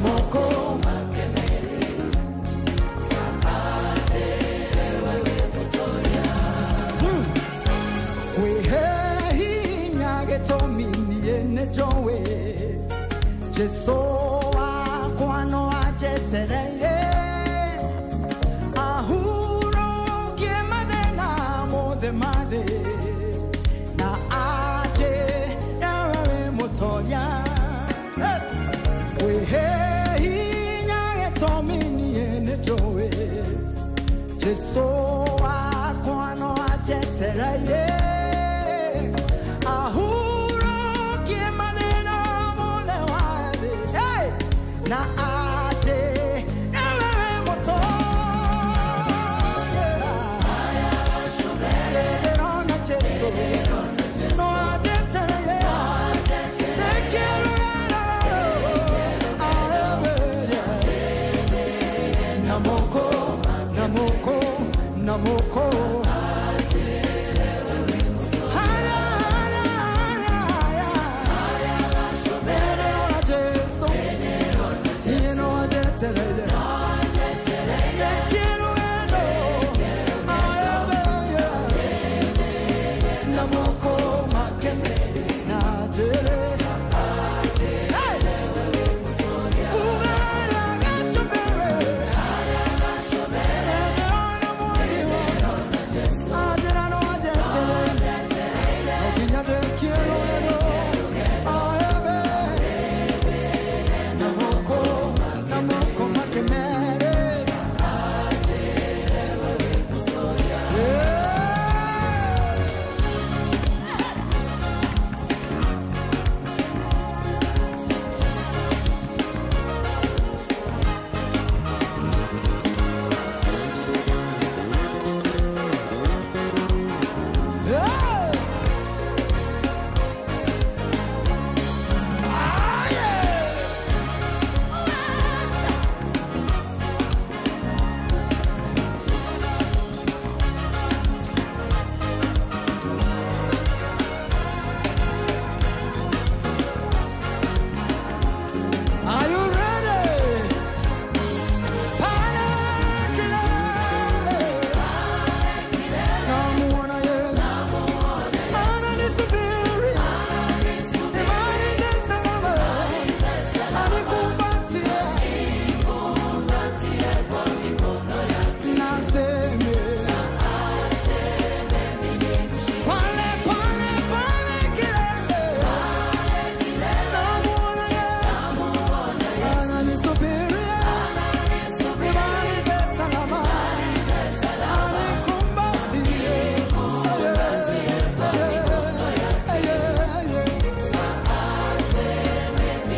moko Jesu wakwa ajetereire ahurukie mathĩna mothe ma thĩ na aje nawe wĩ mũtoria. Kwĩhe hinya gĩtũmi niĩ nĩnjũĩ Jesu wakwa no ajetereire ahurukie mathĩna mothe ma thĩ na aje nawe wĩ mũtoria. Ndĩrona Jesu no ajetereire Namoko, namoko, namoko. Haya, haya, haya, haya. Ndĩrona Jesu, niĩ no ajetereire. Ndekĩrũgendo, ayabeye. Namoko makene na njĩre. Hey! Ugara gacũmbĩrĩ. Ndĩrona mwathi wakwa. Anjĩra no ajetereire. No nginya ndĩkie rũgendo. Ayabeye. Namoko, namoko makemere. Yeah. Hey! Ah, yeah! Are you ready? Pale kilele. Namuona Yesu. Ananisubiri. Nimalize salama. Anikumbatie. Naseme. Pale, pale, pale kilele. Namuona Yesu. Ananisubiri. Nimalize salama. Anikumbatie.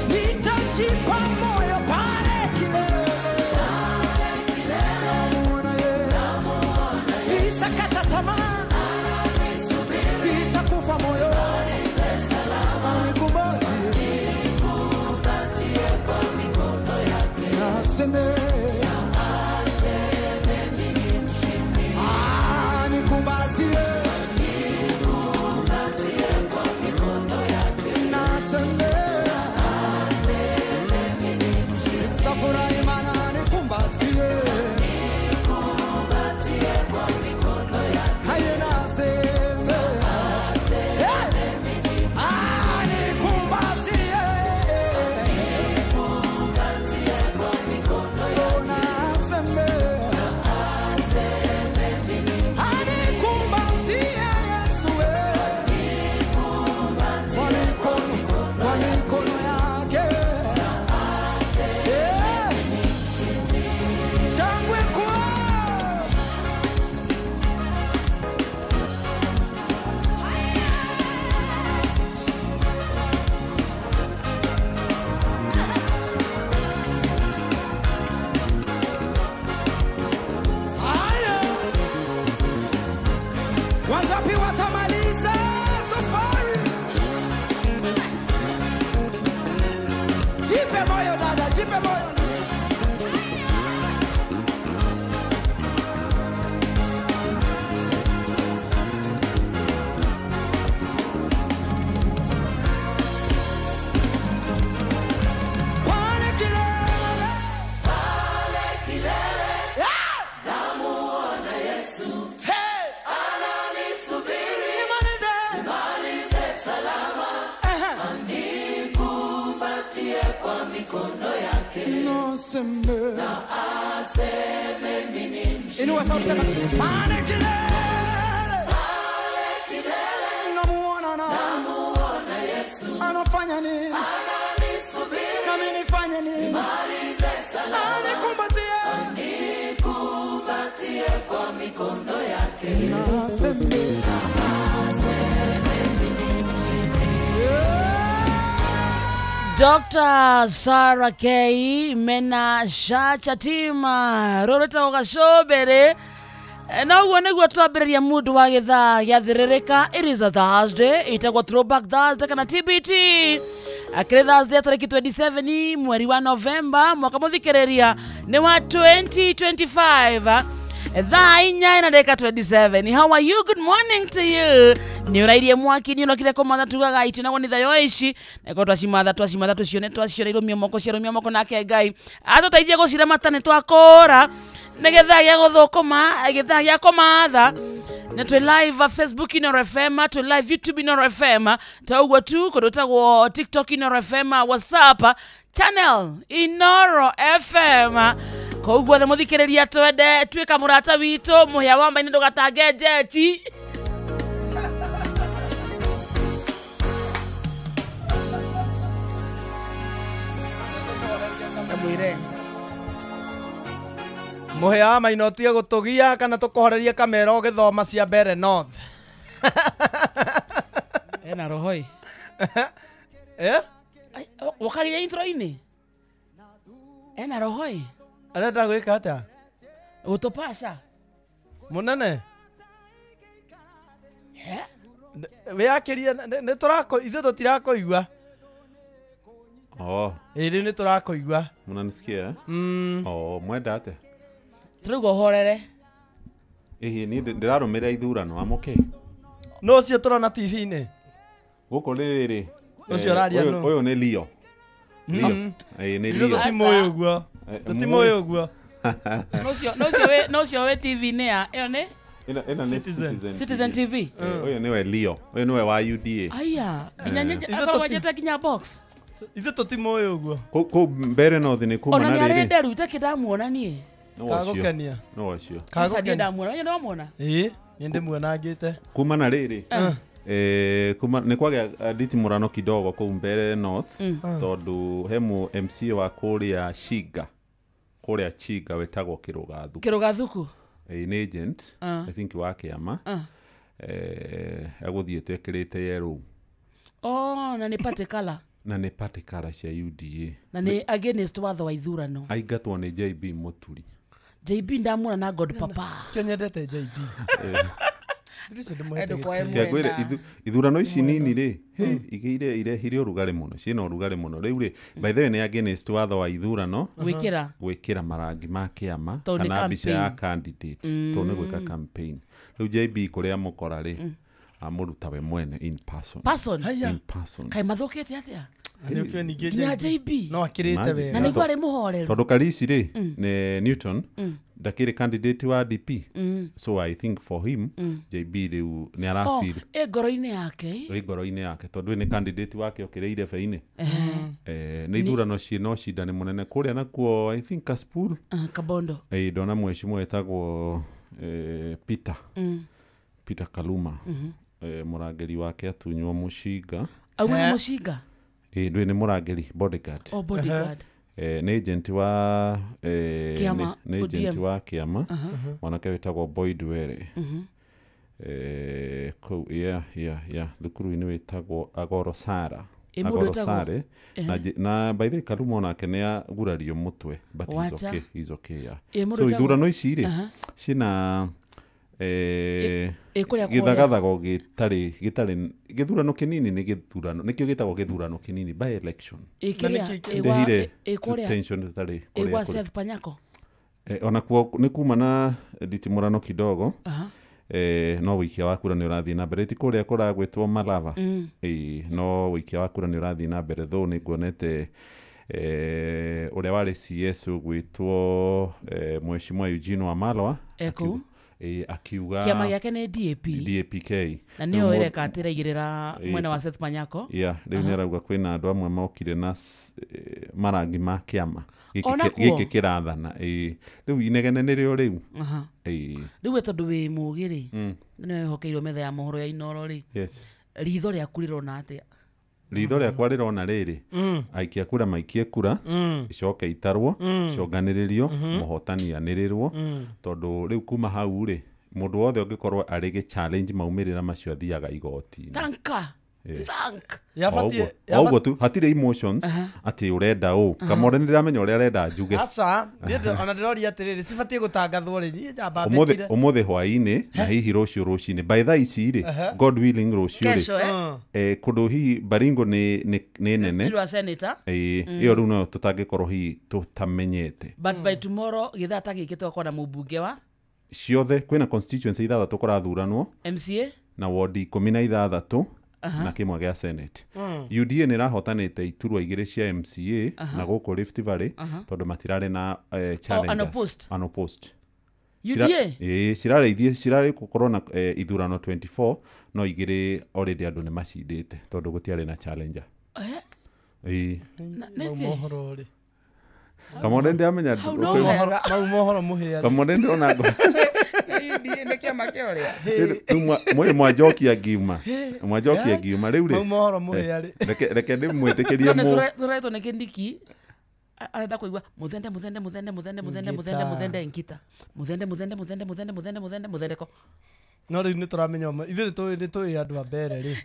Nitajipa moyo pale kilele. Namuona Yesu. Sitakata tamaa. Sitakufa moyo. Anikumbatie. Naseme. Anikumbatie. Naseme. Nitafurahi maana anikumbatie. Haye naseme. Hey! Anikumbatie. Oh, naseme. Anikumbatie Yesu, eh. Kwa mikono yake. Eh. Shangwe kwao. Haya. Wangapi watamaliza safari? Jipe moyo dada, jipe moyo. Pale kilele. aseme, inua sauti sema, pale kilele, namuona na Yesu anafanya nini, nami nifanye nini, anikumbatie, anikumbatie kwa mikono yake, na aseme, Dr. Sarah K mena Shachatima roreta gacobere na uguo niguo twambĩrĩria mundu wa gĩthaa gĩathĩrĩrĩka. It is a Thursday, ĩtagwo Throwback Thursday kana TBT, akĩrĩ Thursday tarĩki 27 mweri wa November mwaka mũthikĩrĩria nĩ wa 2025 thaa 4:27. How are you? Good morning to you. Nĩ ũrairie mwaki nĩ ũrokire kũmatha tugaga itũ naguo nĩ thayo ici na twacimatha twacimatha tũcione twacione irũmio moko ciarũmio moko nake Ngai atũteithie gũciramata nĩ twakũra nĩ gĩthaa gĩa gũthũkũma gĩthaa gĩa kũmatha na twĩ live Facebook Inooro FM, twĩ live YouTube Inooro FM, ta ũguo tu kũndũ tagwo TikTok Inooro FM, WhatsApp channel Inooro FM. Koguo the mũthikĩrĩria twende tuĩka mũrata witũ mũhĩa wa mbainĩ ndũgatange njeti. Kamwire mũhĩa wa maina ũtige gũtũgia kana tũkũhorerie kamera ũgĩthoma cia mbere north. Ena rohoi eh wakagia intro-inĩ ena rohoi arenda gwĩka atĩa gũtũpaca mũnene wĩakĩrie nĩ tũrako ithuĩ tũtirakũigua. Oh, ĩrĩ nĩ tũrakũigua. Mnanisikia? Oh, mwenda atĩa? Tũraigua ũhorere. Ĩhĩ niĩ ndĩrarũmĩrĩra ithurano amoke. No ũcio tũrona TV-inĩ gũkũ rĩrĩ ũcio ũraria nũ? Ũyũ nĩ Leo. Leo. Ĩĩ nĩ Leo. Tũtimũĩ ũguo. Tũtimũĩ ũguo. No ũcio wĩ TV-inĩ ya ĩyo nĩ ĩno nĩ Citizen TV. Ũyũ nĩwe Leo. Ũyũ nĩwe wa UDA. Aya, nginya akorwo njete nginya box. Ithuĩ tũtimũĩ ũguo. Kũu mbere north nĩ kuma na na rĩrĩ. Ona nĩ arĩ nderu itakĩ ndamuona niĩ. Kagũkenia. No ũcio. Kagũkenia ndamuona. Wewe nĩwamuona? Ĩĩ, nĩ ndĩmuonangĩte. Kuma na rĩrĩ. Kuma nĩ kwagĩa nditimũrano kidogo kũu mbere north tondũ he mũ MC wa kũrĩa Chiga. Kũrĩa Chiga wetagwo Kĩrũgathuku. Kĩrũgathuku. Nĩ agent I think wa kĩama. Agũthiĩte ekĩrĩte yellow. Oh, na nĩ party colour. Na nĩ party colour cia UDA. Na nĩ against watho wa ithurano. Aingatwo nĩ JB Mũturi. JB ndamuona na God Papa. Kĩnyendete JB. Kĩangwĩre ithurano ici nini rĩ igĩire irehire ũrugarĩ mũno ciĩna ũrugarĩ mũno rĩu rĩ by the way nĩ against watho wa ithurano gwĩkĩra marangi ma kĩama kana mbica ya candidate tondũ nĩ gwĩka campaign. Rĩu JB kũrĩa mũkora rĩ amũruta we mwene in person. In person. Kaĩ mathũkĩte atĩa? Nginya JB no akĩrĩte wega na nĩguo arĩ mũhoreru tondũ Karisi rĩ nĩ Newton ndakĩrĩ candidate wa DP so I think for him JB rĩu nĩ arafeel ĩ ngoro-inĩ yake ĩ ngoro-inĩ yake tondũ nĩ candidate wake okĩrĩire irebe-inĩ. Nĩ ithurano ciĩna ũcindani mũnene kũrĩa nakuo I think Kasipul Kabondo ndona mheshimiwa wetagwo Peter Peter Kaluma mũrangĩri wake atunywo mũcinga. Auma nĩ mũcinga? Ndũĩ nĩ mũrangĩri bodyguard. Oh, bodyguard. Nĩ agent wa kĩama nĩ agent wa kĩama mwanake wĩtagwo Boyd Were. Kũu yeah thukuru-inĩ wĩtagwo Agoro Sara. Agoro Sare na by the way Kaluma onake nĩ agurario mũtwe but he's okay, he's okay yeah. So ithurano ici rĩ ciĩna gĩthagathago gĩtarĩ gĩthurano kĩnini nĩ gĩthurano nĩkĩo gĩtagwo gĩthurano kĩnini by election. Ndehire tension ĩtarĩ kũrĩa Seth Panyako onakuo nĩ kuma na nditimũrano kidogo no wĩikia wa kura nĩ ũrathiĩ na mbere ti kũrĩa kũragwĩtwo Malava no wĩikia wa kura nĩ ũrathiĩ na mbere though nĩ nguonete ũrĩa warĩ CS ũgwĩtwo mheshimiwa Eugene Wamalwa Akiuga Kĩama gĩake nĩ DAP. DAPK. Na nĩyo ĩreka atĩ ĩraigĩrĩra mwena wa Seth Panyako. Yeah, rĩu nĩ arauga kwĩna andũ amwe mokire na marangi ma kĩama gĩkĩ kĩrathana. Rĩu inegene nĩrĩo rĩu. Rĩu we tondũ wĩ mũgĩ rĩ, nĩwe wĩhokeirwo metha ya mohoro ya Inooro rĩ, yes, ritho rĩaku rĩrona atĩa? Ritho rĩakwa rĩrona rĩrĩ, aikia kura maikie kura, icoke itarwo, iconganĩrĩrio, mũhotani anĩrĩrwo, tondũ rĩu kuma hau rĩ, mũndũ wothe ũngĩkorwo arĩ gĩ challenge maumĩrĩra macio athiaga igoti-inĩ. Thanka. Thank. Oguo tu hatirĩ emotions atĩ ũrenda ũ Kamore nĩ ndĩramenya ũrĩa arenda njuge. Aca, ona ndĩroria atĩrĩrĩ, cibatiĩ gũtangathwo rĩ, niĩ njamba mbĩkire. Ũmũthĩ hwaĩ-inĩ na hihi rũciũ rũcinĩ, by thaa ici rĩ, God willing rũciũ rĩ, kũndũ hihi Baringo nĩ nene. Ĩyo rĩu no tũtangĩkorwo hihi tũtamenyete. But by tomorrow gĩthaa ta gĩkĩ tũgakorwo na mũmbunge wa ciothe. Kwĩna constituency 6 kũrathuranwo, MCA na ward 16 na kĩmwe gĩa Senate. UDA nĩ ĩrahotanĩte iturwa 2 cia MCA na gũkũ Rift Valley tondũ matirarĩ na challengers. Unopposed. UDA? Cirarĩithie cirarĩ gũkorwo na ithurano 24 no 2 already andũ nĩ macindĩte tondũ gũtiarĩ na challenger. Mohoro rĩ. Kamore ndĩramenya mau mohoro mũhĩa. Kamore ndĩrona UDA nĩ kĩama kĩa ũrĩa. Rĩu mwanjokia ngiuma. Mwanjokia ngiuma rĩu rĩ. Mau mohoro mũhĩa rĩ. Reke ndĩmwĩtĩkĩrie mũ. Tũretwo nĩ Kindiki. Arenda kũigua mũthende mũthende mũthende mũthende mũthende mũthende mũthende Nkita. Mũthende mũthende mũthende mũthende mũthende mũthende mũthendeko. No rĩu nĩ tũramenya ithuĩ nĩ tũĩ andũ a mbere rĩ.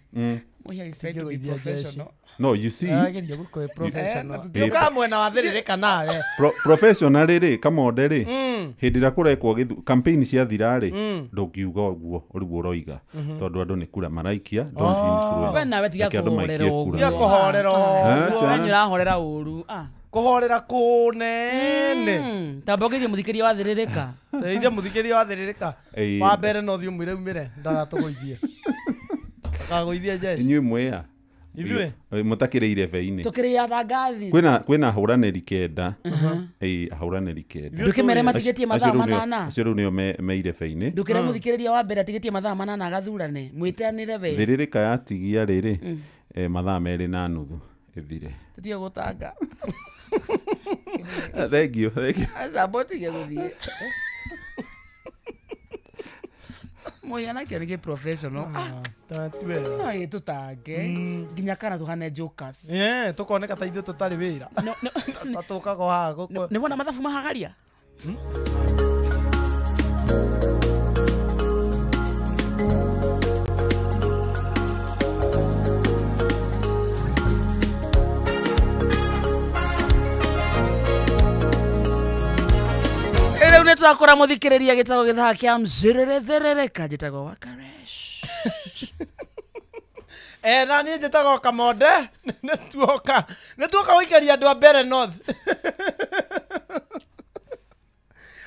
Mũhĩa is trying to be professional. No, you see. Ageria gũkorwo professional. Ndũka mwena wa thĩrĩrĩka nawe. Professional rĩ, Kamonde rĩ, hĩndĩ ĩrĩa kũrekwo campaign ciathira rĩ, ndũngiuga ũguo ũrĩguo ũroiga tondũ andũ nĩ kura maraikia, don't influence. We nawe tiga kũhorera ũguo. Tiga kũhorera ũguo. We nĩũrahorera ũru. Kũhorera kũnene. Tamba ũgeithie mũthikĩria wa thĩrĩrĩka. Teithia mũthikĩria wa thĩrĩrĩka. Wa mbere no thiĩ ũmwĩre umĩre ndagatũgũithie. Ndakagũithie jeshi. Inyuĩ mwĩa. Ithuĩ mũtakĩrĩ irebe-inĩ. Tũkĩrĩ athangathi. Kwĩna ahũranĩri 9. Ahũranĩri 9. Ndũkĩmere matigĩtie mathaa 8. Acio rĩu nĩo me irebe-inĩ. Ndũkĩre mũthikĩrĩria wa mbere atigĩtie mathaa 8 agathurane. Mwĩtanĩre we. Thĩrĩrĩka yatigia rĩrĩ mathaa 2.5 ĩthire. Tũtige gũtanga. Thank you, thank you. Aca mbotige gũthiĩ. Mũhĩa nakĩo nĩ kĩ-professional. No ĩtũtange nginya kana tũhane jokers. Tũkoneka ta ithuĩ tũtarĩ wĩra. Ta tũkaga haha gũkũ. Nĩ wona mathabu mahagaria? Rĩu nĩ twakora mũthikĩrĩria gĩtagwo gĩthaa kĩa mzĩrĩrĩ thĩrĩrĩka, njĩtagwo Wakaresh. Na niĩ njĩtagwo Kamonde. Nĩ tuoka gũikaria andũ a Mbere North.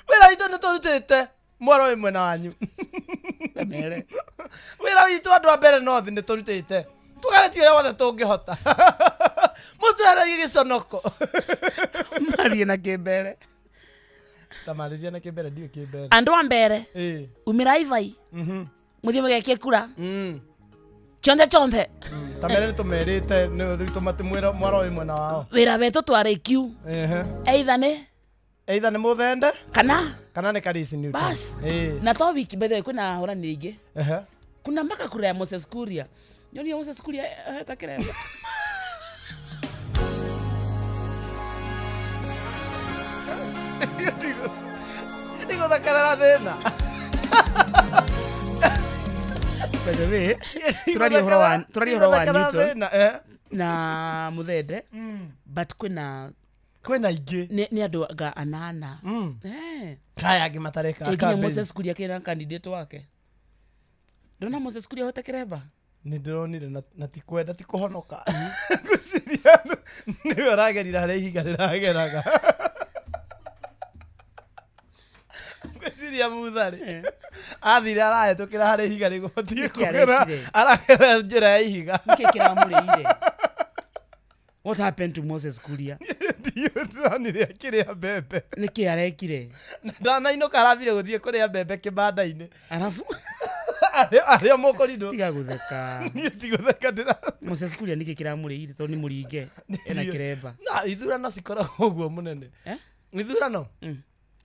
Wĩra witũ nĩ tũrutĩte mwaro wĩ mwena wanyu. Wĩra witũ andũ a Mbere North nĩ tũrutĩte. Tũgaretie ũrĩa wothe tũngĩhota. Mũtwehererie gĩconoko. Marie na kĩmbere. Tamarĩria na kĩmbere ndiũĩ kĩmbere. Andũ a mbere. Umĩra ivai. Mũthiĩ mũgekie kura. Chonde chonde. Tamere nĩ tũmerĩte rĩu tũmatimwĩra mwaro wĩ mwena wao. Wĩra wetũ twarĩkiu. Either nĩ mũthende kana nĩ Karisi Newton. Bas. Na to wiki by the way kwĩna ahũrani aingĩ. Kuna mpaka kura ya Moses Kuria. Nyonia Moses Kuria heta kiremba. Ndigũthakarĩra thĩna. By the way, tũraria ũhoro wa Newton na Muthende, but kwĩna ingĩ nĩ andũ anga 8. Kaya angĩ matareka nginya Moses Kuria kĩna candidate wake. Ndona Moses Kuria hote kiremba. Nĩ ndĩronire na ti kwenda ti kũhonoka. Ngwĩciria nĩwe ũragerire harĩa ihiga rĩrageraga. Ngwĩciria Muthari athire arahĩtũkĩra harĩa ihiga rĩgũbatiĩ kũgera, aragera njĩra ya ihiga. Nĩkĩ kĩramũrĩire? What happened to Moses Kuria? Ndiũranire akĩrĩa mbembe. Nĩkĩ arekire? Na ndanainũka arathire gũthiĩ kũrĩa mbembe kĩbanda-inĩ. Arafu Arĩa mũkorirwo. Tiga gũtheka. Niĩ tigũtheka ndĩra. Moses Kuria nĩkĩ kĩramũrĩire tondũ nĩ mũringe ena kĩremba. Na ithurano cikoragwo ũguo mũnene. Eh? Ithurano.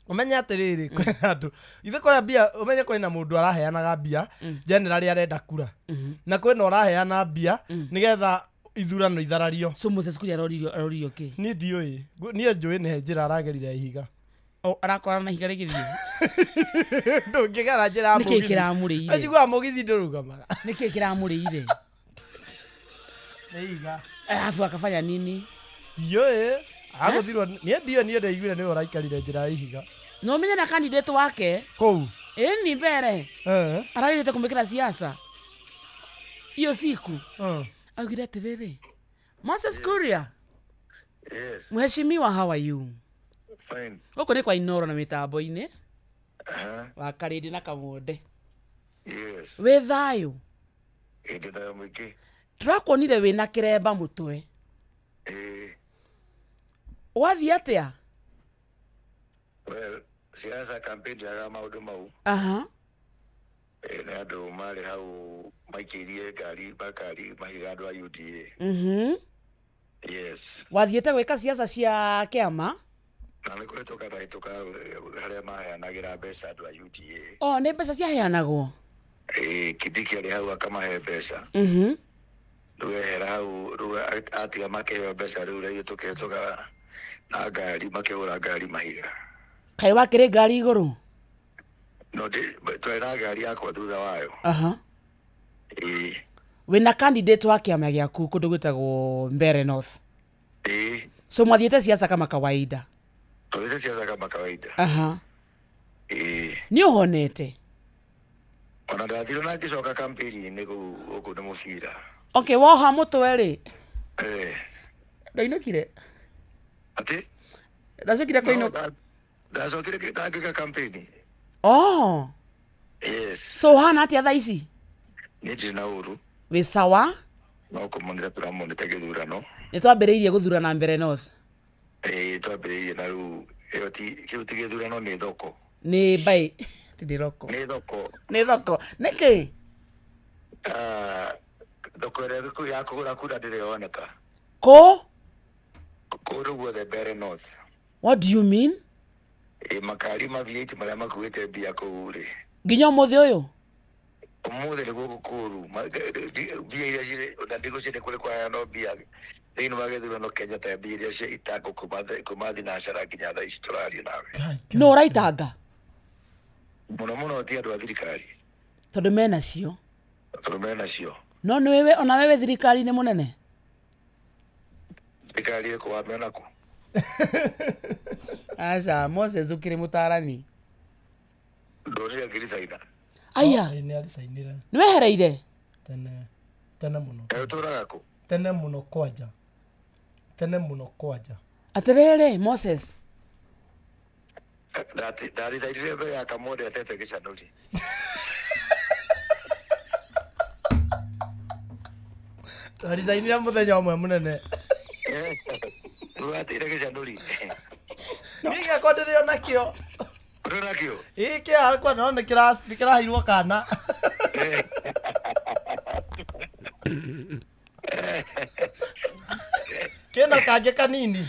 Ũmenye atĩrĩrĩ kwĩna andũ. Ithe kũrĩa mbia ũmenye kwĩna mũndũ araheanaga mbia generally arenda kura. Na kwĩna ũraheana mbia nĩgetha ithurano itharario. So Moses Kuria aroririo kĩ? Niĩ ndiũĩ. Niĩ njũĩ nĩ njĩra aragerire ihiga. O arakorana na ihiga rĩgĩthiĩ. Ndũngĩgera njĩra ya Nĩkĩ mũgithi. kĩramũrĩire? Njiguaga mũgithi ndũrũgamaga. Nĩkĩ kĩramũrĩire? Nĩ ihiga. Alafu akafanya nini? Ndiũĩ. Agũthirwo niĩ ndiũĩ niĩ ndaiguire nĩwe ũraikarire njĩra ya ihiga. No ũmenye na candidate wake? Kũu. Ĩni mbere. Aragĩrĩte kũmĩkĩra siasa. Iyo siku. Augire atĩrĩrĩ. Moses Kuria. Yes. Mheshimiwa, how are you? Fine. Gũkũ nĩ kwa Inoro na mĩtambo-inĩ. Wa Karĩndĩ na Kamonde. Yes. Wĩ thayũ? Ĩndĩ thayũ mũingĩ. Tũrakuonire wĩna kĩremba mũtwe. Wathiĩ atĩa? Well, siasa campaign ndĩraga maũndũ mau. Nĩ andũ marĩ hau maikĩirie ngari makari mahiga andũ a UDA. Yes. Wathiĩte gwĩka siasa cia kĩama? Na nĩ kũhĩtũka ndahĩtũka harĩa maheanagĩra mbeca andũ a UDA. Oh, nĩ mbeca ciaheanagwo? Kindiki arĩ hau akamahe mbeca. Rĩu ehera hau, rĩu atiga makĩheo mbeca rĩu rĩu tũkĩhĩtũka na ngari makĩhũra ngari mahiga. Kaĩ wakĩrĩ ngari igũrũ? No, twarĩ na ngari yakwa thutha wayo. Wĩna candidate wa kĩama gĩaku kũndũ gwĩtagwo Mbeere North. So mwathiĩte siasa kama kawaida? Twathiĩte siasa kama kawaida. Nĩ ũhonete? Ona ndathire na ngĩcoka campaign-inĩ gũkũ nĩ mũbira. Okay, woha mũtwe rĩ? Ndainũkire? Atĩ? Ndacokire kũinũka? Ndacokire ndangĩka campaign. Oh. Yes. So ũhana atĩa thaa ici? Niĩ ndirĩ na ũru. Wĩ sawa? No kũmonita tũramonita gĩthurano. Nĩ twambĩrĩirie gũthurana Mbeere North. Twambĩrĩirie na rĩu ĩyo ti kĩu ti gĩthurano nĩ thoko. Nĩ mbaĩ. Ti nĩ thoko. Nĩ thoko. Nĩ thoko. Nĩkĩ? Thoko ĩrĩa ya kũgũra kura ndĩrĩ yoneka. Kũ? Kũndũ guothe Mbeere North. What do you mean? Makari ma V8 marĩa makuĩte mbia kũu rĩ. Nginya ũmũthĩ ũyũ? Ũmũthĩ nĩguo gũkũũru. Mbia iria cirĩ na ndigũciria kũrĩ kwaheanwo mbia thĩinĩ wa gĩthurano Kenya ta mbia iria cia itangũ kuma thinacara nginya thaa ici tũraria nawe. No ũraitanga? Mũno mũno ti andũ a thirikari. Tondũ menacio? Tondũ menacio. No nĩwe ona wewe thirikari-inĩ mũnene? Thirikari ĩkũ wamĩona kũ? Aca, Moses ũkĩrĩ mũtarani. Ndonire akĩricaina. Aya. Nĩ aricainire. Nĩ wehereire? Tene. Tene mũno. Kaĩ ũtũraga kũ? Tene mũno kwanja. Tene mũno kwanja. Atĩrĩrĩ, Moses. Ndaricainire mbere ya Kamonde atete gĩcanũri. Ndaricainire mũthenya ũmwe mũnene. Ũrateire gĩcanũri. Niĩ gĩakwa ndĩrĩ onakĩo. Ũrĩ nakĩo? Ĩĩ kĩakwa no nĩkĩraheirwo kana. Kĩna kangĩ kanini.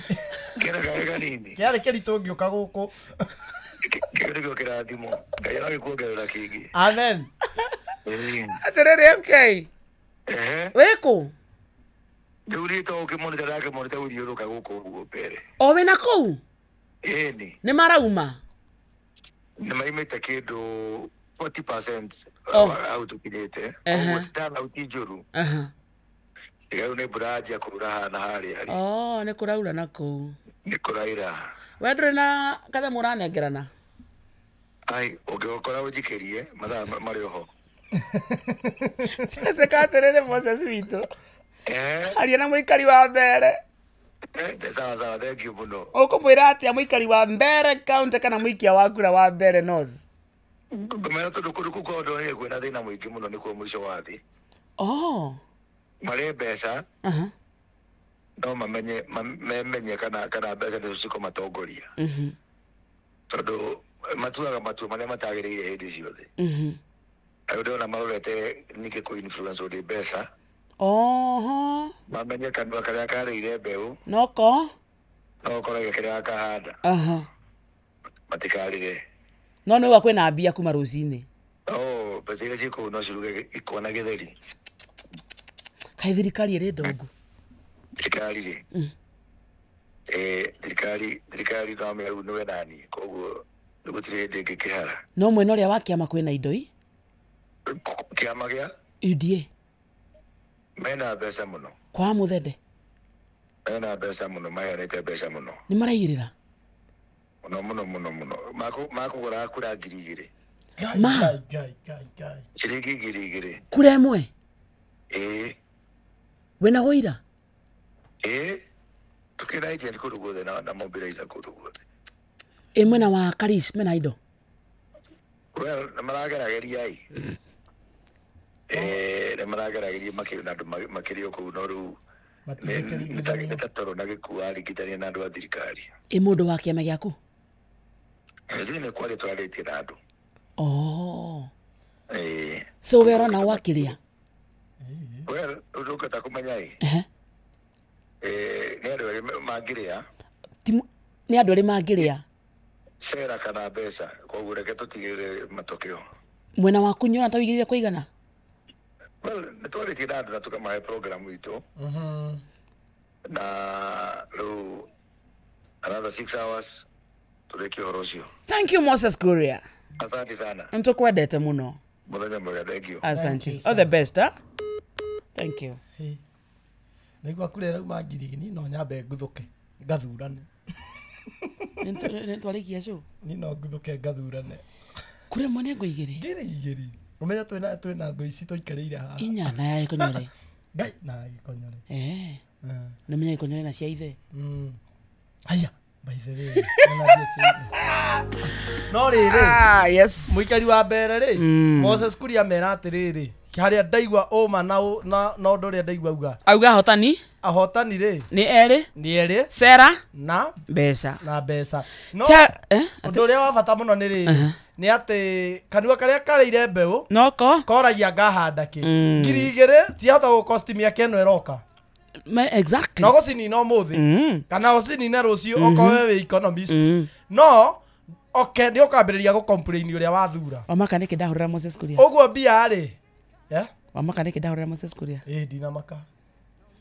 Kĩna kangĩ kanini. Kĩarĩ kĩritũ ngĩũka gũkũ. Kĩu nĩkĩo kĩrathimo. Ngai aragĩkuongerera kĩngĩ. Amen. Atĩrĩrĩ MK. Wĩ kũ? Rĩu niĩ to ũkĩmonita ndakĩmonita gũthiũrũrũka gũkũ ũguo mbere. O wĩna kũu? Ĩni. Nĩ marauma? Nĩ maimĩte kĩndũ 40% hau tũkinyĩte. Ũguo ti turnout njũru. Rĩu nĩ mbura yanjia kura haha na harĩa rĩ. Oh, nĩ kũraura na kũu. Nĩ kũraira. We ndũrĩ na kathemu ũranengerana? Ai, ũngĩgũkora ũnjikĩrie mathaa marĩ oho. Teka atĩrĩrĩ Moses witũ. Aria na mũikari wa Mbeere. Sawa sawa, thank you mũno. Ũkũmwĩra atĩa mũikari wa Mbeere County kana mũikia wa kura wa Mbeere North? Ngũmera tondũ kũndũ kũu kwa ndonire kwĩna thĩna mũingĩ mũno nĩkuo mũico wa thĩ. Oh. Marĩ mbeca. No mamenye memenye kana mbeca nĩcio cikũmatongoria. Tondũ matuaga matua marĩa matagĩrĩire hĩndĩ ciothe. Rĩu ndĩrona marorete nĩkĩ kũ influence ũrĩ mbeca. Oho. Mamenye kanua karĩa karĩire mbeũ. Noko. No korage kĩrĩa akahanda. Matikarĩre. No nĩ uga kwĩna mbia kuma rũcinĩ. Oh, mbeca iria ciĩ kũu no ciruge ikwa na gĩtheri. Kaĩ thirikari ĩrĩ ndongu? Thirikari rĩ. Thirikari no mĩaru nĩwe nani, koguo gũtirĩ hĩndĩ ĩngĩ kĩhara. No mwena ũrĩa wa kĩama kwĩna indo i? Kĩama gĩa? UDA. Mena mbeca mũno. Kwa Muthende? Mena mbeca mũno, maheanĩte mbeca mũno. Nĩ maraigĩrĩra? Mũno mũno mũno mũno. Makũgũraga kura 2,000. Ma. Ngai. Ciringi 2,000. Kura ĩmwe? Ĩĩ. Wĩna ũira? Ĩĩ. Tukĩra agent kũndũ guothe na mobilizer kũndũ guothe. Ĩ mwena wa Karish mena indo? Well, nĩ maragerageria ĩ. Nĩ maragerageria makĩria na andũ makĩria kũu no rĩu Matingĩkĩringithania. nĩ ta toro na gĩkuũ aringithania na andũ a thirikari. Ĩ mũndũ wa kĩama gĩaku? Ithuĩ nĩ kwaria twarĩtie na andũ. Oh. Ĩĩ. So we ũrona wakĩrĩa? Well, ndũngĩhota kũmenya ĩ. Nĩ andũ erĩ mangĩrĩa. Nĩ andũ erĩ mangĩrĩa? Cera kana mbeca, koguo reke tũtigĩrĩre matokeo. Mwena waku nĩũrona ta ũigĩrĩire kũigana? Well, nĩ twarĩtie na andũ na tũkamahe program itũ. Na rĩu another 6 hours tũrĩkie ũhoro ũcio. Thank you Moses Kuria. Asante sana. Nĩtũkwendete mũno. Mũthenya mwega, thank you. Asante. All the best, huh? Thank you. Naigua kura ĩrauma 2,000 no nyambe nguthũke ngathurane. Nĩ twarĩkia show? Niĩ no nguthũke ngathurane. Kura ĩmwe nĩ ngũ igĩrĩ? 2,000. Ũmenye twĩna ngũ ici tũikarĩire haha. Inya na ya Gĩkonyore. Ngai na ya Gĩkonyore. Nĩ ũmenye Gĩkonyore na cia ithe. Aya, by the way, nĩ na mbia cia ithe. No rĩrĩ. Yes. Mũikari wa mbere rĩ, Moses Kuria mera atĩrĩrĩ, harĩa ndaigua ũma na ũndũ ũrĩa ndaigua auga. Auga ahotani? Ahotani rĩ. Nĩ erĩ. Nĩ erĩ. Cera. Na mbeca. Na mbeca. No ũndũ ũrĩa wa bata mũno nĩ rĩrĩ, nĩ atĩ kanua karĩa karĩire mbeũ noko koragia ngahanda kĩ. 2,000 ciahota gũkosti mĩaka ĩno ĩroka. Exactly. No gũcinina ũmũthĩ kana ũcinine rũciũ okorwo we wĩ economist. No okay, nĩ ũkambĩrĩria gũ-complain ũrĩa wathura. Wamaka nĩkĩ ndahũrĩra Moses Kuria? Ũguo mbia rĩ. Wamaka nĩkĩ ndahũrĩra Moses Kuria? Ĩĩ ndinamaka.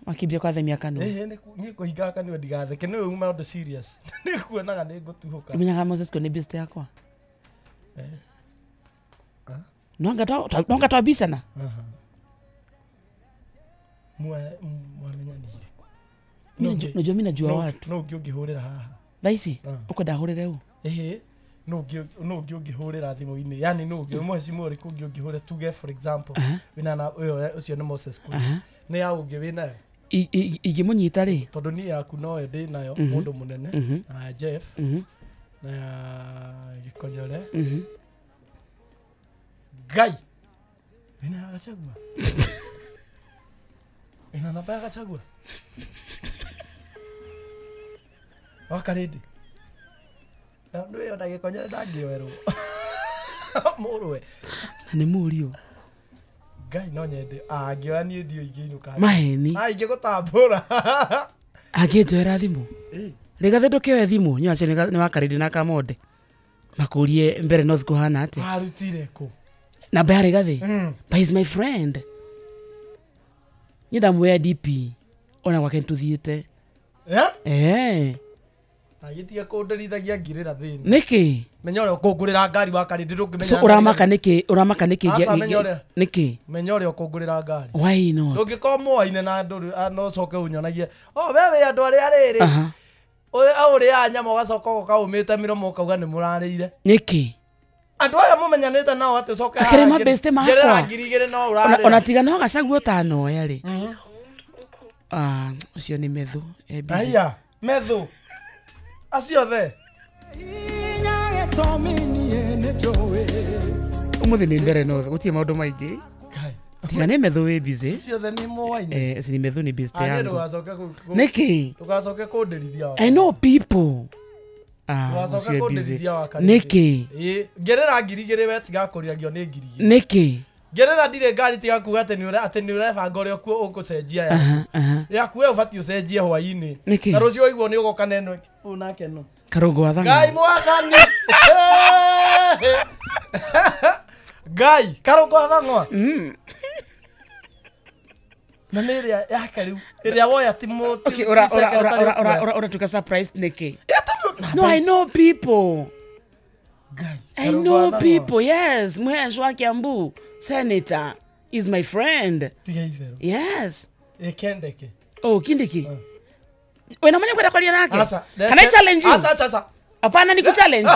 Wakimbia kwathamia kanua. Ĩĩ niĩ kũhingaga kanua ndigatheke nĩ uma ũndũ serious. Nĩ kuonaga nĩ ngũtuhũka. Ũmenyaga Moses Kuria nĩ best yakwa? No twabicana? Mwamenyanire. Unajua mimi najua watu. No ũngĩ ũngĩhũrĩra haha. Thaa ici ũkwenda hũrĩre ũ? Ĩhĩ. No ũngĩ ũngĩhũrĩra thimũ-inĩ. Yani no ũngĩ mheshimiwa ũrĩkũ ũngĩ ũngĩhũrĩra tuge for example. Wĩna na ũyũ ũcio nĩ Moses Kuria. Nĩ ya ũngĩ wĩnayo? Ingĩmũnyita rĩ? Tondũ niĩ yaku noyo ndĩ nayo mũndũ mũnene na ya Jeff na ya Gĩkonyore. Ngai. Wĩna ya Gachagua? Wĩna namba ya Gachagua? Wakarĩndĩ. Nĩ ona Gĩkonyore ndangĩoerwo. Mũrũwe. Na nĩ mũriũ. Ngai no nyende. Angĩoya niĩ ndiũ ingĩinũka. Maheni. Ingĩgũtambũra. Angĩnjoera thimũ. Rĩgathĩ ndũkĩoe thimũ, nyo acio nĩ Wakarĩndĩ na Kamonde. Makũrie mbere North kũhana atĩa. Arutire kũ? Namba ya Rĩgathĩ? But he's my friend. Niĩ ndamuoya DP. Ona gwake nĩtũthiĩte. Agĩtiga kũnderithagia ngirĩra thĩna. Nĩkĩ? Menya ũrĩa ũkũngũrĩra ngari Wakarĩndĩ ndũngĩmenya. So ũramaka nĩkĩ? Ũramaka nĩkĩ? Nĩkĩ? Menya ũrĩa ũkũngũrĩra ngari. Why not? Ndũngĩkorwo mũaine na andũ no ũcoke ũnyonagie. Oh, we wĩ andũ arĩa rĩrĩ. Ũrĩaga nyama ũgacoka ũgoka ũmĩte mĩromo ũkauga nĩ mũrarĩire. Nĩkĩ? Andũ aya mũmenyanĩte nao atĩ ũcoke Akĩrĩ mabeste makwa. Ngerera 2,000 no ũrarĩra. Ona tiga no Gachagua ũtanoya rĩ. Ũcio nĩ Methu. Aya, Methu. Acio othe. Ũmũthĩ nĩ mbere North, gũtirĩ maũndũ maingĩ. Tiga nĩ metho wĩ busy. Ciothe nĩ moaine. Si ni metho ni busy yangu. Nĩkĩ? Ndũgacoke kũndĩrithia. I know people. Ndũgacoke kũndĩrithia wa karĩndĩ. Nĩkĩ? Ĩĩ, ngerera 2000 we tiga kũrĩagio nĩ 2000. Nĩkĩ? Ngerera ndirĩ ngari tiga kuga atĩ nĩ ũrebanga ũrĩa ũgũcenjia yaku. Yaku we ũbatiĩ ũcenjie hwaĩ-inĩ. Na rũciũ waigua nĩ ũgoka na ĩno ũyũ nake no. Karũngo wa Thang'wa. Ngai mwathani. Ngai, Karũngo wa Thang'wa. Na nĩ ĩrĩa yake rĩu ĩrĩa woya ti Okay, ora tuka surprise nĩkĩ? No, I know people. Guy, I know people, yes. Mhesh wa Kiambu, senator, is my friend. Yes. Kindiki. Oh, Kindiki. Wena mwenye kwenda kwalia nake? Can I challenge you? Asa. Hapana, niku challenge.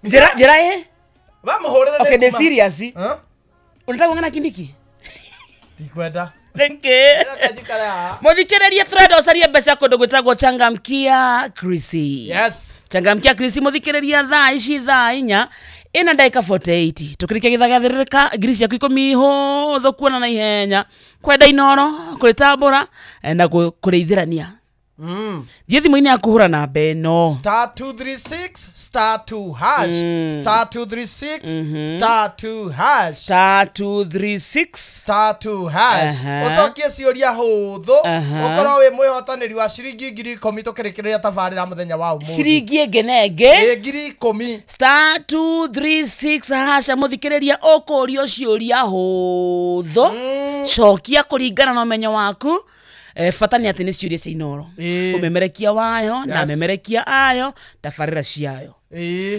Jera eh? Okay, they serious. Huh? Unataka kuongea na Kindiki? Ndikwenda. Thank you. Muthikiririe thread ocarie mbeca kundu gwitagwo Changamkia Chrissy. Yes. Changamkia Chrissy muthikiriria thaa ici thaa 4 ina ndagika 48 tukirikia githaga ngiri ciaku 10 hũthũ kuona na ihenya kwenda inoro kwitambura na kureithirania. Thiĩ thimũ-inĩ yaku hũra namba ĩno star 236 star 2 hash star 236 star 2 hash star 236 star 2 hash. Ũcokie ciũria hũthũ ũkorwo wĩ mwĩhotanĩri wa ciringi 10,000 tũkĩrĩkĩrĩria tabarĩra mũthenya wa ũmũthĩ. Ciringi ĩngĩ na ĩngĩ 10,000 star 236 hash. Mũthikĩrĩria ũkũrio ciũria hũthũ cokia kũringana na ũmenyo waku. Bata nĩ atĩ nĩ ciũria cia inoro ũmemerekia wayo na memerekia ayo tabarĩra ciayo.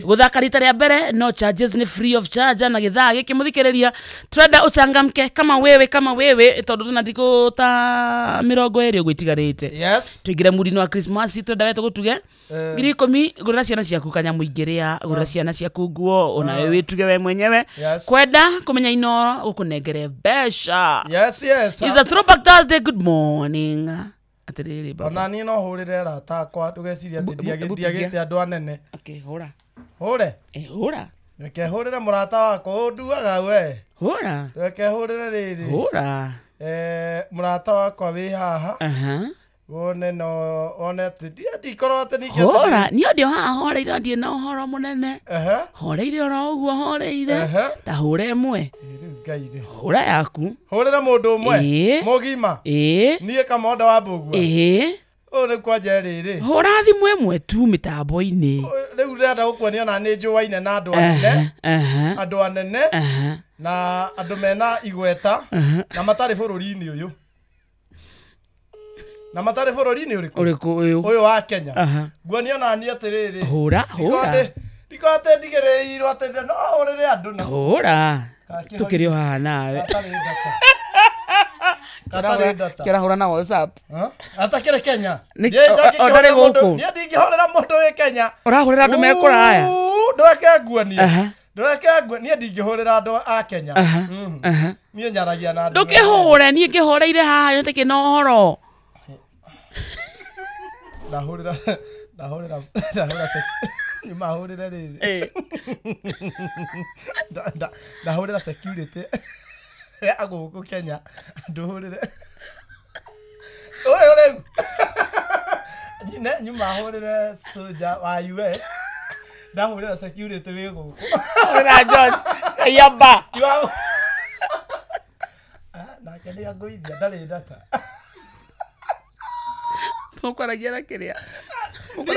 Gũthaka rita rĩa mbere no charges nĩ free of charge na gĩthaa gĩkĩ mũthikĩrĩria turenda ũchangamke kama wewe tondũ tũna thikũ ta 20 ũguo itigarĩte. Yes. Tũingĩre mũri-inĩ wa Christmas twenda we tũgũtuge 10,000 gũrĩra ciana ciaku kanyamũ ingĩrĩa gũrĩra ciana ciaku nguo ona wewe wĩtuge we mwenyewe. Kwenda kũmenya inoro gũkũnengere mbeca. Yes, yes. It's a throwback Thursday. Good morning. Atiriri baba. Ona niĩ no hũrĩre arata akwa ndũgecirie atĩ ndiagĩte andũ anene. Okay, hũra. Hũre? Hũra. Reke hũrĩre mũrata wakwa ũnduaga we. Hũra. Reke hũrĩre rĩrĩ. Hũra. Mũrata wakwa wĩ haha. Wone no wone atĩ ndikorwo atĩ ningĩ. Hũra, niĩ ndio haha horeire ndiĩ na ũhoro mũnene. Horeire oro ũguo horeire. Ta hũra ĩmwe. Hũra yaku. Hũrĩra mũndũ ũmwe. Mũgima. Niĩ Kamonda wa Mbũgua. Ũyũ nĩ kwanja rĩrĩ. Hũra thimũ ĩmwe tu mĩtambo-inĩ. Rĩu ndĩrenda gũkuonia ona nĩ njũaine na andũ anene. Andũ anene na andũ mena igweta na matarĩ bũrũri-inĩ ũyũ. Na matarĩ bũrũri-inĩ ũrĩkũ? Ũrĩkũ ũyũ? Ũyũ wa Kenya. Nguonia na niĩ atĩrĩrĩ. Hũra, hũra. Ndiko atĩ ndigĩrĩirwo atĩ no hũrĩre andũ na. Hũra. Tukĩrĩ o haha nawe. Kĩrahũra na WhatsApp. Atakĩrĩ Kenya. Niĩ ndingĩhũrĩra mũndũ wĩ Kenya. Ũrahũrĩra andũ me kũraya. Ndũreke nguonie. Ndũreke nguonie niĩ ndingĩhũrĩra andũ a Kenya. Niĩ nyaragia na andũ. Ndũkĩhũre niĩ ngĩhoreire haha nĩtakĩ na ũhoro. Ndahũrĩra mahũrĩre rĩrĩ. Ndahũrĩra security ya gũkũ Kenya ndũhũrĩre ũyũ rĩu nyine nyuma hũrĩre soldier wa US ndahũrĩra security wĩ gũkũ. Hũrĩra George Kayamba. Nake nĩ angũithia ndarĩ data. Mũkwaragia na kĩrĩa?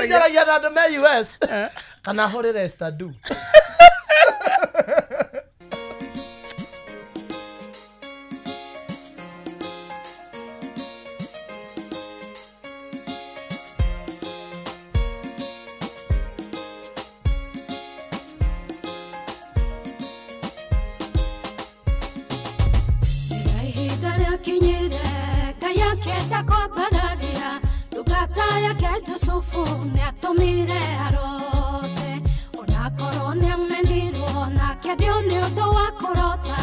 Njaragia na andũ me US kana hũrĩre Esther Du. Yusufu nĩatũmire arote onakorwo nĩamenirwo nake ndio nĩ ũndũ wa kũrota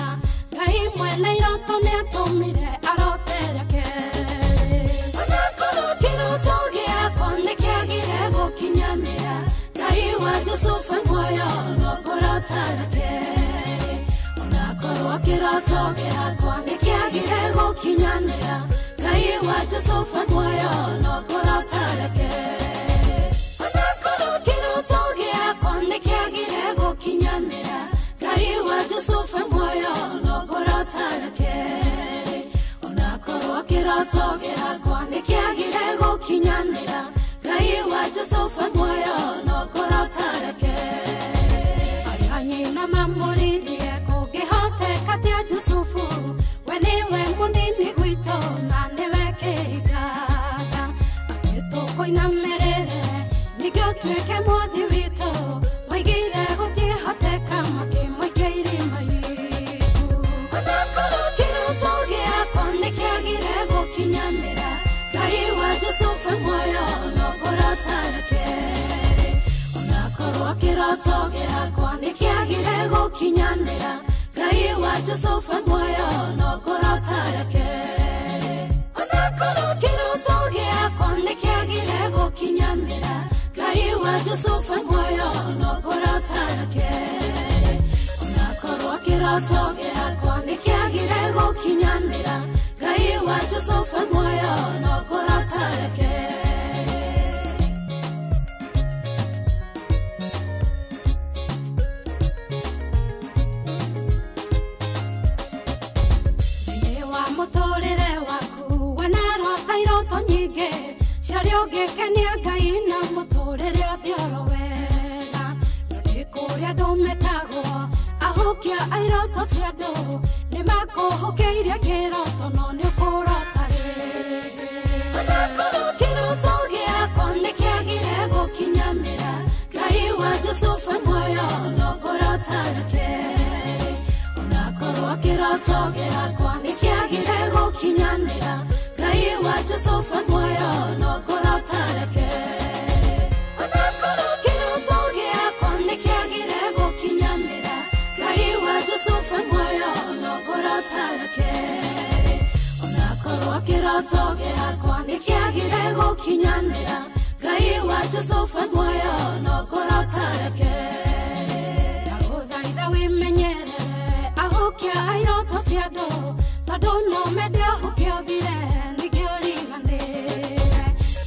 Ngai mwene iroto nĩatũmire arote rĩa kerĩ onakorwo kĩroto gĩakwa nĩkĩagire gũkinyanĩra Ngai wa Yusufu muoyo no kũrota rĩa kerĩ onakorwo kĩroto kĩroto gĩakwa nĩkĩagire gũkinyanĩra Ngai wa Jusufu muoyo no kũrota reke Onakorwo kĩroto gĩakwa nĩkĩagire gũkinyanĩra Ngai wa Jusufu muoyo no kũrota reke Onakorwo kĩroto gĩakwa nĩkĩagire gũkinyanĩra Ngai wa Jusufu muoyo no kũrota reke Arĩa nyina mamũririe kũngĩhoteka atĩa Jusufu we nĩwe mũnini gwitũ na nĩwe kĩigana Atĩ tũkũinamĩrĩre ningĩ ũtuĩke mwathi witũ Maigire gũtiĩhoteka makĩmũikia irima iriku Onakorwo kĩroto gĩakwa nĩkĩagire gũkinyanĩra Ngai wa Jusufu muoyo no kũrota reke Onakorwo kĩroto gĩakwa nĩkĩagire gũkinyanĩra Ngai wa Jusufu muoyo no kũrota reke Onakorwo kĩroto gĩakwa nĩkĩagire gũkinyanĩra Ngai wa Jusufu muoyo no kũrota reke Onakorwo kĩroto gĩakwa nĩkĩagire gũkinyanĩra Ngai wa Jusufu muoyo no kũrota reke Thĩinĩ wa mũtũrĩre waku wanarota iroto nyingĩ ciarĩa ũngĩkenia Ngai na mũtũrĩre ũthiĩ oro wega No nĩ kũrĩ andũ metagwo ahũkia a iroto cia andũ nĩmakũhũkĩirie kĩroto no nĩũkũrota rĩngĩ Onakorwo kĩroto gĩakwa nĩkĩagire gũkinyanĩra Ngai wa Jusufu muoyo no kũrota reke Onakorwo kĩroto gĩakwa nĩkĩagire gũkinyanĩra Ngai wa Jusufu muoyo no kũrota reke Onakorwo kĩroto gĩakwa nĩkĩagire gũkinyanĩra Ngai wa Jusufu muoyo no kũrota reke Onakorwo kĩroto gĩakwa nĩkĩagire gũkinyanĩra Ngai wa Jusufu muoyo no kũrota reke Ndagũthaitha wĩmenyerere ahũkia a iroto cia andũ tondũ no mende ũhuke ũthire ningĩ ũriganĩre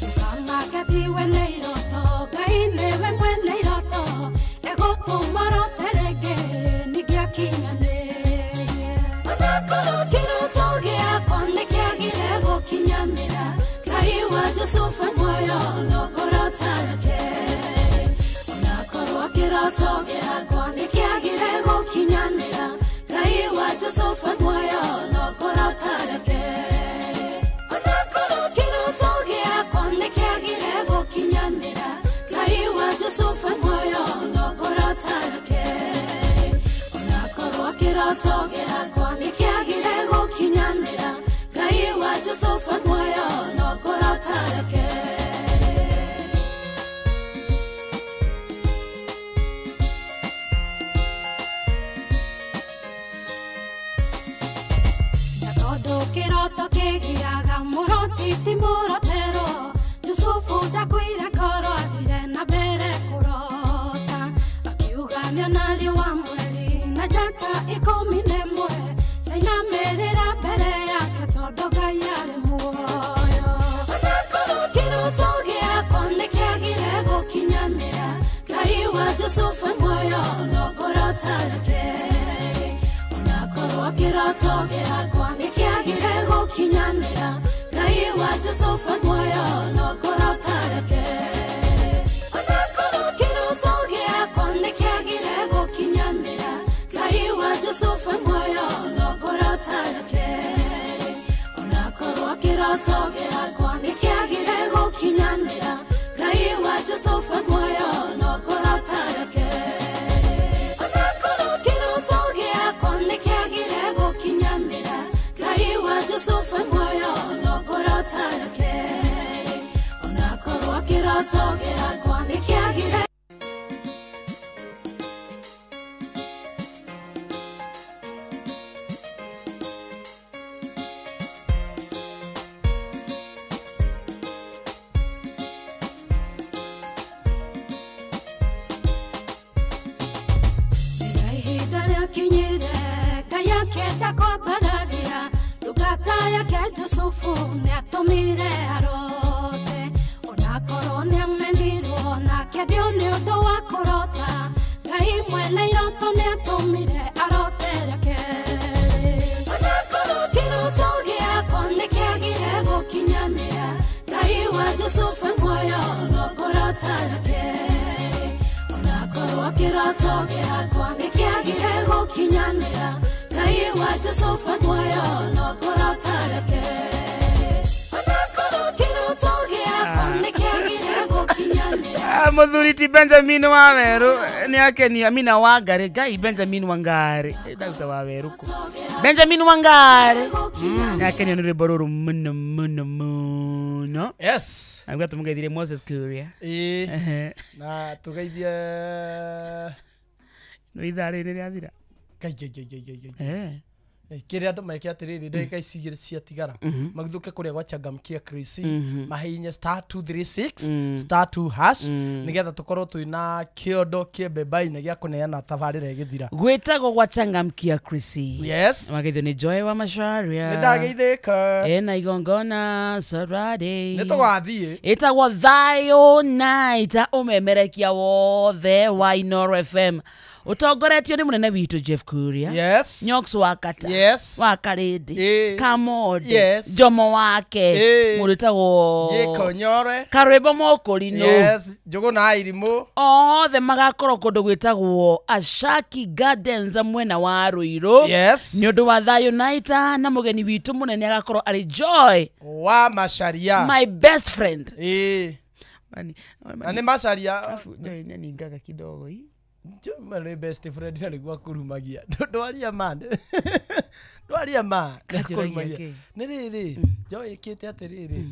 Ndũkamake tiwe nĩ iroto Ngai nĩwe mwene iroto egũtũma ũrote rĩngĩ ningĩ akinyanĩrie Onakorwo kĩroto gĩakwa nĩkĩagire gũkinyanĩra Ngai wa Jusufu muoyo no kũrota reke Onakorwo kĩroto gĩakwa nĩkĩagire gũkinyanĩra Ngai wa Jusufu muoyo no kũrota reke Onakorwo kĩroto gĩakwa nĩkĩagire gũkinyanĩra Ngai wa Jusufu muoyo no kũrota reke Onakorwo kĩroto gĩakwa nĩkĩagire gũkinyanĩra Ngai wa Jusufu muoyo no kũrota reke Na tondũ kĩroto kĩgiaga mũroti ti mũroterwo Jusufu ndakuire ngoro athire na mbere kũrota Akiuga nĩona riũa mweri na njata 11 cainamĩrĩra mbere yake tondũ Ngai arĩ muoyo Onakorwo kĩroto gĩakwa nĩkĩagire gũkinyanĩra Ngai wa Jusufu muoyo no kũrota reke Onakorwo kĩroto gĩakwa nĩkĩagire gũkinyanĩra Ngai wa Jusufu muoyo no kũrota reke Onakorwo kĩroto gĩakwa nĩkĩagire gũkinyanĩra Ngai wa Jusufu muoyo no kũrota reke Onakorwo kĩroto gĩakwa nĩkĩagire gũkinyanĩra Ngai wa Jusufu muoyo no kũrota reke Onakorwo kĩroto gĩakwa nĩkĩagire gũkinyanĩra Ngai wa Jusufu muoyo no kũrota reke Onakorwo kĩroto gĩakwa nĩkĩagire Rĩrĩa ihinda rĩakinyire Ngai akĩenda kwamba nĩatũmire arotere kerĩ. Onakorwo kĩroto gĩakwa nĩkĩagire gũkinyanĩra, Ngai wa Jusufu e muoyo no kũrota kerĩ. Onakorwo kĩroto gĩakwa nĩkĩagire gũkinyanĩra, Ngai wa Jusufu e muoyo no kũrota kerĩ. Onakorwo kĩroto gĩakwa nĩkĩagire gũkinyanĩra. Muthuri ti Benjamin wa Weru nĩ akenia mina Wangari Ngai Benjamin Wangari ndauta wa Weru ku Benjamin Wangari nĩ akenio nĩ rwĩmbo rũrũ mũno mũno mũno. Yes. Auga tũmũgeithire Moses Kuria. Ĩĩ. Na tũgeithie no ithaa rĩrĩ rĩathira. Ngai ngai ngai ngai ngai. Kĩrĩa andũ meke atĩrĩrĩ ndagĩka ici igĩrĩ ciatigara magithũke kũrĩa gwa Changamkia Chris mahihinye *236 *2# nĩgetha tũkorwo twĩna kĩondo kĩembe-inĩ gĩa kũneana tabarĩra ĩgĩthira. Gwĩtagwo gwa Changamkia Chris. Yes. Mageithio nĩ Joy wa Macharia. Nĩ ndageithĩka. Ena igongona Saturday. Nĩ tũgathiĩ. Ĩtagwo Thayo Night ũmemerekia wothe wa Inooro FM. Ũtongoretio nĩ mũnene witũ Jeff Kuria. Yes. Nyox wa Kata. Yes. Wa Karĩndĩ. Kamode. Yes. Jomo wake. Mũndũ wĩtagwo Gĩkonyore. Karwĩmbo Mũkũrinũ. Yes. Njũgũ na Irimũ. Othe magakorwo kũndũ gwĩtagwo Ashaki Gardens mwena wa Ruiru. Yes. Nĩ ũndũ wa Thayo Night na mũgeni witũ mũnene agakorwo arĩ Joy wa Macharia. My best friend. Ĩĩ. Na nĩ Macharia. Afu Joy nĩaningaga kidogo ii. Nĩ best friend na nĩguo akũrumagia. Ndwaria ma. Ndwaria ma. Nĩakũrumagia. Nĩ rĩrĩ, Joy ĩkĩte atĩrĩrĩ.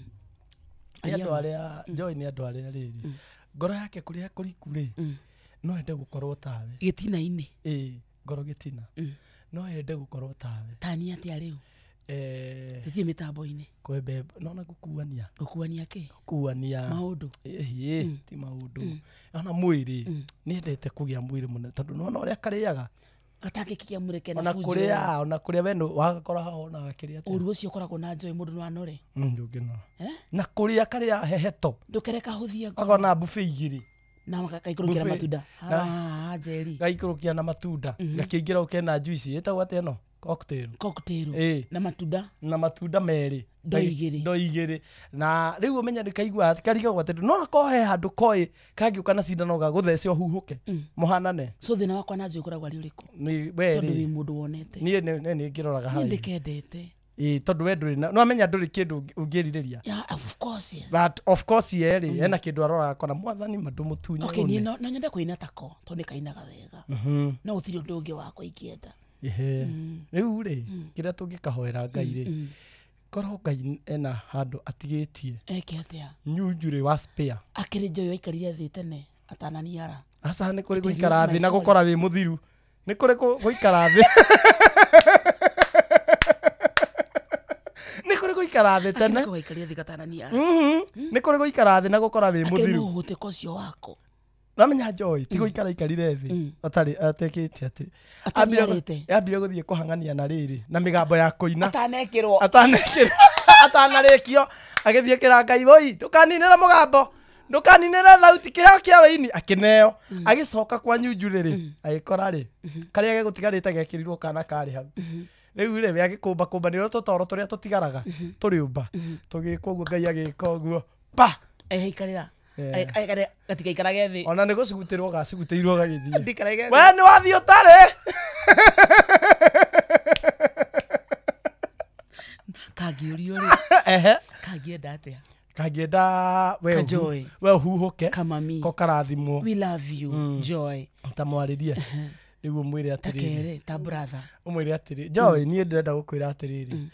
Nĩ andũ arĩa Joy nĩ andũ arĩa rĩrĩ. Ngoro yake kũrĩa kũriku rĩ, no ende gũkorwo tawe. Gĩtina-inĩ. Ĩĩ, ngoro gĩtina. No ende gũkorwo tawe. Tani atĩa rĩu? Tũthiĩ mĩtambo-inĩ. Kwembe, nona gũkuania. Gũkuania kĩ? Gũkuania. Maũndũ. Ĩĩ, ti maũndũ. Ona mwĩrĩ, nĩendete kũgĩa mwĩrĩ mũnene tondũ nĩwona ũrĩa karĩaga. Gatangĩkinya mũreke na bunjo. Ona kũrĩa we wagakora haha ona gakĩrĩa atĩa. Ũru ũcio ũkoragwo na Joy mũndũ no anore. Ndũngĩnora. Na kũrĩa karĩa heheto. Ndũkereka hũthia ngoro. Akona buffet igĩrĩ. Na gaikũrũkia na matunda. Haha Njeri. Gaikũrũkia na matunda. Gakĩingĩra ũkena juice ĩtagwo atĩa ĩno? Cocktail. Cocktail. Na matunda. Na matunda merĩ. Ndo igĩrĩ. Na rĩu ũmenya nĩ kaigua karigagwo atĩ no ko he handũ koĩ kangĩũka na cindano gagũthece ũhuhũke mũhanane. So thĩna wakwa na Joy ũkoragwo arĩ ũrĩkũ? Nĩ we Tondũ wĩ mũndũ wonete. Niĩ nĩ ngĩroraga harĩa. Niĩ ndĩkendete. Ĩĩ tondũ we ndũrĩ na no amenya ndũrĩ kĩndũ ũngĩrirĩria. Yeah, of course yes. But of course ye rĩ ena kĩndũ aroraga kona mwathani mandũmũtunye. Okay, niĩ no nyende kũina tako tondũ nĩkainaga wega. No gũtirĩ ũndũ ũngĩ wakwa ingĩenda. Ehe. Rĩu rĩ kĩrĩa tũngĩkahoera Ngai rĩ korwo Ngai ena handũ atigĩtie. Eke atĩa? Nyunjurĩ wa spare. Akĩrĩ Joy aikarire thĩ tene atananiara. Aca nĩ kũrĩ gũikara thĩ na gũkora wĩ mũthiru. Nĩ kũrĩ gũikara thĩ. Nĩ kũrĩ gũikara thĩ tene. Akĩrĩ gũikaria thĩ gatananiara. Nĩ kũrĩ gũikara thĩ na gũkora wĩ mũthiru. Akĩrĩ mũhũtĩko ũcio wako. Namenya Joy ti gũikara ikarire thĩ atarĩ atekĩte atĩ ambire gũthiĩ kũhang'ania na rĩrĩ na mĩgambo ya kũina atanekĩrwo atanarĩkio agĩthiĩ kĩra Ngai woi ndũkaninĩre mũgambo ndũkaninĩre thauti kĩheo kĩa wĩini akĩneo agĩcoka kwa Nyunjurĩ rĩ agĩkora rĩ karĩa gegũtigarĩte gekĩrirwo kana karĩ hau rĩu rĩ we agĩkũmba kũmba nĩ tũtoro tũrĩa tũtigaraga tũrĩũmba tũgĩka ũguo Ngai agĩka ũguo pa aikarĩra gatigaikarage thĩ ona nĩ gũcugutĩrwo gacugutĩirwo gagĩthiĩ we nĩ wathiĩ ũtarĩ kangĩũrio rĩ kangĩenda atĩa? Kangĩenda we ũhuhũke ko karathimwo. We love you Joy. Ta mwarĩrie rĩu ũmwĩre atĩrĩrĩ takere ta brother ũmwĩre atĩrĩ Joy niĩ ndĩrenda gũkwĩra atĩrĩrĩ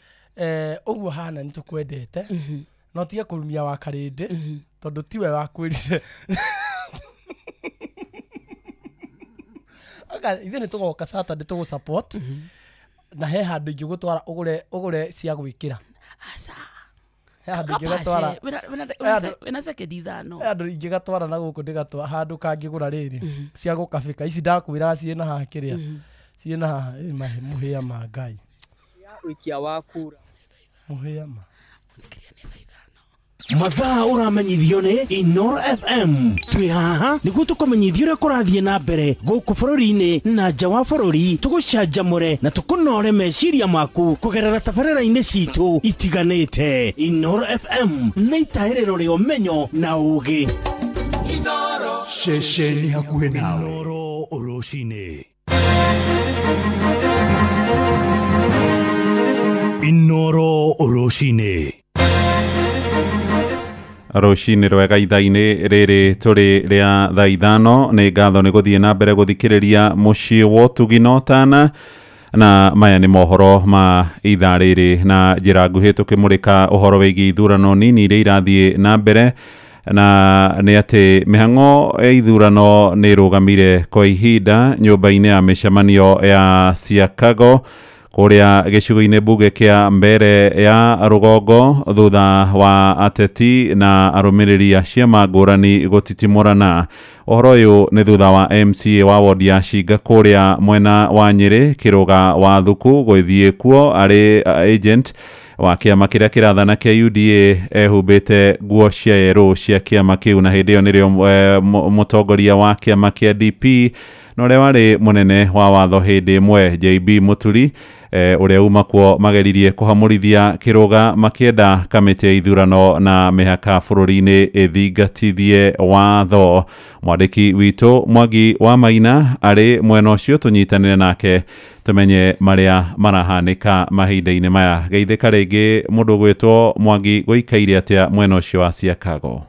ũguo hana nĩ tũkwendete no tige kũrumia wa Karĩndĩ tondũ tiwe wakwĩrire. Aka ithuĩ nĩ tũgoka Saturday tũgũ support na he handũ ingĩgũtwara ũgũre cia gwĩkĩra. Aca. He handũ ingĩgatwara. Wĩna sekendi ithano. He handũ ingĩgatwara na gũkũ ndĩgatwara handũ kangĩgũra rĩrĩ cia gũkabĩka ici ndakwĩraga ciĩna haha kĩrĩa ciĩna haha mũhĩa ma Ngai. Ũikia wa kura. Mũhĩa ma. Mathaa ũramenyithio nĩ Inoro FM. Twĩ haha nĩguo tũkũmenyithie ũrĩa kũrathiĩ na mbere gũkũ bũrũri-inĩ na nja wa bũrũri, tũgũcanjamũre na tũkũnore meciria maku kũgerera tabarĩra-inĩ citũ itiganĩte. Inoro FM nĩ itahĩrĩro rĩa ũmenyo na ũũgĩ. Ceceni hakuhĩ nawe. Inoro rũcinĩ. Inoro rũcinĩ. Rũcinĩ rwega ithaa-inĩ rĩrĩ tũrĩ rĩa thaa 5. Nĩ ngatho nĩ gũthiĩ na mbere gũthikĩrĩria mũciĩ wa ũtugi na ũtana, na maya nĩ mohoro ma ithaa rĩrĩ na njĩra nguhĩ tũkĩmũrĩka ũhoro wĩgiĩ ithurano nini iria irathiĩ na mbere, na nĩ atĩ mĩhang'o ya ithurano nĩ ĩrũgamire kwa ihinda nyũmba-inĩ ya mĩcemanio ya Siakago kũrĩa gĩcigo-inĩ mbunge kĩa Mbere ya Rũgongo thutha wa ateti na arũmĩrĩri a ciama ngũrani gũtitimũrana. Ũhoro ũyũ nĩ thutha wa MCA wa wodi ya Shinga kũrĩa mwena wa Nyĩrĩ Kĩrũga wa Thuku gũthiĩ kuo arĩ agent wa kĩama kĩrĩa kĩrathana kĩa UDA ehumbĩte nguo cia yerũ cia kĩama kĩu, na hĩndĩ ĩyo nĩrĩo mũtongoria wa kĩama kĩa DP na ũrĩa warĩ mũnene wa watho hĩndĩ ĩmwe JB Mũturi ũrĩa uma kuo mageririe kũhamũrithia Kĩrũga makĩenda kamĩtĩ ya ithurano na mĩhaka bũrũri-inĩ ĩthingatithie watho. Mwandĩki witũ Mwangi wa Maina arĩ mwena ũcio, tũnyitanĩre nake tũmenye marĩa marahanĩka mahinda-inĩ maya. Geithĩka rĩngĩ mũndũ ũgwĩtwo Mwangi, gũikaire atĩa mwena ũcio wa Siakago?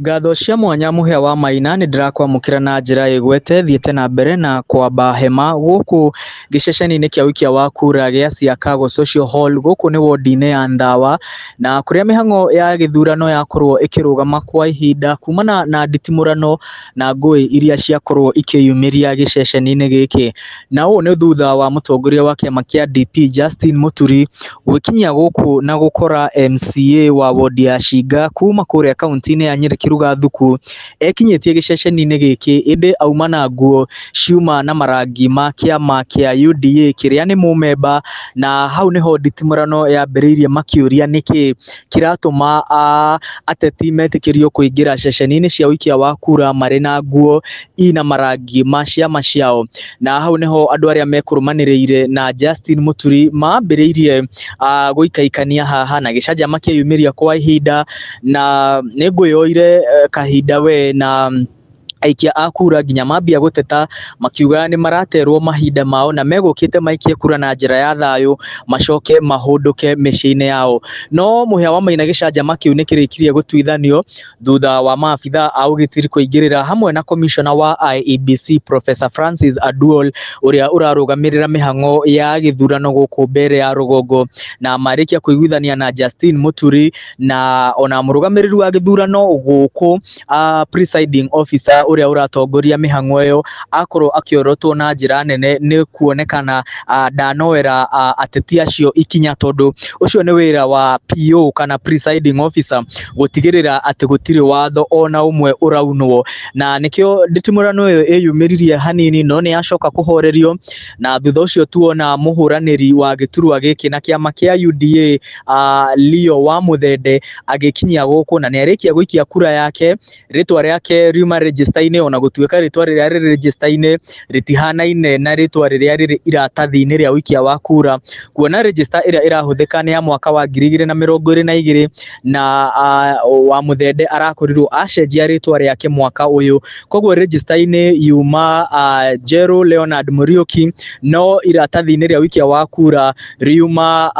Ngatho cia mwanya Mũhĩa wa Maina nĩ ndĩrakwamũkĩra na njĩra ĩgwete thiĩte na mbere na kwamba hema gũkũ gĩceceni-inĩ kĩa ũikia wa kura gĩa Siakago Social Hall gũkũ nĩ wodi-inĩ ya Ndawa, na kũrĩa mĩhang'o ya gĩthurano yakorwo ĩkĩrũgama kwa ihinda kumana na nditimũrano na ngũĩ iria ciakorwo ikĩyumĩria gĩceceni-inĩ gĩkĩ. Na ũũ nĩ thutha wa mũtongoria wa kĩama kĩa DP Justin Mũturi gwĩkinyia gũkũ na gũkora MCA wa wodi ya Shinga kuma kũrĩa kaunti-inĩ ya Nyĩrĩ Kĩrũga Thuku ekinyĩtie gĩceceni-inĩ gĩkĩ, ĩndĩ auma na nguo ciuma na marangi ma kĩama kĩa UDA kĩrĩa nĩ mũmemba, na hau nĩho nditimũrano yambĩrĩirie makĩũria nĩkĩ kĩratũma ateti metĩkĩrio kũingĩra ceceni-inĩ cia ũikia wa kura marĩ na nguo ina marangi ma ciama ciao. Na hau nĩho andũ arĩa mekũrũmanĩrĩire na Justin Mũturi mambĩrĩirie gũikaikania haha na gĩcanjama kĩyumĩria kwa ihinda, na nĩ ngwĩyoire kahinda we na aikia a kura nginya mambia gũteta makiuga nĩ maraterwo mahinda mao na megũkĩte maikie kura na njĩra ya thayũ macoke mahũndũke mĩciĩ-inĩ yao. No Mũhĩa wa Maina gĩcanjama kĩu nĩ kĩrĩkirie gũtuithanio thutha wa maabitha a ũgitĩri kũingĩrĩra hamwe na commissioner wa IEBC Professor Francis Aduol ũrĩa ũrarũgamĩrĩra mĩhang'o ya gĩthurano gũkũ Mbere ya Rũgongo, na marĩkia kũiguithania na Justin Mũturi na ona mũrũgamĩrĩri wa gĩthurano gũkũ presiding officer ũrĩa ũratongoria mĩhang'o ĩyo akorwo akĩorotwo na njĩra nene nĩ kuonekana ndanoera ateti acio ikinya, tondũ ũcio nĩ wĩra wa PO kana presiding officer gũtigĩrĩra atĩ gũtirĩ watho ona ũmwe ũraunwo, na nĩkĩo nditimũrano ĩyo ĩyumĩririe hanini no nĩ yacoka kũhorerio. Na thutha ũcio tuona mũhũranĩri wa gĩturwa gĩkĩ na kĩama kĩa UDA Leo wa Mũthende agĩkinyia gũkũ na nĩ arĩkia gũikia kura yake, rĩtwa rĩake riuma register-inĩ, ona gũtuĩka rĩtwa rĩrĩa rĩrĩ register-inĩ rĩtihanaine na rĩtwa rĩrĩa rĩrĩ iratathi-inĩ rĩa ũikia wa kura, kuona register ĩrĩa ĩrahũthĩka nĩ ya mwaka wa 2022 na wa Mũthende arakorirwo acenjia rĩtwa rĩake mwaka ũyũ, koguo register-inĩ yuma Jero Leonard Muriuki, no iratathi-inĩ rĩa ũikia wa kura riuma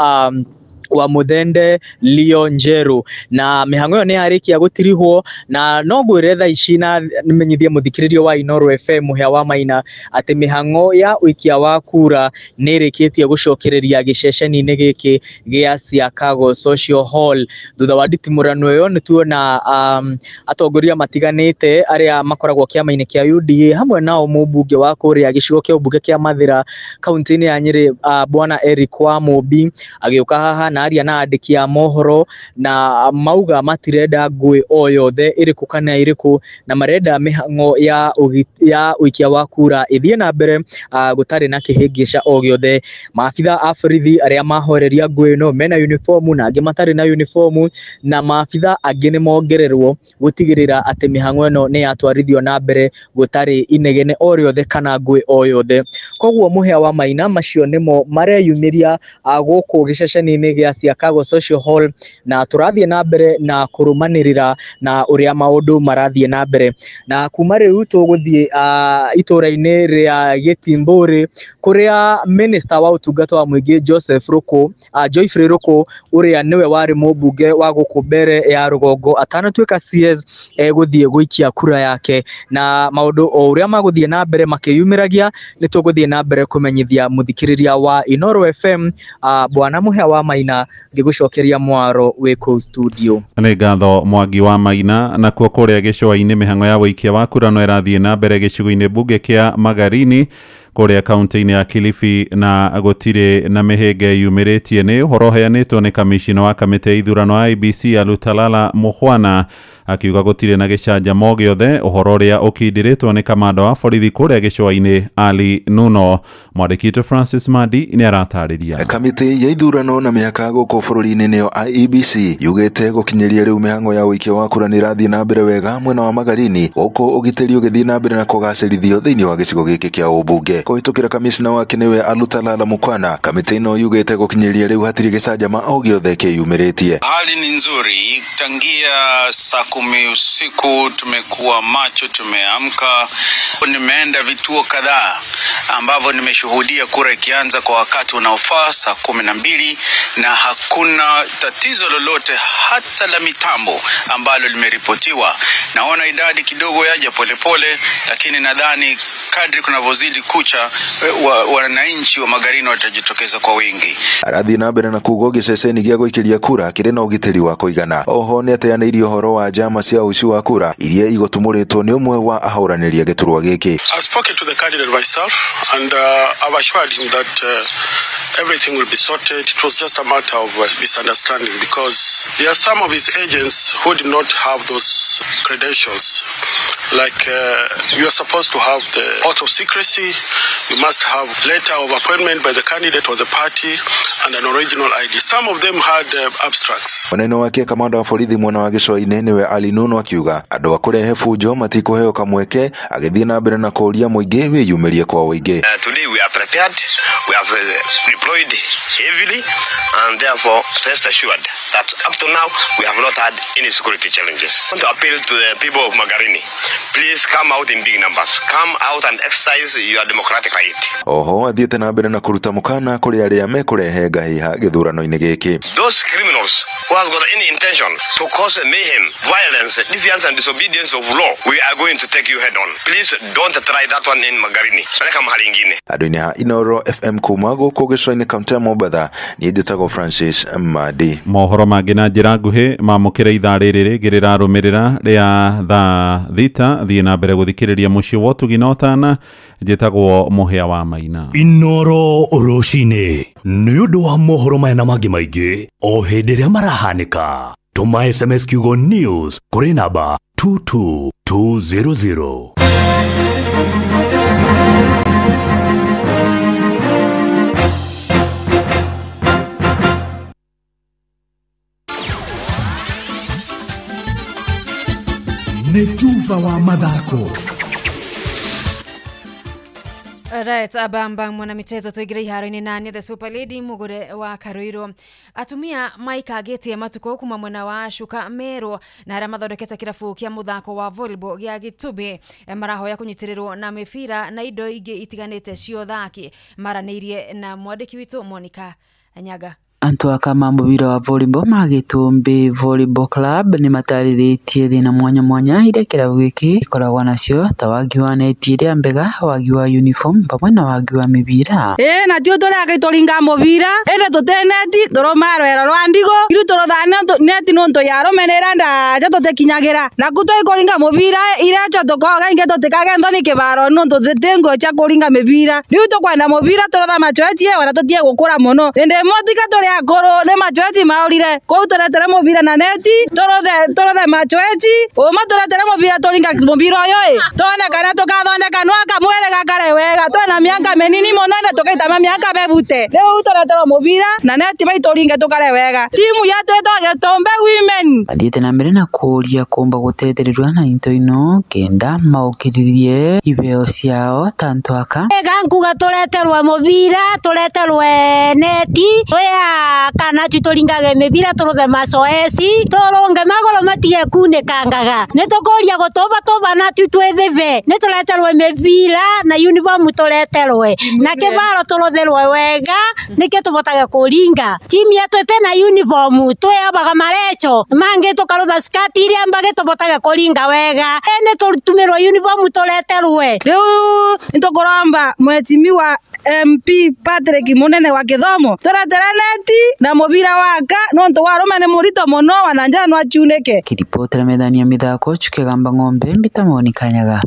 wa Mũthende Leo Njeru. Na mĩhang'o ĩyo nĩ yarĩkia gũtirihwo, na no ngwĩre thaa ici na menyithie mũthikĩrĩrio wa Inoro FM Mũhĩa wa Maina atĩ mĩhang'o ya ũikia wa kura nĩ ĩrĩkĩtie gũcokereria gĩceceni-inĩ gĩkĩ gĩa Siakago Social Hall. Thutha wa nditimũrano ĩyo nĩ tuona atongoria matiganĩte arĩa makoragwo kĩama-inĩ kĩa UDA hamwe nao mũmbunge wa kũrĩa gĩcigo kĩa ũmbunge kĩa Mathĩra kaunti-inĩ ya Nyĩrĩ Bwana Eric wa Mũmbi agĩũka haha na manaria na andĩki a mohoro na mauga matirenda ngũĩ o yothe ĩrĩkũ kana ĩrĩkũ na marenda mĩhang'o ya ũikia wa kura ĩthiĩ na mbere gũtarĩ na kĩhĩngĩca o gĩothe. Maabitha a borithi arĩa mahoreria ngũĩ ĩno mena uniformu na angĩ matarĩ na uniformu, na maabitha angĩ nĩ mongererwo gũtigĩrĩra atĩ mĩhang'o ĩno nĩ yatwarithio na mbere gũtarĩ inegene o rĩothe kana ngũĩ o yothe. Koguo Mũhĩa wa Maina macio nĩmo mareyumĩria gũkũ gĩceceni-inĩ gĩa Siakago Social Hall, na tũrathiĩ na mbere na kũrũmanĩrĩra na ũrĩa maũndũ marathiĩ na mbere. Na kuma rĩu tũgũthiĩ itũra-inĩ rĩa Gĩtimbũrĩ kũrĩa minister wa ũtungata wa mũingĩ Joseph Ruku, Joyfrey Ruku ũrĩa nĩwe warĩ mũmbunge wa gũkũ mbere ya rũgongo atanatuĩka CS egũthiĩ gũikia kura yake, na maũndũ o ũrĩa magũthiĩ na mbere makĩyumĩragia nĩ tũgũthiĩ na mbere kũmenyithia mũthikĩrĩria wa Inoro FM. Bwana Mũhĩa wa Maina ngĩgũcokeria mwaro wĩ kũu studio. Nĩ ngatho Mwangi wa Maina. Nakuo kũrĩa gĩcũa-inĩ mĩhang'o ya wũikia wa kura no ĩrathiĩ na mbere gĩcigo-inĩ mbunge kĩa Magarini kũrĩa kaunti-inĩ ya Kilifi, na gũtirĩ na mĩhĩnga yumĩrĩtie. Nĩ ũhoro ũheanĩtwo nĩ kamishina wa kamĩtĩ ya ithurano IEBC Alutalala Mukhwana akiuga gũtirĩ na gĩcanjama o gĩothe, ũhoro ũrĩa ũkindĩrĩtwo nĩ kamanda wa borithi kũrĩa gĩcũa-inĩ Ali Nuno. Mwandĩki witũ Francis Madi nĩ aratarĩria. Kamĩtĩ ya ithurano na mĩhaka gũkũ bũrũri-inĩ nĩyo IEBC yugĩte gũkinyĩria rĩu mĩhang'o ya ũikia wa kura nĩ ĩrathiĩ na mbere wega mwena wa Magarini, gũkũ ũgitĩri ũgĩthiĩ na mbere na kũgacĩrithio thĩinĩ wa gĩcigo gĩkĩ kĩa ũmbunge. Kũhĩtũkĩra kamishna wake nĩwe Alutalala Mukhwana, kamĩtĩ ĩno yugĩte gũkinyĩria rĩu hatirĩ gĩcanjama o gĩothe kĩyumĩrĩtie. Hali ni nzuri tangia saa 10 usiku, tumekuwa macho, tumeamka. Nimeenda vituo kadhaa ambavyo nimeshuhudia kura ikianza kwa wakati unaofaa saa 12, na hakuna tatizo lolote hata la mitambo ambalo limeripotiwa. Naona idadi kidogo yaja polepole, lakini nadhani kadri kunavyozidi kucha wananchi wa Magarini watajitokeza kwa wingi. Arathiĩ na mbere na kuga gĩceceni gĩa gũikĩria kura kĩrĩ na ũgitĩri wa kũigana. Oho nĩ ateanĩirie ũhoro wa njama cia ũici wa kura iria igũtumũrĩtwo nĩ ũmwe wa ahũranĩri a gĩturwa gĩkĩ. I've spoken to the candidate myself and I've assured him that everything will be sorted. It was just a matter of misunderstanding because there are some of his agents who did not have those credentials. Like you are supposed to have the oath of secrecy, you must have letter of appointment by the candidate or the party and an original ID. Some of them had abstracts. Mwena wake kamanda wa borithi mwena wa gĩcũa-inĩ nĩwe Ali Nuno akiuga andũ a kũrehe bunjo matikũheo kamweke, agĩthiĩ na mbere na kũũria mũingĩ wĩyumĩrie kwa ũingĩ. Today we are prepared, we have deployed heavily, and therefore rest assured that up to now we have not had any security challenges. I want to appeal to the people of Magarini, please come out in big numbers, come out and exercise your democratic right. Oho athiĩte na mbere na kũruta mũkana kũrĩ arĩa mekũrehe ngahĩha gĩthurano-inĩ gĩkĩ. Those criminals who have got any intention to cause mayhem, violence, defiance and disobedience of law, we are going to take you head on. Please don't try that one in Magarini. Peleka mahali ingine. Andũ-inĩ ha Inoro FM kuma gũkũ gĩcũa-inĩ kaunti ya Mombatha, niĩ njĩtagwo Francis Madi. Mohoro mangĩ na njĩra nguhĩ mamũkĩre ithaa rĩrĩ rĩngĩ rĩrarũmĩrĩra rĩa thaa 6. Thiĩ na mbere gũthikĩrĩria mũciĩ wa ũtugi na ũtana. Njĩtagwo Mũhĩa wa Maina. Inoro rũcinĩ nĩ ũndũ wa mohoro maya na mangĩ maingĩ o hĩndĩ ĩrĩa marahanĩka. Tũma SMS kiugo news kũrĩ namba 22200. Nĩ tuva wa mathako. Right, abamba mwana michezo tuigire iharo-inĩ na the Super Lady mugure wa Karuiro. Atumia maikagĩtie matuko kuma mwena wa Shuka Meru na arĩa mathondekete kĩrabu kĩa mũthako wa volleyball gĩa Gĩtũmbĩ marahoya kũnyitĩrĩrwo na mĩbira na indo ingĩ itiganĩte cia ũthaki. Maranĩirie na mwandĩki witũ Monica Nyaga. Antu aka mubira wa volleyball ma Gĩtũmbĩ Volleyball Club nĩ matarĩrĩtie thĩna mwanya mwanya iria kĩrabu gĩkĩ gĩkoragwo nacio ta wagi wa neti ĩrĩa mbega, wagi wa uniform pamwe na wagi wa mĩbira. Ĩĩ na ti tũrĩa tũringa mũbira ĩndĩ tũtĩ neti tũrũma rwero rwa ndigo iru tũrũthana neti nonto yaromenera ndaja tũtĩkinyagira na ku twĩkũringa mũbira irecho tũkoga ingĩ tũtikagendo nĩ kĩbaro nonto tĩtingũ cha kũringa mĩbira rĩu tũkwenda mũbira tũrotha machoechi ona tũtige gũkũra mũno ĩndĩ motika tũrĩ akũrũ nĩ machoechi maũrire kũu tũretere mũbira na neti tũrothe machoechi ũma tũretere mũbira tũringa mũbira ũyũ ĩ tuone kana tũkathondeka no akamwĩrĩ gakare wega twena mĩaka mĩnini mũno na tũkaitama mĩaka mebute rĩu tũreterwo mũbira na neti baitũringe tũkare wega timu yetu ĩtagwo Gĩtũmbe Women. Athiĩte na mbere na kũũria kũmba gũtethereria na into ino kenda maũkĩrĩrie ibeo ciao ta antu aka nkuga tũreterwe mũbira tũreterwe neti twĩa kana tu tũringage mĩbira tũrũthe macoeci tũrũnge magũrũ matige kunĩkangaga nĩ tũkũria gũtũba tũba na tu twĩthĩbe nĩ tũreterwe mĩbira na uniform tũreterwe na kĩbaro tũrũthĩrwe wega nĩkĩo tũbotage kũringa timu yetu ĩtĩna uniform twĩambaga marecho mangĩ tũkarũtha skati iria mbage tũbotage kũringa wega nĩ tũtumĩrwo uniform tũreterwe rĩu nĩtũkũromba mheshimiwa MP Patrick Munene wa Githomo tũretere neti na mũbira waka nontu warũme nĩ mũritũ mũno wana njara no achunĩke. Kiripotera methani ya mithako Chukegamba Ng'ombe Mbitamoni Kanyaga.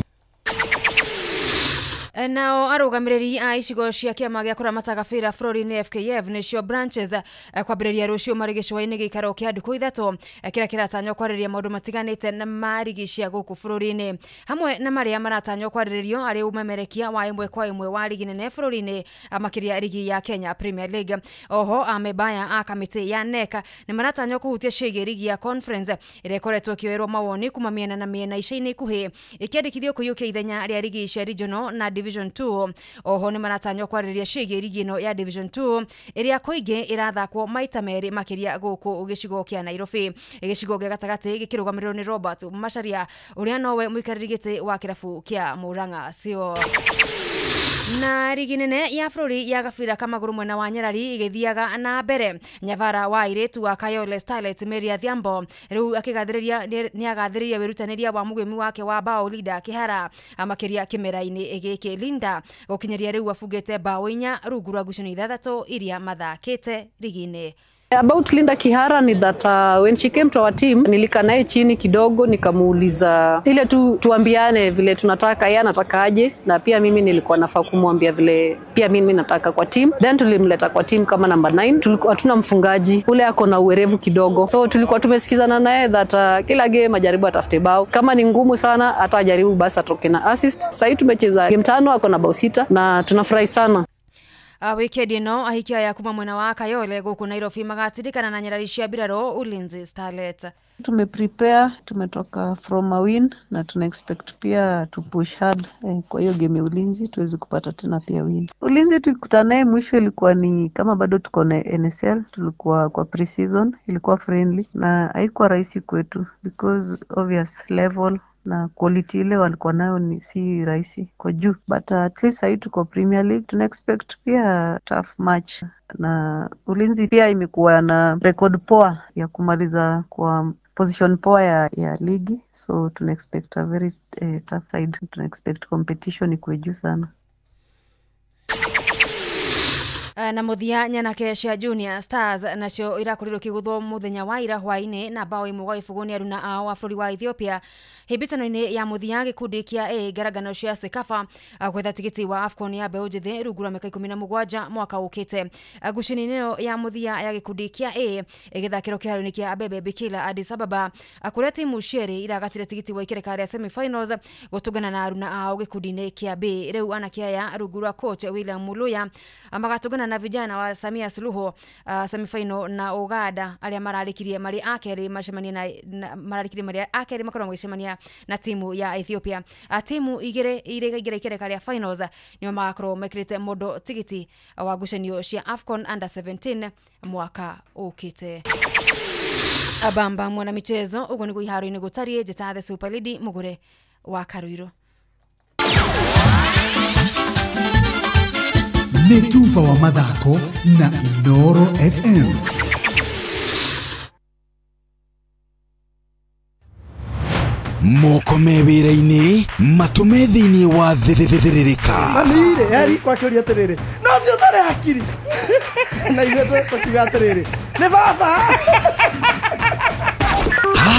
Nao arũgamĩrĩri a icigo cia kĩama gĩa kũramata gabira bũrũri-inĩ FKF nĩcio branches kwambĩrĩria rũciũ marĩ gĩcũa-inĩ gĩikaro kĩa ndukũ ithatũ kĩrĩa kĩratanywo kwarĩrĩria maũndũ matiganĩte na ma rigi cia gũkũ bũrũri-inĩ hamwe na marĩa maratanywo kwarĩrĩrio arĩ ũmemerekia wa ĩmwe kwa ĩmwe wa rigi nene bũrũri-inĩ makĩria rigi ya Kenya Premier League. Oho amebaya a kamĩtĩ ya NEC nĩ maratanywo kũhutia ciĩgiĩ rigi ya Conference ĩrĩa ĩkoretwo ĩkĩoerwo mawoni kuma mĩena na mĩena ica-inĩ ikuhĩ ĩkĩandĩkithio kũiyũkia ithenya rĩa rigi cia regional na Division 2. Oho nĩ maratanywo kwarĩrĩria ciĩgiĩ rigi ĩno ya Division 2 ĩrĩa kũingĩ ĩrathakwo maita merĩ makĩria gũkũ gĩcigo kĩa Nairobi. Gĩcigo gĩa gatagatĩ gĩkĩrũgamĩrĩrwo nĩ Robert Macharia ũrĩa nowe mũikarĩri gĩtĩ wa kĩrabu kĩa Murang'a Seal. Na rigi nene ya bũrũri ya gabira ka magũrũ mwena wa Nyarari ĩgĩthiaga na mbere nyabara wa airĩtu wa Kayole Starlets Mary Adhiambo rĩu akĩgathĩrĩria nĩagathĩrĩria wĩrutanĩria wa mũgĩmi wake wa bao Linda Kihara makĩria kĩmera-inĩ gĩkĩ. Linda gũkinyĩria rĩu abungĩte bao 4 rungu rwa ngucanio 6 iria mathakĩte rigi-inĩ. About Linda Kihara ni that when she came to our team, nilikaa naye chini kidogo nikamuuliza ile tu tuambiane vile tunataka yeye anataka aje, na pia mimi nilikuwa nafaa kumwambia vile pia mimi nataka kwa team. Then tulimleta kwa team kama number 9. Tulikuwa hatuna mfungaji ule ako na uwerevu kidogo, so tulikuwa tumesikizana naye that kila game ajaribu atafute bao, kama ni ngumu sana hata ajaribu basi atoke na assist. Sasa tumecheza game 5 ako na bao 6 na tunafurahi sana. Wikendi ĩno ahikia ya kuma mwena wa Kayole gũkũ Nairobi magatirikana na nyarari cia mbirarũ Ulinzi Starlet. Tumeprepare, tumetoka from a win na tuna expect pia to push hard kwa hiyo game ya Ulinzi tuweze kupata tena pia win. Ulinzi tulikutana naye mwisho ilikuwa ni kama bado tuko na NSL, tulikuwa kwa pre-season, ilikuwa friendly na haikuwa rahisi kwetu because obvious level na quality ile walikuwa nayo ni si rahisi kwa juu, but at least sasa tuko Premier League, tuna expect pia tough match. Na Ulinzi pia imekuwa na record poa ya kumaliza kwa position poa ya ligi, so tuna expect a very tough side, tuna expect competition ikuwe juu sana. Na muthia nyanake cia Junior Stars nacio irakorirwo ikiguthwo muthenya wa ira hwaini na bao 1-0 ni aruna ao a bũrũri wa Ethiopia hĩmbĩtano-inĩ ya muthia gĩkundi kĩa A ngarangano cia CECAFA gwetha tigiti wa AFCON ya mbeũ njĩthĩ rungu rwa mĩaka 17 mwaka ũkĩte. Ngucanio-inĩ ĩno ya muthia ya gĩkundi kĩa A ĩgĩthakĩrwo kĩharo-inĩ kĩa Abebe Bikila Addis Ababa kũrĩa timu cierĩ iragatire tigiti wa ikereka rĩa semi-finals gũtũngana na aruna ao gĩkundi-inĩ kĩa B. Rĩu anake aya rungu rwa coach William Muluya magatũngana na vijana wa Samia Suluhu semifinal na Uganda aria mararikirie mari akeri macemania na mararikirie mari akeri makorwo magicemania na timu ya Ethiopia. Timu igere ire ikereka ria finals nio magakorwo mekirite mondo tigiti wa ngucanio cia AFCON under 17 mwaka ukite. Abamba mwana michezo ugo niguo iharo-inĩ gũtariĩ njĩta the Super Lady Mugure wa Karuiro. Nĩ tuba wa mathako na Inooro FM. Moko me wĩra-inĩ matũme thĩinĩ wa thĩthĩrĩrĩka. Mami-rĩ eri kwakĩũria atĩrĩrĩ, no ũcio ũtarĩ hakiri na ithuĩ tũkiuga atĩrĩrĩ nĩ baba.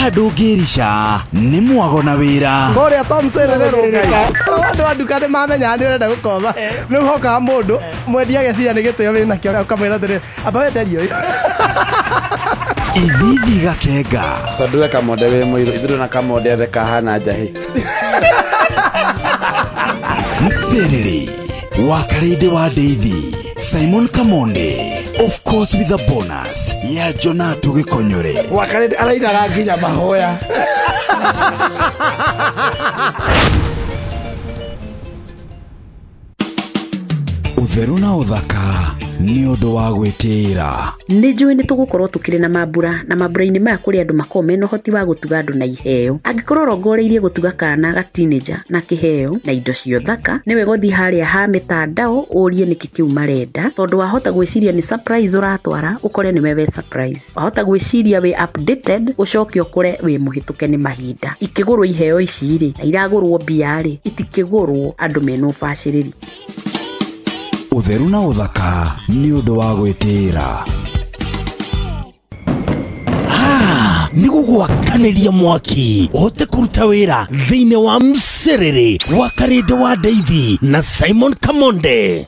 Haha ndũngĩrica nĩ mwago na wĩra. Kũrĩa Tom Serere Ngai. Andũ a nduka nĩ mamenya nĩ ũrenda gũkomba. Rĩu hokaga mũndũ mwendia ageciria nĩ gĩtĩo wĩnakĩo ũkamwĩra atĩrĩrĩ amba wenderio ũyũ. Ithithi gakenga. Tondũ we Kamonde wĩ mũirũ ithuĩ na Kamonde othe kahana njahĩ. Mserere wa Karĩndĩ wa Ndeithi Simon Kamonde, of course with a bonus ya Jonato Gĩkonyore. Wa Karĩndĩ arainaga nginya mahoya. Ũtheru na ũthaka nĩ ũndũ wa gwĩtĩĩra. Nĩ njũĩ nĩ tũgũkorwo tũkĩrĩ na mambura na mambura-inĩ maya kũrĩ andũ makoragwo mena ũhoti wa gũtuga andũ na iheo. Angĩkorwo ũrongoreirie gũtuga kana ga teenager na kĩheo na indo cia ũthaka, nĩ wega ũthiĩ harĩa ha mĩtandao ũrie nĩkĩ kĩu marenda, tondũ wahota gwĩciria nĩ surprise ũratwara ũkore nĩwe we surprise. Wahota gwĩciria wĩ updated ũcoke ũkore wĩ mũhĩtũke nĩ mahinda. Ikĩgũrwo iheo ici rĩ, na iragũrwo mbia rĩ, itikĩgũrwo andũ mena ũbacĩrĩri. Ũtheru na ũthaka nĩ ũndũ wa gwĩtĩĩra. Nĩ gũgwakanĩria mwaki ũhote kũruta wĩra thĩinĩ wa Mserere wa Karĩndĩ wa Ndeithi na Simon Kamonde.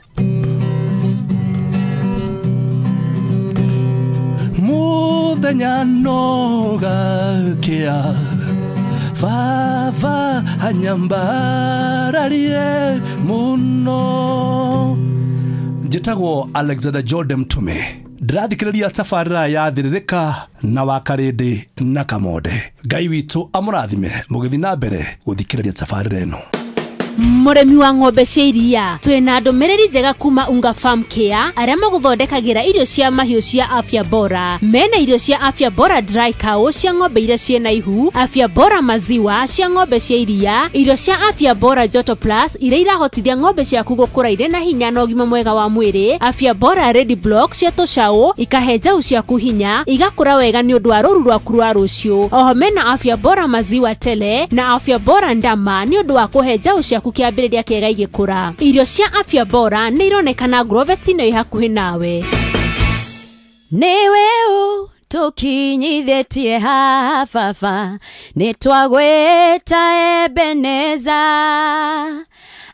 Mũthenya no gakĩa baba anyambararie mũno. Njĩtagwo Alexander Jordan Mtume. Ndĩrathikĩrĩria tabarĩra ya Thĩrĩrĩka na wa Karĩndĩ na Kamonde. Ngai witũ amũrathime mũgĩthiĩ na mbere gũthikĩrĩria tabarĩra ĩno. Mũrĩmi wa ng'ombe cia iria twĩna ndũmĩrĩri njega kuma Unga Farm Care arĩa magũthondekagĩra irio cia mahiũ cia afya bora. Mena irio cia afya bora dry cow cia ng'ombe iria ciĩna ihu, afya bora maziwa cia ng'ombe cia iria, irio cia afya bora joto plus iria irahotithia ng'ombe ciaku gũkũra irĩ na hinya na ũgima mwega wa mwĩrĩ, afya bora ready block cia tũcaũ ikahe njaũ ciaku hinya igakũra wega nĩ ũndũ wa rũru rwaku rwa rũciũ. Oho mena afya bora maziwa tele na afya bora ndama nĩ ũndũ wa kũhe njaũ ciaku kĩambĩrĩria kĩega igĩkũra. Irio cia afya bora nĩ ironekana Grovet-inĩ ĩ hakuhĩ nawe. Nĩwe ũtũkinyithĩtie haha baba, nĩtwagwĩta Ebeneza.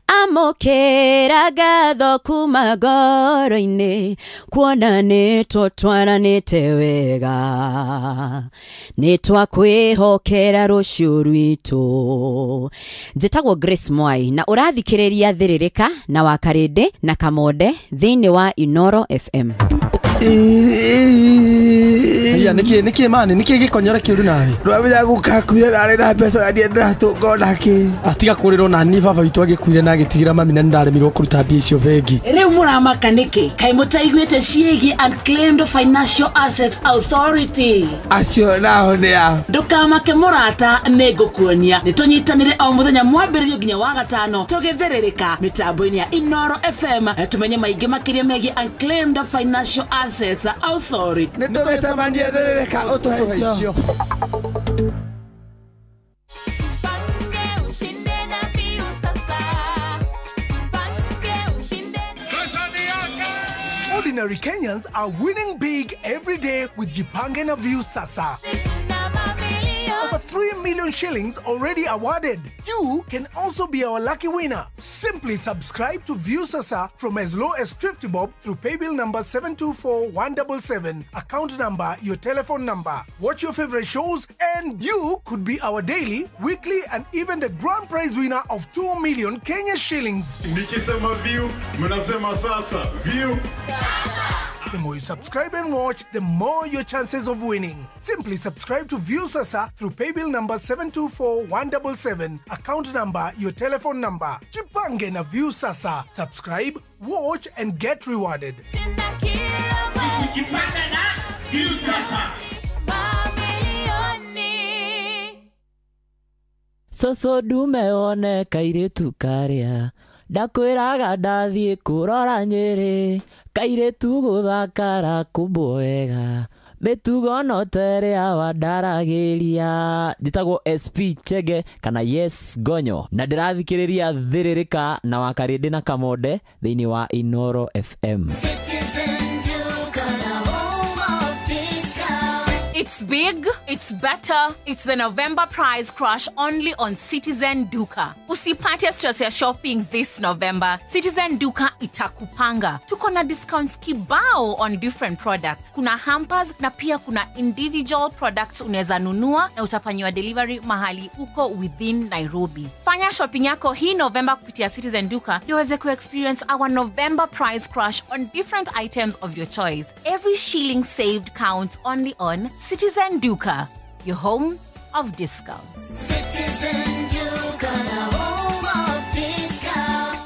Amũkĩra ngatho kuma ngoro-inĩ, kuona nĩtũtwaranĩte wega, nĩtwakwĩhokera rũciũ rwitũ. Njĩtagwo Grace Mwai na ũrathikĩrĩria Thĩrĩrĩka na wa Karĩndĩ na Kamonde thĩinĩ wa Inoro FM. Iya nĩkĩ mani nĩkĩ gĩkonyore kĩũru nawe? Ndwamenya gũkakuire narĩ na mbeca na ndiĩ ndĩratũnga onakĩ. Atiga kũrĩrwo na niĩ baba witũ agĩkuire na agĩtigĩra mami na nĩndaremirwo kũruta mbia icio bengi. Rĩu mũramaka nĩkĩ? Kaĩ mũtaiguĩte ciĩgiĩ Unclaimed Financial Assets Authority? Acio nao nĩ a? Ndũkamake mũrata, nĩngũkuonia. Nĩtũnyitanĩre o mũthenya mwambĩrĩrio nginya wa gatano tũgĩthĩrĩrĩka mĩtambo-inĩ ya Inoro FM tumenye maingĩ makĩria megiĩ Unclaimed Financial Assets Authority. Nĩtũgĩcemania Thĩrĩrĩka ũtũhe icio. Ordinary Kenyans are winning big every day with Jipange na Viusasa. Over 3 million shillings already awarded. You can also be our lucky winner. Simply subscribe to Viusasa from as low as 50 bob through paybill number 724177, account number, your telephone number. Watch your favorite shows and you could be our daily, weekly and even the grand prize winner of 2 million Kenya shillings. Nikisema view, mnasema sasa. View. The more you subscribe and watch, the more your chances of winning. Simply subscribe to Viusasa through paybill number 724177, account number, your telephone number. Jipange na Viusasa. Subscribe, watch and get rewarded. Jipange na Viusasa. Soso ndume one kairĩtu karĩa ndakwĩraga ndathiĩ kũrora Nyĩrĩ, kairĩtu gũthakara kũmbwo wega, mĩtugo no ta ĩrĩa wandaragĩria. Njĩtagwo SP Chege kana Yes Gonyo na ndĩrathikĩrĩria Thĩrĩrĩka na wa Karĩndĩ na Kamonde thĩinĩ wa Inoro FM. It's big, It's better. It's the November price crash only on Citizen Duka. Usipate stress ya shopping this November. Citizen Duka itakupanga. Tuko na discounts kibao on different products. Kuna hampers na pia kuna individual products unaweza nunua na utafanyiwa delivery mahali uko within Nairobi. Fanya shopping yako hii November kupitia Citizen Duka ndio uweze ku-experience our November price crash on different items of your choice. Every shilling saved counts only on Citizen Duka, your home of discounts. Citizen Duka, the home of discounts.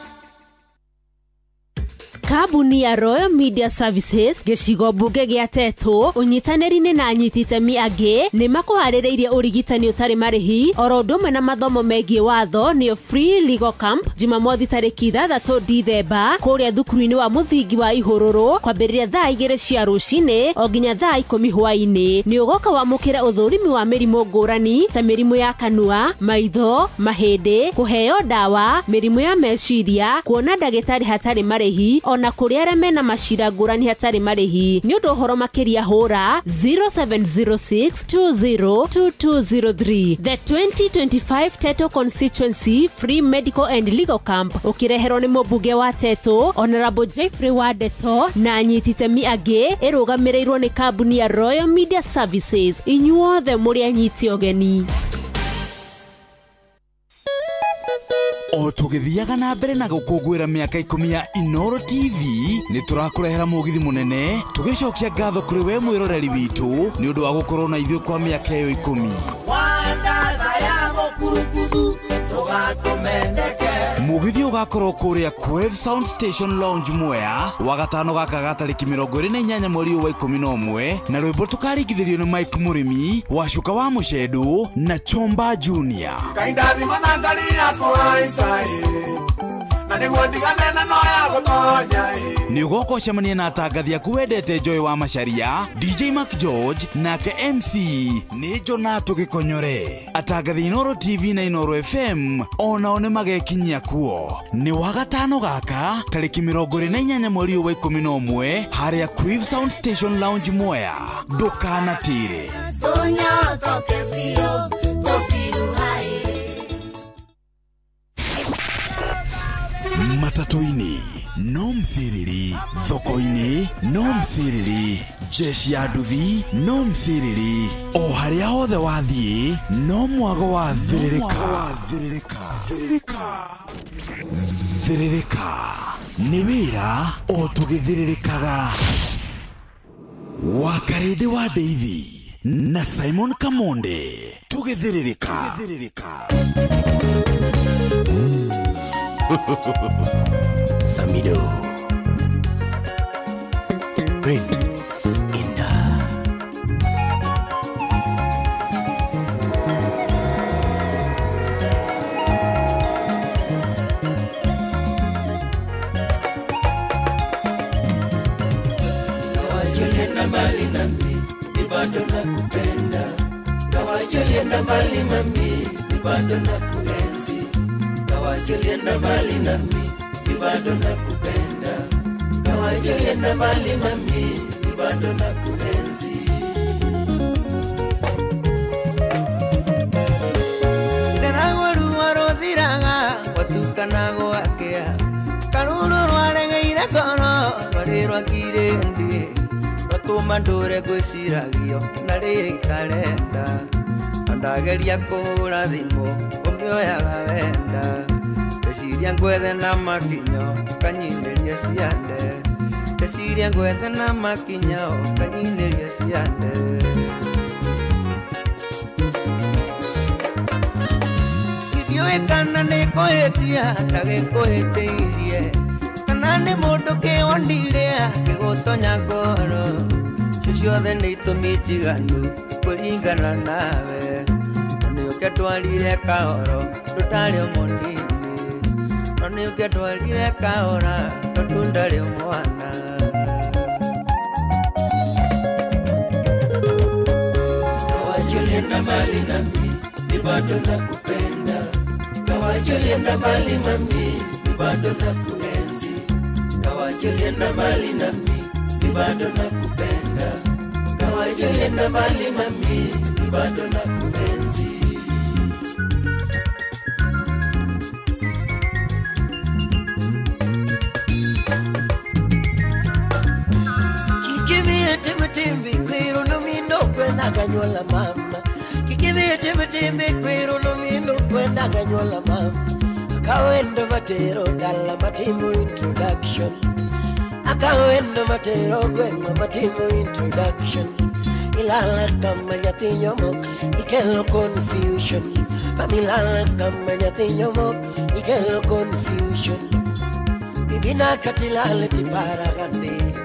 Kambuni ya Royal Media Services gĩcigo mbunge gĩa Tetu ũnyitanĩri-inĩ na anyiti itemi angĩ nĩ makũharĩrĩirie ũrigitani ũtarĩ marĩhi oro ũndũ ũmwe na mathomo megiĩ watho nĩyo Free Legal Camp Jumamothi tarĩki 6 Dithemba kũrĩa thukuru-inĩ wa mũthingi wa Ihũrũrũ kwambĩrĩria thaa 2 cia rũcinĩ o nginya thaa 10 hwaĩ-inĩ. Nĩ ũgoka wamũkĩra ũthũrimi wa mĩrimũ ngũrani ta mĩrimũ ya kanua, maitho, mahĩndĩ, kũheo ndawa, mĩrimũ ya meciria, kuona ndagĩtarĩ hatarĩ marĩhi ona kũrĩa arĩa mena macira ngũrani hatarĩ marĩhi. Nĩ ũndũ ũhoro makĩria hũra 0706 202203. The 2025 Tetu Constituency Free Medical and Legal Camp ũkĩreherwo nĩ mũmbunge wa Tetu Honorable Jeffrey Wandeto na anyiti itemi angĩ, ĩrũgamĩrĩirwo nĩ kambuni ya Royal Media Services. Inyuothe mũrĩ anyiti ũgeni. O tũgĩthiaga na mbere na gũkũngũĩra mĩaka 10 ya Inoro TV, nĩ tũrakũrehera mũgithi mũnene tũgĩcokia ngatho kũrĩ we mwĩroreri witũ nĩ ũndũ wa gũkorwo na ithuĩ kwa mĩaka ĩyo 10. Mũgithi ũgakorwo kũrĩa Quave Sound Station Lounge Mwea wagatano gaka ga tarĩki 28 mweri wa 11 na rwĩmbo tũkaringithĩrio nĩ Mike Mũrĩmi wa Cuka wa Mũcendu na Chomba Junior. Nĩ ũgoka ũcemanie na atangathi aku wendete Joy wa Macharia, DJ Mark George nake MC nĩ Jonato Gĩkonyore. Atangathi Inoro TV na Inoro FM onao nĩ magekinyia kuo. Nĩ wagatano gaka tarĩki 28 mweri wa 11 harĩa Quave Sound Station Lounge Mwea. Ndũkanatĩre. Matatu-inĩ no mthiriri, thoko-inĩ no mthiriri, jeshi ya nduthi no mthiriri, o harĩa hothe wathiĩ no mwago wa thĩrĩrĩka. Thĩrĩrĩka nĩ wĩra o tũgĩthĩrĩrĩkaga. Wakarĩndĩ wa Ndeithi na Simon Kamonde tũgĩthĩrĩrĩka. Samido Prince Inda. Kawajulienda mbali nami, ni bado nakupenda. Kawajulienda mbali nami, ni bado nakuenzi. Kawajulienda mbali nami, ni bado nakupenda. Kawajulienda mbali nami, ni bado nakuenzi. Ndĩragũruo rũthiraga gwatukana gwakĩa karũrũ rwaregeire ngoro rwarĩ rwakirĩndĩ rwatũma ndũre ngwĩciragio na rĩrĩ itarenda na ndageria kũhũra thimũ ũmĩoyaga wenda ndeciria ngwethe na makinyo kanyinĩria ciande ndeciria ngwethe na makinyo kanyinĩria ciande. Ndiũĩ kana nĩ kũhĩtia ndagĩkũhĩtĩirie kana nĩ mũndũ kĩwonire akĩgũtonya ngoro cio ciothe nĩ itũmi njiganu kũringana nawe no nĩ ũngĩatwarire kahoro ndũtarĩ mũnini no nĩ ũngĩatwarire kahora tondũ ndarĩ mwana. Kawajulienda mbali nami, ni bado nakupenda. Kawajulienda mbali nami, ni bado nakuenzi. Kawajulienda mbali nami, ni bado nakupenda. Kawajulienda mbali nami, ni mi bado nakuenzi. Kikimiye timbi kwiru no mino kwenda kanyola mama. Kikimiye timbi kwiru no mino kwenda kanyola mama. Akawendo matero dala matimu introduction. Akawendo matero gweng'wa matimu introduction. Ilala kama nyathi nyomok ikelo confusion. Familala kama nyathi nyomok ikelo confusion. Bibina katilale tipara gande.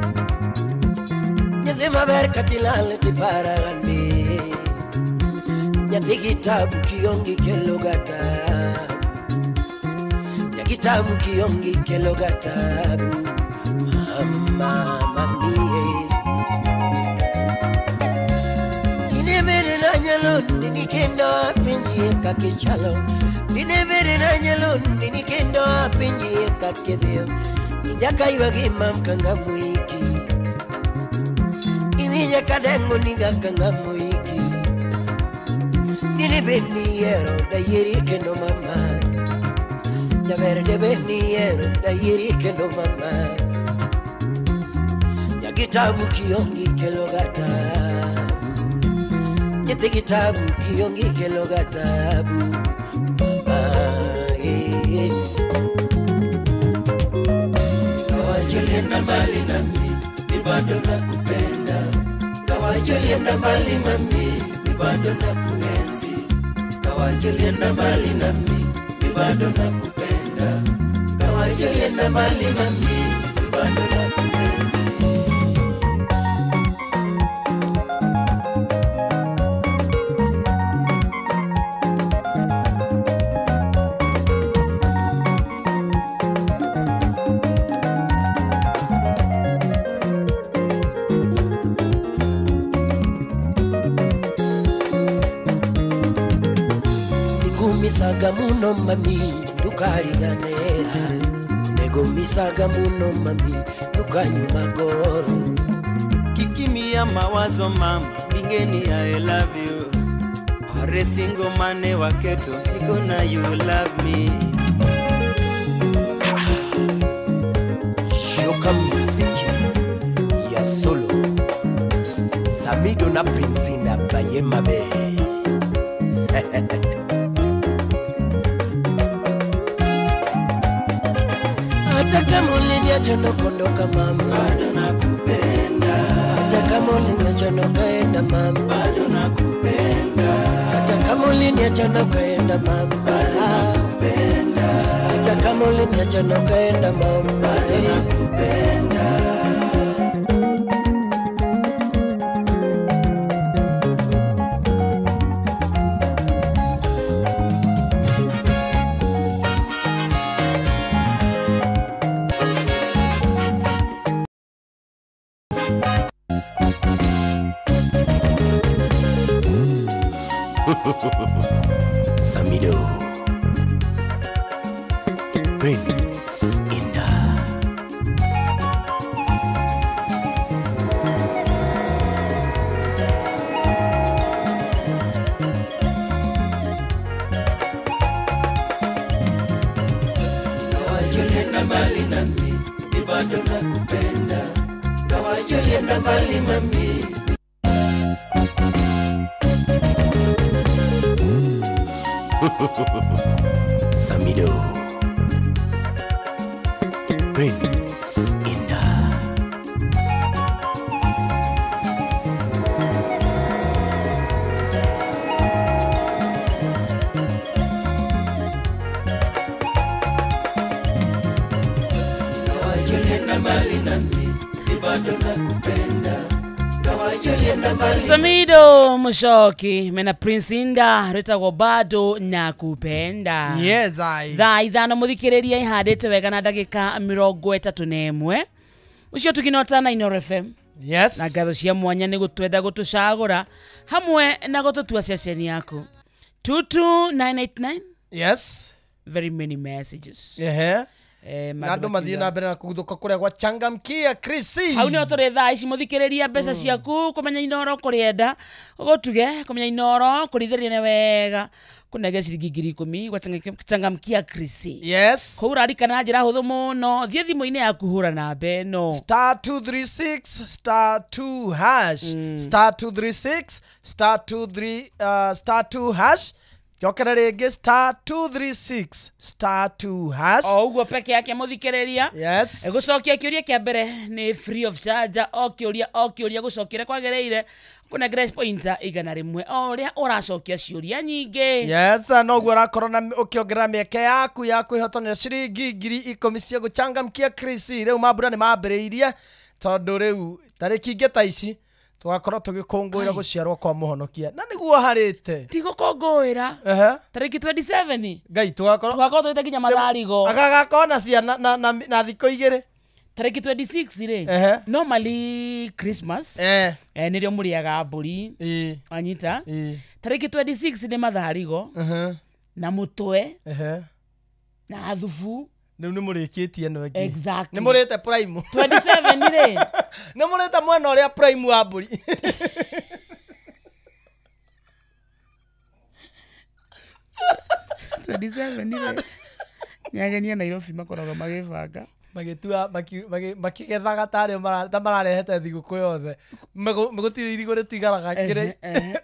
Nyathi maber katilale tipara gande. Nyathi kitabu kiongi kelo gatabu. Kitabu kiongi kelo gatabu. Mama mamie. Dinemere na nyalo nini kendo apinji kakichalo. Dinemere na nyalo nini kendo apinji kakedhio. Injaka iwagi mamkanga muiki. Inija kadengo niga kanga muiki. Nini beni yero da yeri kendo mama. Javerde beni yero da yeri kendo mama. Kitabu kiongi kelo gatabu. Nyathi kitabu kiongi kelo gatabu. Kawajulienda mbali nami, mi bado nakupenda. Kawajulienda mbali mami, mi bado nakuenzi. Kawajulienda mbali nami, mi bado nakupenda. Kawajulienda mbali mami, mi bado nakuenzi. Misaga muno mami dukariganera. Nego misaga muno mami dukanyuma goro. Kikimia mawazo mama bingeni I love you. Are single mane waketo niko na you love me. Shoka misiki ya solo. Samido na Prince na Bayemabe. Hata kama uliniacha nakondoka mama, bado nakupenda. Hata kama uliniacha nakaenda mama, bado nakupenda. Hata kama uliniacha nakaenda mama, bado nakupenda. Hata kama uliniacha nakaenda mama, bado nakupenda. Samido Prince Inda. Kawajulienda mbali nami, mi bado nakupenda. Kawajulienda mbali mami. Samido Prince Inda. Kawajulienda mbali nami, mi bado nakupenda. Samido Mushoki mena Prince Inda ritagwo bado nakupenda. Yes I. Thaa ithano muthikiriria ihandite wega na ndagika 31 ucio tukinotana Inoro FM. Yes. Na ngatho cia mwanya ni gutwenda gutucagura hamwe na gututua ceceni yaku 22989. Yes. Very many messages. Yeah. Na andå mathiä na mbere na kũguthũka kũrĩa gwa changamkia Chrissy. Hau nĩho tũrĩ thaa ici, mũthikĩrĩria mbeca ciaku, kũmenya Inoro kũrĩenda gũtuge, kũmenya Inoro kũrithĩrĩria nĩ wega, kũnengera ciringi 10,000 gwa changamkia Chrissy. Yes. Kũu ũrarikana njĩra hũthũ mũno, thiĩ thimũ-inĩ yaku, hũra namba ĩno: *236 *2 hash, *236 *23 *2 hash. Jokera rĩngĩ, *236 *2 hash. O ũguo peke yake, mũthikĩrĩria. Yes. Gũcokia kĩũria kĩa mbere nĩ free of charge. O kĩũria, o kĩũria gũcokia kwagĩrĩire kũnengera point 100 o ũrĩa ũracokia ciũria nyingĩ. Yes, noguo ũrakorwo na ũkĩongerera mĩeke yaku ya kwĩhotanĩra ciringi 10,000 cia gũchangamkia Chrissy. Rĩu mambura nĩ mambĩrĩirie, tondũ rĩu tarĩki ingĩ ta ici tũgakorwo tũgĩkũngũĩra gũciarwo kwa mũhonokia, na nĩguo harĩte. Ti gũkũngũĩra. Tarĩki 27. Ngai, tũgakorwo tũgakorwo tũrĩte nginya matharigo. Agagakorwo na ciana na thikũ 2. Tarĩki 26 rĩ, normally Christmas nĩrĩo mũrĩaga mbũri, wanyita. Tarĩki 26 nĩ matharigo na mũtwe na thubu. Rĩu nĩ mũrĩkĩtie ĩno ĩngĩ. Exactly. Nĩ mũrĩte prime. 27 rĩ, nĩ mũrĩte mwena ũrĩa prime wa mbũri. Rĩ, nĩ ageni a Nairobi makoragwo magĩbanga. Magĩtua makĩgethaga tarĩ ta mararehete thigũkũ yothe. Gũtirĩ irigũ rĩtigaraga,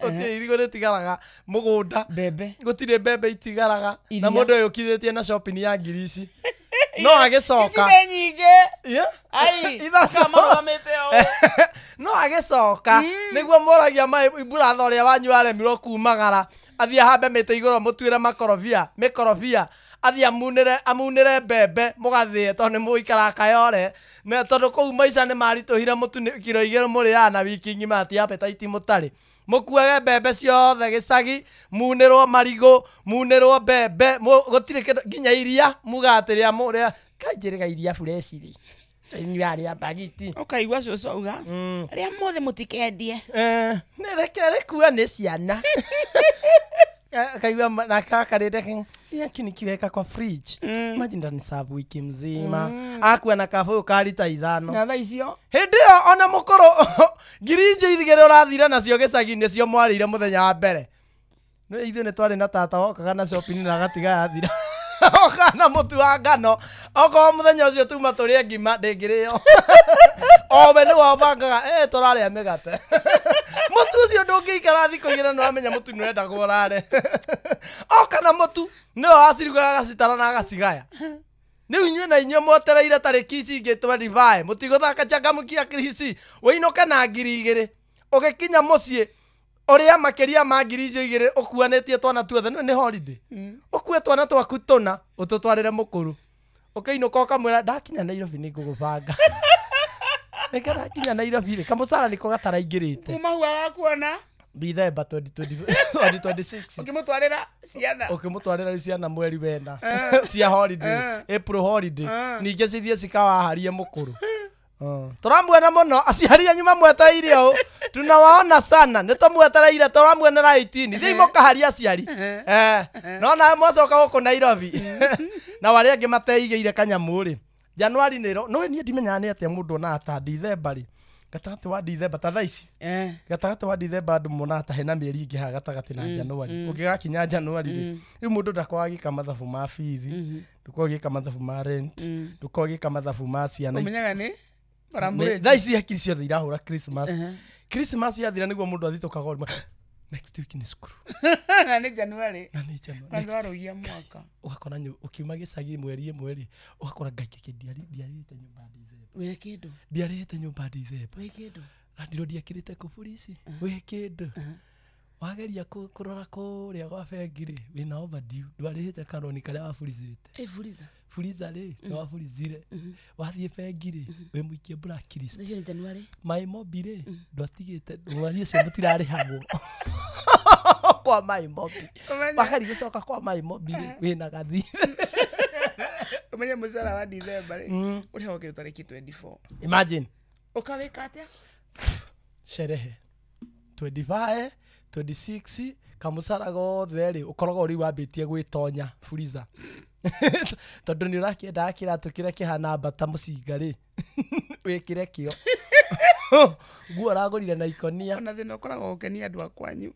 gũtirĩ irigũ rĩtigaraga mũgũnda, mbembe gũtirĩ mbembe itigaraga, na mũndũ ũyũ ũkithĩtie na shopping ya ngiri ici no agĩcoka ici nĩ nyingĩ. Ai, kamarũgamĩte ũũ. No agĩcoka nĩguo moragia mburatha ũrĩa wanyu waremirwo kumagara, athiĩ ahambe mĩtĩ igũrũ, mũtuĩre makorobia mĩkorobia, athiĩ amunĩre mbembe mũgathĩe, tondũ nĩ mũikaraga Kayore, na tondũ kũu maica nĩ maritũhire, mũtu nĩ kiro 2 mũrĩaga na wiki ng'ima, ti appetite mũtarĩ. Mũkuage mbembe ciothe gĩcagi, munĩrwo marigũ, munĩrwo mbembe, gũtirĩ kĩndũ nginya iria mugaga atĩ rĩa mũrĩa kanjĩrĩga iria fresh rĩ, inyuĩ arĩa mbagiti. Ũkaigua cũcũ auga rĩa mothe mũtikendie. Nĩ reke rĩkue nĩ ciana. Kaigua na kakarĩte lakini kiweka kwa fridge, imagine ndaniserve wiki mzima. Akua na kabũyũ ka rita 5. Na thaa icio hĩndĩ ĩyo ona mũkũrũ 2,000 ũrathire nacio gĩcagi nĩcio mwarĩire mũthenya wa mbere. Nĩ ithuĩ nĩ twarĩ na tata wokaga na shopping na agatiga yathira, oka na mũtu wa ngano, okorwo mũthenya ũcio tuma tũrĩe ngima ndĩngĩrĩo, o we nĩwe ũbangaga tũrarĩa mĩgate. Mũtu ũcio ndũngĩikara thikũ 2 nĩ wamenya mũtu nĩ wendagwo ũrare. Oka na mũtu nĩwe wacirugaga agacitara na agacigaya. Rĩu inyuĩ na inyuĩ mwetereire tarĩki ici ingĩ 25 mũtigũthaka changamkia Chrissy, wĩinũke na 2,000 ũgĩkinya mũciĩ ũrĩa makĩria ma 2,000 ũkuanĩtie twana tuothe, nĩ holiday, ũkue twana twaku tũna ũtũtwarĩre mũkũrũ, ũkĩinũka ũkamwĩra ndakinya Nairobi nĩ ngũgũbanga. Reke ndakinya Nairobi rĩ, kamũcara nĩko gataraingĩrĩte kuma hau agakuona December 2026. Ũkĩmũtwarĩra ciana, ũkĩmũtwarĩra ciana mweri wena cia holiday, April holiday, ningĩ cithiĩ cikawaharie mũkũrũ. Tũramuona mũno aciari anyu mamwetereire ũũ, tunawaona sana, nĩ tũmwetereire, tũramuonera 18 thiĩ mũkaharie aciari, no nawe mwacoka gũkũ Nairobi na arĩa angĩ mateigĩire kanyamũ rĩ, Januari nĩro no niĩ ndimenyaga nĩ atĩa mũndũ onaga ta December rĩ, gatagatĩ wa December ta thaa ici, gatagatĩ wa December andũ monaga ta hena mĩeri ĩngĩ haha gatagatĩ na Januari. Ũngĩgakinya Januari rĩ, rĩu mũndũ ndakoragwo agĩka mathabu ma bithi, ndũkoragwo ũgĩka mathabu ma rent, ndũkoragwo ũgĩka mathabu ma ciana. Ũmenyaga nĩ Maramũrĩte. Thaa ici hakiri ciothe irahũra Christmas. Christmas yathira nĩguo mũndũ athitũkaga ũrimũ, next week nĩ cukuru. Na nĩ January. Na nĩ January. Kwanza warũgia mwaka. Ũgakora ũkiuma gĩcagi mweri ĩmwe rĩ, ũgakora Ngai kĩkĩ ndiarĩte nyũmba December. Wĩ kĩndũ. Ndiarĩte nyũmba December. Wĩ kĩndũ. Randirwo ndiakĩrĩte kuburi ici. Wĩ kĩndũ. Wageria kũrora kũrĩa gwa bengi rĩ, wĩna overdue, ndwarĩhĩte karoni karĩa waburicĩte. Buriza. Buriza rĩ, nĩ waburizire. Wathiĩ bengi rĩ, wĩ mũikie blacklist. Icio nĩ January. Maĩ mobi rĩ, ndwatigĩte, mweri ũcio mũtirarĩhagwo. Kwa maĩ mobi. Wakari gũcoka kwa maĩ mobi rĩ, wĩna gathirĩ. Ũmenye mũcara wa December rĩ, ũrĩhagwo kĩndũ tarĩki 24. Imagine. Ũkawĩka atĩa? Sherehe. 25, 26, Kamũcara gothe rĩ ũkoragwo rĩu wambĩtie gwĩtonya freezer. Tondũ nĩ ũrakĩendaga kĩratũ kĩrĩa kĩhana mbata mũcinga rĩ wĩkĩre kĩo. Nguo ũragũrire na ikonia. Ona thĩna ũkoragwo ũkenia andũ a kwanyu.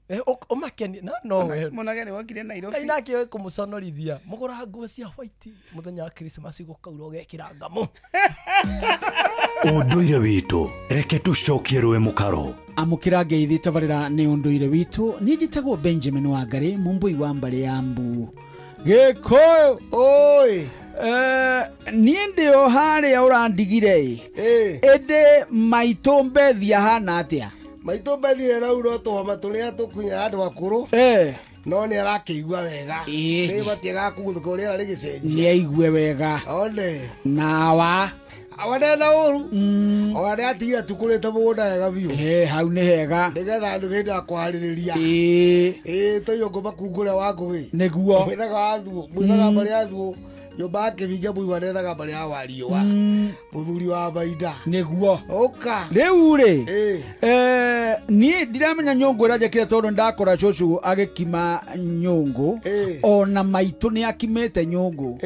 Ũmakenie no no we. Monage nĩ wokire Nairobi. Ngai nake oĩ kũmũconorithia. Mũgũraga nguo cia white mũthenya wa Christmas gũkaura ũgekĩra ngamũ. Ũndũire witũ reke tũcokie rũĩ mũkaro. Amũkĩra ngeithi tabarĩra nĩ ũndũire witũ. Niĩ njĩtagwo Benjamin Wangari, mũmbũi wa mbarĩ ya Mbu. Gĩkũyũ oi niĩ ndĩ o harĩa ũrandigire ĩ ĩndĩ maitũ mbethi ahana atĩa? Maitũ mbethi rĩu no tũhoma tũrĩa tũkunyaga andũ akũrũ no nĩ arakĩigua wega nĩ batiĩ gakũguthũka rĩera rĩgĩcenjia nĩ aigue wega one nawa awa na ũru ona nĩ atigire tukũrĩte mũgũnda wega biũ hau nĩ hega nĩgetha andũ hĩndĩ ya kũharĩrĩria tũiyũngũ makungũrĩa wa ngũĩ nĩguo mwĩthaga wa thuũ mwĩthaga mbarĩ ya thuũ nyũmba ya kĩbinga mũigua nethaga mbarĩ ya wariũa mũthuri wa baida nĩguo ũka rĩu rĩ niĩ ndiramenya nyũngũ ĩrĩa njekire tondũ ndakora cũcũ agĩkima nyũngũ ona maitũ nĩ akimĩte nyũngũ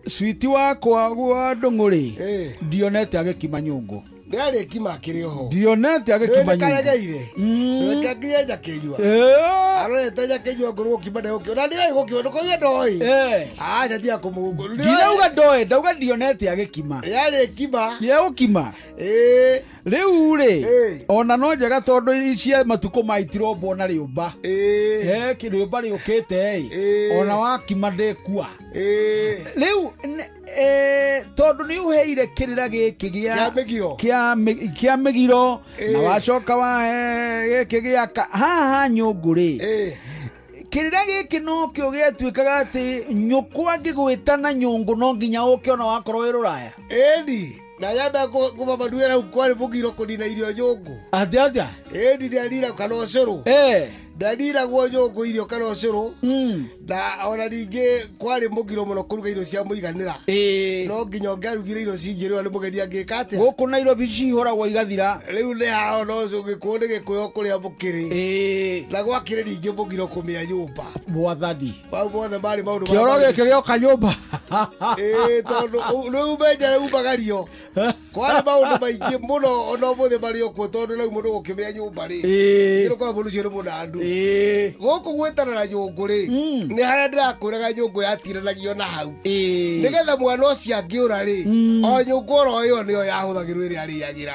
switi wakwa gwa ndũng'ũ rĩ ndionete agĩkima nyũngũ ndĩarĩkima akĩrĩ oho ndionete agĩkima nyũngũ karegeire reke nginya njakĩnyua arorete njakĩnyua ngũrũ gũkima ndegũkima na ndĩoĩ gũkima ndũkoiga ndoĩ aca tiga kũmũgũngũ ndirauga ndoĩ ndauga ndionete agĩkima yarĩkima ndĩegũkima rĩu rĩ ona no njega tondũ cia matukũ ma itirombwo na rĩũmba rĩũmba rĩũkĩte ĩ ona wakima ndĩkua rĩu tondũ nĩ ũheire kĩrĩra gĩkĩ kĩa mĩgiro na wacoka wahe gĩkĩ gĩaka haha nyũngũ rĩ kĩrĩra gĩkĩ nokĩo gĩatuĩkaga atĩ nyũkwa angĩgwĩta na nyũngũ no nginya ũke ona wakorwo wĩ rũraya ĩni na nyambe kũmamanuĩra hau kwarĩ mũgiro kũnina irio nyũngũ atĩa atĩa ĩni ndĩanina kana ũcũrũ ndaniragwo nyũngũ irio kana ũcũrũ na ona ningĩ kwarĩ mũgiro mũno kũruga irio cia mũiganĩra no nginya ũngĩarugire irio cingĩrĩo nĩ mũgeni angĩka atĩa gũkũ Nairobi cihũragwo igathira rĩu nĩ hao no gĩkũyũ nĩ gĩkũyũ kũrĩa mũkĩrĩ na gwakĩrĩ ningĩ mũgiro kũmĩa nyũmba mwathani mau mothe marĩ maũndũ kĩoro gĩkĩ gĩoka nyũmba tondũ rĩu menja rĩu umagario kwarĩ maũndũ maingĩ mũno ona ũmũthĩ marĩ o kuo tondũ rĩu mũndũ gũkĩmĩa nyũmba rĩ nĩũkora mũndũ ũcio nĩ mũnandu gũkũ gwĩtana na nyũngũ rĩ nĩ harĩa ndĩrakwĩraga nyũngũ yatiranagio na hau nĩgetha mwana ũcio angĩũra rĩ o nyũngũ oro ĩyo nĩyo yahũthagĩrwo ĩrĩa arĩagĩra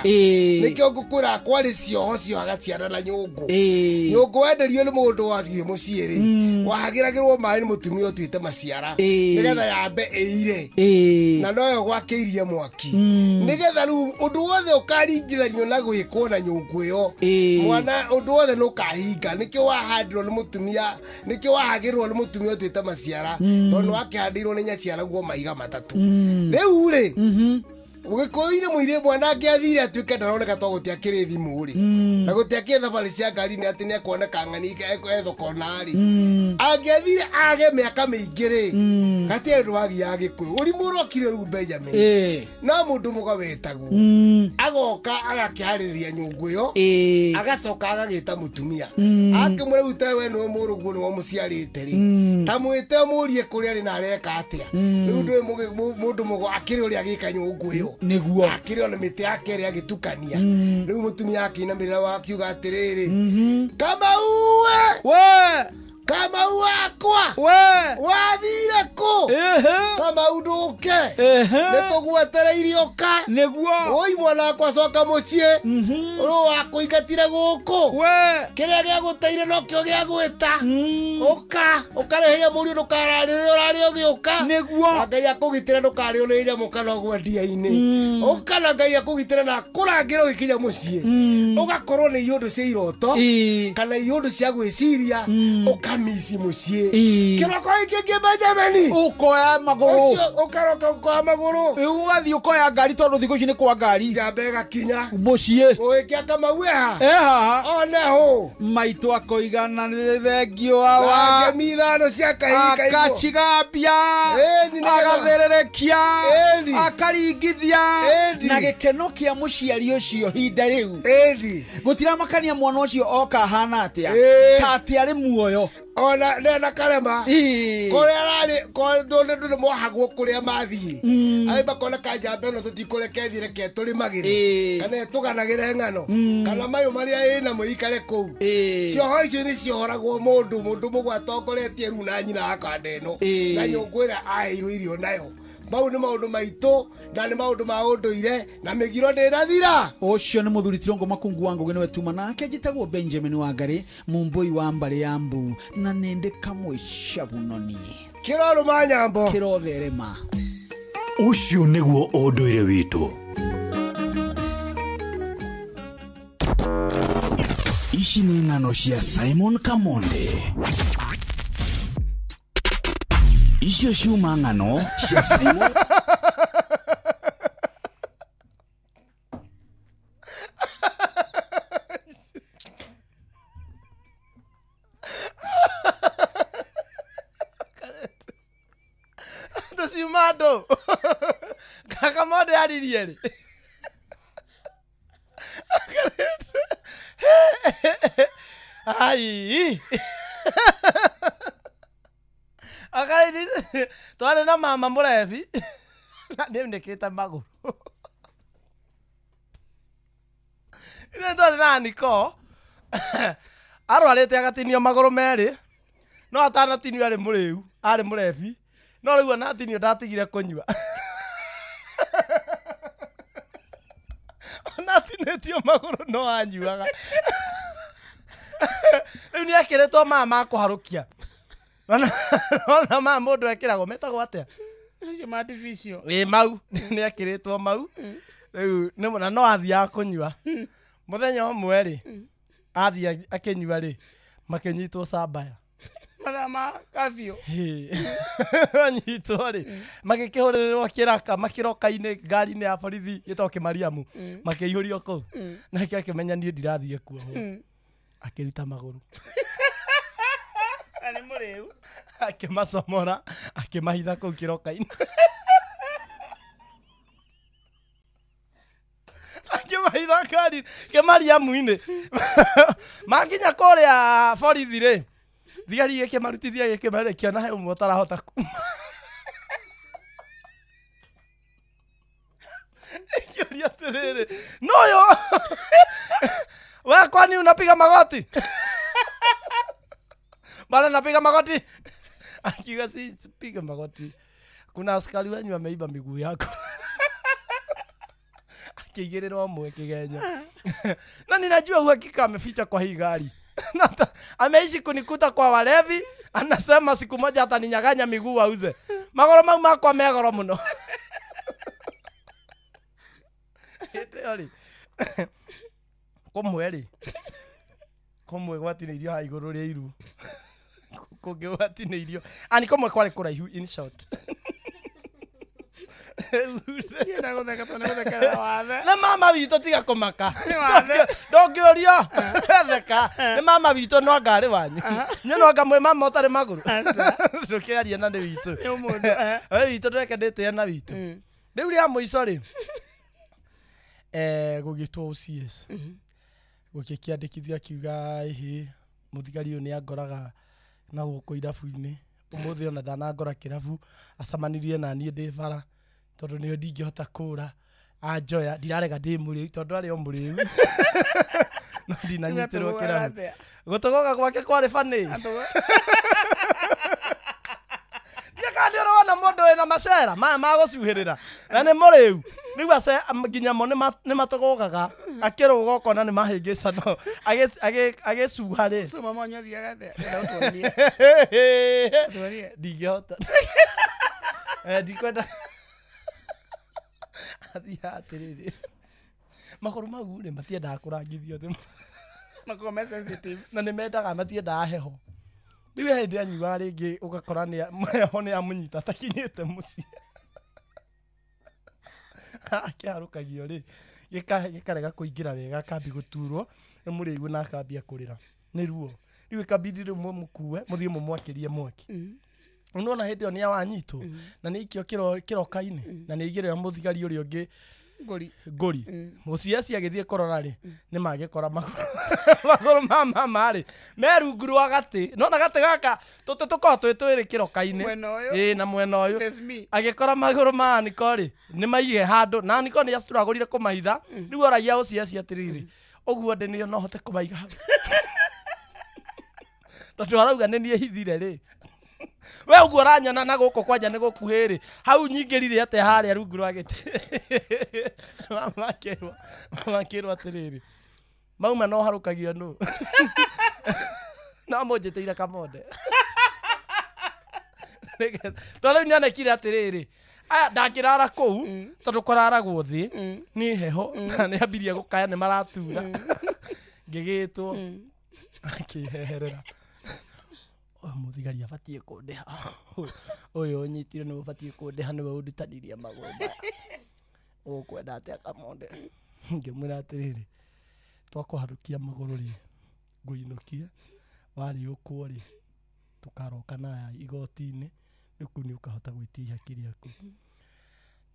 nĩkĩo ngũkwĩra kwarĩ cioho ciohaga ciana na nyũngũ nyũngũ wenderio nĩ mũndũ waciĩ mũciĩ rĩ wahagĩragĩrwo maĩ nĩ mũtumia ũtuĩte maciara nĩgetha yambe ĩire na noyo gwakĩirie mwaki nĩgetha rĩu ũndũ wothe ũkaringithanio na gwĩkwo na nyũngũ ĩyo mwana ũndũ wothe nĩ ũkahinga nĩkĩo wahandirwo nĩ mũtumia nĩkĩo wahagĩrwo nĩ mũtumia ũtuĩte maciara tondũ wakĩhandĩirwo nĩ nyaciara guo mahiga matatũ rĩu rĩ gĩkũyũ-inĩ mũirĩ mwana angĩathire atuĩke ndaroneka to gũtiakĩrĩ thimũ rĩ na gũtiakĩrĩ thabarĩ cia ngari-inĩ atĩ nĩ ekuoneka ng'ani ethoko na rĩ angĩathire age mĩaka mĩingĩ rĩ gatiarĩ ũndũ wagiaga gĩkũyũ ũrimũ ũrokire rĩu Benjamin no mũndũ mũga wetagwo agoka agakĩharĩrĩria nyũngũ ĩyo agacoka agagĩta mũtumia akĩmwĩra rĩu ta we nĩwe mũrũguo nĩwe mũciarĩte rĩ ta mwĩte ũmũrie kũrĩa arĩ na areka atĩa rĩu ndũĩ mũndũ mũgo akĩrĩ ũrĩa agĩka nyũngũ ĩyo nĩguo akĩrĩ ona mĩtĩ yake ĩrĩa agĩtukania rĩu mũtumia akĩinamĩrĩra akiuga atĩrĩrĩ Kamau we Kamau wakwa we wathire kũ Kamau ndũke nĩ tũgwetereirie ũka nĩguo oi mwana wakwa coka mũciĩ ũrũ wakũingatire gũkũ kĩrĩa gĩagũteire nokĩo gĩagwĩta ũka ũkarĩhĩria mũriũ ndũkararĩrĩre ũrarĩ ũgĩũka nĩguo na Ngai akũgitĩre ndũkarĩo nĩ nyamũ kana ũgwendia-inĩ ũka na Ngai akũgitĩre na akũrangĩre ũgĩkinya mũciĩ ũgakorwo nĩ iũndũ cia iroto kana iũndũ cia gwĩciria ũka ici mũciĩ Ĩĩ. kĩroko gĩkĩ kĩ Benjamin ũkoya magũrũ Ũcio ũkaroka ũkoya magũrũ ũgathiĩ ũkoya ngari tondũ thikũ ici nĩ kwa ngari njamba ĩgakinya mũciĩ ũgĩkia kamau eha e haha one hũ maitũ akoiga na nĩ thengio awa Na ngemi ithano cia kahii kaigwo. akacigambia Ĩni, nĩgetha- agathererekia Ĩni. akaringithia Ĩni. na gĩkeno kĩa mũciari ũcio hinda rĩu gũtiramakania mwana ũcio oka ahana atĩa Ĩĩ. ta atĩ arĩ muoyo ona nena karema Ĩĩ. kũrĩa ararĩ ndũ nĩ mohagwo kũrĩa mathiĩ arĩ makona kanjamba ĩno tũtikũreke ĩthiĩ reke tũrĩmagĩre kana ĩtũganagĩre ng'ano kana mayũ marĩa ĩnamo ikare kũu cioho icio nĩ ciohoragwo mũndũ mũndũ mũgwe atongoretie rĩu na nyina akanda ĩno Ĩĩ. na nyũngũ ĩrĩa aheirwo irio nayo mau nĩ maũndũ maitũ na nĩ maũndũ ma ũndũire na mĩgiro ndĩnathira ũcio nĩ mũthuri tirongo makungu wa ngũgĩ nĩwe tuma nake njĩtagwo benjamin wangari mumbũi wa mbarĩ ya mbu na nĩndĩ kamwe cabunoni kĩrorũma nyambo kĩrotherema Ũcio nĩguo ũndũire witũ. Ici nĩ ng'ano cia Simon Kamonde. Icio ciuma ng'ano cia Simon Tũciuma andũ Kamonde aririe rĩ ai akarĩti twarĩ na mama mũrebi na nĩunĩkĩte magũrũ ithuĩ twarĩ na Niko arwarĩte agatinio magũrũ merĩ no atanatinio arĩ mũrĩu arĩ mũrebi no rĩu ona atinio ndatigire kũnyua ona atinĩtio magũrũ no anyuaga rĩu nĩ ekĩrĩtwo maya ma kũharũkia ona maya mũndũ ekĩragwo metagwo atĩa Acio ma artificial. ĩ mau nĩ ekĩrĩtwo mau rĩu nĩ na no athiaga kũnyua mũthenya ũmwe rĩ athiĩ akĩnyua rĩ makĩnyitwo cambaya Mathaa ma curfew. anyitwo rĩ magĩkĩhũrĩrĩrwo kĩraka makĩroka-inĩ ngari-inĩ ya borithi ĩtagwo kĩmariamu makĩihũrio kũu nake akĩmenya niĩ ndirathiĩ kuohwo akĩruta magũrũ Na nĩ mũrĩu. akĩmacomora akĩmahitha kũu kĩroka-inĩ akĩmahitha ngari kĩmariamu-inĩ makinya kũrĩa borithi rĩ thigari gĩkĩmarutithia gĩkĩmera kĩona he ũmwe ũtarahota kuma ĩkĩũria atĩrĩrĩ noyo we kwani unapiga magoti bana napiga magoti akiuga si piga magoti kuna askari wenyu ameiba miguu yako akĩigĩrĩrwo ũmwe kĩgenyo na ninajua uhakika ameficha kwa hii gari Na ameishi kunikuta kwa walevi anasema siku moja ataninyang'anya miguu auze magoro mau makwa me goro mũno hĩndĩ ĩyo rĩ kũmwe rĩ kũmwe gwatinĩirio haha igũrũ rĩa iru kũngĩ gwatinĩirio ani kũmwe kwarĩ kũraihu in short Ndienda gũtheka tondũ nĩ gũthekerera wathe. na mama witũ tiga kũmaka Nĩ wathe. ndũngĩũrio theka nĩ mama witũ no anga arĩ wanyu nyũ no anga mwĩ mama ũtarĩ magũrũ ndũkĩaria na nĩ witũ Nĩ ũmũndũ, eh. we witũ ndũreke ndĩtĩe na witũ rĩu rĩa mũico rĩ gũgĩtwo OCS gũgĩkĩandĩkithio akiuga ĩhĩ mũthigari ũyũ nĩ angoraga na gũkũ irabu-inĩ ũmũthĩ ona ndanangora kĩrabu acemanirie na niĩ ndĩ bara tondũ nĩyo ndingĩhota kũra anjoya ndirarega ndĩ mũrĩu tondũ arĩ o mũrĩu no ndinanyitĩrwo kĩrabu gũtũgũga gwake kwarĩ banĩ ndiakaga nĩ ũrona mũndũ wĩna macera maya ma gũcuhĩrĩra na nĩ mũrĩu rĩu ace nginya mo nĩ matũgũgaga akĩrũga ũkona nĩ mahĩngĩcano agĩcuha rĩ Ũcio mama wanyu athiaga atĩa? Ndĩrenda ũtuonie. Ũtuonie. ndingĩhota ndikwenda athiaga atĩrĩrĩ magũrũ mau rĩ matiendaga kũrangithio thĩ Makoragwo me sensitive. na nĩ mendaga matiendaga heho Rĩu he hĩndĩ anyuaga rĩngĩ ũgakora heho nĩ amũnyita atakinyĩte mũciĩ. Akĩharũkagio rĩ gĩkarega kũingĩra wega akambia gũturwo nĩ mũrĩigu na akambia kũrĩra nĩ ruo. Rĩu ĩkabidi rĩu mũmũkue mũthiĩ mũmwakĩrie mwaki. Nĩwona hĩndĩ ĩyo nĩ awanyitwo na nĩ aikio kĩroka-inĩ na nĩ aigĩrĩra mũthigari ũrĩa ũngĩ ngũri. Mũciaci agĩthiĩ kũrora rĩ nĩ magĩkora magũrũ ma mama rĩ me rungu rwa gatĩ. Nona gatĩ gaka tũtĩ tũkoragwo twĩ twĩrĩ kĩroka-inĩ. Ĩĩ na mwena ũyũ. Agĩkora magũrũ ma Aniko rĩ nĩ maige handũ na Aniko nĩ acitũragũrire kũmahitha. Rĩu oragia ũciaci atĩrĩrĩ ũguo ndĩ nĩyo no hote kũmaiga hau. Tondũ arauga nĩ niĩ hithire rĩ. We ũguo ũranyona na gũkũ kwanja nĩ gũkuhĩ rĩ hau nyingĩrire atĩa harĩa rungu rwa gĩtĩ. Mama akĩrwo atĩrĩrĩ mauma no harũkagio nũ. No mũnjĩtĩire Kamonde. Tondũ rĩu nĩonekire atĩrĩrĩ aya ndangĩrara kũu tondũ kũraragwo thĩ nĩ heho na nĩambirie gũkaya nĩ maratura. Ngĩgĩtwo akĩheherera. Ũyũ mũthigari abatiĩ kũndĩha. Ũyũ ũnyitire nĩwe ũbatiĩ kũndĩha nĩwe ũndutanirie magũrũ maya. Ũkwenda atĩa Kamonde? Ngĩmwĩra atĩrĩrĩ twakũharũkia magũrũ rĩ ngũinũkie warĩũkwo rĩ tũkaroka na aya igoti-inĩ rĩu kũu nĩ ũkahota gwĩtia ihaki rĩaku.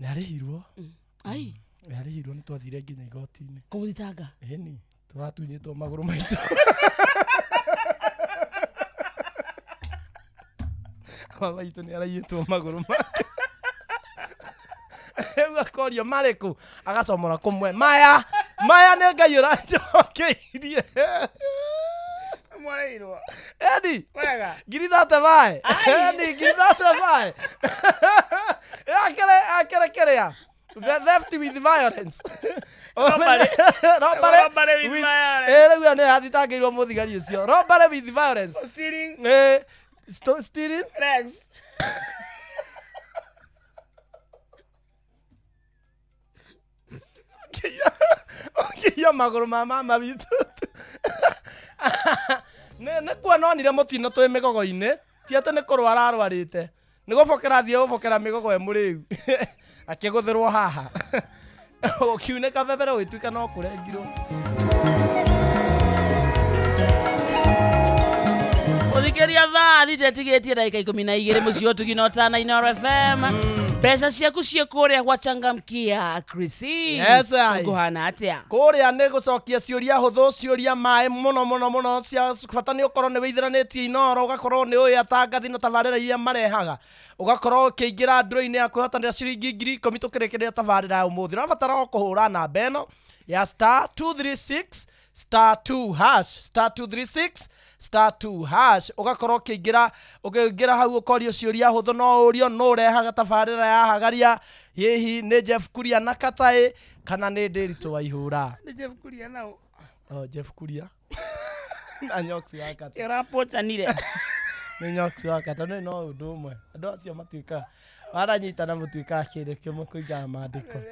Nĩ arĩhirwo. Ai. Nĩ arĩhirwo nĩ twathire nginya igoti-inĩ. Kũmũthitanga? Ĩni tũratunyĩtwo magũrũ maitũ. Mama itũ nĩ araiyĩtwo magũrũ make. Rĩu akorio marĩkũ agacomora kũmwe maya maya nĩ Ngai ũranjokeirie. Mwareirwo. Eni. Wega. 35. Eni 35. Akere kĩrĩa. The theft with violence. Robbery with violence. Rĩu nĩ athitangĩirwo mũthigari ũcio. Robbery with violence. Stealing. Stealing legs. Ũkĩiya magũrũ ma mama witũ. Nĩ kuona onire mũtino twĩ mĩgogo-inĩ ti atĩ nĩ kũrwara arwarĩte nĩ gũbokera athire gũbokera mĩgogo e mũrĩu akĩgũthĩrwo haha ũkiunĩka bebere ũgĩtuĩka no kũrengirwo. Ũthikĩria thaa thita ĩtigĩtie ndagĩka 12 mũciĩ wa Ũtugi na Ũtana Inooro FM. Mbeca ciaku ciĩ kũrĩa gwa Changamkia Chrissy. Yes, I. Kũhana atĩa? Kũrĩa nĩ gũcokia ciũria hũthũ ciũria maĩ mũno mũno mũno cia bata nĩ ũkorwo nĩ wĩithĩranĩtie Inooro ũgakorwo nĩ ũĩ atangathi na tabarĩra iria marehaga ũgakorwo ũkĩingĩra ndũrũ-inĩ ya kwĩhotanĩra ciringi 10,000 tũkĩrĩkĩrĩria tabarĩra ya ũmũthĩ. Ũrabatara o kũhũra namba ĩno ya *236 *2 hash *236 *2 hash ũgakorwo ũkĩingĩra hau ũkorio ciũria hũthũ no ũrio no ũrehaga tabarĩra ya hagaria hihi nĩ Jeff Kuria na Kataĩ kana nĩ Ndĩritũ wa Ihũra. Nĩ Jeff Kuria nao. Oh, Jeff Kuria na Nyox wa Kataĩ. Ĩrapochanire. Nĩ Nyox wa Kataĩ no ũndũ ũmwe. Andũ acio matuĩka waranyitana mũtuĩkaga kĩndũ kĩmwe kũringana na maandĩko.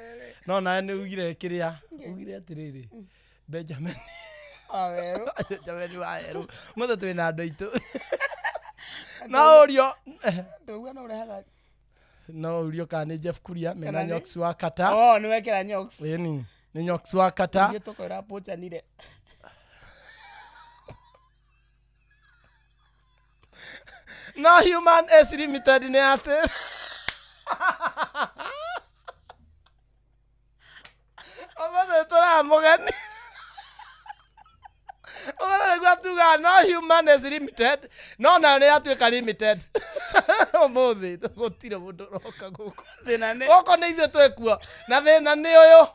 No nawe nĩ ugire kĩrĩa ugire atĩrĩrĩ Benjamin Waweru. Benjamin Waweru mothe twĩna andũ aitũ. No ũrio Ndauga no ũrehaga no ũrio kana nĩ Jeff Kuria mena Kana nĩ? Nyox wa Kata. Oh, nĩ wekĩra Nyox. Ĩni nĩ Nyox wa Kata. Ithuĩ tũkoira pochanire. No human is limited nĩ atĩ. Ũmũthĩ tũramũgeni. Ũmũthĩ nĩguo tugaga no human is limited no nayo nĩ yatuĩka limited. Ũmũthĩ gũtirĩ mũndũ ũroka gũkũ. Thĩna nĩ Gũkũ nĩ ithuĩ twĩkuo na thĩna nĩ ũyũ.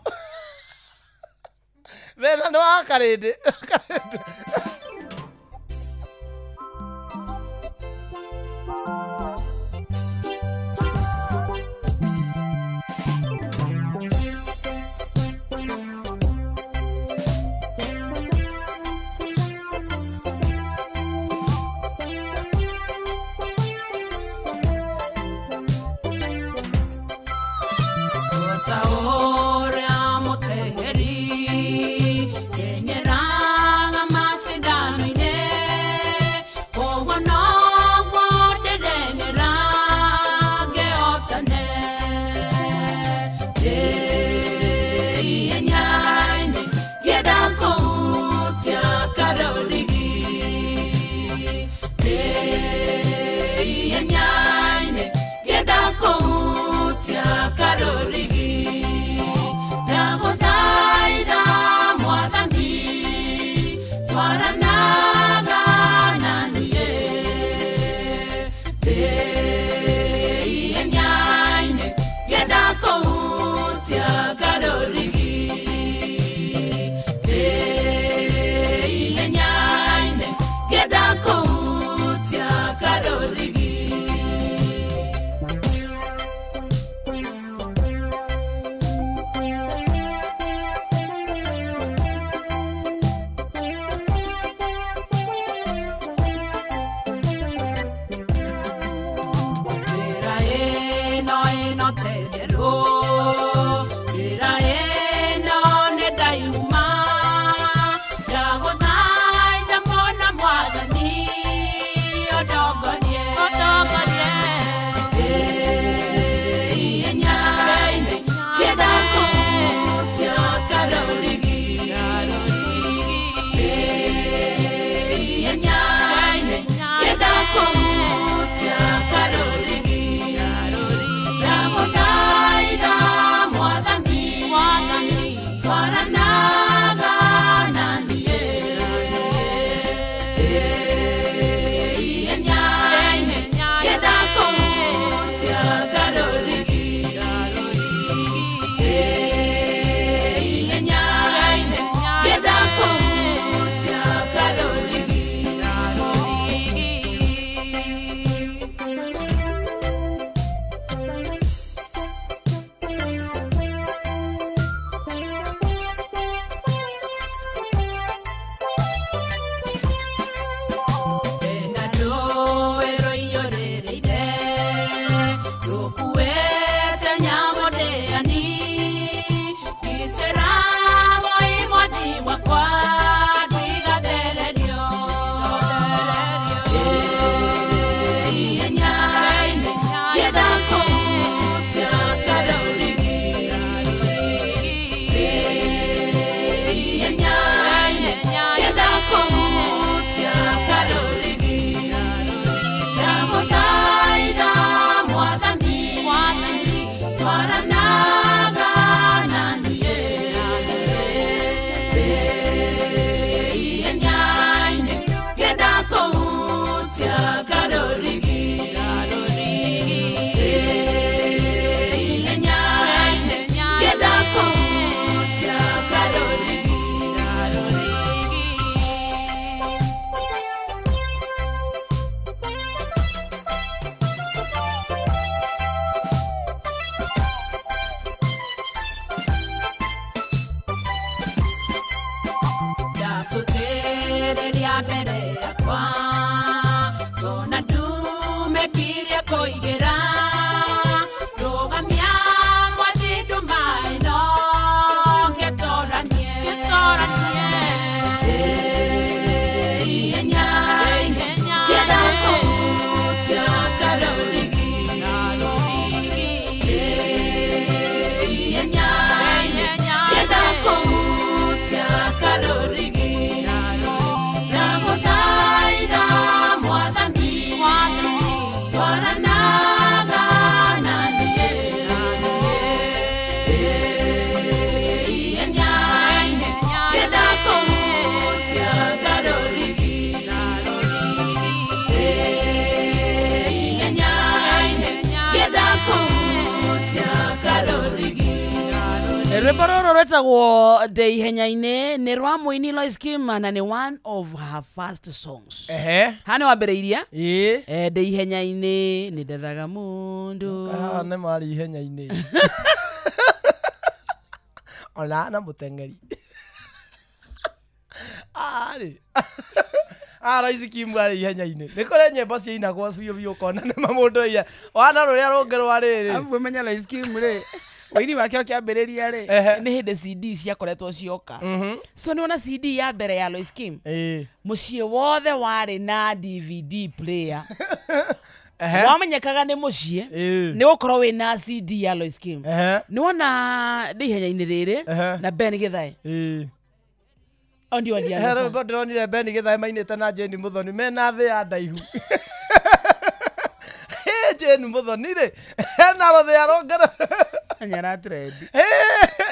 Thĩna nĩ wa Karĩndĩ. Ora motengeri kenyeranga masida Rwĩmbo rũrũ rwĩtagwo ndĩ ihenya-inĩ nĩ rwa mũini Lois Kim na nĩ one of her first songs. Ehe. Haha nĩ wambĩrĩirie ĩĩ ndĩ ihenya-inĩ nĩ ndethaga mũndũ. Haha nĩ marĩ ihenya-inĩ ona na mũteng'eri arĩ Lois Kim arĩ ihenya-inĩ nĩ kũrĩ nyĩmbo ciainagwo biũ biũ ũkona nĩ ma mũndũ oiya wana rũrĩa rũngĩ rwa rĩrĩ. Abu menya Lois Kim rĩ ũini wake ũkĩambĩrĩria rĩ Ehe. nĩ hĩndĩ CD ciakoretwo cioka. So nĩ wona CD ya mbere ya Lois Kim mũciĩ wothe warĩ na DVD player. Ehe. Wamenyekaga nĩ mũciĩ nĩ gũkorwo wĩna CD ya Lois Kim. Nĩ wona ndĩ ihenya-inĩ rĩrĩ na Ben Githae. O ndio He athiaga. rwĩmbo ndĩronire Ben Githae mainĩte na Jane Muthoni mena thĩ ya ndaihu. Hĩ, Jane Muthoni rĩ hena rũthĩa rũngĩ. Nĩ aratrendi.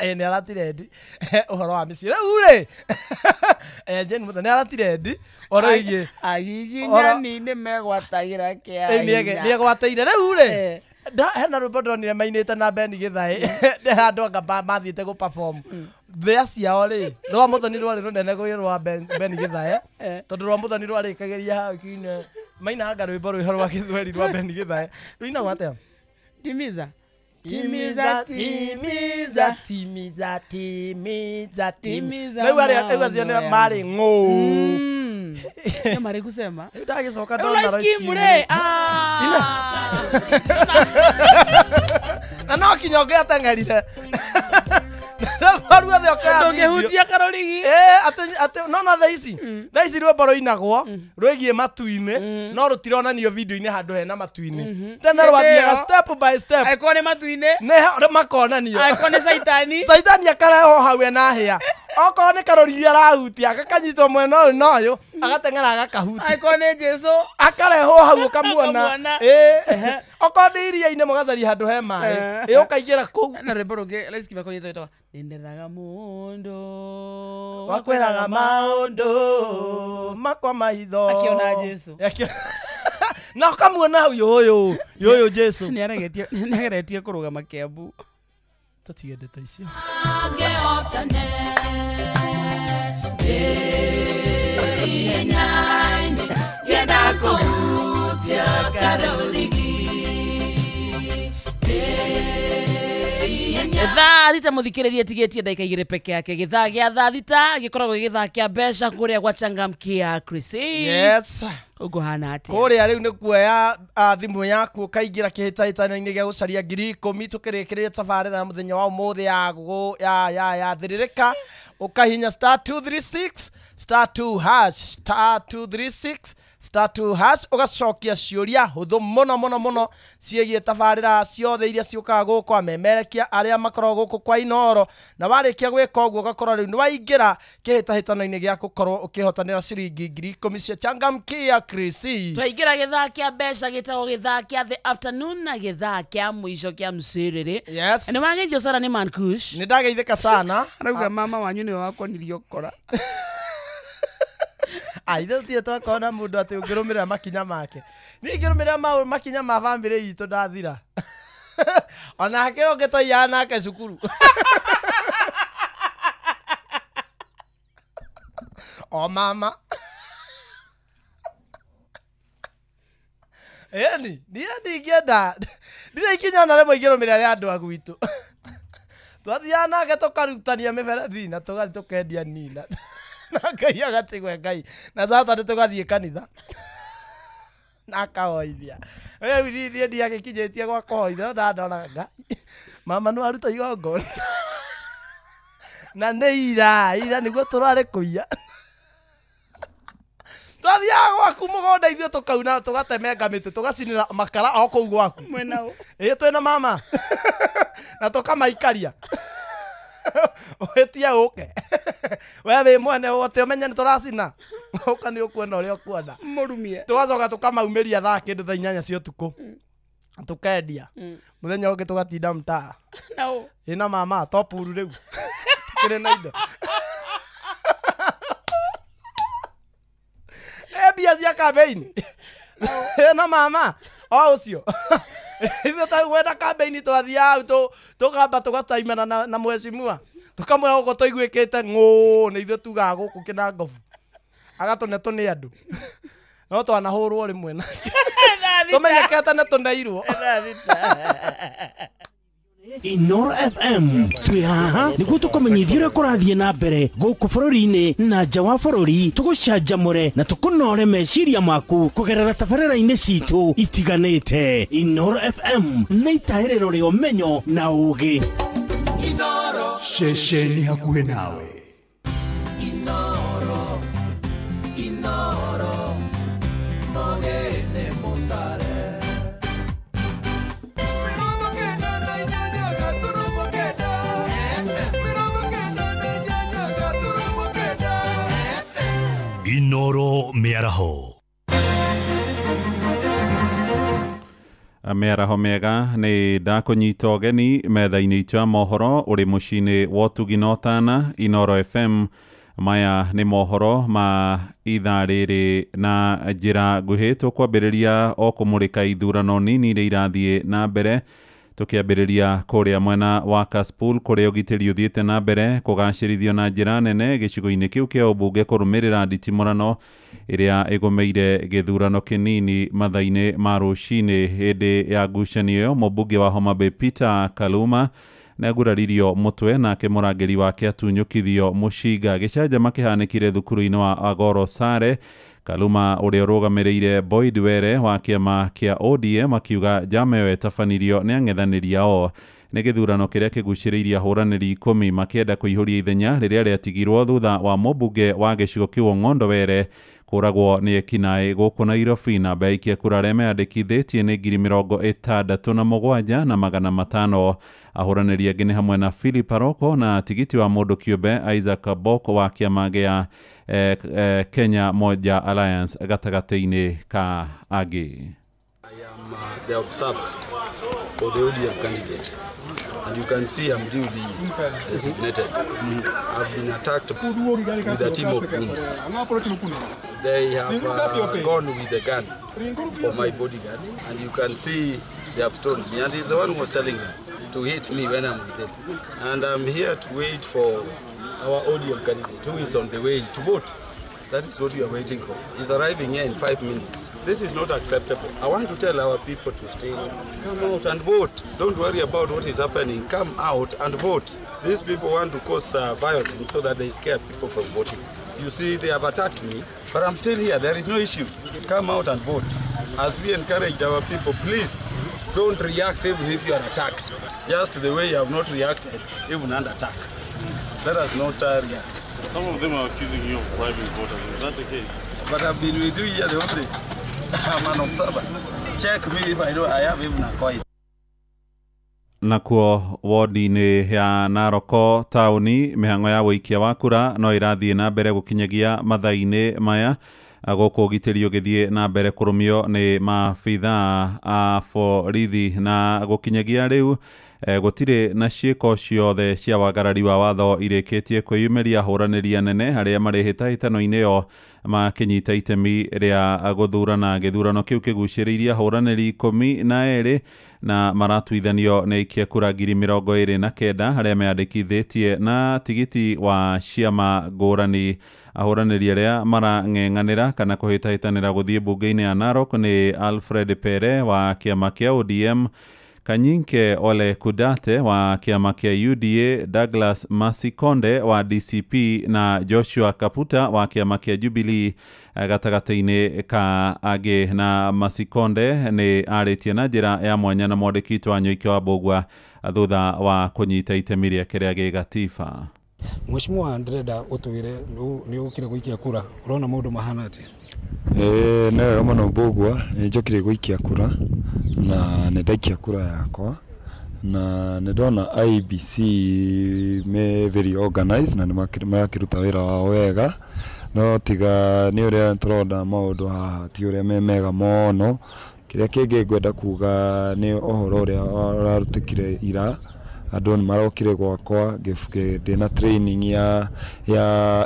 Ĩ nĩ aratirendi ũhoro wa mĩciĩ rĩu rĩ Jane Muthoni nĩ aratirendi ũhoro wĩgiĩ Agiginyani nĩ megwatagĩra kĩa hinya. nĩ egwatĩire rĩu rĩ hena rwĩmbo ndonire mainĩte na Ben Githae nĩ handũ anga mathiĩte gũ perform thĩa ciao rĩ rwa Muthoni rwarĩ rũnene gwĩ rwa Ben Githae tondũ rwa Muthoni rwarĩkagĩria hau kinya mainaga rwĩmbo rwĩho rwa gĩthweri rwa Ben Githae rũinagwo atĩa? Timiza. Timiza, timiza, timiza, timiza, Timiza rĩu arĩa rĩu acio nĩ marĩ ng'ũ. Nĩ marĩ kusema. Rĩu ndagĩcoka Rĩu ndona Lois Lois Kim Kim rĩ, rĩ. Na no kinya ũngĩ ateng'erire ruothe ũkoya Ndũngĩhutia karũrigi. Atĩ no no thaa ici thaa ici rwĩmbo rũinagwo rwĩgiĩ matu-inĩ no rũtironanio video-inĩ handũ hena matu-inĩ tene rwathiaga step by step. Angĩkorwo nĩ matu-inĩ nĩ makonanio. Angĩkorwo nĩ caitani. Caitani akarehwo hau ena hĩa okorwo nĩ karũrigi arahutia gakanyitwo mwena ũyũ na ũyũ agateng'era agakahutia. Angĩkorwo nĩ Jesũ akarehwo hau ũkamuona. Ũkamuona. Ĩĩ okorwo nĩ iria-inĩ mũgacaria handũ he maĩ ĩ ũkaingĩra kũu. Na rwĩmbo rũngĩ Lois Kim akoretwo rwĩtagwo nĩ ndethaga mũndũ wakwĩraga maũndũ makwa maitho Akĩona Jesũ. Na ũkamuona hau yũyũ yũyũ Jesũ. Nĩ ageretie kũrũgama Kiambu. Tũtige ndeto icio. Thaa thita mũthikĩrĩria tigĩtie ndagĩka igĩrĩ peke yake gĩthaa gĩa thaa thita gĩkoragwo gĩ gĩthaa kĩa mbeca kũrĩa gwa changamkia Chris. Yes. Ũkũhana atĩa? Kũrĩa rĩu nĩ kuoya thimũ yaku ũkaingĩra kĩhĩtahĩtano-inĩ gĩa gũcaria 10,000 tũkĩrĩkĩrĩria tabarĩra ya mũthenya wa ũmũthĩ ya ya ya ya thĩrĩrĩka ũkahinya star 236 star 2 hash star 236 star 2 hash ũgacokia ciũria hũthũ mũno mũno mũno ciĩgiĩ tabarĩra ciothe iria ciũkaga gũkũ amemerekia arĩa makoragwo gũkũ kwa Inoro na warĩkia gwĩka ũguo ũgakorwo rĩu nĩ waingĩra kĩhĩtahĩtano-inĩ gĩa gũkorwo ũkĩhotanĩra ciringi 10,000 cia changamkia Chris. Twaingĩra gĩthaa kĩa mbeca gĩtagwo gĩthaa kĩa the afternoon na gĩthaa kĩa mũico kĩa mcĩrĩrĩ. Yes. Nĩ wageithio sana nĩ Mankush. Nĩ ndageithĩka sana. Arauga mama wanyu nĩwe wakonirie ũkora. Ithe tũtirĩ twakona mũndũ atĩ ũngĩrũmĩrĩra makinya make. Niĩ ingĩrũmĩrĩra makinya ma bamĩrĩ itũ ndathira. Ona hakĩrĩ ũngĩ twaiyaga nake cukuru. O mama. Ĩni, niĩ ndingĩenda. Ndirĩ ikinya ona rĩmwe ingĩrũmĩrĩra rĩa andũ a gwitũ. Twathiaga nake tũkarutania mĩberethi na tũgathiĩ tũkendia nina. Na Ngai agatigwe Ngai. Na Saturday tũgathiĩ kanitha. Na akahoithia. Rĩu niĩ ndiagĩkinyĩtie gwa kũhoithia no ndandonaga Ngai. Mama nĩ waruta igongona. Na nĩ ira, ira nĩguo tũrarĩ kũiya. Twathiaga gwaku mũgũnda ithuĩ tũkauna tũgatemenga mĩtĩ tũgacinĩra makara o kũu gwaku. Mwena ũ? Ĩĩ twĩna mama. Na tũkamaikaria. Ũhĩtie ũke. We wĩ mwene wote ũmenye nĩ tũracina. Ũka nĩ ũkuona ũrĩa ũkuona. Mũrumie. Tũgacoka tũkamaumĩria thaa kĩndũ thaa 8 cia ũtukũ. Tũkendia. Mũthenya ũngĩ tũgatinda mtaa. Na ũ? Ĩna mama topuru rĩu. Tũkĩrĩ na indo. Mbia cia campaign. Ĩna mama o ũcio. Ithuĩ ta gwenda campaign twathiaga hau tũkamba tũgataimana na mheshimiwa. Tũkamwĩra gũkũ tũiguĩkĩte ng'ũ nĩ ithuĩ tugaga gũkũ kĩnangobu. Agatũne tũnĩ andũ. No twanahũrwo rĩmwe nake. Tũmenyekete nĩ tũneirwo. Inoro FM twĩ haha nĩguo tũkũmenyithia ũrĩa kũrathiĩ na mbere gũkũ bũrũri-inĩ na nja wa bũrũri, tũgũcanjamũre na tũkũnore meciria maku kũgerera tabarĩra-inĩ citũ itiganĩte. Inoro FM nĩ itahĩrĩro rĩa ũmenyo na ũũgĩ. Ceceni hakuhĩ nawe. Inoro, Inoro, mogene mutare. Inoro mĩaraho. Mĩaraho mĩega nĩ ndakũnyita ũgeni metha-inĩ itũ ya mohoro ũrĩ mũciĩ-inĩ wa ũtugi na ũtana Inoro FM. Maya nĩ mohoro ma ithaa rĩrĩ na njĩra nguhĩ. Tũkwambĩrĩria o kũmũrĩka ithurano nini iria irathiĩ na mbere, tũkĩambĩrĩria kũrĩa mwena wa Kasipul kũrĩa ũgitĩri ũthiĩte na mbere kũgacĩrithio na njĩra nene gĩcigo-inĩ kĩu kĩa ũmbunge kũrũmĩrĩra nditimũrano ĩrĩa ĩgũmĩire gĩthurano kĩnini mathaa-inĩ ma rũcinĩ. Hĩndĩ ya ngucanio ĩyo mũmbunge wa Homa Bay Peter Kaluma nĩaguraririo mũtwe nake mũrangĩri wake atunyũkithio mũcinga. Gĩcanjama kĩhanĩkire thukuru-inĩ wa Agoro Sare. Kaluma ũrĩa ũrũgamĩrĩire Boyd Were wa kĩama kĩa ODM akiuga njama ĩyo ĩtabanirio nĩ ang'ethanĩri ao. Nĩ gĩthurano kĩrĩa kĩgucĩrĩirie ahũranĩri 10 makĩenda kũihũria ithenya rĩrĩa rĩatigirwo thutha wa mũmbunge wa gĩcigo kĩu Ong'ondo Were kũragwo nĩ ekinaĩ gũkũ Nairobi. Namba ya aikia kura arĩa meyandĩkithĩtie nĩ 67,500. Ahũranĩri angĩ nĩ hamwe na Philip Aroko na tigiti wa mũndũ kĩũmbe Isaac Boko wa kĩama gĩa Kenya Moja Alliance gatagatĩ-inĩ ka angĩ. I am the observer for the ODM candidate, and you can see I'm duly designated. I've been attacked with a team of goons. They have gone with a gun for my bodyguard, and you can see they have stoned me, and he's the one who was telling them to hit me when I'm with them. And I'm here to wait for our ODM candidate who is on the way to vote. That is what we are waiting for. He's arriving here in 5 minutes. This is not acceptable. I want to tell our people to still come out and vote. Don't worry about what is happening. Come out and vote. These people want to cause violence so that they scare people from voting. You see, they have attacked me, but I'm still here. There is no issue. Come out and vote. As we encourage our people, please don't react even if you are attacked. Just the way you have not reacted, even under attack. Let us not react. Some of them are accusing you of bribing voters. Is that the case? But I've been with you here the whole day. I'm an observer. Check me if I know I have even a coin. Nakuo wodi-inĩ ya Naroko taũni mĩhang'o ya wũikia wa kura no ĩrathiĩ na mbere gũkinyagia mathaa-inĩ maya, gũkũ ũgitĩri ũgĩthiĩ na mbere kũrũmio nĩ maabithaa a borithi. Na gũkinyagia rĩu gũtirĩ na ciĩko ciothe cia wagarari wa watho irĩkĩtie kwĩyumĩria. Ahũranĩri anene arĩa marĩ hĩtahĩtano-inĩ ĩyo makĩnyita itemi rĩa gũthurana. Gĩthurano kĩu kĩgucĩrĩirie ahũranĩri 12 na maratuithanio nĩ aikia kura 29,000 arĩa meyandĩkithĩtie na tigiti wa ciama ngũrani. Ahũranĩri arĩa marang'eng'anĩra kana kũhĩtahĩtanĩra gũthiĩ mbunge-inĩ ya Narok nĩ Alfred Pere wa kĩama kĩa ODM, Kanyinke Ole Kudate wa kĩama kĩa UDA, Douglas Masikonde wa DCP na Joshua Kaputa wa kĩama kĩa Jubilee gatagatĩ-inĩ ka angĩ. Na Masikonde nĩ arĩtie na njĩra ya mwanya na mwandĩki witũ wa Nyoike wa Mbũgua thutha wa kũnyita itemi rĩake rĩa gĩgatiba. Mheshimiwa, ndĩrenda ũtwĩre nĩ ũkire gũikia kura, ũrona maũndũ mahana atĩa? Ĩĩ nĩ wega mũno Mbũgua, nĩ njokire gũikia kura na nĩ ndaikia kura yakwa na nĩ ndona IEBC me very organized na nĩ marakĩruta wĩra wao wega, no tiga nĩ ũrĩa tũrona maũndũ haha ti ũrĩa me mega mũno. Kĩrĩa kĩngĩ ngwenda kuga nĩ ũhoro ũrĩa ũrarutĩkire ira. Andũ nĩ marokire gwakwa ndĩna training ya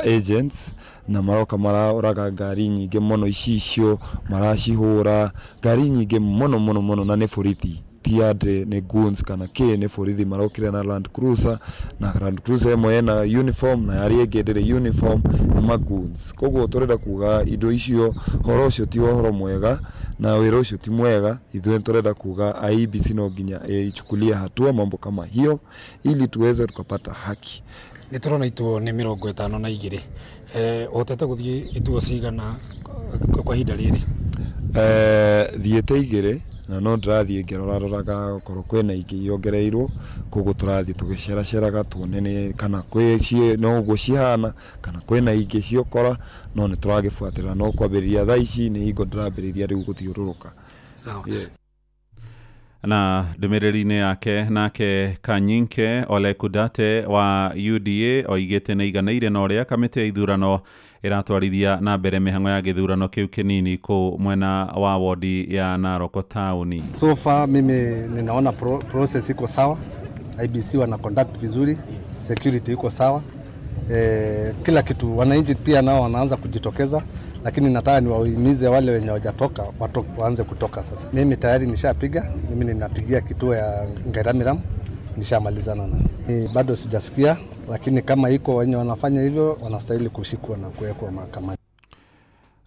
agents na maroka maraũraga ngari nyingĩ mũno, icicio maracihũra ngari nyingĩ mũno mũno mũno, na nĩ borithi. Ti andĩ nĩ goons kana kĩ, nĩ borithi marokire na Land Cruiser, na Land Cruiser ĩmwe ĩna uniform na arĩa ĩngĩ ndĩrĩ uniform, nĩ ma goons. Koguo tũrenda kuga indo icio, ũhoro ũcio ti ũhoro mwega na wĩra ũcio ti mwega. Ithuĩ tũrenda kuga IEBC no nginya ichukulie hatua mambo kama hiyo ili tuweze tukapata haki. Nĩ tũrona ituo nĩ 52. Ũhotete gũthiĩ ituo cigana kwa ihinda rĩrĩ? Thiĩte 2 na no ndĩrathiĩ ngĩroraroraga okorwo kwĩna ingĩ iongereirwo, koguo tũrathiĩ tũgĩceraceraga tuone nĩ kana kwĩ no ũguo cihana kana kwĩna ingĩ ciokora, no nĩ tũragĩbuatĩrĩra. No kwambĩrĩria thaa ici nĩ hingo ndĩrambĩrĩria rĩu gũthiũrũrũka. Sawa. Yes. Na ndũmĩrĩri-inĩ yake nake Kanyinke Ole Kudate wa UDA oigĩte nĩ iganĩire na ũrĩa kamĩtĩ ya ithurano ĩratwarithia na mbere mĩhang'o ya gĩthurano kĩu kĩnini kũu mwena wa wodi ya Naroko taũni. So far mimi ninaona process iko sawa, IBC wana conduct vizuri, security iko sawa, kila kitu. Wananchi pia nao wanaanza kujitokeza, lakini nataka niwahimize wale wenye hawajatoka waanze kutoka sasa. Mimi tayari nishapiga, mimi ninapigia kituo ya Ngairamiram, nishamalizana na. Bado sijasikia, lakini kama iko wenye wanafanya hivyo wanastahili kushikwa na kuwekwa mahakamani.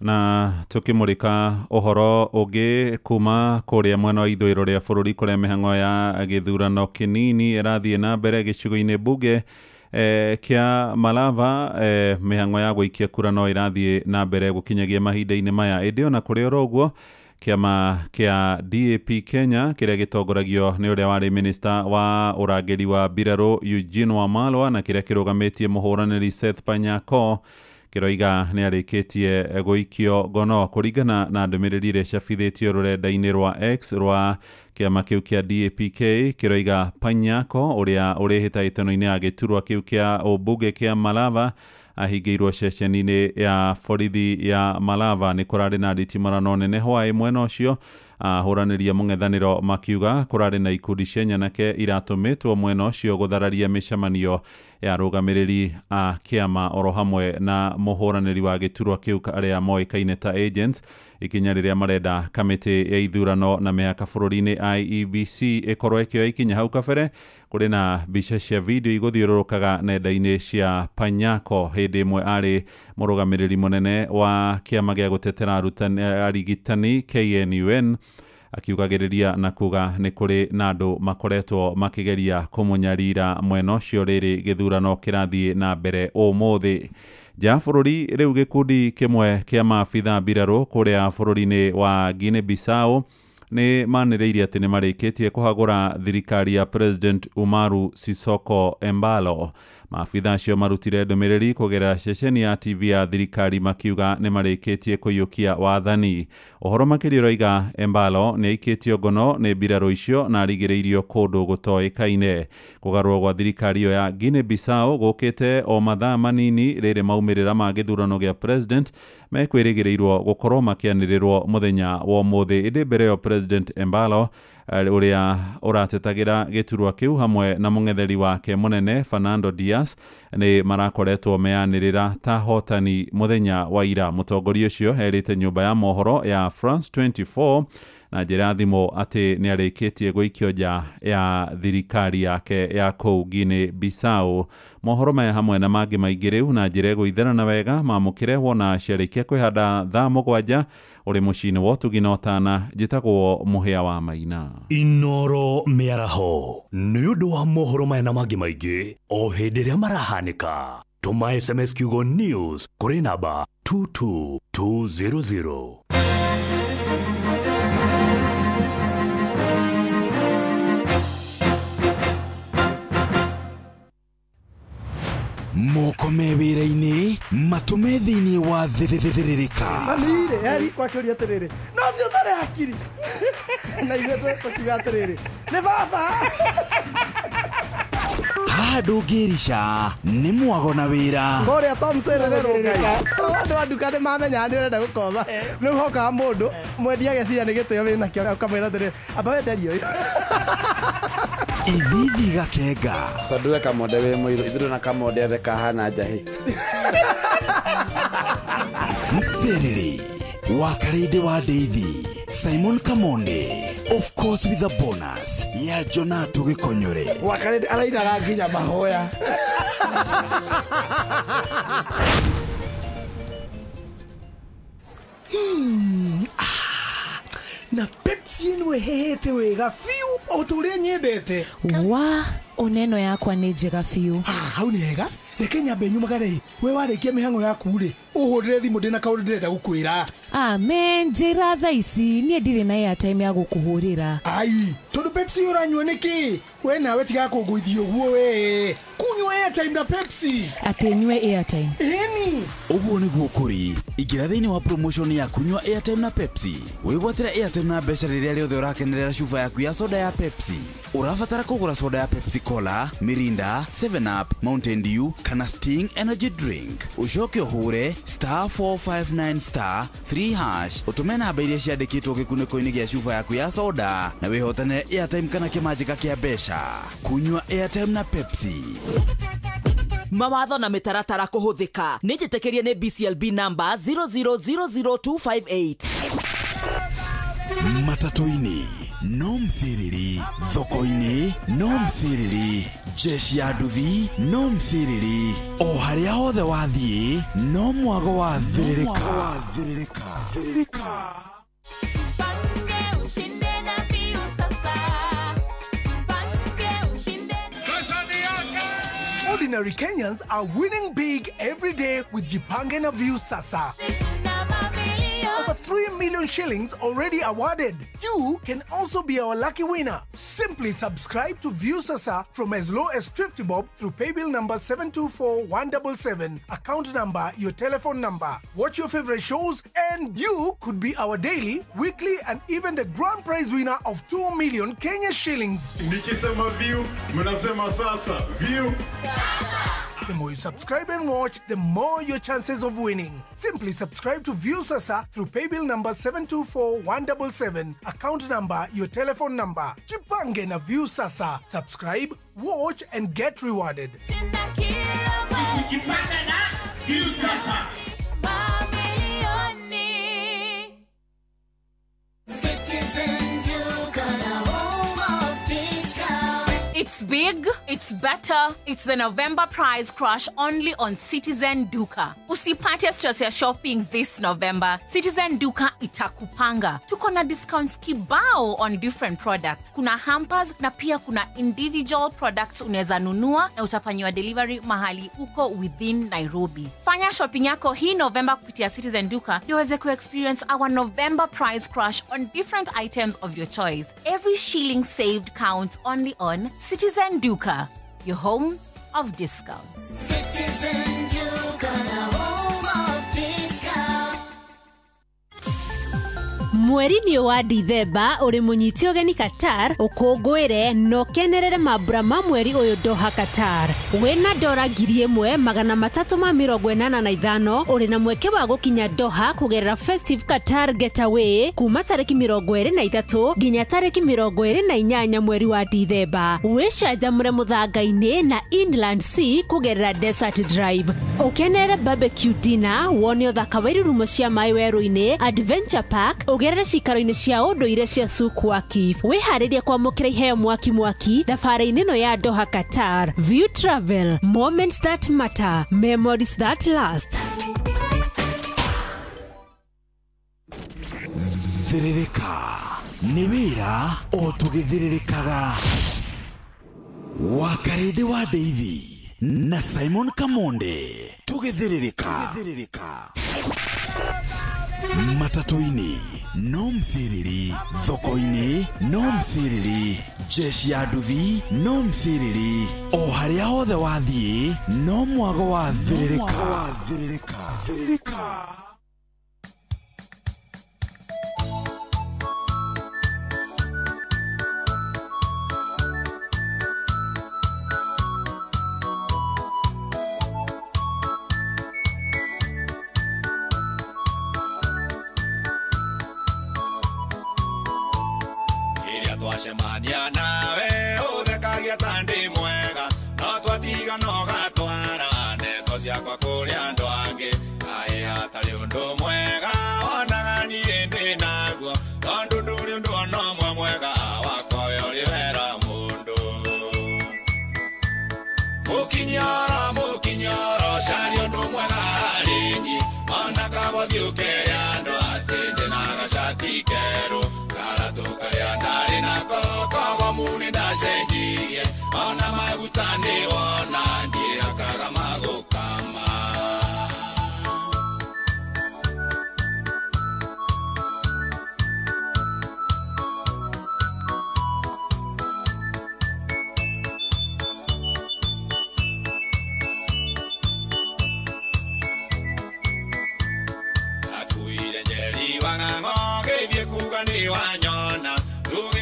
Na tukimurika uhoro ungi kuma kuria mwena wa ithũĩro rĩa bũrũri kũrĩa mĩhang'o ya gĩthurano kĩnini ĩrathiĩ na mbere gĩcigo-inĩ mbunge kĩa Malava. Mĩhang'o ya gũikia kura no ĩrathiĩ na mbere gũkinyagia mahinda-inĩ maya. Ĩndĩ ona kũrĩ oro ũguo, kĩama kĩa DAP Kenya kĩrĩa gĩtongoragio nĩ ũrĩa warĩ minista wa ũrangĩri wa mbirarũ Eugene Wamalwa na kĩrĩa kĩrũgamĩtie mũhũranĩri Seth Panyako kĩroiga nĩ arĩkĩtie gũikio ngono kũringana na ndũmĩrĩri ĩrĩa ĩcabithĩtio rũrenda-inĩ rwa X rwa kĩama kĩu kĩa DAPK. Kĩroiga Panyako ũrĩa ũrĩ hĩtahĩtano-inĩ ya gĩturwa kĩu kĩa ũmbunge kĩa Malava ahingĩirwo ceceni-inĩ ya borithi ya Malava. Nĩ kũrarĩ na nditimũrano nene hwaĩ mwena ũcio, ahũranĩria mũng'ethanĩro makiuga kũrarĩ na ikundi cia nyanake iratũmĩtwo mwena ũcio gũthararia mĩcemanio ya arũgamĩrĩri a kĩama oro hamwe na mũhũranĩri wa gĩturwa kĩu arĩa moĩkaine ta agents, ikinya rĩrĩa marenda kamĩtĩ ya ithurano na mĩhaka bũrũri-inĩ IEBC ĩkorwo ĩkĩoya ikinya. Hau kabere kũrĩ na mbica cia video igũthiũrũrũkaga nenda-inĩ cia Panyako hĩndĩ ĩmwe arĩ mũrũgamĩrĩri mũnene wa kĩama gĩa gũtetera arigitani KNUN akiugagĩrĩria na kuga nĩ kũrĩ na andũ makoretwo makĩgeria kũmũnyarira mwena ũcio rĩrĩ gĩthurano kĩrathiĩ na mbere ũmũthĩ. Nja ya bũrũri rĩu gĩkundi kĩmwe kĩa maabitha mbirarũ kũrĩa bũrũri-inĩ wa Guinea Bissau nĩ manĩrĩirie atĩ nĩ marĩkĩtie kũhagũra thirikari ya President Umaru Sissoco Embalo. Maabitha acio marutire ndũmĩrĩri kũgerera ceceni ya TV ya thirikari makiuga nĩ marĩkĩtie kũiyũkia wathani. Ũhoro makĩria ũroiga Embalo nĩ aikĩtio ngono nĩ mbirarũ icio na arigĩrĩirio kũndũ gũtoĩkaine. Kũgarũrwo gwa thirikari ĩyo ya Guinea Bissau gũkĩte o mathaa manini rĩrĩ maumĩrĩra ma gĩthurano gĩa president mekwĩrĩgĩrĩirwo gũkorwo makĩanĩrĩrwo mũthenya wa ũmũthĩ. Ĩndĩ mbere ĩyo President Embalo ũrĩa ũratetagĩra gĩturwa kĩu hamwe na mũng'etheri wake mũnene Fernando Dias nĩ marakoretwo meanĩrĩra ta hotani mũthenya wa ira. Mũtongoria ũcio erĩte nyũmba ya mohoro ya France 24 na njĩra ya thimũ atĩ nĩ arĩkĩtie gũikio nja ya thirikari yake ya kũu Guinea Bissau. Mohoro maya hamwe na mangĩ maingĩ rĩu na njĩra ĩgũitherana wega mamũkĩre wona ciarĩkia kwĩhanda thaa 7 ũrĩ mũciĩ-inĩ wa ũtugi na ũtana. Njĩtagwo Mũhĩa wa Maina. Inoro mĩaraho nĩ ũndũ wa mohoro maya na mangĩ maingĩ o hĩndĩ ĩrĩa marahanĩka. Tũma SMS kiugo news kũrĩ namba 22200. Moko me wĩra-inĩ matũme thĩinĩ wa thĩthĩrĩrĩka. Mami-rĩ, eri kwakĩũria atĩrĩrĩ, no ũcio ũtarĩ hakiri. Na ithuĩ tũkiuga atĩrĩrĩ, nĩ baba. Haha ndũngĩrica nĩ mwago na wĩra. Kũrĩa Tom Serererwo Ngai. Andũ a nduka nĩ mamenyaga nĩ ũrenda gũkomba. Rĩu hokaga mũndũ mwendia ageciria nĩ gĩtĩo wĩnakĩo ũkamwĩra atĩrĩrĩ, amba wenderie ũyũ. Ithithi gakenga. Tondũ we Kamonde wĩ mũirũ, ithuĩ na Kamonde othe kahana njahĩ. Mserere wa Karĩndĩ wa Ndeithi, Simon Kamonde Of course with a bonus ya Jonato Gĩkonyore. Wakarĩndĩ arainaga nginya mahoya. Na Pepsi ĩno ĩhĩhĩte wega biũ o ta ũrĩa nyendete. Wa oneno yakwa nĩ njega biũ. Hau nĩ hega. Reke nyambe nyumagare. We warĩkia mĩhang'o yaku rĩ, ũhũrĩre thimũ ndĩna kaũndũ ndĩrenda gũkwĩra. Amen, njĩra thaa ici niĩ ndirĩ na airtime ya gũkũhũrĩra. Ai, tondũ Pepsi ũranyua nĩkĩ? We nawe tiga kũngũithia ũguo we. Kunyua airtime na Pepsi. Atĩ nyue airtime. Ĩni. Ũguo nĩguo kũrĩ. Ingĩra thĩinĩ wa promotion ya kunyua airtime na Pepsi. Wĩgwatĩre airtime na mbeca rĩrĩa rĩothe ũrakenerera cuba yaku ya soda ya Pepsi. Ũrabatara kũgũra soda ya Pepsi Cola, Mirinda, 7 Up, Mountain Dew kana Sting Energy Drink. Ũcoke ũhũre *459 *3# ũtũme namba iria ciandĩkĩtwo gĩkunĩko-inĩ gĩa cuba yaku ya soda na wĩhotanĩre airtime kana kĩmanjĩka kĩa mbeca. Kunyua airtime na Pepsi. Mawatho na mĩtaratara kũhũthĩka. Nĩ njĩtĩkĩrie nĩ BCLB number 0000258. Matatũ-inĩ no msiriri, thoko-inĩ no msiriri, jeshi ya nduthi no msiriri, o harĩa hothe wathiĩ no mwago wa thĩrĩrĩka. Thĩrĩrĩka. Tupange ushinde na Viu sasa. Tupange ushinde. Ordinary Kenyans are winning big every day with Jipange na Viu Sasa. Over 3 million shillings already awarded. You can also be our lucky winner. Simply subscribe to Viu Sasa from as low as 50 bob through paybill number 724177, account number, your telephone number. Watch your favorite shows and you could be our daily, weekly and even the grand prize winner of 2 million Kenya shillings. Nikisema Viu, mnasema sasa. Viu. The more you subscribe and watch, the more your chances of winning. Simply subscribe to Viu Sasa through paybill number 724177, account number, your telephone number. Jipange na Viu Sasa. Subscribe, watch and get rewarded. Jipange na Viu Sasa. Citizen Duka, the home of discount. It's big, it's better, it's the November prize crush only on Citizen Duka. Usipate stress ya shopping this November. Citizen Duka itakupanga. Tuko na discounts kibao on different products. Kuna hampers na pia kuna individual products unaweza nunua na utafanyiwa delivery mahali uko within Nairobi. Fanya shopping yako hii November kupitia Citizen Duka ndio uweze ku-experience our November prize crush on different items of your choice. Every shilling saved counts only on Citizen Duka, your home of discounts. Citizen Duka, the home of discount. Mweri-inĩ wa Dithemba ũrĩ mũnyite ũgeni Qatar ũkũngũĩre na ũkenerere mambura ma mweri ũyũ Doha Qatar. Wĩna dora 1385 ũrĩ na mweke wa gũkinya Doha kũgerera Festive Qatar Getaway kuma tarĩki 23 nginya tarĩki 28 mweri wa Dithemba. Wĩcanjamũre mũthanga-inĩ na Inland Sea kũgerera Desert Drive. Ũkenerere barbecue dinner, wone ũthaka wa irurumo cia maĩ werũ-inĩ, Adventure Park, ũgerere cikaro-inĩ cia ũndũire cia Souk Waqif. Wĩharĩrie kwamũkĩra iheo mwaki mwaki thabarĩ-inĩ ĩno ya Doha Qatar. View Travel, moments that matter, memories that last. Thĩrĩrĩka nĩ wĩra o tũgĩthĩrĩrĩkaga. Wakarĩndĩ wa Ndeithi na Simon Kamonde tũgĩthĩrĩrĩka. Matatũ-inĩ no msiriri, thoko-inĩ no msiriri, jeshi ya nduthi no msiriri, o harĩa hothe wathiĩ no mwago wa thĩrĩrĩka. Thĩrĩrĩka. Twacemania nawe ũthekagia ta ndĩ mwega no twatiga no gatwara ndeto ciakwa kũrĩ andũ angĩ kaĩ hatarĩ ũndũ mwega wonaga niĩ ndĩ naguo tondũ ndũrĩ ũndũ ona ũmwe mwega.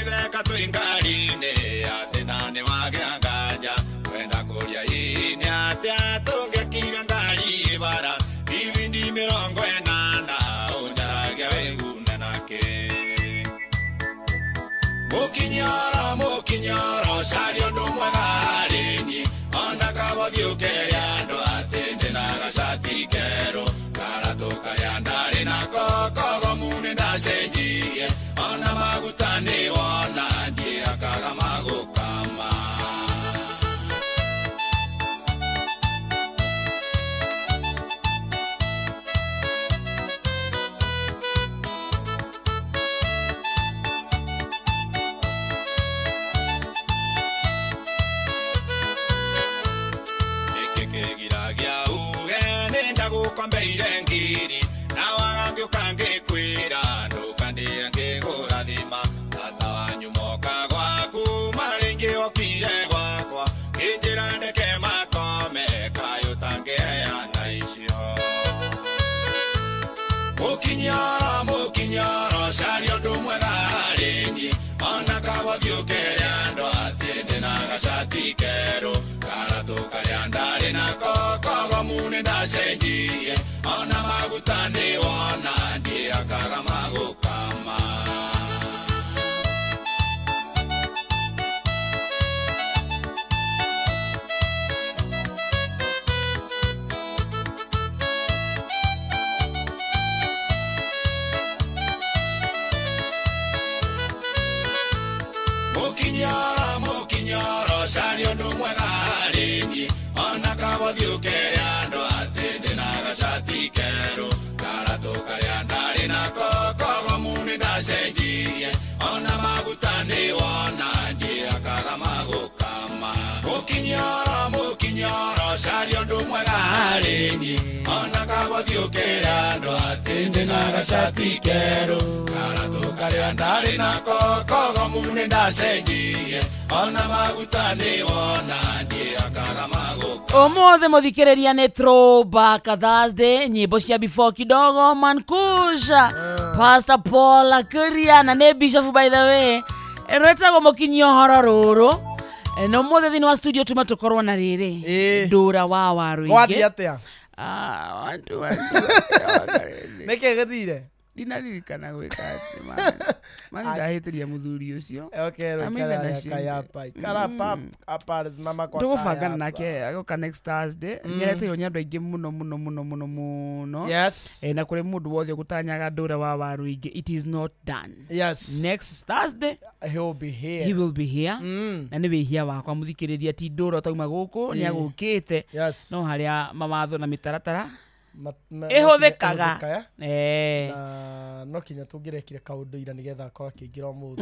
Tũgĩtheka twĩ ngari-inĩ atĩ na nĩ wagĩa nganja kwenda kũria ii nĩ atĩa tũngĩakire ngari bara ibindi 80 ũnjaragia wĩgune nake. Mũkinyoro mũkinyoro caria ũndũ mwega harĩ niĩ ona kabothiĩ ũkere andũ atĩ ndĩna gacati kerũ karatũ karĩa ndarĩ nako kogomu nĩ ndacenjirie ona maguta nĩ wona ndiĩhakaga magũkama. Nĩkĩkĩgiragia uge nĩndagũkombeire ngiri na wagangĩũka ngĩkwĩra ndũkandĩe ngĩkũrathima tata wanyu moka gwaku marĩngĩ okire gwakwa ngĩnjĩra ndeke makome kayũ tangĩheana icio. Mũkinyoro mũkinyoro caria ũndũ mwega harĩ niĩ ona kabothiĩ ũkere andũ atĩ ndĩna gacati kerũ karatũ karĩa ndarĩ nako kogomu nĩ ndacenjirie ona maguta nĩ wona ndiĩhakaga magũkama. Mũkinyoro mũkinyoro caria ũndũ mwega harĩ niĩ ona kabothiĩ ũkere andũ atĩ ndĩna gacati kerũ karatũ karĩa ndarĩ nako kogomu nĩ ndacenjirie ona maguta nĩ wona ndiĩhakaga magũkama. Mũkinyoro mũkinyoro caria ũndũ mwega harĩ niĩ ona kabothiĩ ũkere andũ atĩ ndĩna gacati kerũ karatũ karĩa ndarĩ nako kogomu nĩ ndacenjirie ona maguta nĩ wona ndiĩhakaga magũkama. Ũmũthĩ mũthikĩrĩria nĩ throwback Thursday, nyĩmbo cia before kidogo Mankusha, Pastor Paul Akuria na nĩ Bishop by the way ĩrwĩtagwo mũkinyia ũhoro rũrũ. Na ũmũthĩ thĩinĩ wa studio tuma tũkorwo na rĩrĩ ndũra wa waru Gwathiĩ atĩa? Andũ Nĩkĩ gĩthire? Ndinaririkana gwĩka atĩ mani ndahĩtĩria mũthuri ũcio. Tũgũbangana nake agoka next Thursday. Nĩareteirwo nĩ andũ aingĩ mũno mũno mũno mũno mũno. Yes. Na kũrĩ mũndũ wothe ũgũtanyaga ndũra wa waru ingĩ, it is not done. Yes. Next Thursday he will be here. He will be here. Na nĩ wĩhia wakwa mũthikĩrĩria ti ndũra ũtauma gũkũ nĩ agũkĩte. Yes. No harĩa mawatho na mĩtaratara ĩhũthĩkaga. Na no kinya tũngĩrekire kaũndũ ira nĩgetha akorwo akĩingĩra ũmũthĩ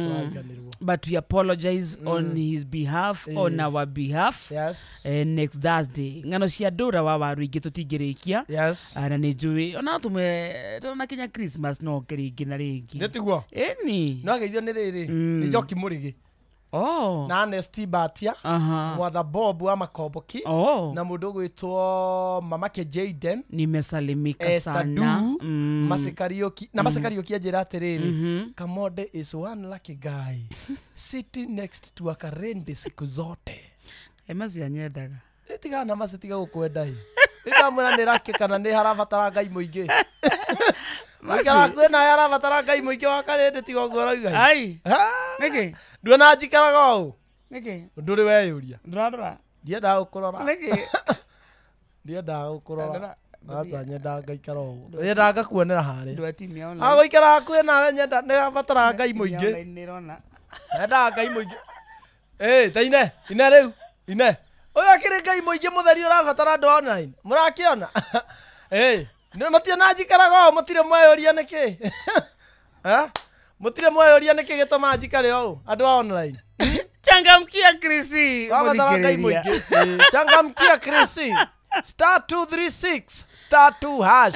tũrariganĩrwo. But we apologize on his behalf, on our behalf. Yes. Next Thursday ng'ano cia ndũra wa waru ingĩ tũtingĩrĩkia. Yes. Na nĩ njũĩ ona tũmwe tũrona kinya Christmas no oke rĩngĩ na rĩngĩ. Nĩ tiguo? Ĩni. No ageithio nĩ rĩrĩ nĩ Njoki Mũrĩgĩ. Oh. Na Ernest Batia. Mwatha Bob wa Makomboki. Na mũndũ ũgwĩtwo Mamake Jaden. Nimesalimika sana. Mercy Kariuki. Na Mercy Kariuki anjĩra atĩrĩrĩ, Kamonde is one lucky guy sitting next to a Karende siku zote. Mercy anyendaga. Tigana na Mercy, tiga gũkwenda ĩ. Nĩndamwĩra nĩ lucky kana nĩ harabatara Ngai mũingĩ. Mũikara hakuhĩ nawe arabatara Ngai mũingĩ wa Karende, tiga ũguo ũrauga. Ai. Nĩkĩ? Nduona njikaraga ũũ? Nĩkĩ? Ndũrĩ weyũria. Ndũrandora? Ndiendaga gũkũrora. Nĩkĩ? Ndiendaga gũkũrora. Aca nyendaga ngaikara ũguo. Nyendaga ngakuonera harĩa. Ndwa timu ya online. Agũikara hakuhĩ nawe nyenda nĩabataraga Ngai mũingĩ. Nyendaga Ngai mũingĩ. Ĩ, ta ine, ine rĩu, ine. Ũyũ akĩrĩ Ngai mũingĩ mũtheri ũrabatara andũ online. Mũrakĩona? Ĩ, nĩ mũtiona njikaraga ũũ, mũtirĩ mweyũria nĩkĩ? Mũtirĩ mweyũria nĩkĩ gĩtũmaga njikare ũũ, andũ a online. Changamkia Chrissy. Wabatara Ngai mũingĩ. Changamkia Chrissy. Star 236 star 2 hash.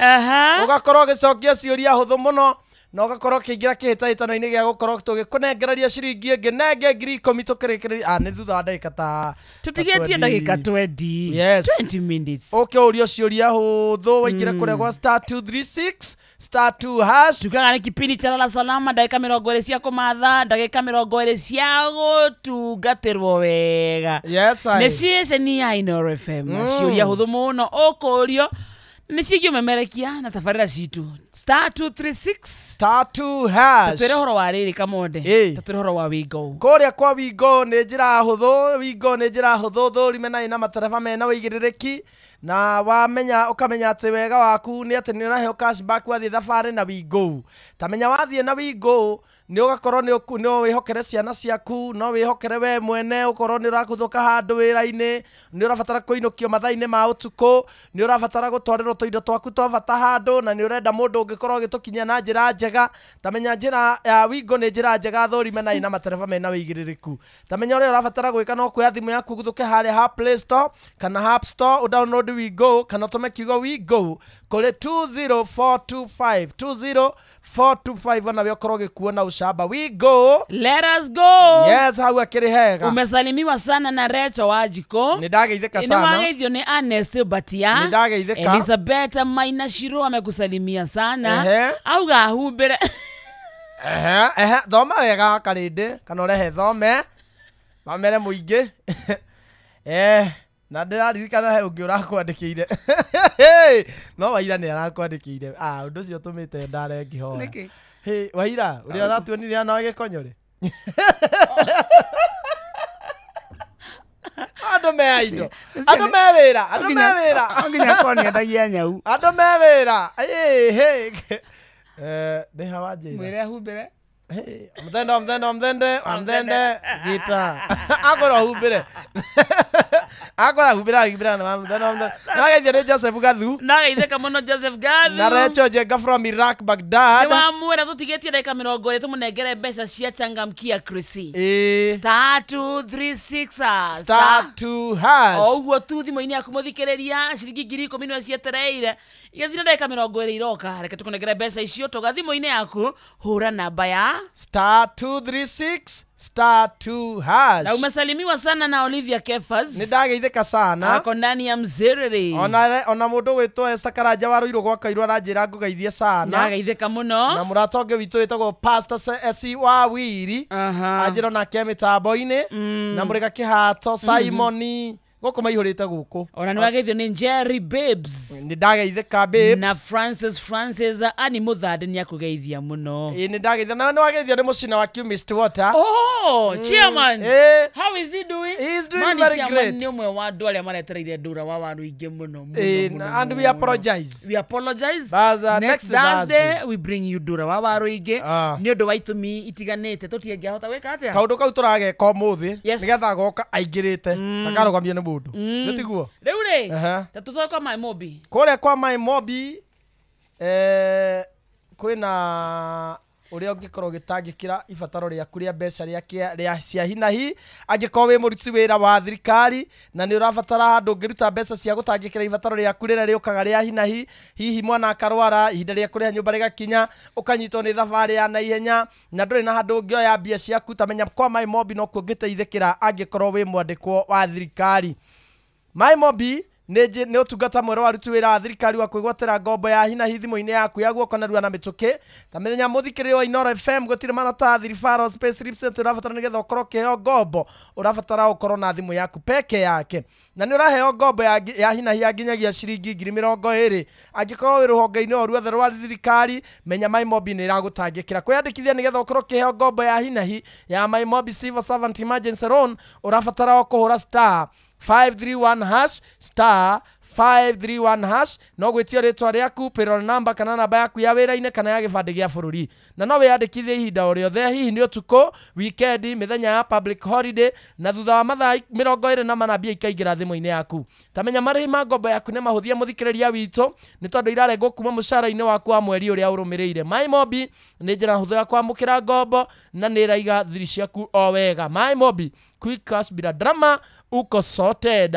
Ũgakorwo ũgĩcokia ciũria hũthũ mũno Na ũgakorwo ũkĩingĩra kĩhĩtahĩtano-inĩ gĩa gũkorwo tũgĩkũnengereria ciringi ĩngĩ nenge 10,000 tũkĩrĩkĩrĩria. Ah, nĩ thutha wa ndagĩka ta Tũtigĩtie ndagĩka 20. Yes. 20 minutes. Ũke ũrio ciũria hũthũ waingĩre kũrĩa gwa star 236 star 2 hash. Tukaga nĩ kipindi cha lala salama, ndagĩka 20 cia kũmatha, ndagĩka 20 cia gũtungatĩrwo wega. Yes, I. Nĩ ceceni ya Inooro FM. Ciũria hũthũ mũno ũkũrio nĩ ciĩgiĩ ũmemerekia na tabarĩra citũ. Star 236 star 2 hash. Tatwĩre ũhoro wa rĩrĩ Kamonde. Tatwĩre ũhoro wa Wingo. Kũrĩa kwa Wingo nĩ njĩra hũthũ. Wingo nĩ njĩra hũthũ thũrime na ĩna matereba mena wĩigĩrĩrĩki, na wamenya ũkamenya atĩ wega waku nĩ atĩ nĩ ũraheo cashback wathiĩ thabarĩ na Wingo. Ta menya wathiĩ na Wingo nĩ ũgakorwo no wĩhokere ciana ciaku, no wĩhokere we mwene, ũkorwo nĩ ũraguthũka handũ wĩra-inĩ, nĩ ũrabatara kũinũkio mathaa-inĩ ma ũtukũ, nĩ ũrabatara gũtwarĩrwo tũindo twaku twa bata handũ, na nĩ ũrenda mũndũ ũngĩkorwo ũgĩtũkinyia na njĩra njega. Ta menya njĩra ya Wingo nĩ njĩra njega thũrime na ĩna matereba mena wĩigĩrĩrĩku. Ta menya ũrĩa ũrabatara gwĩka no kuoya thimũ yaku ũguthũke harĩa ha Play Store kana App Store, ũdownload Wingo kana ũtũme kiugo Wingo kũrĩ 20425 20425, ona we ũkorwo ũgĩkuo na ũcamba. Wingo, let us go. Yes, hau akĩrĩ hega. Umesalimiwa sana na Recho Wajiko. Nĩ ndageithĩka Nĩ sana. wageithio nĩ Ernest Batia. Nĩ ndageithĩka. Elizabeth Maina Shiro amekusalimia sana. Ehe. Auga humbĩre. Ehe, ehe, thoma wega karĩndĩ kana ũrehe thome mamere mũingĩ. Na ndĩraririkana he ũngĩ ũrakwandĩkĩire. No Waira nĩ arakwandĩkĩire. Ah, ũndũ ũcio ũtũmĩte ndare ngĩhoya. Nĩkĩ? Hey, Waira, ũrĩa ũratuonirie na gĩkonyore. Andũ me indo. Andũ me wĩra, andũ me wĩra. No nginya akorwo nĩendagia nyau. Andũ me wĩra. Hey, hey. Nĩ ha wanjĩra? Mwĩre ahumbĩre. Mthende, mthende, mthende, mthende, gita. Akora humbĩre. Akora humbĩre, humbĩre na mthende, mthende. Na geithio nĩ Joseph Gathu. Na geithĩka mũno Joseph Gathu. Na Recho Njenga from Iraq, Baghdad. Nĩ wamwĩra tũtigĩtie ndagĩka 20 tũmũnengere mbeca cia changamkia Chrissy. Star 236 star 2 hash. O ũguo tu thimũ-inĩ yaku mũthikĩrĩria ciringi 10,000 nĩwe cietereire. Igathira ndagĩka 20 iroka. Reke tũkũnengere mbeca icio toga thimũ-inĩ yaku, hũra namba ya star 236 star 2 hash. Na umesalimiwa sana na Olivia Kefas. Nĩ ndageithĩka sana. Ako ndani ya mzerere. Ona mũndũ gwĩtwo Esther Karanja wa Ruiru gwa Kairũ aranjĩra ngũgeithie sana. Ndageithĩka mũno. Na mũrata ũngĩ witũ wĩtagwo Pastor S wa Wiri. Anjĩra onake mĩtambo-inĩ. Na mũrĩga Kĩhato Simoni. Gũkũ maihũrĩte gũkũ. Ona nĩ wageithio nĩ Jerry Babes. Nĩ ndageithĩka Babes. Na Francis Ani Mũthande nĩ akũgeithia mũno. Ĩ nĩ ndageithia. Na nĩ wageithio nĩ mũcina wa Chemist Water. Oh, chairman. How is he doing? He is doing very great. Nĩ ũmwe wa andũ arĩa maretereire ndũra wa waru ingĩ mũno. And we apologize. We apologize. But, next Thursday we bring you ndũra wa waru ingĩ. Nĩ ũndũ wa itũmi itiganĩte tũtiangĩahota gwĩka atĩa. Kaũndũ kau tũrageka ũmũthĩ nĩgetha goka aingĩrĩte takarũgamio nĩ mũndũ. Nĩ tiguo? Rĩu rĩ, ta tũthoe kwa Mai Mobi. Kũrĩa kwa Mai Mobi kwĩna ũrĩa ũngĩkorwo ũgĩtangĩkĩra ibataro rĩaku rĩa mbeca rĩa cia hinahi angĩkorwo wĩ mũruti wĩra wa thirikari na nĩ ũrabatara handũ ũngĩruta mbeca cia gũtangĩkĩra ibataro rĩaku rĩrĩa rĩũkaga rĩa hinahi, hihi mwana akarwara, ihinda rĩa kũrĩha nyũmba rĩgakinya, ũkanyitwo nĩ thabarĩ ya naihenya na ndũrĩ na handũ ũngĩoya mbia ciaku, ta menya kwa Mai Mobi nokuo ũngĩteithĩkĩra angĩkorwo wĩ mwandĩkwo wa thirikari. Mai Mobi nĩ ũtungata mwerũ wa aruti wĩra wa thirikari wa kwĩgwatĩra ngombo ya hinahi thimũ-inĩ yaku ya guoko narua na mĩtũkĩ. Ta mĩthenya mũthikĩrĩria wa Inooro FM gũtirĩ maratathi, referrals, pay slips ũrabatara nĩgetha ũkorwo ũkĩheo ngombo, ũrabatara ũkorwo na thimũ yaku peke yake. Na nĩ ũraheo ngombo ya hinahi ya nginyagia ciringi 20,000. Angĩkorwo wĩ rũhonge-inĩ o ruothe rwa thirikari, menya Mai Mobi nĩ ĩragũtangĩkĩra. Kwĩyandĩkithia nĩgetha ũkorwo ũkĩheo ngombo ya hinahi ya Mai Mobi Civil Servant Emergency Loan, ũrabatara o kũhũra star 531 hash star 531 hash no gwĩtio rĩtwa rĩaku, payroll number kana namba yaku ya wĩra-inĩ kana ya gĩbandĩ gĩa bũrũri. Na no wĩyandĩkithie ihinda o rĩothe, hihi nĩ ũtukũ, weekend, mĩthenya ya public holiday, na thutha wa mathaa 24 mbia ikaingĩra thimũ-inĩ yaku. Ta menya marĩhi ma ngombo yaku nĩ mahũthie mũthikĩrĩria witũ nĩ tondũ irarengwo kuma mũcara-inĩ waku wa mweri ũrĩa ũrũmĩrĩire. Mai Mobi nĩ njĩra hũthũ ya kwamũkĩra ngombo na nĩ ĩraiga thiri ciaku o wega. Mai Mobi, Quick cash bila drama uko sorted.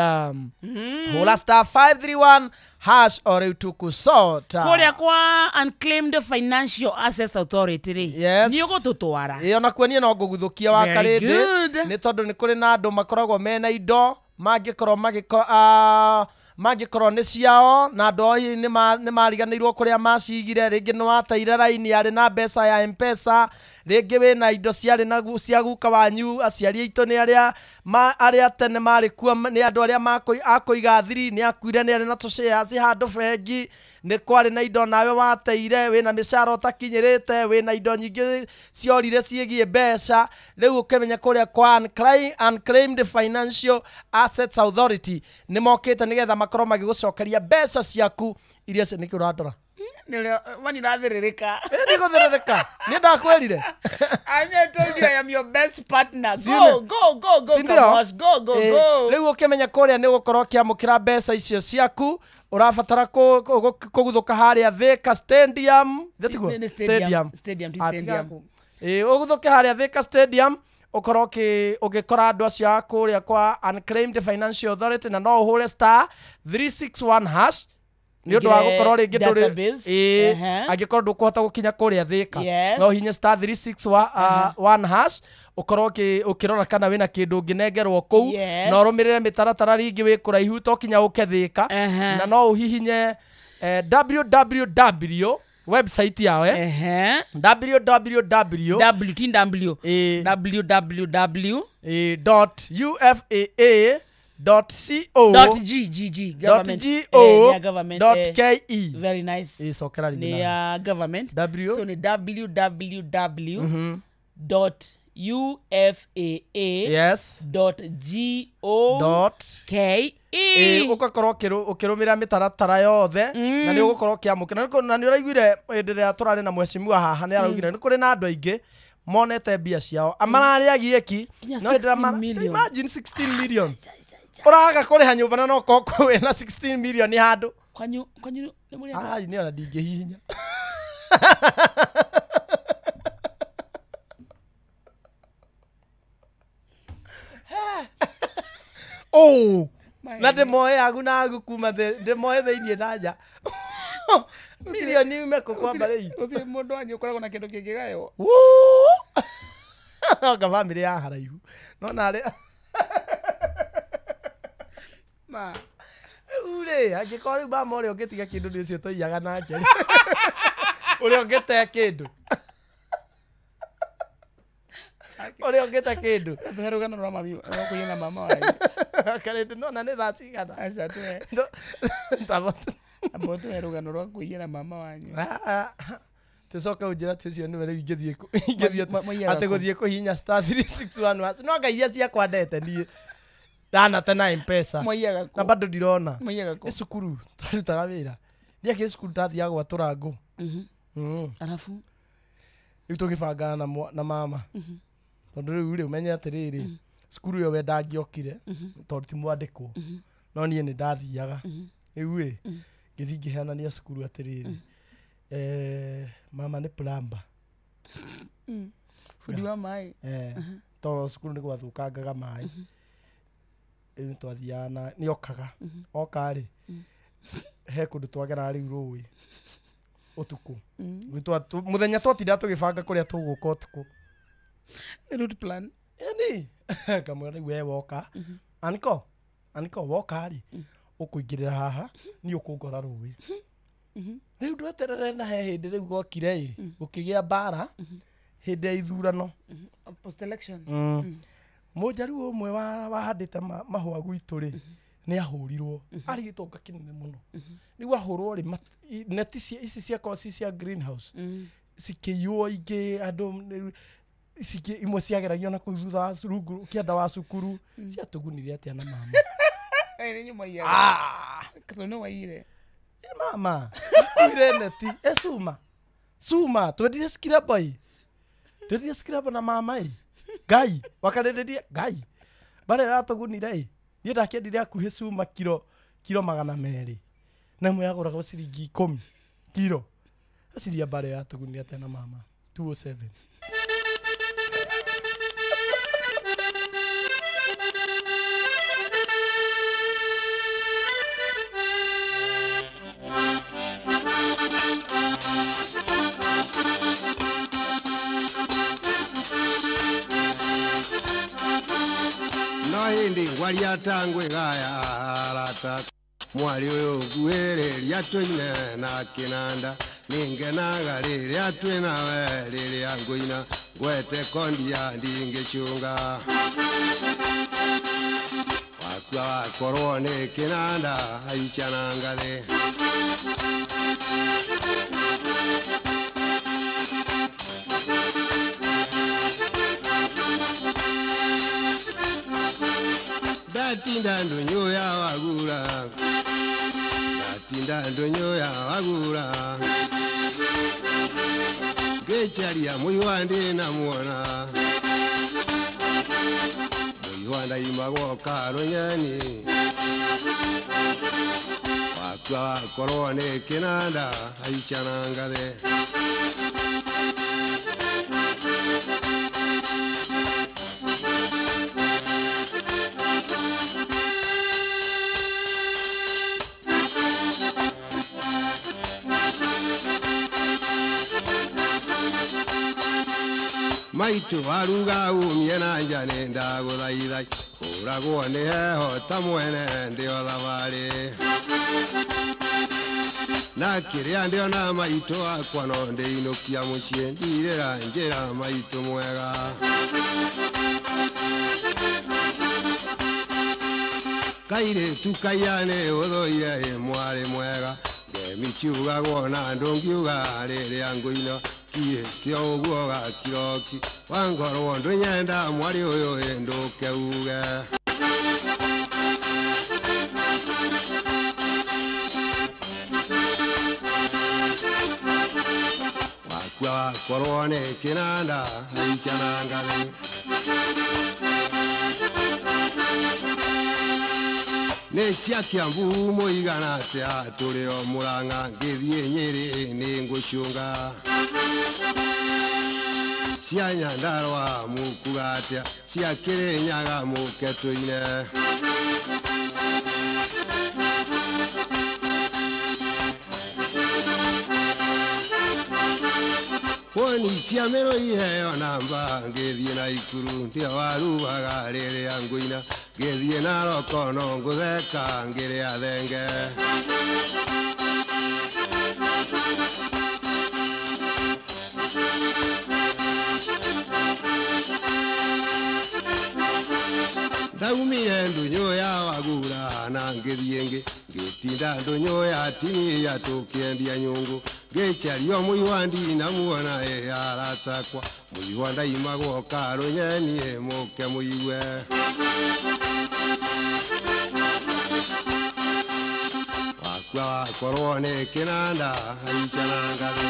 Hũra star 531 hash o rĩu tũkũsota. Kũrĩa kwa Unclaimed Financial Assets Authority rĩ, Yes. nĩ ũgũtũtwara. Ĩ onakuo niĩ no ngũguthũkia wa Very karĩndĩ good. nĩ tondũ nĩ kũrĩ na andũ makoragwo mena indo mangĩkorwo magĩko mangĩkorwo nĩ ciao na andũ ao hihi nĩ mariganĩirwo kũrĩa macigire. Rĩngĩ nĩ wateire raini yarĩ na mbeca ya Mpesa, rĩngĩ wĩna indo ciarĩ na cia guka wanyu, aciari aitũ nĩ arĩa arĩa tene marĩ kuo, nĩ andũ arĩa akũiga thiri, nĩ akuire, nĩ arĩ na tũshares handũ bengi, nĩ kwarĩ na indo nawe wateire, wĩna mĩcara ũtakinyĩrĩte, wĩna indo nyingĩ ciorire ciĩgiĩ mbeca. Rĩu ũkĩmenya kũrĩa kwa Unclaimed Financial Assets Authority nĩ mokĩte nĩgetha makorwo magĩgũcokeria mbeca ciaku iria nĩkĩ ũrandora? Wani ũrathĩrĩrĩka. Nĩ gũthĩrĩrĩka. Nĩ ndakwĩrire. I told you I am your best partner. Go, Sine. go, go, go, Sindio? Kamosh. Go, go, go. Rĩu ũkĩmenya kũrĩa nĩ ũgũkorwo ũkĩamũkĩra mbeca icio ciaku, ũrabatara kũguthũka harĩa Thika Stadium. Thĩ tiguo? Nĩ stadium. Stadium, ti Ah, stadium. tiga ũguthũke harĩa Thika Stadium, ũkorwo ũgĩkora andũ acio a kũrĩa kwa Unclaimed Financial Authority, na no ũhũre star 361 hash nĩ ũndũ wa Ũingĩre gũkorwo rĩngĩ ndũrĩ database. Angĩkorwo ndũkũhota gũkinya kũrĩa Thika, Yes. no ũhinye star 361 hash ũkorwo ũkĩrora kana wĩna kĩndũ ũngĩnengerwo kũu, Yes. na ũrũmĩrĩre mĩtaratara rĩngĩ wĩ kũraihu to kinya ũke Thika, na no ũhihinye www website yao, www w t w www dot ufaa dot co dot g g g dot government. g o Ya government, dot ke. Very nice. Cokera rĩngĩ Nĩ nawe. ya government. W. So nĩ www dot ufaa Yes. dot g o dot k e. Ũgakorwo ũkĩrũmĩrĩra mĩtaratara yothe, na nĩ ũgũkorwo ũkĩamũkĩra. Na nĩ ũraiguire hĩndĩ ĩrĩa tũrarĩ na mheshimiwa haha, nĩ araugire nĩ kũrĩ na andũ aingĩ monete mbia ciao mararĩ agiĩki, Nginya no hĩndĩ ĩrĩa 16 million. Imagine 16 million ũraga kũrĩha nyũmba na no ũkorwo wĩna 16 million handũ. Kwanyu nĩ mũrĩ Ai, nĩ ona ndingĩhihinya. Oh, na ndĩmoe agu na agu kuma ndĩmoe thĩiniĩ na nja. Milioni yume kũ kwamba rĩu? Gũtirĩ mũndũ wanyu ũkoragwo na kĩndũ kĩngĩgaywo. Anga bamĩrĩ ya haraihu no narĩ Ma. Rĩu rĩ, angĩkorwo rĩu mama ũrĩa ũngĩtiga kĩndũ nĩ ũcio tũiyaga nake rĩ. Ũrĩa ũngĩte kĩndũ. Ũrĩa ũngĩte kĩndũ. Tũhe rũgano rwa mami rwa kũiya na mama wanyu. Karĩndĩ nona nĩ thaa cigana? Aca tũhe. Amba ũtũhe rũgano rwa kũiya na mama wanyu. Tũcoke ũnjĩre atĩ ũcio nĩwe rĩu ingĩthiĩ ingĩthiĩ Mwaiyaga atĩ kũ? gũthiĩ kũhihinya star 361 hash. No anga iria ciakwa ndete niĩ ndanate na Mpesa. Mwaiyaga kũ? Na bado ndirona. Mwaiyaga kũ? Nĩ cukuru twarutaga wĩra. Ndiakĩ cukuru ndathiaga gwatũra ngũ. Arabu? Rĩu tũgĩbangana na mama. Tondũ rĩu rĩ, ũmenye atĩrĩrĩ, cukuru ĩyo we ndangĩokire tondũ ti mwandĩkwo, no niĩ nĩ ndathiaga. Rĩu rĩ, ngĩthiĩ ngĩheanania cukuru atĩrĩrĩ, mama nĩ plumber. Bundi wa maĩ. Tondũ cukuru nĩ gwathũkangaga maĩ. Rĩu nĩ twathiaga na nĩ okaga. Oka rĩ, he kũndũ twageraga rĩu rũĩ ũtukũ. Rĩu mũthenya twatindaga tũgĩbanga kũrĩa tũgũka ũtukũ. Route plan. Ĩni. Ngamwĩra rĩu we woka. Aniko, Aniko woka rĩ, ũkũingĩrĩra haha, niĩ ũkũngora rũĩ. Rĩu ndweterere na he hĩndĩ rĩu gwokire ĩ, gũkĩgĩa mbara hĩndĩ ya ithurano. Post election. Mũnjaruo ũmwe wahandĩte mahũa gwitũ rĩ, nĩ ahũrirwo. Arĩ gĩtonga kĩnene mũno. Rĩu ahũrwo rĩ, neti ici ciakorwo ci cia greenhouse, cikĩiywo ingĩ andũ imwe ciageragio na kũu thutha wa rungu kĩanda wa cukuru. Ciatũgunire atĩa na mama? Nĩ nyuma iyaga. Tondũ nĩ waiyire. Mama, akuire neti. Cuma. Cuma, twendire scrabble ĩ. Twendire scrabble na mama ĩ. Ngai, wakarĩrĩria Ngai. Barĩa yatũgunire ĩ. Niĩ ndakĩendire hakuhĩ cuma kiro 200. Na ĩmwe yagũragwo ciringi 10 kiro. Aciria barĩa yatũgunire atĩa na mama. 207. Hĩndĩ ngwaria ta ngwĩgaya arata mwarĩ ũyũ nguhĩrĩria tũine na kĩnanda nĩngenaga rĩrĩa twĩ nawe rĩrĩa ngũina ngwete kondia ndingĩcũnga wakua wakorwo nĩ kĩnanda haica na ngathĩ. Ndatinda ndũnyũ ya wagura, ndatinda ndũnyũ ya wagura, ngĩcaria mũihwa ndĩna muona, mũihwa ndaimagwo karũnyeni, wakua wakorwo nĩ kĩnanda haica na ngathĩ. Maitũ aruga umie na nja nĩ ndagũthaitha ũragwo nĩ heho ta mwene ndĩ o thabarĩ na kĩrĩa ndĩona maitũ akwa no ndĩinũkia mũciĩ ndirĩra njĩra maitũ mwega. Kairĩtu kaiya nĩ ũthũire ĩ mwarĩ mwega ngemi ciugagwo na ndũngiuga rĩrĩa ngũina kiĩte ũguo gakiroki wangorwo ndũnyenda mwarĩ ũyũ ĩ ndũke uge. Wakua wakorwo nĩ kĩnanda haica na ngathĩ. Nĩ cia Kiambu mũigana atĩa tũrĩ o Mũrang'a ngĩthiĩ Nyĩrĩ nĩ ngũcũnga cia Nyandarũa mũkuga atĩa cia Kĩrĩnyaga mũke tũine. Woni cia mĩro iheo namba ngĩthiĩ na Ikuru ndĩo waruaga rĩrĩa ngũina ngĩthiĩ Naroko no ngũtheka ngĩrĩa thenge. Ndaumire ndũnyũ ya wagura na ngĩthiĩ ngĩ ngĩtinda ndũnyũ ya tinia tũkĩendia nyũngũ ngĩcario mũihwa ndinamuona ĩ aratakwa mũihwa ndaimagwo karũnyeni ĩ mũke mũigue. Wakua wakorwo nĩ kĩnanda haica na ngathĩ.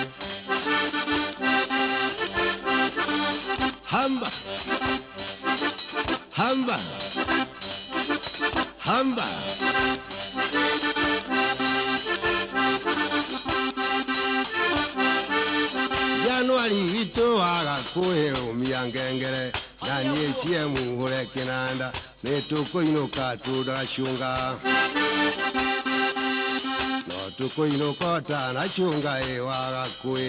Hamba hamba hamba. Januari witũ waga kwĩrũmia ngengere na niĩ ciemu hũre kĩnanda nĩ tũkũinũka tũndacũnga no tũkũinũka ũtanacũnga ĩ waga kwĩ.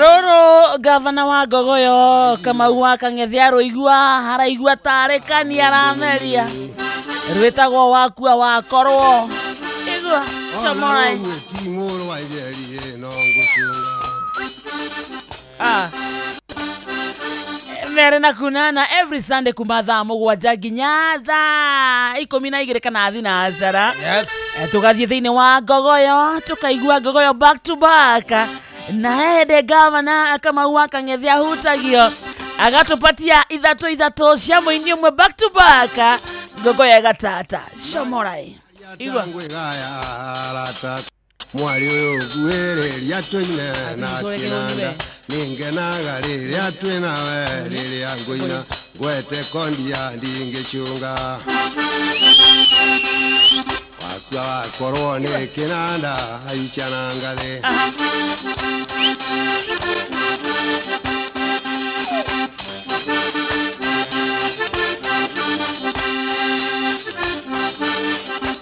Roro gavana wa Ngogoyo Kamau wa Kang'ethe aroigua haraigua tarĩ kani arameria rwĩtagwo wakua wakorwo igua comorai mere na kunana every Sunday kuma thaa 7 nginya thaa 12 kana 12. Yes. Tugathiĩ thĩinĩ wa Ngogoyo tukaigua Ngogoyo back to back na hede gavana Kamau wa Kang'ethe ahutagio agatupatia ithatũ cia mũini ũmwe back to back Ngogoyo gatata comorai igua. Mwari ũyũ nguhĩrĩria tũine na kĩnanda Nĩngenaga rĩrĩa twĩ nawe rĩrĩa ngũina Ngwete kondia ndingĩcunga Wakua wakorwo nĩ kĩnanda haica na ngathĩ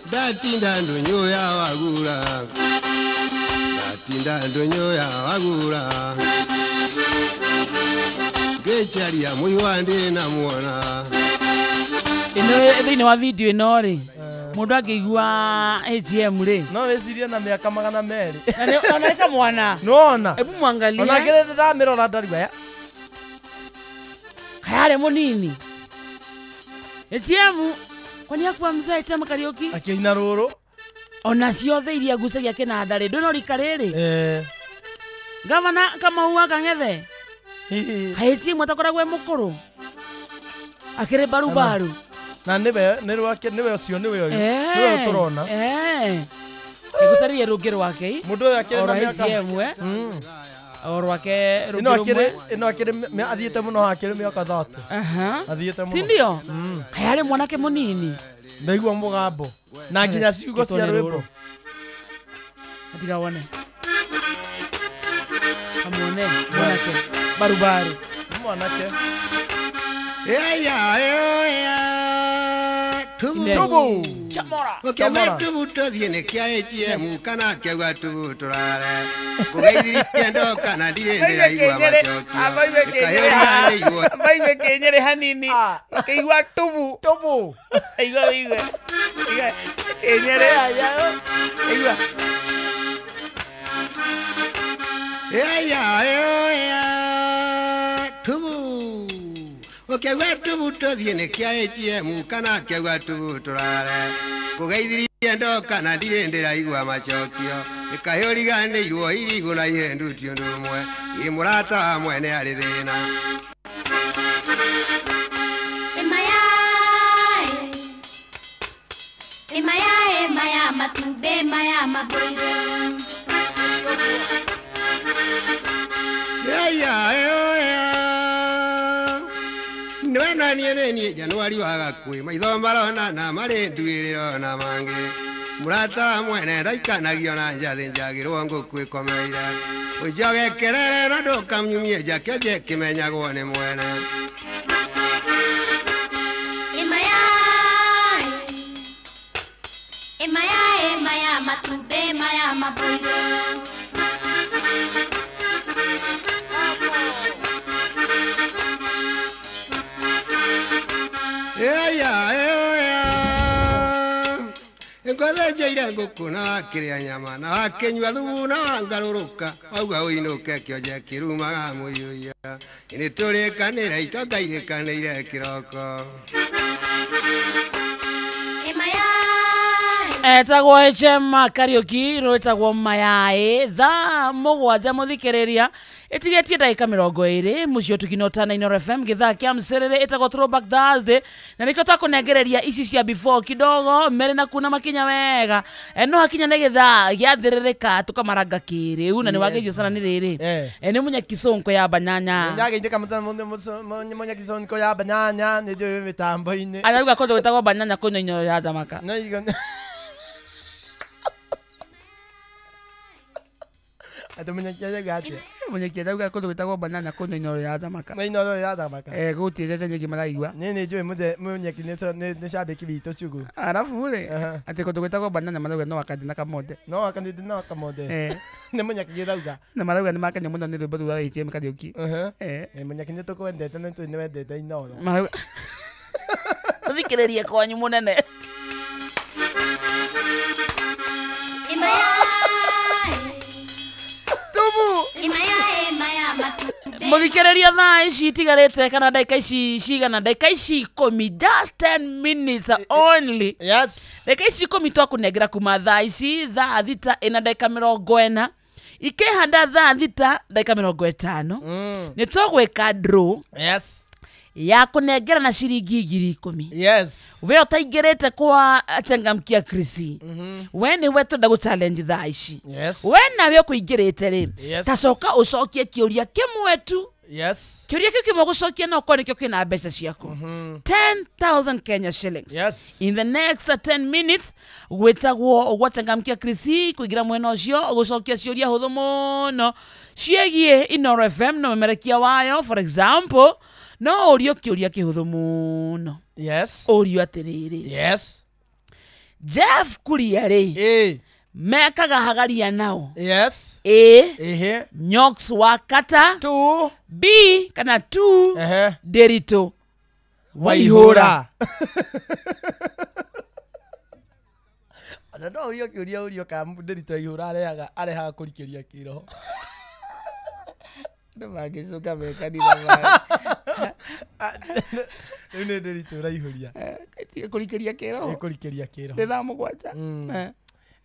Ndatinda ndũnyũ ya wagura Ndatinda ndũnyũ ya wagura Ngĩcaria mũihwa ndĩ muona Ĩno thĩinĩ wa video ĩno rĩ mũndũ angĩigua ATM rĩ no wĩcirie na mĩaka 200 na nĩ kamwana nĩwona hebu mwangalie ona kĩrĩ ndĩramĩrora ndarigua ya kayarĩ mũnini ATM kwani akuwa mzee ATM Kariuki akĩina rũrũ ona ciothe iria ngucagia kĩnanda rĩ ndũno rika rĩrĩ gavana Kamau wa Kang'ethe ATM atakoragwo e mũkũrũ akĩrĩ barubaru na nĩwe nĩ rwake nĩwe ũcio nĩwe ũyũ nĩwe tũrona ĩgũcaririe rũngĩ rwake mũndũ ũyũ akĩrĩ na mĩaka o rwake rũngĩ rũmwe ĩno akĩrĩ athiĩte mũno akĩrĩ mĩaka 30 athiĩte mũno si ndio kayarĩ mwanake mũnini ndaigua mũgambo na nginya ciugo cia rwĩmbo atiga wone amuone mwanake barubaru mwanake Tubu Ukiauga tubu tũthiĩ nĩ kĩa ATM kana akĩauga tubu tũrare Kũgeithirie ndoka na ndirĩ ndĩraigua macokio Amaigue kĩnyĩrĩ hanini ũkĩigua tubu tubu igua wĩigue kĩnyĩrĩ igua Tubu Ũkĩauga tubu tũthiĩ nĩ kĩa ATM kana akĩauga tubu tũrare Kũgeithirie ndoka na ndirĩ ndĩraigua macokio Ĩkahĩũriganĩirwo irigũ na ihĩndu ti ũndũ ũmwe Ĩ mũrata wa mwene arĩ thĩna Ĩmayaĩ maya matumbĩ maya mabũirũ Nĩwe na niĩ nĩ niĩ Januari wa gakuĩ maitho marona na marĩ nduĩrĩro na mangĩ Mũrata wa mwene ndaikanagio na njathĩ njagĩrwo ngũkũ ĩkomeire Ũnjoge kerere na ndũkamnyumie nja kĩonje kĩmenyagwo nĩ mwene Ĩmayaĩ maya matumbĩ maya mabũirũ Ngũthĩnjĩire ngũkũ na wakĩrĩa nyama na wakĩnyua thubu na wangarũrũka wauga ũinũke kĩonje kĩrumaga mũiyũiya Nĩ tũrĩkanĩre itonga irĩkanĩire kĩroko Etagwo HM Kariuki rwĩtagwo Mayaĩ thaa 7 mũthikĩrĩria ĩtigĩtie ndagĩka 20 mũciĩ ũtukino na Inooro FM gĩthaa kĩa mcerere ĩtagwo Throwback Thursday na nĩkĩo twakũnengereria ici cia before kidogo mere na kuna makinya wega no hakinya nĩ gĩthaa gĩathĩrĩrĩka tũkamaranga kĩrĩu na nĩ wageithio sana nĩ rĩrĩ nĩ mũnyakisonko ya banyanya nyageithĩka mũnyakisonko ya banyanya nĩ njũĩ mĩtambo-inĩ arauga kũndũ gwĩtagwo banyanya kũnyua Inooro ya thamaka Ate mũnyakia atĩa Mũnyakia arauga kũndũ gwĩtagwo banana kũnyua Inooro ya thamaka na Inooro ya thamaka gũtirĩ ceceni nyingĩ maraigua niĩ nĩ njũĩ mũnyaki nĩ cambĩki witũ cugu arabu rĩ atĩ kũndũ gwĩtagwo banana marauga no wakandi na kamonde no wakandi na kamonde nĩ mũnyaki gĩthauga na marauga nĩ makenio mũno nĩ rwĩmbo rũu rwa ATM Kariuki mũnyaki nĩ tũkwendete nĩ tũĩ nĩ wendete Inooro Thikĩrĩrie kwanyu mũnene Mũthikĩrĩria thaa ici itigarĩte kana ndagĩka ici cigana ndagĩka ici 10 just 10 minutes only yes ndagĩka ici 10 twakũnengera kuma thaa ici thaa 6 ĩna ndagĩka 40 ikĩhanda thaa 6 ndagĩka 50 nĩ tũgwĩka draw yes Ya kũnengerana ciringi 10,000. Yes. We ũtaingĩrĩte kwa Changamkia Krisi. We nĩwe twenda gũ challenge thaa ici. Yes. We nawe ũkũingĩrĩte rĩ. Yes. Ta coka ũcokie kĩũria kĩmwe tu. Yes. Kĩũria kĩu kĩmwe gũcokia no ũkorwo nĩkĩo kĩna mbeca ciaku. 10,000 Kenya shillings. Yes. In the next 10 minutes gwĩtagwo gwa Changamkia Krisi kũingĩra mwena ũcio gũcokia ciũria hũthũ mũno ciĩgiĩ Inooro FM na ũmemerekia wayo. For example, no ũrio kĩũria kĩhũthũ mũno. Yes. Ũrio atĩrĩrĩ. Yes. Jeff Kuria rĩ. Mekaga hagaria nao. Yes. A. Ehe. Nyox wa Kata. 2. B kana 2. Ehe. Nderitu Waihũra. Ona no ũrio kĩũria ũrio ka Nderitu Waihũra arehaga kũrikĩria kĩroho. Andũ mangĩcoka me kanitha ma. Rĩu nĩ Nderitu ũraihũria. Kũrikĩria kĩroho. Ĩ, kũrikĩria kĩroho. Nĩ thaa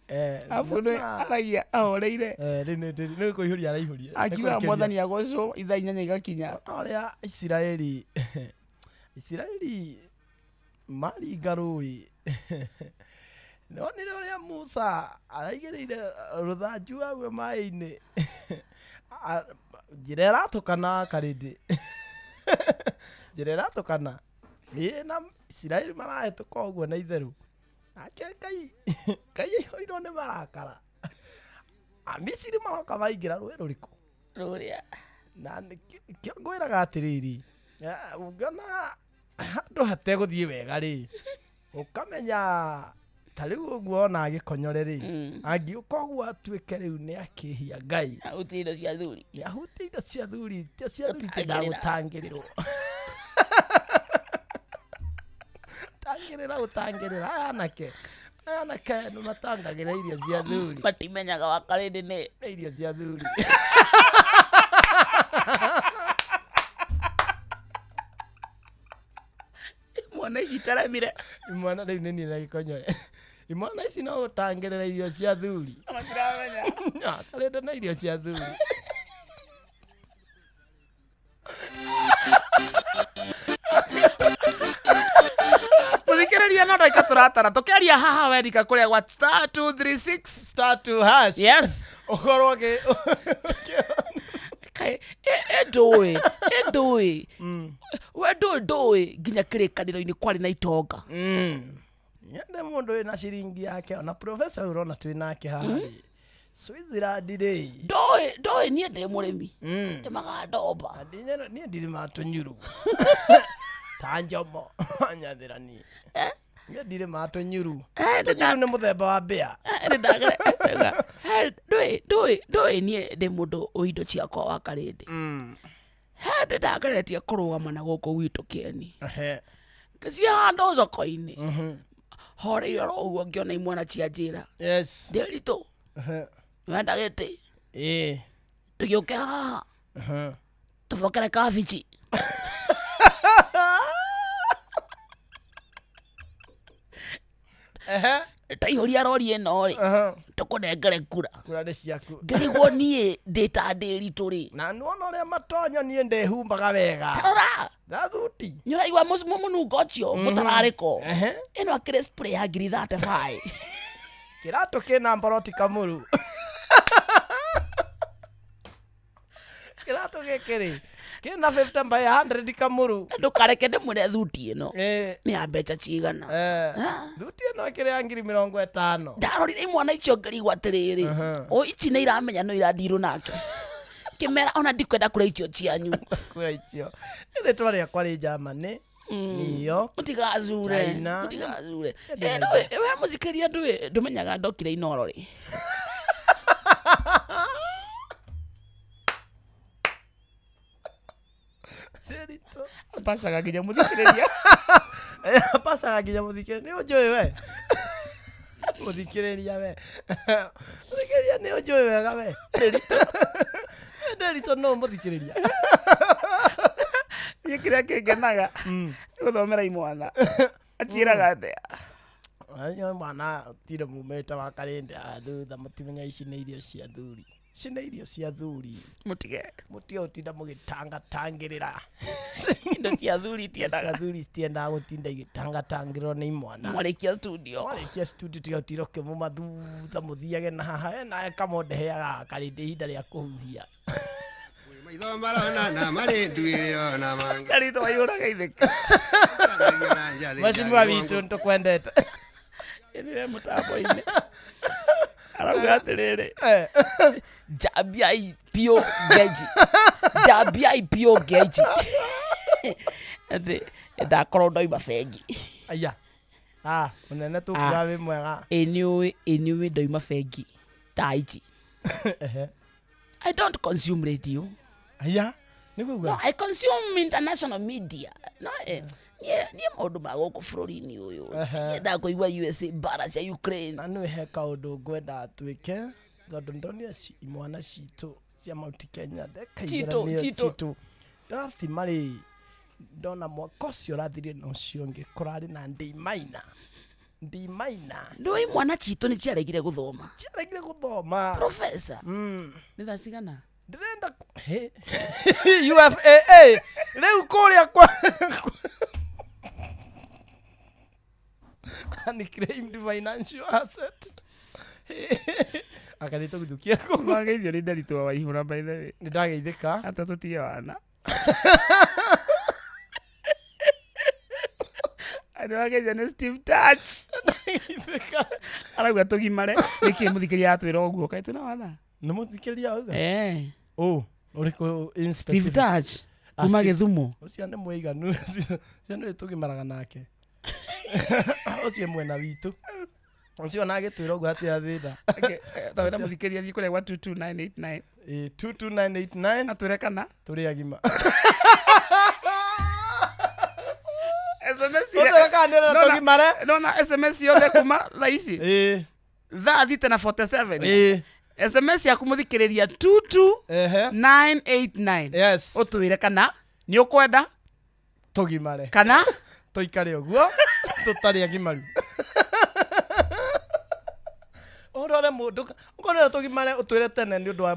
7. Abu nĩ aragia ahoreire. Rĩu nĩ kũihũria araihũria. Akiuga mwathani agocwo ithaa 8 igakinya. Ũrĩa Isiraeli maringa rũĩ. Nonire ũrĩa Musa araigĩrĩire rũthanju agwe maĩ-inĩ. Njĩra ĩratũkana karĩndĩ. Njĩra ĩratũkana. Ĩ na Isiraeli marahĩtũka ũguo na itherũ. Nake Ngai aihũirwo nĩ marakara. Amisiri maroka maingĩra rũĩ rũrĩkũ? Rũrĩa. Na nĩkĩo ngwĩraga atĩrĩrĩ, ũngĩona handũ hategũthiĩ wega rĩ, ũkamenya ta rĩu ũguo ona agĩkonyore rĩ, angĩũka ũguo atuĩke rĩu nĩ akĩhia Ngai. Ahutie indo cia thuri. Nĩ ahutie indo cia thuri, indo cia thuri tindagũtangĩrĩrwo. Tangĩrĩra ũtangĩrĩra aya anake. Aya anake nĩ matangagĩra irio cia thuri. Matimenyaga wa karĩndĩ nĩ irio cia thuri. Imwana ici itaramire. Imwana rĩu nĩ niĩ na gĩkonyore. Imwana ici no ũtangĩrĩra irio cia thuri. Matiramenya. Karĩndĩ na irio cia thuri. Mũthikĩrĩria no ndagĩka tũratara tũkĩaria haha werika kũrĩa gwa star 236 star 2 hash. Yes. Ũkorwo ũgĩ Ndũĩ ndũĩ we ndũĩ ndũĩ nginya kĩrĩkanĩro-inĩ kwarĩ na itonga. Nyende mũndũ wĩna ciringi yake ona professor ũrona twĩ nake haha rĩ. Switzerland rĩ. Ndũĩ ndũĩ niĩ ndĩ mũrĩmi. Ndĩmaga ndomba. Niĩ ndirĩmaga tũnyuru. Ta njomo nyathĩra niĩ. Niĩ ndirĩmaga tũnyuru. Tũnyuru nĩ mũthemba wa mbĩa. Ndũĩ ndũĩ ndũĩ niĩ ndĩ mũndũ wĩ indo ciakwa wa karĩndĩ. Hĩndĩ ndageretie kũrũgama na gũkũ gwitũ kĩeni. Ngĩciĩ handũ thoko-inĩ. Horeire oro ũguo ngĩona imwana cia njĩra. Yes. Ndĩritũ. Wenda gĩtĩ. Ĩĩ. Tũgĩũke haha. Tũbokere kabici. Taihũria rori ĩno rĩ, tũkũnengere kura. Kura nĩ ciaku. Ngĩrigwo niĩ ndĩ ta Ndĩritũ rĩ. Na nĩwona ũrĩa matonya niĩ ndĩhumbaga wega. Tarora. Na thuti. Nĩ ũraigua mũnungo ũcio mũtararĩko. Ĩno akĩrĩ spray ya 35,000. Kĩratũ kĩna mboroti kamũru. Kĩratũ gĩkĩ rĩ kĩna 50 by 100 kamũru. Ndũkareke ndĩmwĩre thuti ĩno nĩ ya mbeca cigana. Thuti ĩno ĩkĩrĩ ya 50,000. Ndarorire imwana icio ngĩrigwo atĩrĩrĩ, o ici nĩ iramenya no irandirwo nake. Kĩmera ona ndikwenda kũrĩa icio cianyu. Kũrĩa icio. Nĩ rĩtwa rĩakwa rĩ Germany, New York, Mũtigacure. China. Mũtigacure. We mũthikĩria ndũĩ ndũmenyaga ndokire Inooro rĩ. Pacaga nginya mũthikĩrĩria. Pacaga nginya mũthikĩrĩria. Nĩ ũnjũĩ we. Mũthikĩrĩria we. Mũthikĩrĩria nĩ ũnjũĩ wega we. Ndĩritũ no mũthikĩrĩria. Niĩ kĩrĩa kĩngenaga nĩ gũthomera imwana. Aciĩraga atĩa? Acio mwana tire mumĩte wa karĩndĩ thutha mũtimenya ici nĩ irio cia thuri. Ici nĩ irio cia thuri. Mũtige. Mũtige gũtinda mũgĩtangatangĩrĩra. Indo cia athuri itiendaga. Athuri itiendaga gũtinda igĩtangatangĩrwo nĩ imwana. Mwarĩkia studio. Mwarĩkia studio tiga ũtira ũkĩmũma thutha mũthiage na haha nawe kamonde heaga karĩndĩ ihinda rĩa kũhuhia. Maitho marona na marĩ nduĩrĩ ona mangĩ. Karĩndĩ waihũraga itheka. Mheshimiwa witũ nĩtũkwendete. Ĩnĩwe mũtambo-inĩ. Arauga atĩrĩrĩ, njambiai biũ ngeji. Njambiai biũ ngeji. Atĩ ndakorwo ndoima bengi. Aya. Ah, mũnene tũkuga wĩ mwega. Ĩ nĩũĩ ndoima bengi thaa ici. I don't consume radio. Aya. Nĩguo No, I consume international media. No, niĩ maũndũ ma gũkũ bũrũri-inĩ ũyũ. Nyendaga kũigua USA mbara cia Ukraine. Na nĩ he kaũndũ ngwenda twĩke tondũ ndonire imwana citũ cia Mount Kenya ndekaigĩra citũ. Ndathima rĩ ndona mwaka ũcio ũrathirire na ũcio ũngĩ kũrarĩ na ndimaina. Ndimaina. Ndũĩ imwana citũ nĩ ciaregire gũthoma. Ciaregire gũthoma. Professor. Nĩ thaa cigana? Ndĩrenda UFAA rĩu kũrĩa kwa unclaimed financial asset. Akarĩtwo gũthukia kũ. Wageithio nĩ Ndaritu wa Waihũra by the way. Nĩ ndageithĩka. Ata tũtige wana. Nĩ wageithio nĩ Steve Touch. Ndageithĩka. Arauga tũgimare. Nĩkĩ mũthikĩria atwĩra ũguo kaĩ twĩna wana? Nĩ mũthikĩria auga? Eh. Oh, ũrĩkũ in Steve Touch kuma Gĩthumo. Ũcio nĩ mũiganu. Ũcio nĩ tũgimaraga nake. Ũcio mwena witũ. Ũcio na agĩtwĩra ũguo hatirĩ thĩna. Tawĩra mũthikĩria thiĩ kũrĩa gwa 22989. 22989. Atwĩre kana tũrĩ agima. SMS Ũtwĩre kana nĩ ũrenda tũgimare? Nona SMS yothe kuma thaa ici. Thaa 6:47. SMS yaku mũthikĩrĩria 22989. Yes. Ũtwĩre kana nĩ ũkwenda tũgimare kana tũikare ũguo tũtarĩ agimaru. Ũrore mũndũ ũkorwo tũgimare ũtwĩre tene nĩ ũndũ wa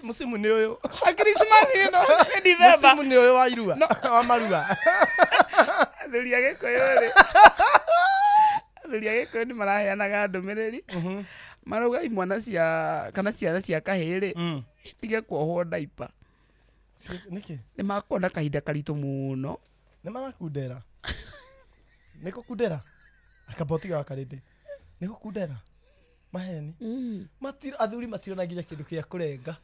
mũcimu nĩ ũyũ. Christmas ĩno nĩ December. Mũcimu nĩ ũyũ wa irua wa marua. Athuri a Gĩkũyũ rĩ. Athuri a Gĩkũyũ nĩ maraheanaga ndũmĩrĩri. Marauga imwana cia kana ciana cia kahĩĩ rĩ itige kuohwo ndaipa. Nĩkĩ? Nĩ makorwo na kahinda karitũ mũno. Nĩ marakundera. Nĩ gũkundera. Akabotiga wakarĩndĩ. Nĩ gũkundera. Maheni. Matiro athuri matirona nginya kĩndũ kĩa kũrenga.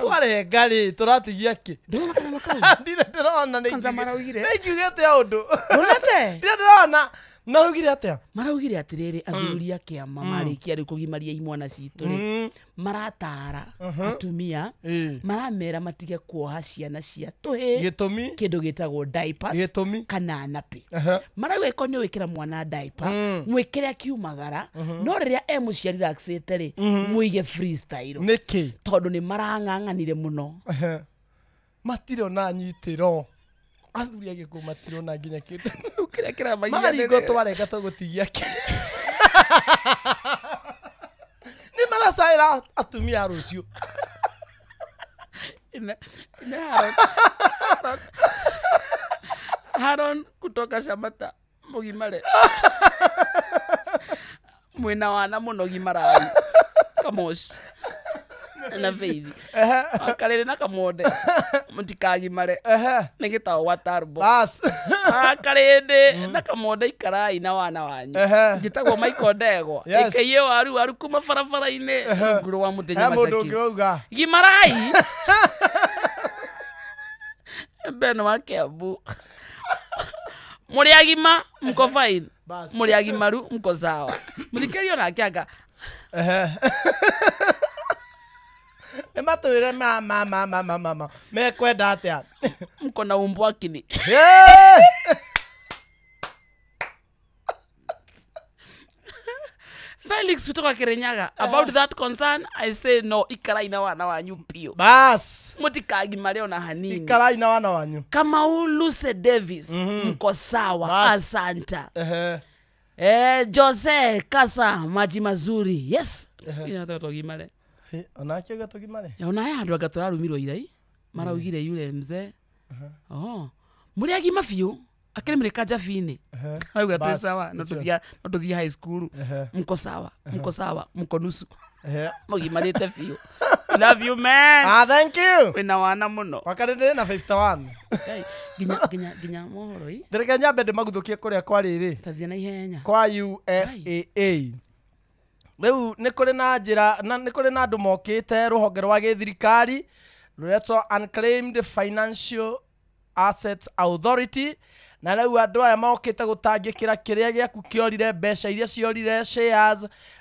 Twarenga rĩ tũratigia kĩ? Ndũrona kanyamũ kau? Ndirĩ ndĩrona nĩ Kwanza maraugire. Nĩ ingiuge atĩa ũndũ? Ndũrona? Ndirĩ ndĩrona. Maraugire atĩa? Maraugire atĩrĩrĩ athuri a kĩama marĩkia rĩu kũgimaria imwana citũ rĩ maratara atumia maramera matige kuoha ciana cia tũhĩĩ gĩtũmi kĩndũ gĩtagwo diapers gĩtũmi kana nappy. Marauga ĩkorwo nĩ wĩkĩra mwana diaper mwĩkĩre akiumagara no rĩrĩa e mũciari relaxĩte rĩ mũige freestyle. Nĩkĩ? Tondũ nĩ marang'ang'anire mũno. Matirona nyitĩro. Athuri a Gĩkũyũ matirona nginya kĩndũ. Kĩrĩa kĩramagia maringo twarenga tũgũtigia kĩ. Nĩ maracaĩra atumia a rũciũ. Ine Haron kutoka Shamata mũgimare. Mwĩna wana mũno gimarai. Kamoshi. Na Faith. Akarĩrĩ na kamonde. Mũtikagimare. Nĩ gĩtao gwa Tarbo. Akarĩndĩ na kamonde ikarai na wana wanyu. Njĩtagwo Michael Ndegwa. Ĩkĩiye waru waru kuma barabara-inĩ rungu rwa mũthenya Macaki. Gimarai. Ben wa Kiambu. Mũrĩ agima mko fine. Mũrĩ agimaru mko sawa. Mũthikĩrio nake anga. Nĩ matwĩre ma mekwenda atĩa? Mko na umbwakini. Felix kutoka Kirinyaga about that concern I say no ikarai na wana wanyu pio. Bas. Mutikagimare ona hanini. Ikarai na wana wanyu. Kamau Luce Davis mko sawa asanta. Jose Kasa maji mazuri. Yes. Inatoka gimare. Onake uga tũgimare. Ona haya andũ anga tũrarumirwo irai maraugire yule mzee. Oh. Mũrĩ agima biũ akĩrĩmĩrĩka njabinĩ. Auga twĩ sawa no tũthiĩ high school. Mko sawa, mko sawa, mko nusu. Mũgimarĩte biũ. Love you man. Ah, thank you. Wĩna wana mũno. Wakati ndĩ na 51. Nginya mohoro ĩ. Ndĩreke nyambe ndĩmaguthũkie kũrĩa kwa rĩrĩ. Tathiĩ na ihenya. Kwa UFAA. Rĩu nĩ kũrĩ na njĩra na nĩ kũrĩ na andũ mokĩte rũhonge rwa gĩthirikari rũretwo Unclaimed Financial Assets Authority, na rĩu andũ aya mokĩte gũtangĩkĩra kĩrĩa gĩaku kĩorire, mbeca iria ciorire, shares,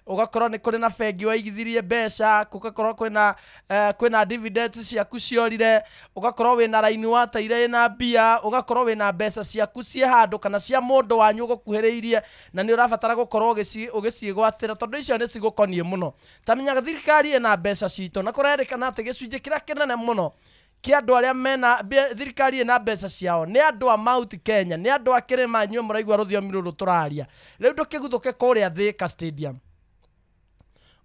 ũgakorwo nĩ kũrĩ na bengi waigithirie mbeca, gũgakorwo kwĩna dividends ciaku ciorire, ũgakorwo wĩna raini wateire ĩna mbia, ũgakorwo wĩna mbeca ciaku ciĩ handũ kana cia mũndũ wanyu ũgũkuhĩrĩirie na nĩ ũrabatara gũkorwo ũgĩciĩgwatĩra tondũ icio nĩ cigũkoniĩ mũno. Ta menyaga thirikari ĩna mbeca citũ na kũrerĩkana atĩ gĩcunjĩ kĩrĩa kĩnene mũno kĩa andũ arĩa mena thirikari ĩna mbeca ciao nĩ andũ a Mount Kenya, nĩ andũ a kĩrĩma inyuĩ mũraigua rũthiomi rũrũ tũraria. Rĩu ndũkĩguthũke kũrĩa Thika Stadium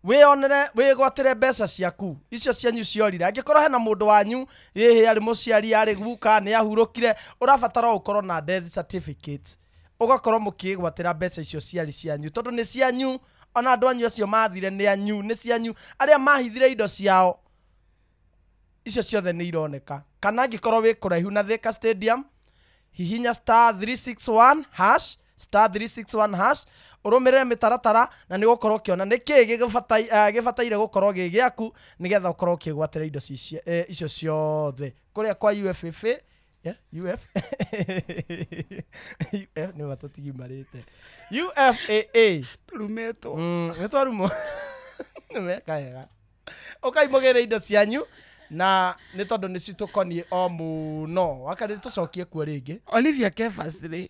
wĩyonere wĩgwatĩre mbeca ciaku icio cianyu ciorire. Angĩkorwo hena mũndũ wanyu hihi arĩ mũciari arĩ guka nĩ ahurũkire, ũrabatara ũkorwo na death certificate ũgakorwo mũkĩgwatĩra mbeca icio ciarĩ cianyu tondũ nĩ cianyu, ona andũ anyu acio mathire nĩ anyu, nĩ cianyu, arĩa mahithire indo ciao icio ciothe nĩ ironeka. Kana angĩkorwo wĩ kũraihu na Thika Stadium, hihinya star 361 hash, star 361 hash, ũrũmĩrĩre mĩtaratara na nĩ ũgũkorwo ũkĩona nĩ kĩĩ gĩbataire gũkorwo gĩ gĩaku nĩgetha ũkorwo ũkĩgwatĩra indo icio ciothe kũrĩa kwa UFFA. Yeah, UF UF nĩ matũtigimarĩte UFAA tũrumĩtwo. Nĩ twarumwo. Nĩ meka wega. Ũkai mũgĩre indo cianyu na nĩ tondũ nĩ citũkoniĩ o mũno. Wakarĩ tũcokie kuo rĩngĩ. Olivia Kefas rĩ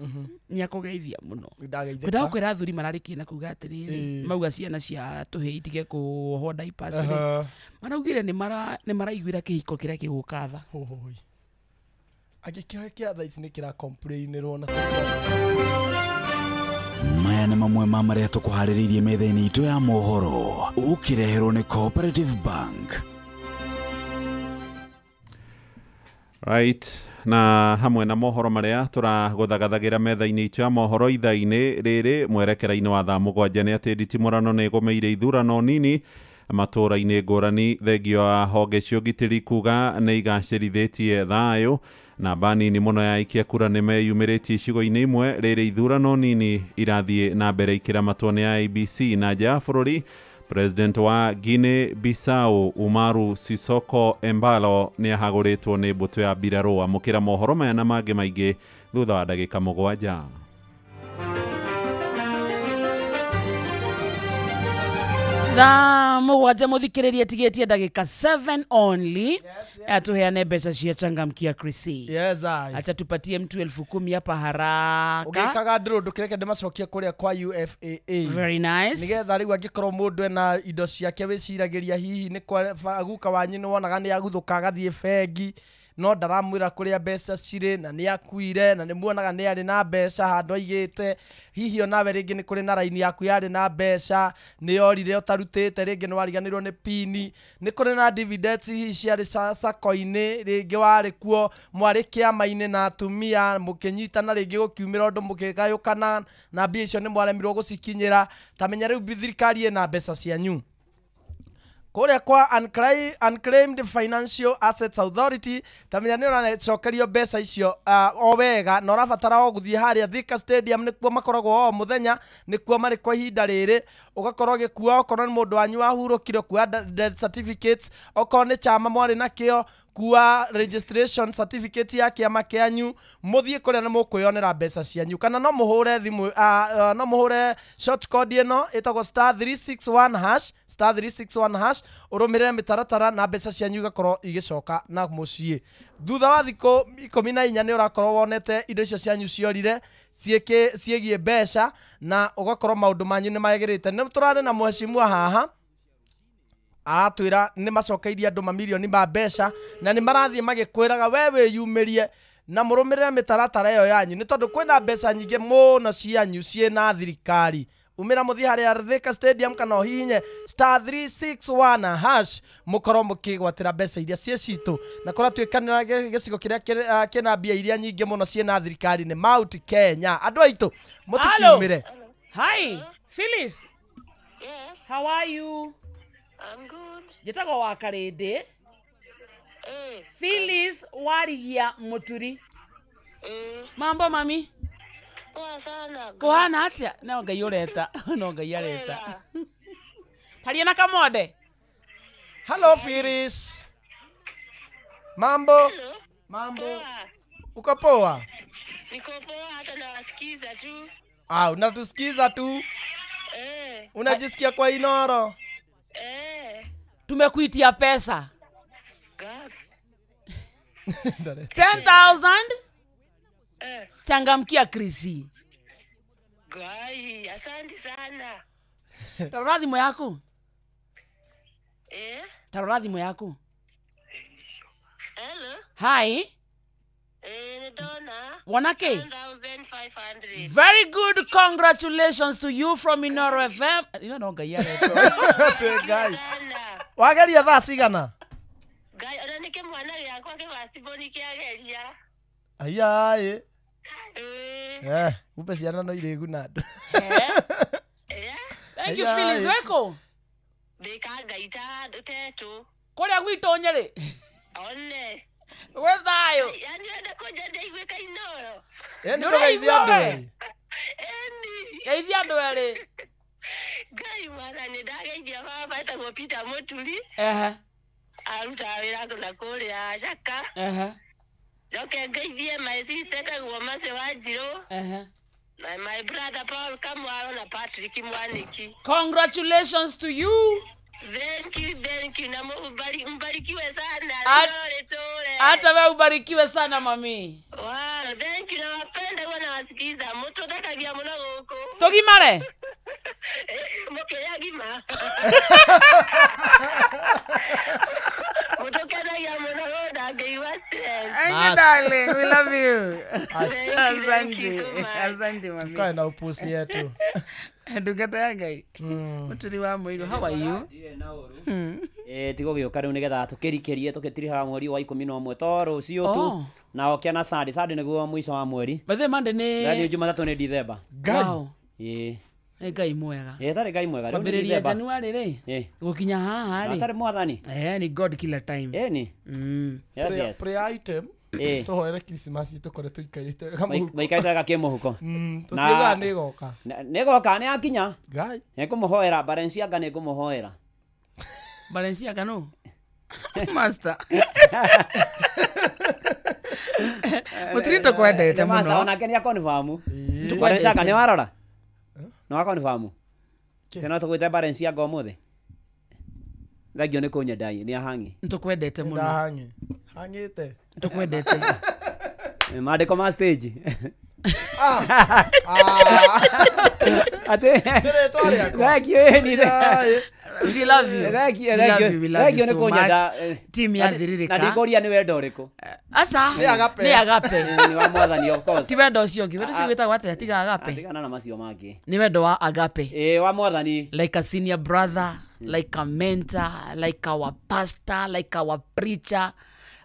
nĩ akũgeithia mũno. Kwenda kwĩra athuri mararĩkia na kuga atĩrĩrĩ, mauga ciana cia tũhĩĩ itige kũohwo diapers rĩ, maraugire nĩ maraiguĩra kĩhiko kĩrĩa kĩgũka tha. Angĩkĩoe kĩa thaa ici nĩ kĩra-complainĩrwo na Maya nĩ mamwe ma marĩa tũkũharĩrĩirie metha-inĩ itũ ya mohoro ũkĩreherwo nĩ Cooperative Bank. Right, na hamwe na mohoro marĩa tũragũthagathagira metha-inĩ itũ ya mohoro ithaa-inĩ rĩrĩ mwerekera-inĩ wa thaa 7 nĩ atĩ nditimũrano nĩ ĩgũmĩire ithurano nini matũũra-inĩ ngũrani, thengio ya honge cia ũgitĩri kuga nĩ igacĩrithĩtie thayũ. Namba nini mũno ya aikia kura nĩ meyumĩrĩtie icigo-inĩ imwe rĩrĩ ithurano nini irathiĩ na mbere ikĩramatwo nĩ IEBC. Na nja ya bũrũri, President wa Guinea Bissau Umaru Sissoco Embalo nĩ ahagũrĩtwo nĩ mbũtũ ya mbirarũ. Amũkĩra mohoro maya na mangĩ maingĩ thutha wa ndagĩka 7. Thaa 7 mũthikĩrĩrie tigĩtie ndagĩka 7 only. Atuheane mbeca cia changamkia Chrissy. Yes, I. Acha tupatie mtu 10,000 hapa haraka. Ũgĩkaga ndũrũ ndũkĩreke ndĩmacokie kũrĩa kwa UFAA. Very nice. Nĩgetha rĩu angĩkorwo mũndũ ena indo ciake wĩciragĩria hihi nĩ kwa guka wanyu nĩ wonaga nĩ aguthũka agathiĩ bengi no ndaramwĩra kũrĩa mbeca cirĩ na nĩ akuire na nĩ muonaga nĩ arĩ na mbeca handũ aigĩte, hihi onawe rĩngĩ nĩ kũrĩ na raini yaku yarĩ na mbeca nĩ yorire ũtarutĩte, rĩngĩ nĩ wariganĩrwo nĩ pini, nĩ kũrĩ na dividends hihi ciarĩ sacco-inĩ, rĩngĩ warĩ kuo mwarĩ kĩama-inĩ na atumia mũkĩnyitana, rĩngĩ gũkiumĩra ũndũ mũkĩgayũkana na mbia icio nĩ mwaremirwo gũcikinyĩra. Ta menya rĩu thirikari ĩna mbeca cianyu kũrĩa kwa Unclaimed Financial Assets Authority. Tamenya nĩ ũracokerio mbeca icio o wega na ũrabatara o gũthiĩ harĩa Thika Stadium nĩkuo makoragwo o mũthenya, nĩkuo marĩ kwa ihinda rĩrĩ, ũgakorwo ũgĩkua okorwo nĩ mũndũ wanyu wahurũkire kua death certificates, okorwo nĩ chama mwarĩ nakĩo kua registration certificate ya kĩama kĩanyu, mũthiĩ kũrĩa nĩ mũkwĩyonera mbeca cianyu. Kana no mũhũre thimũ, no mũhũre short code ĩno ĩtagwo star 361 hash, star 361 hash, ũrũmĩrĩre mĩtaratara na mbeca cianyu igakorwo igĩcoka na mũciĩ. Thutha wa thikũ 14 nĩ ũrakorwo wonete indo icio cianyu ciorire ciĩgiĩ mbeca na ũgakorwo maũndũ manyu nĩ magĩrĩte. Nĩ tũrarĩ na mheshimiwa haha aratwĩra nĩ macokeirie andũ mamirioni ma mbeca na nĩ marathiĩ magĩkwĩraga we wĩyumĩrie na mũrũmĩrĩre mĩtaratara ĩyo yanyu nĩ tondũ kwĩna mbeca nyingĩ mũno cianyu ciĩna thirikari. Umĩra mũthiĩ harĩa Thika Stadium kana ũhihinye star 361 hash mũkorwo mũkĩgwatĩra mbeca iria ciĩ citũ na kũratuĩkanĩra gĩcigo kĩrĩa kĩna mbia iria nyingĩ mũno ciĩna thirikari nĩ Mount Kenya. Andũ aitũ mũtikiumĩre. Hi, Phyllis. Yes. How are you? I'm good. Njĩtagwo wa Karĩndĩ. Phyllis Warigia Muturi. Mambo mami? Poa sana. Kuhana atia? No Ngai ureta. No Ngai areta. Taria na Kamonde. Hello Phyllis. Mambo? Hello. Mambo. Poa. Uko poa? Niko poa, hata nawasikiza tu. Ah, unatusikiza tu? Unajisikia kwa Inoro? Tumekuitia pesa. 10,000? Changamkia Chrissy. Gai, asante sana. Tarora thimũ yaku? Tarora thimũ yaku? Hello. Hi. Nidona. Wona kĩ? 1,500. Very good. Congratulations to you from Inoro FM. Ino no Ngai aretwo. Ngai. Wageria thaa cigana? Ngai, ona nĩkĩ mwana gĩakwa kĩbaciboni kĩageria. Aiya. Eh, kumbe ciana no irĩguna andũ. Thank you Phyllis. Weko? Ndĩkangaita handũ tetũ. Kũrĩa gwitũ Nyĩrĩ? One. We thayũ. Yani wenda kũnja ndaiguĩka Inoro. Ĩni ndũgeithia andũ erĩ. Geithia andũ erĩ. Ngai mwathani ndageithia baba etagwo Peter Muturi. Ehe. Arutaga wĩra na kũrĩa Caka. Ehe. Njoke ngeithie my sister etagwo Mercy Wanjirũ. Ehe. Na my brother Paul Kamwaro na Patrick Mwaniki. Congratulations to you. Thank you, thank you. Na mbarikiwe sana. Hata wewe ubarikiwe sana mami. Wow, thank you. Nawapenda huwa nawasikiza. Mũtũthekagia mũno gũkũ. Tũgimare? Mũkĩrĩa gima. Mũtũkenagia mũno ndangĩigua stress. Thank you darling, we love you. Thank you so much. Asante mami. Tukae na upusi yetu. Ndungata ya Ngai. Muturi wa Mũirũ, how are you? Tigo gĩũka rĩu nĩgetha tũkĩrikĩrie tũkĩtirihaga mweri wa 11 to rũciũ tu na okia na Sunday. Sunday nĩguo mũico wa mweri. By the way, Monday nĩ Nĩ Jumatatũ nĩ Dithemba. Ngai. Ĩĩ. Nĩ Ngai mwega. Ĩĩ tarĩ Ngai mwega. Rĩu nĩ Kwambĩrĩria Dithemba. January rĩ. Gũkinya haha rĩ. Tarĩ mwathani. Ni God kila time. Ĩni. Yes, yes. Prayer item. Tũhoere Christmas tũkore tũikarĩte wega mũhuko. Maikarĩte wega kĩmũhuko. Tũtiugaga nĩ ĩgoka. Nĩ ĩgoka nĩ yakinya. Ngai. Nĩ ngũmũhoera Balenciaga nĩ ngũmũhoera. Balenciaga no. Master. Mutiri tũkwendete mũno. Master onake nĩ akonfamu. Balenciaga nĩ warora? Nĩ wakonfamu? Tena tũgwĩte Balenciaga ũmũthĩ. Thengio nĩ kũnyenda nĩ ahangi. Nĩtũkwendete mũno. Ndahangi. Hangĩte. Nĩtũkwendete. Maandĩko ma stage. Ate. Nĩ rĩtwa rĩakwa. Thank you. We love you. Thank you. We love you. We love Thank you you nĩ so kũnyenda. much. Team ya Thiririka. Na ndikũria nĩ wendo ũrĩkũ. Aca. Nĩ agape. Nĩ agape. Nĩ wa mwathani of course. Ti wendo ũcio ũngĩ. Wendo ũcio wĩtagwo atĩa? Tiga agape. Tigana na macio mangĩ. Nĩ wendo wa agape. Ĩĩ wa mwathani. Like a senior brother, like a mentor, like our pastor, like our preacher.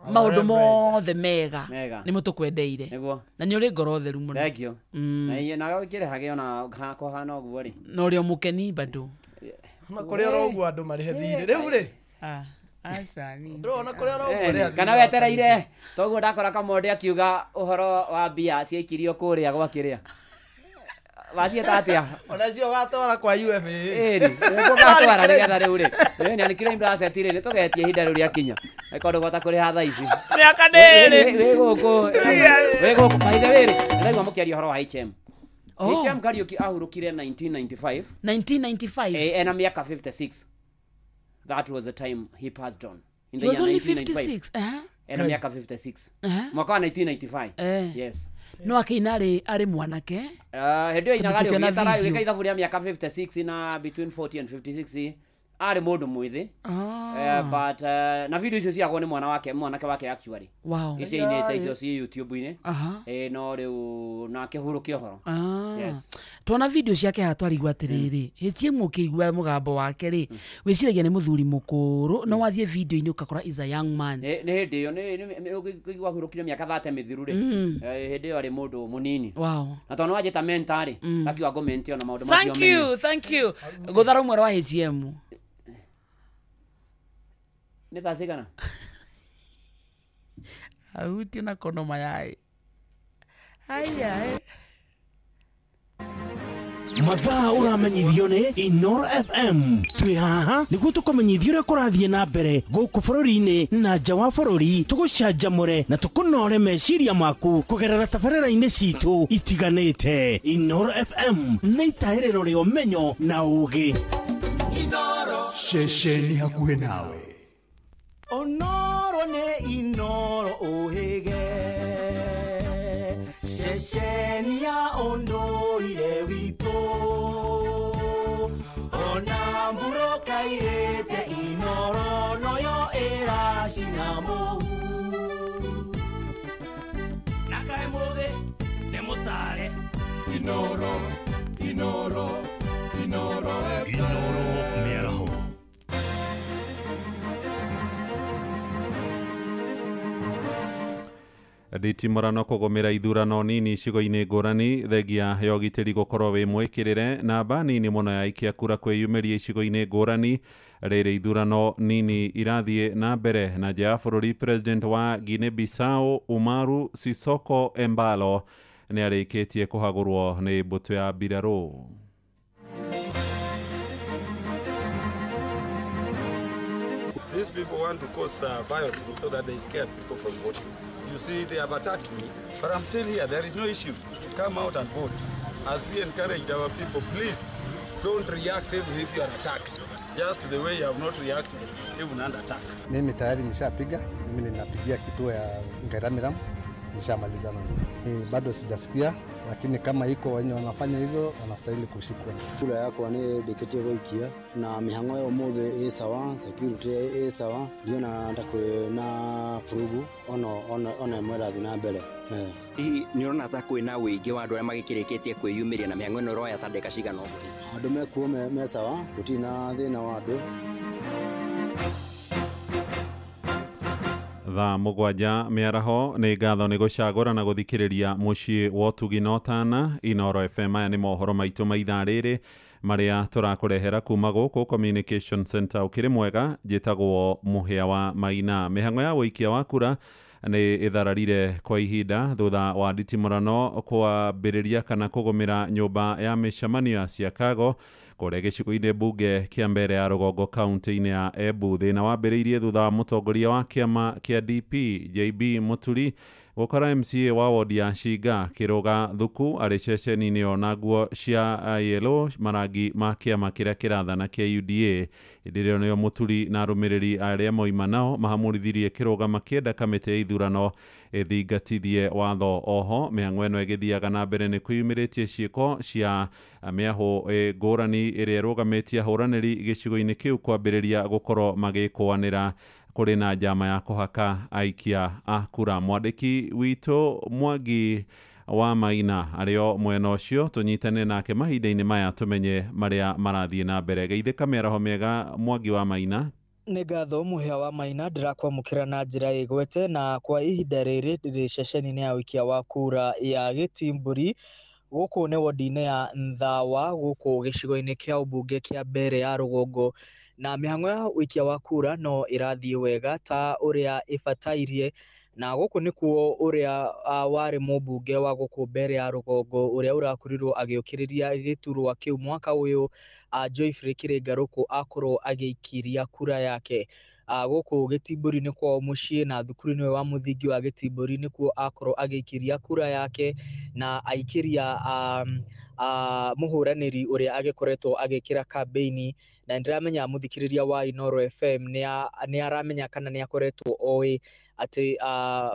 Maũndũ mothe mega nĩ mũtũkwendeire na nĩ ũrĩ ngoro theru mũno. Thank you. Na gũkĩrĩhage ona kũhana ũguo rĩ. Na ũrĩ o mũkeni bado. Na kũrĩa ũroguo andũ marĩhe thirĩ rĩu rĩ. Aca ni. Ndũrona kũrĩa ũroguo rĩ. Kana wetereire toguo ndakora Kamonde akiuga ũhoro wa mbia ciaikirio kũrĩa gwa kĩrĩa. Waciĩta atĩa? Ona cio ũgatwara kwa UFA. Ĩni, nĩguo ngatwara nĩgetha rĩu rĩ. Ĩni, nĩ bracelet rĩ, nĩtũgetie ihinda rĩu rĩakinya. Angĩkorwo ndũkũhota kũrĩha thaa ici. Mĩaka nĩ ĩrĩ. Wĩ gũkũ. Wĩ gũkũ. By the way rĩ, ndĩraigua mũkĩaria ũhoro wa HM. HM Kariuki ahurũkire 1995. 1995. Ena mĩaka 56. That was the time he passed on. In the He was year only 1995. 56. Ena mĩaka 56. Mwaka wa 1995. Yes. No akĩina arĩ mwanake. Hĩndĩ ĩyo ainaga rĩ, ũgĩtara ũgĩka ithabu rĩa mĩaka 56 na between 40 and 56 Arĩ mũndũ mwĩthĩ. Ah. But na video icio ciakwo nĩ mwana wake, mwanake wake actually. Wow. Icio inĩte icio ci YouTube-inĩ. Aha. No rĩu nake hurũke ũhoro. Ah. Yes. Twona video ciake haha twarigwo atĩrĩrĩ, HM ũkĩigua mũgambo wake rĩ, wĩciragia nĩ mũthuri mũkũrũ, no wathiĩ video-inĩ ũgakora is a young man. Nĩ hĩndĩ ĩyo nĩ ũkĩigua ahurũkire mĩaka 30 mĩthiru rĩ. Hĩndĩ ĩyo arĩ mũndũ mũnini. Wow. Na tondũ nĩwanjĩta mentor rĩ, ngakiuga ngũmente ona maũndũ macio Thank you, thank you. Gũtha rũmwe rwa HM. Nĩ thaa cigana? Ahutie na kono mayai. Aya. Mathaa ũramenyithio nĩ Inoro FM. Twĩ haha nĩguo tũkũmenyithie ũrĩa kũrathiĩ na mbere gũkũ bũrũri-inĩ na nja wa bũrũri, tũgũcanjamũre na tũkũnore meciria maku kũgerera tabarĩra-inĩ citũ itiganĩte. Inoro FM nĩ itahĩrĩro rĩa ũmenyo na ũũgĩ. Ceceni hakuhĩ nawe. Onoro nĩ Inoro ũhĩge, ceceni ya ũndũire witũ, ona mbura ĩkairĩte Inoro noyo ĩracina mũhu. Na kaĩ mũthĩ nĩ mũtare. Inoro, Inoro, Inoro FM. Inoro mĩaraho. Nditimũrano kũgũmĩra ithurano nini icigo-inĩ ngũrani thengia ya ũgitĩri gũkorwo wĩ mwĩkĩrĩre namba nini mũno ya aikia kura kwĩyumĩria icigo-inĩ ngũrani rĩrĩ ithurano nini irathiĩ na mbere. Na nja ya bũrũri, president wa Guinea Bissau Umaru Sissoco Embalo nĩ arĩkĩtie kũhagũrwo nĩ mbũtũ ya mbirarũ. These people want to cause violence so that they scare people from voting. You see, they have attacked me, but I'm still here. There is no issue. Come out and vote. As we encourage our people, please don't react even if you are attacked. Just the way you have not reacted, even under attack. Mimi tayari nishapiga, mimi ninapigia kituo ya Ngeramiram, nishamalizana. Bado sijasikia, lakini kama iko wenye wanafanya hivyo wanastahili kushikwa. Kura yakwa nĩ ndĩkĩtie gũikia na mĩhang'o ya ũmũthĩ ĩ sawa, security ĩ sawa, ndiona ta kwĩna furugu ona ĩmwe ĩrathiĩ na mbere. Hihi nĩ ũrona ta kwĩna wĩingĩ wa andũ arĩa magĩkĩrĩkĩtie kwĩyumĩria na mĩhang'o ĩno ĩroya ta ndagĩka cigana ũguo? Andũ mekuo me sawa, gũtirĩ na thĩna wa andũ. Thaa 7 mĩaraho nĩ ngatho nĩ gũcagũra na gũthikĩrĩria mũciĩ wa ũtugi na ũtana Inoro FM. Aya nĩ mohoro maitũ ma ithaa rĩrĩ marĩa tũrakũrehera kuma gũkũ Communication Center. Ũkĩrĩ mwega, njĩtagwo Mũhĩa wa Maina. Mĩhang'o ya ũikia wa kura nĩ ĩthararire kwa ihinda thutha wa nditimũrano kwambĩrĩria kana kũgũmĩra nyũmba ya mĩcemanio ya Chicago kũrĩa gĩcigo-inĩ mbunge kĩa mbere ya rũgongo kaunti-inĩ ya Embu. Thĩna wambĩrĩirie thutha wa mũtongoria wa kĩama kĩa DP JB Mũturi gũkora MCA wa wodi ya Shinga kĩrũga thuku arĩ ceceni-inĩ ĩyo na nguo cia yellow marangi ma kĩama kĩrĩa kĩrathana kĩa UDA. Hĩndĩ ĩrĩa nĩyo Mũturi na arũmĩrĩri arĩa moima nao mahamũrithirie kĩrũga makĩenda kamĩtĩ ya ithurano ĩthingatithie watho. Oho mĩhang'o ĩno ĩgĩthiaga na mbere nĩ kwĩyumĩrĩtie ciĩko cia mĩahũ ngũrani ĩrĩa ĩrũgamĩtie ahũranĩri gĩcigo-inĩ kĩu kwambĩrĩria gũkorwo magĩkũanĩra kũrĩ na njama ya kũhaka aikia a kura. Mwandĩki witũ Mwangi wa Maina arĩo mwena ũcio, tũnyitane nake mahinda-inĩ maya tũmenye marĩa marathiĩ na mbere. Geithĩka mĩaraho mĩega Mwangi wa Maina. Nĩ ngatho Mũhĩa wa Maina, ndĩrakwamũkĩra na njĩra ĩgwete na kwa ihinda rĩrĩ ndĩrĩ ceceni-inĩ ya ũikia wa kura ya Gĩtimbũri gũkũ nĩ wodi-inĩ ya Nthawa gũkũ gĩcigo-inĩ kĩa ũmbunge kĩa mbere ya rũgongo, na mĩhang'o ya ũikia wa kura no ĩrathiĩ wega ta ũrĩa ĩbatairie, na gũkũ nĩkuo ũrĩa warĩ mũmbunge wa gũkũ mbere ya rũgongo ũrĩa ũrakorirwo agĩũkĩrĩria gĩturwa kĩu mwaka ũyũ Joyfrey Kĩrĩngarũkũ akorwo agĩikiria kura yake. Gũkũ Gĩtimbũri nĩ kwao mũciĩ na thukuru-inĩ wa mũthingi wa Gĩtimbũri nĩkuo akorwo agĩikiria kura yake na aikĩria Mũhũranĩri ũrĩa agĩkoretwo agĩkĩra kambĩini, na nĩndĩramenya mũthikĩrĩria wa Inooro FM nĩ aramenya kana nĩ akoretwo oĩ atĩ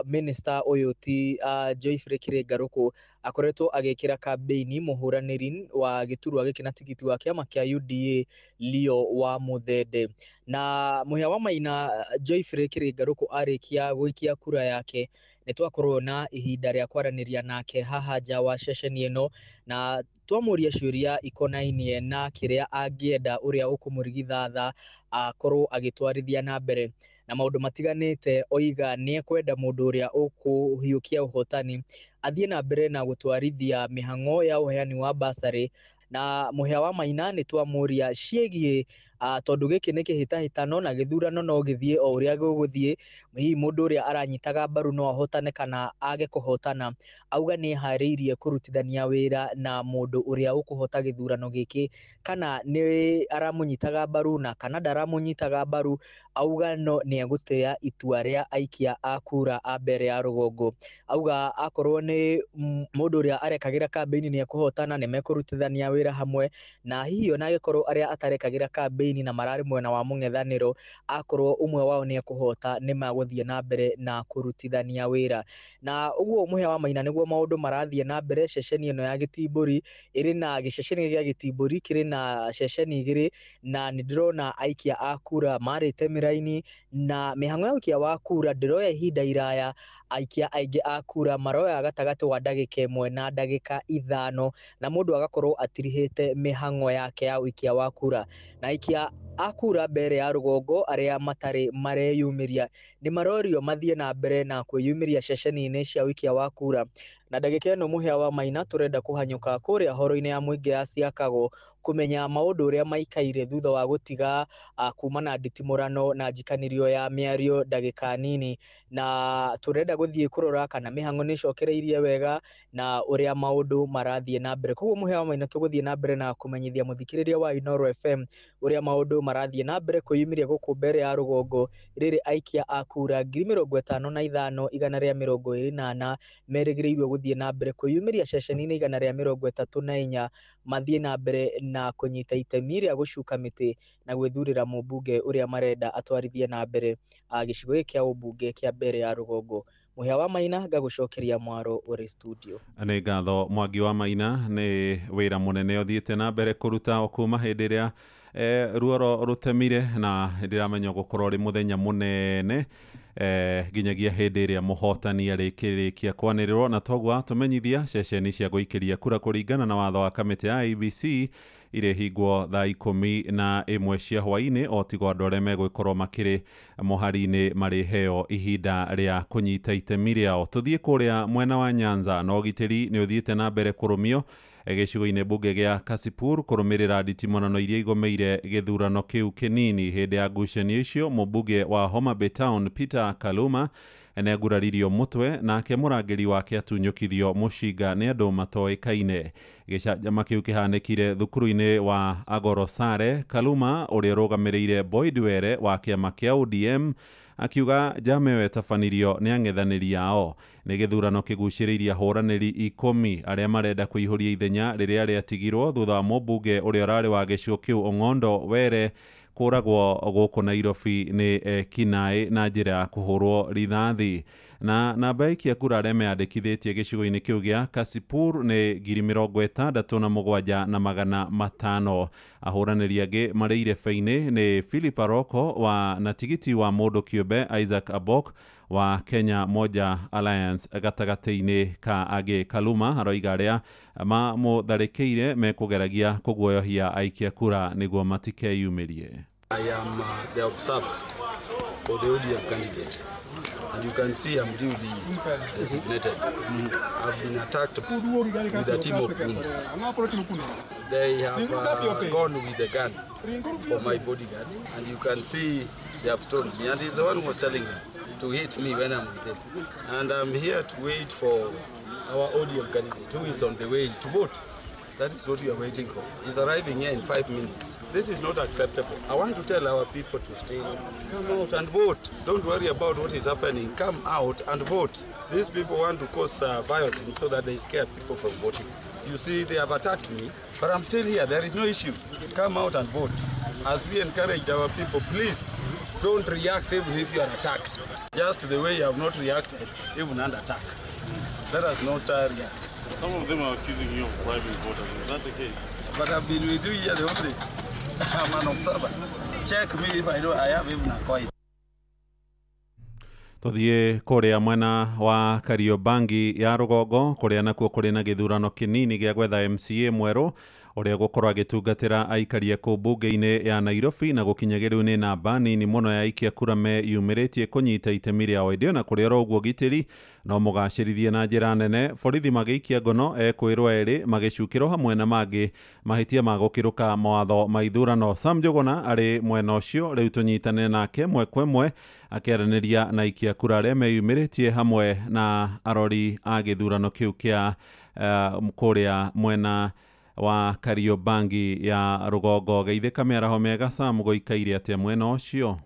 minister ũyũ ti Geoffrey Kĩrĩngarũkũ akoretwo agĩkĩra kambĩini mũhũranĩri wa gĩturwa gĩkĩ na tigiti wa kĩama kĩa UDA Leo wa Muthende. Na Mũhĩa wa Maina, Geoffrey Kĩrĩngarũkũ arĩkia gũikia kura yake, nĩ twakorwo na ihinda rĩa kwaranĩria nake haha nja wa ceceni ĩno, na twamũria ciũria ikonainie na kĩrĩa angĩenda ũrĩa ũkũmũrigithatha akorwo agĩtwarithia na mbere na maũndũ matiganĩte. Oiga nĩ ekwenda mũndũ ũrĩa ũkũhiũkia ũhotani athiĩ na mbere na gũtwarithia mĩhang'o ya ũheani wa basarĩ. Na Mũhĩa wa Maina nĩ twamũria ciĩgiĩ tondũ gĩkĩ nĩ kĩhĩtahĩtano na gĩthurano no gĩthiĩ o ũrĩa gĩgũthiĩ, hihi mũndũ ũrĩa aranyitaga mbaru no ahotane kana age kũhotana. Auga nĩ eharĩirie kũrutithania wĩra na mũndũ ũrĩa ũkũhota gĩthurano gĩkĩ, kana nĩ aramũnyitaga mbaru na kana ndaramũnyitaga mbaru, auga no nĩ egũtĩa itua rĩa aikia a kura a mbere ya rũgongo. Auga akorwo nĩ mũndũ ũrĩa arekagĩra kambĩini nĩ ekũhotana, nĩ mekũrutithania wĩra hamwe, na hihi ona angĩkorwo arĩa atarekagĩra kambĩini na mararĩ mwena wa mũng'ethanĩro, akorwo ũmwe wao nĩ ekũhota, nĩ magũthiĩ na mbere na kũrutithania wĩra. Na ũguo Mũhĩa wa Maina nĩguo maũndũ marathiĩ na mbere. Ceceni ĩno ya Gĩtimbũri ĩrĩ na gĩceceni gĩa Gĩtimbũri kĩrĩ na ceceni igĩrĩ, na nĩ ndĩrona aikia a kura marĩte mĩraini, na mĩhang'o ya ũikia wa kura ndĩroya ihinda iraya. Aikia aingĩ a kura maroya gatagatĩ wa ndagĩka 1 na ndagĩka 5, na mũndũ agakorwo atirihĩte mĩhang'o yake ya ũikia wa kura. Na aikia a kura mbere ya rũgongo arĩa matarĩ mareyumĩria nĩ marorio mathiĩ na mbere na kwĩyumĩria ceceni-inĩ cia ũikia wa kura. Na ndagĩka ĩno Mũhĩa wa Maina tũrenda kũhanyũka kũrĩa horo-inĩ ya mũingĩ ya Siakago kũmenya maũndũ ũrĩa maikaire thutha wa gũtiga kuma na nditimũrano na njikanĩrio ya mĩario ndagĩka nini, na tũrenda gũthiĩ kũrora kana mĩhang'o nĩ ĩcokereirie wega na ũrĩa maũndũ marathiĩ na mbere. Koguo Mũhĩa wa Maina tũgũthiĩ na mbere na kũmenyithia mũthikĩrĩria wa Inooro FM ũrĩa maũndũ marathiĩ na mbere kwĩyumĩria gũkũ mbere ya rũgongo. Rĩrĩ aikia a kura 55,124 merĩgĩrĩirwo gũthiĩ na mbere kwĩyumĩria ceceni-inĩ 134 mathiĩ na mbere na kũnyita itemi rĩa gũcuka mĩtĩ na gwĩthurĩra mũmbunge ũrĩa marenda atwarithie na mbere gĩcigo gĩkĩ kĩa ũmbunge kĩa mbere ya rũgongo. Mũhĩa wa Maina ngagũcokeria mwaro ũrĩ studio. Nĩ ngatho Mwangi wa Maina, nĩ wĩra mũnene ũthiĩte na mbere kũruta o kuma hĩndĩ ĩrĩa ruoro rũtemire, na ndĩramenya gũkorwo rĩ mũthenya mũnene nginyagia hĩndĩ ĩrĩa mũhotani arĩkĩrĩkia kwanĩrĩrwo. Na toguo atũmenyithia ceceni cia gũikĩria kura kũringana na watho wa kamĩtĩ ya IEBC irĩhingwo thaa 11 cia hwaĩ-inĩ, o tigo andũ arĩa megũgĩkorwo makĩrĩ mũhari-inĩ marĩheo ihinda rĩa kũnyita itemi rĩao. Tũthiĩ kũrĩa mwena wa Nyanza, na ũgitĩri nĩ ũthiĩte na mbere kũrũmio gĩcigo-inĩ mbunge gĩa Kasipur kũrũmĩrĩra nditimũrano iria igomeire gĩthurano kĩu kĩnini. Hĩndĩ ya ngucanio icio, mũmbunge wa Homa Bay Town Peter Kaluma nĩaguraririo mũtwe, nake mũrangĩri wake atunyũkithio mũcinga nĩ andũ matoĩkaine. Gĩcanjama kĩu kĩhanĩkire thukuru-inĩ wa Agorosare. Kaluma ũrĩa ũrũgamĩrĩire Boyd Were wa kĩama kĩa ODM akiuga njama ĩyo ĩtabanirio nĩ ang'ethanĩri ao. Nĩ gĩthurano kĩgucĩrĩirie ahũranĩri 10 arĩa marenda kũihũria ithenya rĩrĩa rĩatigirwo thutha wa mũmbunge ũrĩa ũrarĩ wa gĩcigo kĩu Ong'ondo Were kũragwo gũkũ Nairobi nĩ ekinaĩ na njĩra ya kũhũrwo rithathi. Na namba ya aikia kura arĩa meyandĩkithĩtie gĩcigo-inĩ kĩu gĩa Kasipur nĩ 67,500. Ahũranĩri angĩ marĩ irebe-inĩ nĩ Philip Aroko wa na tigiti wa mũndũ kĩũmbe Isaac Abok wa Kenya Moja Alliance gatagatĩ-inĩ ka angĩ. Kaluma aroiga arĩa mamũtharĩkĩire mekũgeragia kũguoyohia aikia kura nĩguo matikeyumĩrie. I am the observer for the ODM candidate, and you can see I'm duly designated. I've been attacked with a team of goons. They have gone with a gun for my bodyguard, and you can see they have stoned me, and he's the one who was telling them to hit me when I'm with him. And I'm here to wait for our ODM candidate who is on the way to vote. That is what we are waiting for. He's arriving here in 5 minutes. This is not acceptable. I want to tell our people to stay, come out and vote. Don't worry about what is happening. Come out and vote. These people want to cause violence so that they scare people from voting. You see, they have attacked me, but I'm still here. There is no issue. Come out and vote. As we encourage our people, please don't react even if you are attacked. Just the way you have not reacted, even under attack. Let us not react. Some of them are accusing you of bribing voters. Is that the case? But I've been with you here the whole day. I'm an observer. Check me if I know I have even a coin. Tuthiĩ kũrĩa mwena wa Kariobangi ya rũgongo kũrĩa nakuo kũrĩ na gĩthurano kĩnini gĩa gwetha MCA mwerũ ũrĩa gũkorwo agĩtungatĩra aikaria kũu mbunge-inĩ ya Nairobi na gũkinyagia rĩu nĩ namba nini mũno ya aikia kura meyumĩrĩtie kũnyita itemi rĩao. Ĩndĩ ona kũrĩ oro ũguo ũgitĩri no mũgacĩrithie na njĩra nene, borithi magĩikia ngono ekwĩrwo erĩ magĩcukĩrwo hamwe na mangĩ mahĩtia ma gũkĩrũka mawatho ma ithurano. Sam Njuguna arĩ mwena ũcio rĩu tũnyitane nake mwe kwa ĩmwe akĩaranĩria na aikia kura arĩa meyumĩrĩtie hamwe na arori a gĩthurano kĩu kĩa kũrĩa mwena wa Kariobangi ya rũgongo. Geithĩka mĩaraho mĩega Sam, gũikaire atĩa mwena ũcio?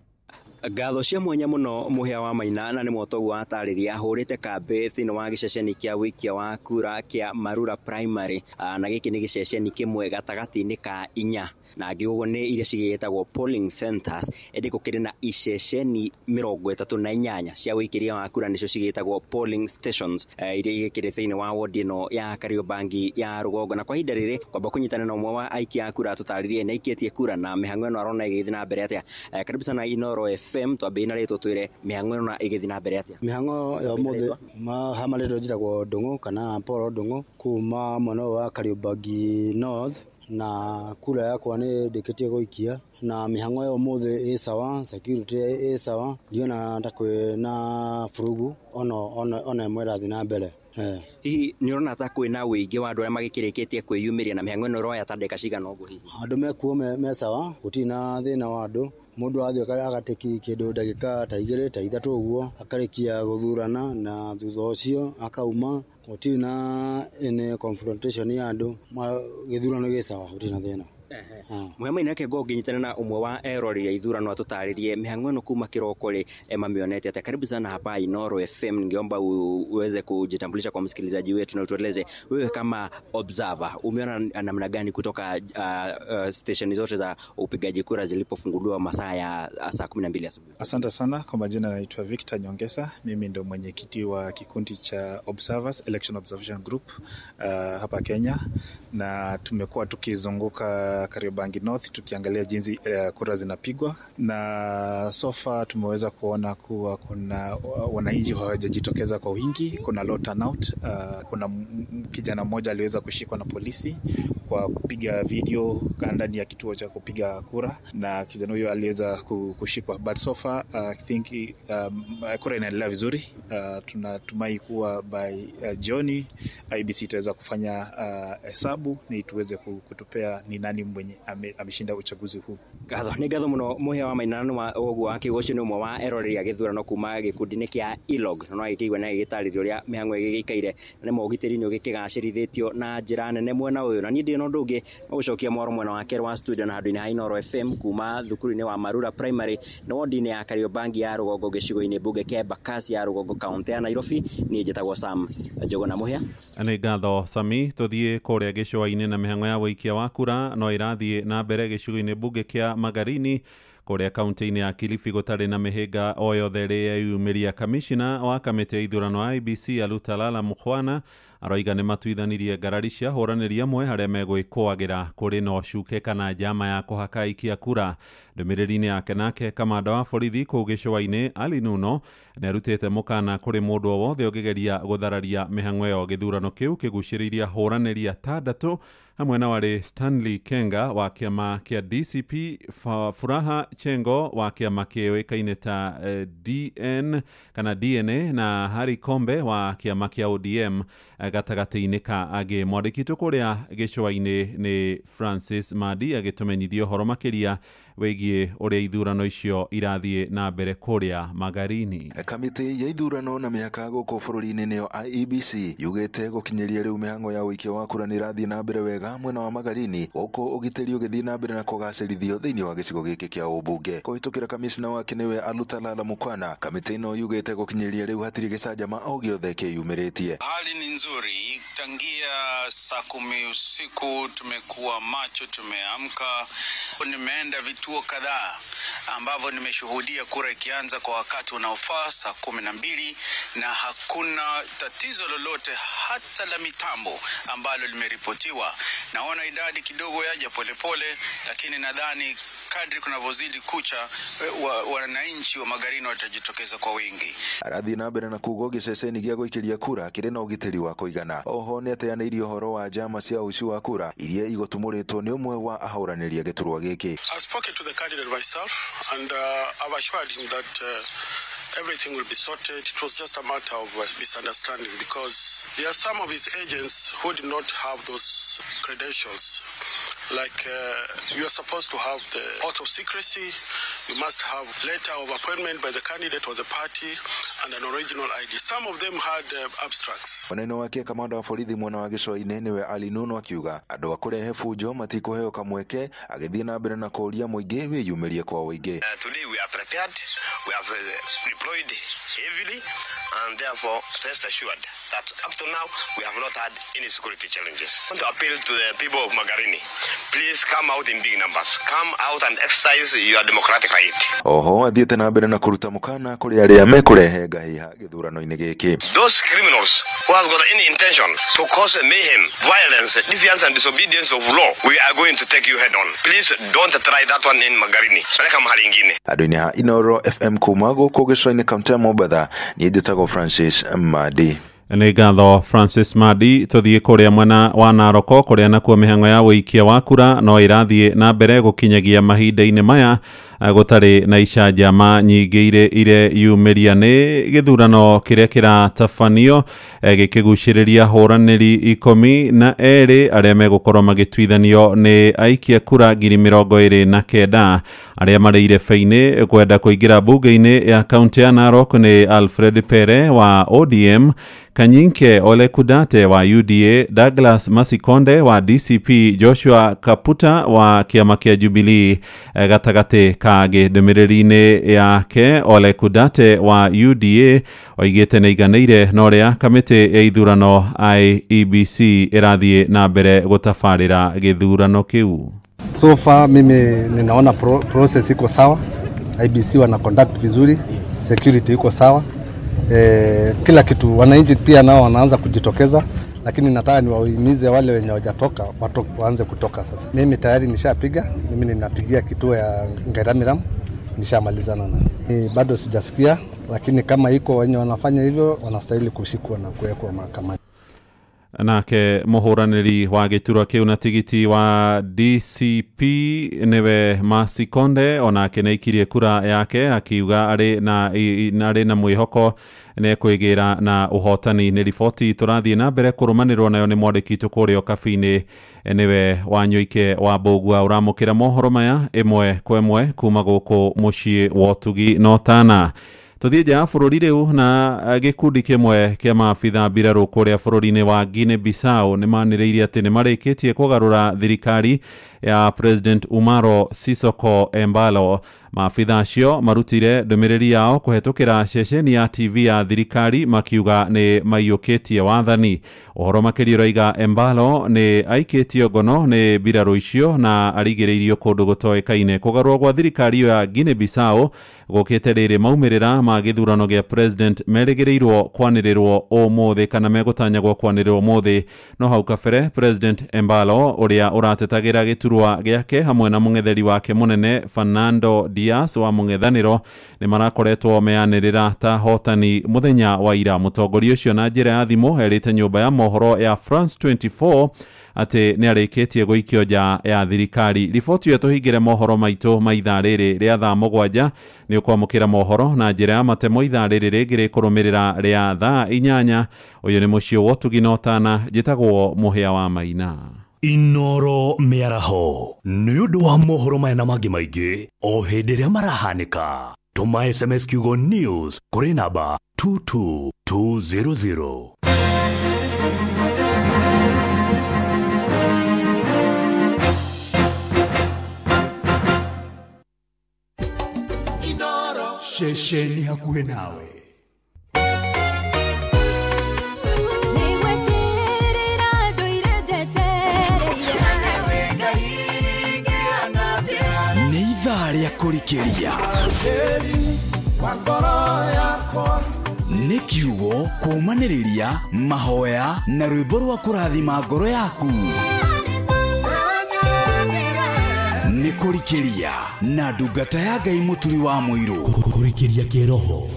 Ngatho cia mwanya muno Mũhĩa wa Maina na nĩ mwotoguo watarĩria ahũrĩte kambĩ thĩinĩ wa gĩceceni kĩa wĩikia wa kura kĩa Marura Primary, na gĩkĩ nĩ gĩceceni kĩmwe gatagatĩ-inĩ ka inya na angĩ ũguo nĩ iria cigĩtagwo polling centers, ĩndĩ gũkĩrĩ na iceceni 38 cia wĩikĩria wa kura nĩcio cigĩtagwo polling stations, iria igĩkĩrĩ thĩinĩ wa wodi ĩno ya Kariobangi ya rũgongo. Na kwa ihinda rĩrĩ kwamba kũnyitana na ũmwe wa aikia a kura tũtarĩrie nĩ aikĩtie kura na mĩhang'o ĩno arona ĩgĩthiĩ na mbere atĩa. Karibu sana Inoro FM, twambĩrĩrie na rĩtwa twĩre mĩhang'o ĩno na ĩgĩthiĩ na mbere atĩa. Mĩhang'o ya ũmũthĩ ha marĩtwa njĩtagwo Ndung'u kana Paul Ndung'u kuma mwena ũyũ wa Kariobangi North, na kura yakwa nĩ ndĩkĩtie gũikia na mĩhang'o ya ũmũthĩ ĩ sawa, security ĩ sawa, ndiona ta kwĩna furugu ona ĩmwe ĩrathiĩ na mbere. Hihi nĩ ũrona ta kwĩna wĩingĩ wa andũ arĩa magĩkĩrĩkĩtie kwĩyumĩria na mĩhang'o ĩno ĩroya ta ndagĩka cigana ũguo hihi? Andũ mekuo me sawa, gũtirĩ na thĩna wa andũ. Mũndũ athiĩ agatĩki kĩndũ ndagĩka ta 2 ta 3 ũguo akarĩkia gũthurana na thutha ũcio akauma, gũtirĩ na any confrontation ya andũ, gĩthurano gĩ sawa, gũtirĩ na thĩna. Mũhĩa Maina, reke ngorwo ngĩnyitana na ũmwe wa eroreri a ithurano atũtarĩrie mĩhang'o ĩno kuma kĩroko rĩ mamĩonete atĩa. Karibu sana hapa Inoro FM, ningeomba uweze kujitambulisha kwa msikilizaji wetu na utueleze wewe kama observer umeona namna gani kutoka station zote za upigaji kura zilipofunguliwa masaa ya saa 12 asubuhi. Asante sana. Kwa majina naitwa Victor Nyongesa, mimi ndo mwenyekiti wa kikundi cha Observers Election Observation Group hapa Kenya, na tumekuwa tukizunguka Kariobangi North tukiangalia jinsi kura zinapigwa, na so far tumeweza kuona kuwa kuna wananchi hawajajitokeza kwa wingi, kuna low turnout. Kuna kijana mmoja aliweza kushikwa na polisi kwa kupiga video ndani ya kituo cha kupiga kura, na kijana huyo aliweza kushikwa, but so far I think kura inaendelea vizuri. Tunatumai kuwa by jioni IBC itaweza kufanya hesabu na tuweze kutupea ni nani mwenye ameshinda uchaguzi huu. Ngatho nĩ ngatho mũno Mũhĩa wa Maina na ũguo akiuga ũcio nĩ ũmwe wa eroreri a gĩthurano kuma gĩkundi-inĩ kĩa ILOG, na no agĩkĩigua na agĩgĩtarĩria ũrĩa mĩhang'o ĩgĩgĩikaire na nĩ mogitĩri nĩ ũgĩkĩgacĩrithĩtio na njĩra nene mwena ũyũ. Na niĩ ndirĩ na ũndũ ũngĩ no gũcokia mwaro mwena wa kerĩ wa studio na handũ-inĩ ha Inoro FM kuma thukuru-inĩ wa Marura Primary na wodi-inĩ ya Kariobangi ya rũgongo gĩcigo-inĩ mbunge kĩa Embakasi ya rũgongo kaunti ya Nairobi. Niĩ njĩtagwo Sam Njuguna Mũhĩa. Nĩ ngatho Sami. Tũthiĩ kũrĩa gĩcũa-inĩ na mĩhang'o ya wĩikia wa kura no ĩrathiĩ na mbere gĩcigo-inĩ mbunge kĩa Magarini kũrĩa kaunti-inĩ ya Kilifi gũtarĩ na mĩhĩnga o yothe ĩrĩa yeyumĩria. Kamishina wa kamĩtĩ ya ithurano IEBC Alutalala Mukhwana aroiga nĩ matuithanirie ngarari cia hũranĩri amwe harĩa megwĩkũagĩra kũrĩ na ũcuke kana njama ya kũhaka aikia kura. Ndũmĩrĩri-inĩ yake nake kamanda wa borithi kũu gĩcũa-inĩ Ali Nuno nĩarutĩte mũkana kũrĩ mũndũ o wothe ũngĩgeria gũthararia mĩhang'o ĩyo. Gĩthurano kĩu kĩgucĩrĩirie ahũranĩri atandatũ hamwe na warĩ Stanley Kenga wa kĩama kĩa DCP, Furaha Chengo wa kĩama kĩũĩkaine ta DN kana DNA na Harry Kombe wa kĩama kĩa ODM gatagatĩ-inĩ ka angĩ. Mwandĩki witũ kũrĩa gĩcũa-inĩ nĩ Francis Madi agĩtũmenyithia ũhoro makĩria wĩgiĩ ũrĩa ithurano icio irathiĩ na mbere kũrĩa Magarini. Kamĩtĩ ya ithurano na mĩhaka gũkũ bũrũri-inĩ nĩyo IEBC yugĩte gũkinyĩria rĩu mĩhang'o ya ũikia wa kura nĩ ĩrathiĩ na mbere wega mwena wa Magarini, gũkũ ũgitĩri ũgĩthiĩ na mbere na kũgacĩrithio thĩinĩ wa gĩcigo gĩkĩ kĩa ũmbunge. Kũhĩtũkĩra kamishna wake nĩwe Alutalala Mukwana, kamĩtĩ ĩno yugĩte gũkinyĩria rĩu hatirĩ gĩcanjama o gĩothe kĩyumĩrĩtie. Hali ni nzuri. vizuri tangia saa 10 usiku. Tumekuwa macho, tumeamka. Nimeenda vituo kadhaa ambavyo nimeshuhudia kura ikianza kwa wakati unaofaa saa 12, na hakuna tatizo lolote hata la mitambo ambalo limeripotiwa. Naona idadi kidogo yaja polepole, lakini nadhani kadri kunavyozidi kucha wananchi wa Magarini watajitokeza kwa wingi. Arathiĩ na mbere na kuga gĩceceni gĩa gũikĩria kura kĩrĩ na ũgitĩri wa kũigana. Oho nĩateanĩirie ũhoro wa njama cia ũici wa kura iria igũtumũrĩtwo nĩ ũmwe wa ahũranĩri a gĩturwa gĩkĩ. I've spoken to the candidate myself and I've assured him that everything will be sorted. It was just a matter of misunderstanding because there are some of his agents who did not have those credentials. Like you are supposed to have the oath of secrecy, you must have letter of appointment by the candidate or the party and an original ID. Some of them had abstracts. Mwena wake kamanda wa borithi mwena wa gĩcũa-inĩ nĩwe Ali Nuno akiuga andũ a kũrehe bunjo matikũheo kamweke, agĩthiĩ na mbere na kũũria mũingĩ wĩyumĩrie kwa ũingĩ. Today we are prepared, we have deployed heavily, and therefore rest assured that up to now we have not had any security challenges. I want to appeal to the people of Magarini, please come out in big numbers, come out and exercise your democratic right. Oho athiĩte na mbere na kũruta mũkana kũrĩ arĩa mekũrehe ngahĩha gĩthurano-inĩ gĩkĩ. Those criminals who have got any intention to cause mayhem, violence, defiance and disobedience of law, we are going to take you head on. Please don't try that one in Magarini. Peleka mahali ingine. Andũ-inĩ ha Inoro FM kuma gũkũ gĩcũa-inĩ kaunti ya Mombatha, niĩ njĩtagwo Francis Madi. Nĩ ngatho Francis Madi. Tũthiĩ kũrĩa mwena wa Naroko kũrĩa nakuo mĩhang'o ya ũikia wa kura no ĩrathiĩ na mbere gũkinyagia mahinda-inĩ maya gũtarĩ na icanjama nyingĩ ire yumĩria. Nĩ gĩthurano kĩrĩa kĩratabanio gĩkĩgucĩrĩria hũranĩri 12 arĩa megũkorwo magĩtuithanio nĩ aikia kura 29,000 arĩa marĩ irebe-inĩ kwenda kũingĩra bunge-inĩ ya kaunti ya Narok nĩ Alfred Pere wa ODM, Kanyinke Ole Kudate wa UDA, Douglas Masikonde wa DCP, Joshua Kaputa wa kĩama kĩa Jubilee. Gatagatĩ kangĩ ndũmĩrĩri-inĩ yake Ole Kudate wa UDA oigĩte nĩ aiganĩire na ũrĩa kamĩtĩ ya ithurano IEBC ĩrathiĩ na mbere gũtabarĩra gĩthurano kĩu. So far mimi ninaona process iko sawa, IEBC wana conduct vizuri, security iko sawa. Kila kitu, wananchi pia nao wanaanza kujitokeza, lakini nataka niwahimize wale wenye hawajatoka waanze kutoka sasa. Mimi tayari nishapiga, mimi ninapigia kituo ya Ngairamiram, nishamalizana na. Bado sijasikia, lakini kama iko wenye wanafanya hivyo wanastahili kushikwa na kuwekwa mahakamani. Nake mũhũranĩri wa gĩturwa kĩu na tigiti wa DCP nĩwe Masikonde onake nĩaikirie kura yake akiuga arĩ na mwĩhoko nĩekwĩgĩra na ũhotani. Nĩ riboti tũrathiĩ na mbere kũrũmanĩrwo nayo nĩ mwandĩki witũ kũrĩa Ũkabi-inĩ nĩwe Wanyoike wa Mbũgua ũramũkĩra mohoro maya ĩmwe kwa ĩmwe kuma gũkũ mũciĩ wa ũtugi na ũtana. Tũthiĩ nja ya bũrũri rĩu na gĩkundi kĩmwe kĩa maabitha mbirarũ kũrĩa bũrũri-inĩ wa Guinea Bissau nĩmanĩrĩirie atĩ nĩmarĩkĩtie kũgarũra thirikari ya President Umaro Sissoco Embalo. Maabitha acio marutire ndũmĩrĩri yao kũhetũkĩra ceceni ya TV ya thirikari makiuga nĩ maiyũkĩtie wathani. Ũhoro makĩria ũraiga Embalo nĩ aikĩtio ngono nĩ mbirarũ icio na arigĩrĩirio kũndũ gũtoĩkaine. Kũgarũrwo gwa thirikari ĩyo ya Guinea Bissau gũkĩte rĩrĩ maumĩrĩra ma gĩthurano gĩa president merĩgĩrĩirwo kwanĩrĩrwo ũmũthĩ kana megũtanyagwo kwanĩrĩrwo ũmũthĩ. No hau kabere President Embalo ũrĩa ũratetagĩra gĩturwa gĩake hamwe na mũng'etheri wake mũnene Fernando Dias wa mũng'ethanĩro nĩ marakoretwo meanĩrĩra ta hotani mũthenya wa ira. Mũtongoria ũcio na njĩra ya thimũ erĩte nyũmba ya mohoro ya France 24 atĩ nĩ arĩkĩtie gũikio nja ya thirikari. Riboti ĩyo tũhingĩre mohoro maitũ ma ithaa rĩrĩ rĩa thaa 7 nĩ ũkwamũkĩra mohoro na njĩra ya matemo ithaa rĩrĩ rĩngĩ rĩkũrũmĩrĩra rĩa thaa 8. Ũyũ nĩ mũciĩ wa ũtugi na ũtana, njĩtagwo Mũhĩa wa Maina. Inoro mĩaraho nĩ ũndũ wa mohoro maya na mangĩ maingĩ o hĩndĩ ĩrĩa marahanĩka. Tũma SMS kiugo news kũrĩ namba 22200. Ceceni hakuhĩ nawe. Ithaa rĩa kũrikĩria nĩ kiugo kũũmanĩrĩria mahoya na rwĩmbo rwa kũrathima ngoro yaku. Nĩ kũrikĩria na ndungata ya Ngai Mũturi wa Mũirũ. Kũrikĩria kĩroho.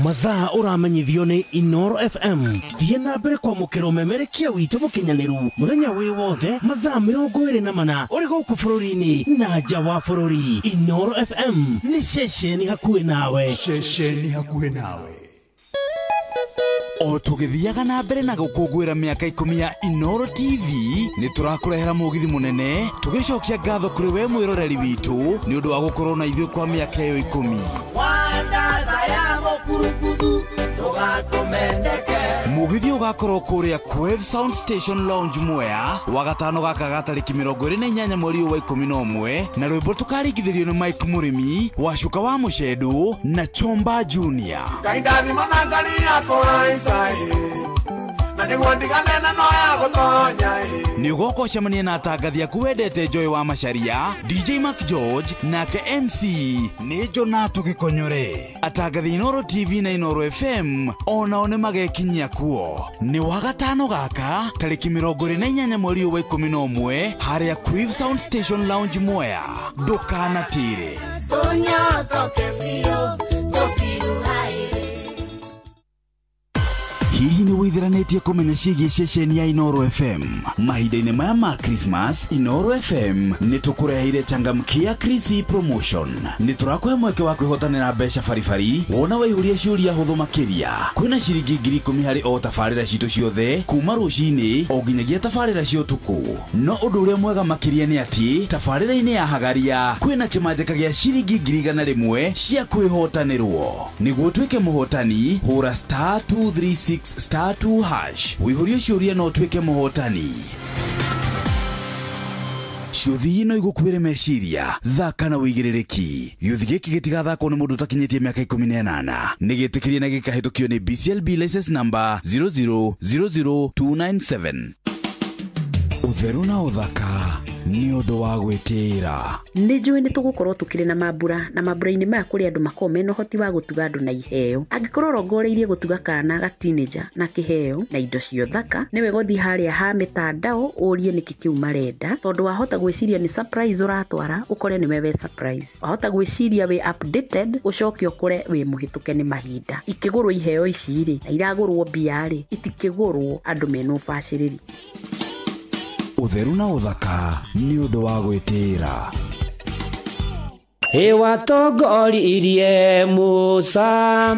Mathaa ũramenyithio nĩ Inoro FM. Thiĩ na mbere kwamũkĩra ũmemerekia witũ mũkinyanĩru mũthenya wĩ wothe mathaa 24 ũrĩ gũkũ bũrũri-inĩ na nja wa bũrũri. Inoro FM nĩ ceceni hakuhĩ nawe. Ceceni hakuhĩ nawe. O tũgĩthiaga na mbere na gũkũngũĩra mĩaka 10 ya Inoro TV, nĩ tũrakũrehera mũgithi mũnene tũgĩcokia ngatho kũrĩ we mwĩroreri witũ nĩ ũndũ wa gũkorwo na ithuĩ kwa mĩaka ĩyo 10. Mũgithi ũgakorwo kũrĩa Quave Sound Station Lounge Mwea wagatano gaka ga tarĩki 28 mweri wa 11 na rwĩmbo tũkaringithĩrio nĩ Mike Mũrĩmi wa Cuka wa Mũcendũ na Chomba Junior. Nĩ ũgoka ũcemanie na atangathi aku wendete Joy wa Macharia, DJ Mark George nake MC nĩ Jonato Gĩkonyore. Atangathi Inoro TV na Inoro FM onao nĩ magekinyia kuo. Nĩ wagatano gaka tarĩki 28 mweri wa 11 harĩa Quave Sound Station Lounge Mwea. Ndũkanatĩre. Hihi nĩ wĩthiranĩtie kũmenya ciĩgiĩ ceceni ya Inoro FM? Mahinda-inĩ maya ma Christmas, Inoro FM nĩ tũkũreheire changamkia Chrissy promotion. Nĩ tũrakũhe mweke wa kwĩhotanĩra mbeca baribari wona waihũria ciũria hũthũ makĩria. Kwĩna ciringi 10,000 harĩ o tabarĩra citũ ciothe kuma rũcinĩ o nginyagia tabarĩra cia ũtukũ. No ũndũ ũrĩa mwega makĩria nĩ atĩ tabarĩra-inĩ ya Hagaria kwĩna kĩmanjĩka gĩa ciringi 101,000 cia kwĩhotanĩrwo. Nĩguo ũtuĩke mũhotani, hũra *236 *2# wĩihũrie ciũria no ũtuĩke mũhotani. Ciũthi no igũkuĩre meciria, thaka na wĩigĩrĩrĩki. Gĩũthi gĩkĩ gĩtigathakwo nĩ mũndũ ũtakinyĩtie mĩaka 18. Nĩ gĩtĩkĩrie na gĩkahĩtũkio nĩ BCLB license number 0000297. Ũtheru na ũthaka nĩ ũndũ wa gwĩtĩĩra. Nĩ njũĩ nĩ tũgũkorwo tũkĩrĩ na mambura na mambura-inĩ maya kũrĩ andũ makoragwo mena ũhoti wa gũtuga andũ na iheo. Angĩkorwo ũrongoreirie gũtuga kana ga teenager na kĩheo na indo cia ũthaka, nĩ wega ũthiĩ harĩa ha mĩtandao ũrie nĩkĩ kĩu marenda, tondũ wahota gwĩciria nĩ surprise ũratwara ũkore nĩwe we surprise. Wahota gwĩciria wĩ updated ũcoke ũkore wĩ mũhĩtũke nĩ mahinda. Ikĩgũrwo iheo ici rĩ, na iragũrwo mbia rĩ, itikĩgũrwo andũ mena ũbacĩrĩri. Ũtheru na ũthaka nĩ ũndũ wa gwĩtĩĩra. Watongoririe Musa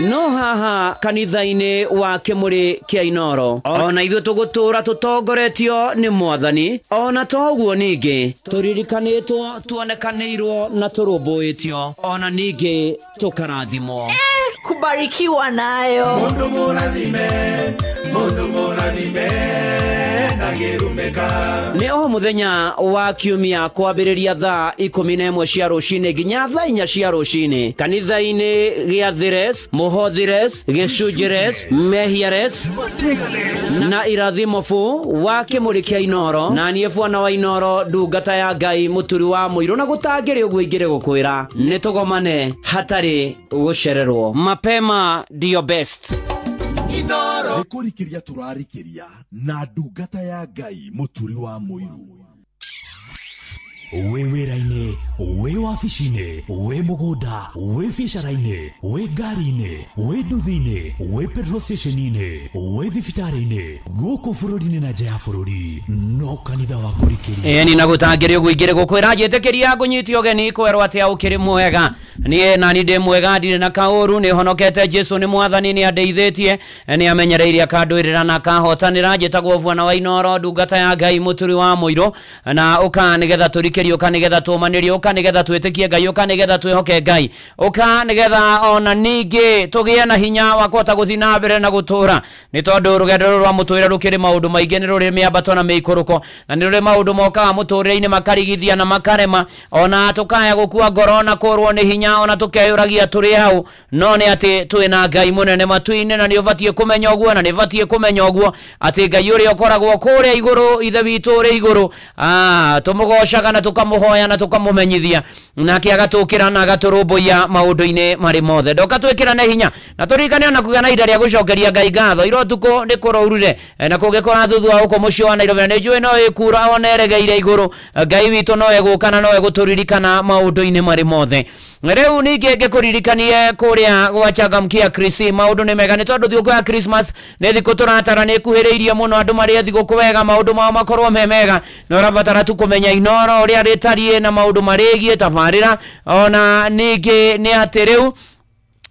no haha kanitha-inĩ wa Kĩmũrĩ kĩa Inoro ona ithuĩ tũgũtũra tũtongoretio nĩ Mwathani, ona toguo ningĩ tũririkanĩtwo, tuonekanĩirwo na tũrũmbũĩtio, ona ningĩ tũkarathimwo. Kubarikiwa nayo. Mundu mũrathime, mundu mũrathime ndangĩrumĩka. Nĩ o mũthenya wa kiumia kwambĩrĩria thaa 11 cia rũcinĩ nginya thaa 4 cia rũcinĩ kanitha-inĩ gĩa Thires, Mũhothires, Gĩcunjĩres, Mehiares na Irathimo fu wa Kĩmũrĩ kĩa Inoro. Na niĩ bwana wa Inoro, ndungata ya Ngai Mũturi wa Mũirũ, na gũtangĩrĩ ũguo ingĩrĩ gũkwĩra nĩ tũgomane hatarĩ gũcererwo. Mapema ndio best. Nĩ kũrikĩria tũrarikĩria na ndungata ya Ngai Mũturi wa Mũirũ. Wĩ wĩra-inĩ, wĩ wabici-inĩ, wĩ mũgũnda, wĩ biacara-inĩ, wĩ ngari-inĩ, wĩ nduthi-inĩ, wĩ petrol station-inĩ, wĩ thibitarĩ-inĩ, gũkũ bũrũri-inĩ na nja ya bũrũri, no kanitha wa kũrikĩria. Ĩni na gũtangĩrĩ ũguo ingĩrĩ gũkwĩra njĩtĩkĩria ngũnyite ũgeni kwerwo atĩa ũkĩrĩ mwega. Niĩ nani ndĩ mwega, ndirĩ na kaũru, nĩ honokete. Jesu nĩ Mwathani, nĩ andeithĩtie, nĩ amenyereirie akandũĩrĩra na akahotanĩra. Njĩtagwo Bwana wa Inoro, ndungata ya Ngai Mũturi wa Mũirũ, na ũka nĩgetha tũrikĩrĩrie makĩria, ũka nĩgetha tũmanĩrie, ũka nĩgetha twĩtĩkie Ngai, ũka nĩgetha twĩhoke Ngai, ũka nĩgetha ona ningĩ tũgĩe na hinya wa kũhota gũthiĩ na mbere na gũtũra, nĩ tondũ rũgendo rũrũ rwa mũtũrĩre rũkĩrĩ maũndũ maingĩ, nĩ rũrĩ mĩambato na mĩikũrũko, na nĩ rũrĩ maũndũ mokaga mũtũrĩre-inĩ makarigithia na makarema, ona tũkaya gũkua ngoro na kũrwo nĩ hinya, ona tũkeyũragia tũrĩ hau, no nĩ atĩ twĩna Ngai mũnene matu-inĩ, na nĩ ũbatiĩ kũmenya ũguo, na nĩ ũbatiĩ kũmenya ũguo atĩ Ngai ũrĩa ũkoragwo kũrĩa igũrũ, ithe witũ ũrĩ igũrũ, tũmũgocaga na tũkamũhoya na tũkamũmenyithia, nake agatũkĩra na agatũrũmbũiya maũndũ-inĩ marĩ mothe. Ndoka twĩkĩrane hinya na tũririkane ona kũgĩa na ihinda rĩa gũcokeria Ngai ngatho. Ira ũtukũ nĩ kũraurire na kũngĩkora thutha wa gũkũ mũciĩ wa Nairobi, na nĩ njũĩ no ĩkura ona ĩregeire igũrũ, Ngai witũ no egũka na no egũtũririkana maũndũ-inĩ marĩ mothe. Rĩu ningĩ ngĩkũririkanie kũrĩa gwa Changamkia Krisi maũndũ nĩ mega, nĩ tondũ thigũkũ ya Christmas nĩ thikũ tũratara, nĩ ĩkuhĩrĩirie mũno, andũ marĩe thigũkũ wega, maũndũ mao makorwo me mega, na ũrabatara tu kũmenya Inooro ũrĩa rĩtariĩ na maũndũ marĩgiĩ tabarĩra. Ona ningĩ nĩ atĩ rĩu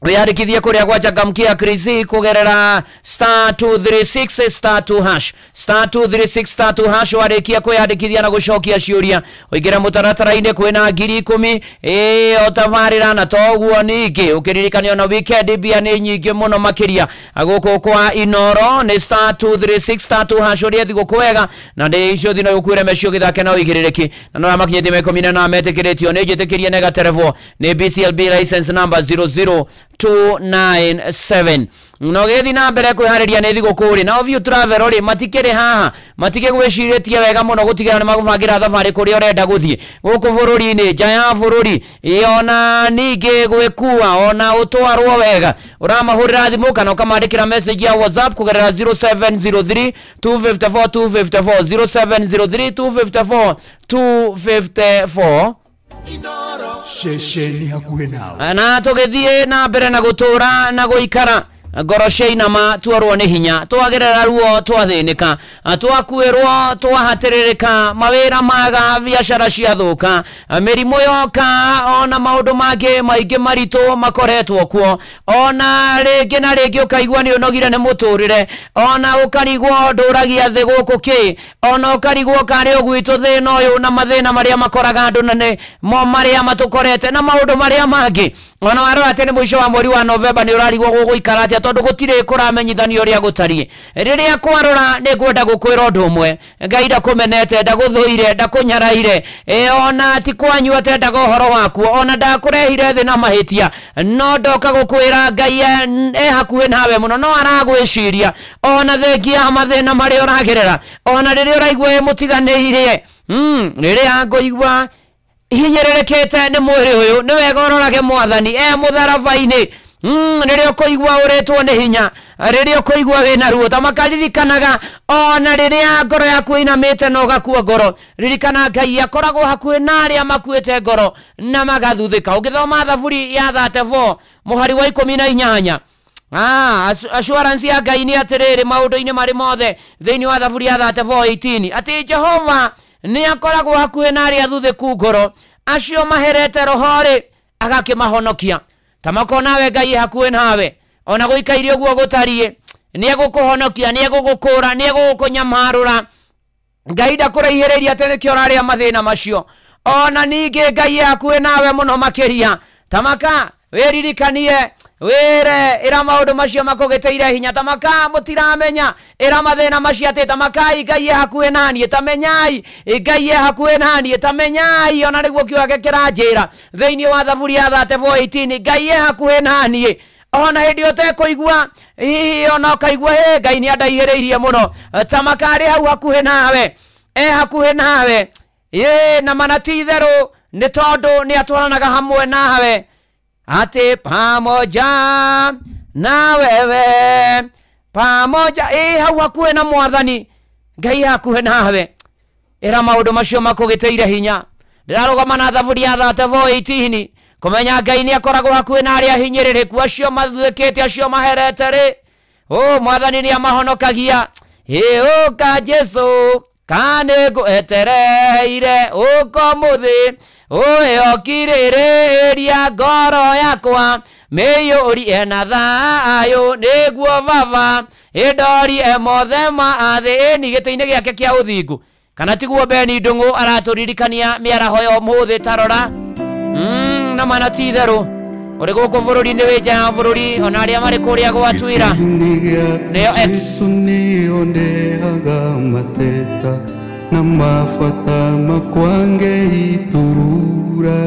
wiyandĩkithie kũrĩa gwa Changamkia Krisi kũgerera star 236 star 2 hash, star 236 star 2 hash. Warĩkia kwĩyandĩkithia na gũcokia ciũria ũingĩre mũtaratara-inĩ, kwĩna 10,000 ĩ o tabarĩra, na toguo ningĩ ũkĩririkania ona weekend mbia nĩ nyingĩ mũno makĩria gũkũ kwa Inooro. Nĩ star 236 star 2 hash, ũrĩe thigũkũ wega, na ndĩ icio thino gũkuĩre meci ũgĩthake na ũigĩrĩrĩki, na no makinyĩtie 18 metĩkĩrĩtio nĩ njĩtĩkĩrie nĩ gaterevwo nĩ BCLB license number 00297. No gĩthiĩ na mbere kwĩharĩria nĩ thigũkũ rĩ, nao View Travel rĩ matikĩrĩ haha, matikĩgwĩcirĩtie wega mũno gũtigĩrĩra nĩ magũbangĩra thabarĩ kũrĩa ũrenda gũthiĩ gũkũ bũrũri-inĩ, nja ya bũrũri, ona ningĩ gwĩkua ona ũtwarwo wega. Ũramahũrĩra thimũ kana ũkamandĩkĩra message ya WhatsApp kũgerera 0703 254 254, 0703 254 254. Ceceni hakuhĩ nawe. Na tũgĩthiĩ na mbere na gũtũra na gũikara ngoro ciainama, tuorwo nĩ hinya, twagerera ruo, twathĩnĩka, twakuĩrwo, twahatĩrĩrĩka, mawĩra maga, biacara ciathũka, mĩrimũ yoka, ona maũndũ mangĩ maingĩ maritũ makoretwo kuo, ona rĩngĩ na rĩngĩ ũkaigua nĩ ũnogire nĩ mũtũrĩre, ona ũkarigwo ndũragia thĩ gũkũ kĩ, ona ũkarigwo karĩ ũgwitũ thĩna ũyũ na mathĩna marĩa makoraga andũ na nĩ mo marĩa matũkorete na maũndũ marĩa mangĩ. Ona warora atĩ nĩ mũico wa mweri wa Novemba nĩ ũrarigwo gũgũikara atĩa, tondũ gũtirĩ kũramenyithanio ũrĩa gũtariĩ. Rĩrĩa kwarora nĩ ngwenda gũkwĩra ũndũ ũmwe, Ngai ndakũmenete, ndagũthũire, ndakũnyaraire, ona ti kwanyu atendaga ũhoro waku, ona ndakũrehire thĩ na mahĩtia, no ndoka gũkwĩra Ngai e hakuhĩ nawe mũno, no aragwĩciria ona thengia mathĩna marĩa ũragerera, ona rĩrĩa ũraigua wĩ mũtiganĩirie. Rĩrĩa ngũigua hinyĩrĩrĩkĩte nĩ mwĩrĩ ũyũ, nĩ wega ũrorage Mwathani e mũtharaba-inĩ. Rĩrĩa ũkũigua ũrĩtwo nĩ hinya, rĩrĩa ũkũigua wĩna ruo, ta makaririkanaga ona rĩrĩa ngoro yaku ĩinamĩte na ũgakua ngoro, ririkana Ngai akoragwo hakuhĩ na arĩa makuĩte ngoro na magathuthĩka. Ũngĩthoma Thaburi ya 34 mũhari wa 18, assurance ya Ngai nĩ atĩrĩrĩ maũndũ-inĩ marĩ mothe thĩinĩ wa Thaburi ya 34:18, atĩ Jehova nĩ akoragwo hakuhĩ na arĩa athuthĩku ngoro, acio maherete roho rĩ agakĩmahonokia. Ta makona we Ngai hakuhĩ nawe, ona gũikaire ũguo gũtariĩ, nĩ egũkũhonokia, nĩ egũgũkũra, nĩ egũgũkũnyamarũra. Ngai ndakũraihĩrĩria atĩ nĩkĩo ũrarĩa mathĩna macio, ona ningĩ Ngai hakuhĩ nawe mũno makĩria. Tamaka wĩririkanie, wĩre ĩra maũndũ macio makũgĩtĩire hinya. Tamaka mũtiramenya, ĩra mathĩna macio atĩ tamakai Ngai e hakuhĩ naniĩ, tamenyai Ngai e hakuhĩ naniĩ, tamenyai ona nĩguo kiugo gĩake kĩranjĩra thĩinĩ wa Thaburi ya 34:18, Ngai e hakuhĩ naniĩ. Ona hĩndĩ ũtekũigua hihi, ona ũkaigua hĩ Ngai nĩ andaihĩrĩirie mũno, tamaka arĩ hau hakuhĩ nawe, e hakuhĩ nawe, ĩ na mana ti itherũ, nĩ tondũ nĩ atwaranaga hamwe nawe, atĩ pamoja na wewe, pamoja ĩ hau hakuhĩ na Mwathani, Ngai hakuhĩ nawe. Ĩra maũndũ macio makũgĩtĩire hinya. Ndĩrarũgama na Thaburi ya 34:18 kũmenya Ngai nĩ akoragwo hakuhĩ na arĩa ahinyĩrĩrĩku, acio mathuthĩkĩte, acio maherete rĩ, Mwathani nĩ amahonokagia. Ĩ ũka Jesũ ka nĩngwetereire, ũka ũmũthĩ ũyokirĩrĩria ngoro yakwa, mĩiyũrie na thayũ nĩguo Baba ĩndorie mothe ma thĩ. Ĩni gĩtĩ-inĩ gĩake kĩa ũthingu. Kana tiguo Beni Ndung'u araturirikania mĩaraho ya ũmũthĩ tarora na mana ti itherũ ũrĩ gũkũ bũrũri-inĩ wĩ nja ya bũrũri ona arĩa marĩ kũrĩa gwa Twitter nĩyo X. Jesu nĩondeaga mateta na mabata makwa ngeiturura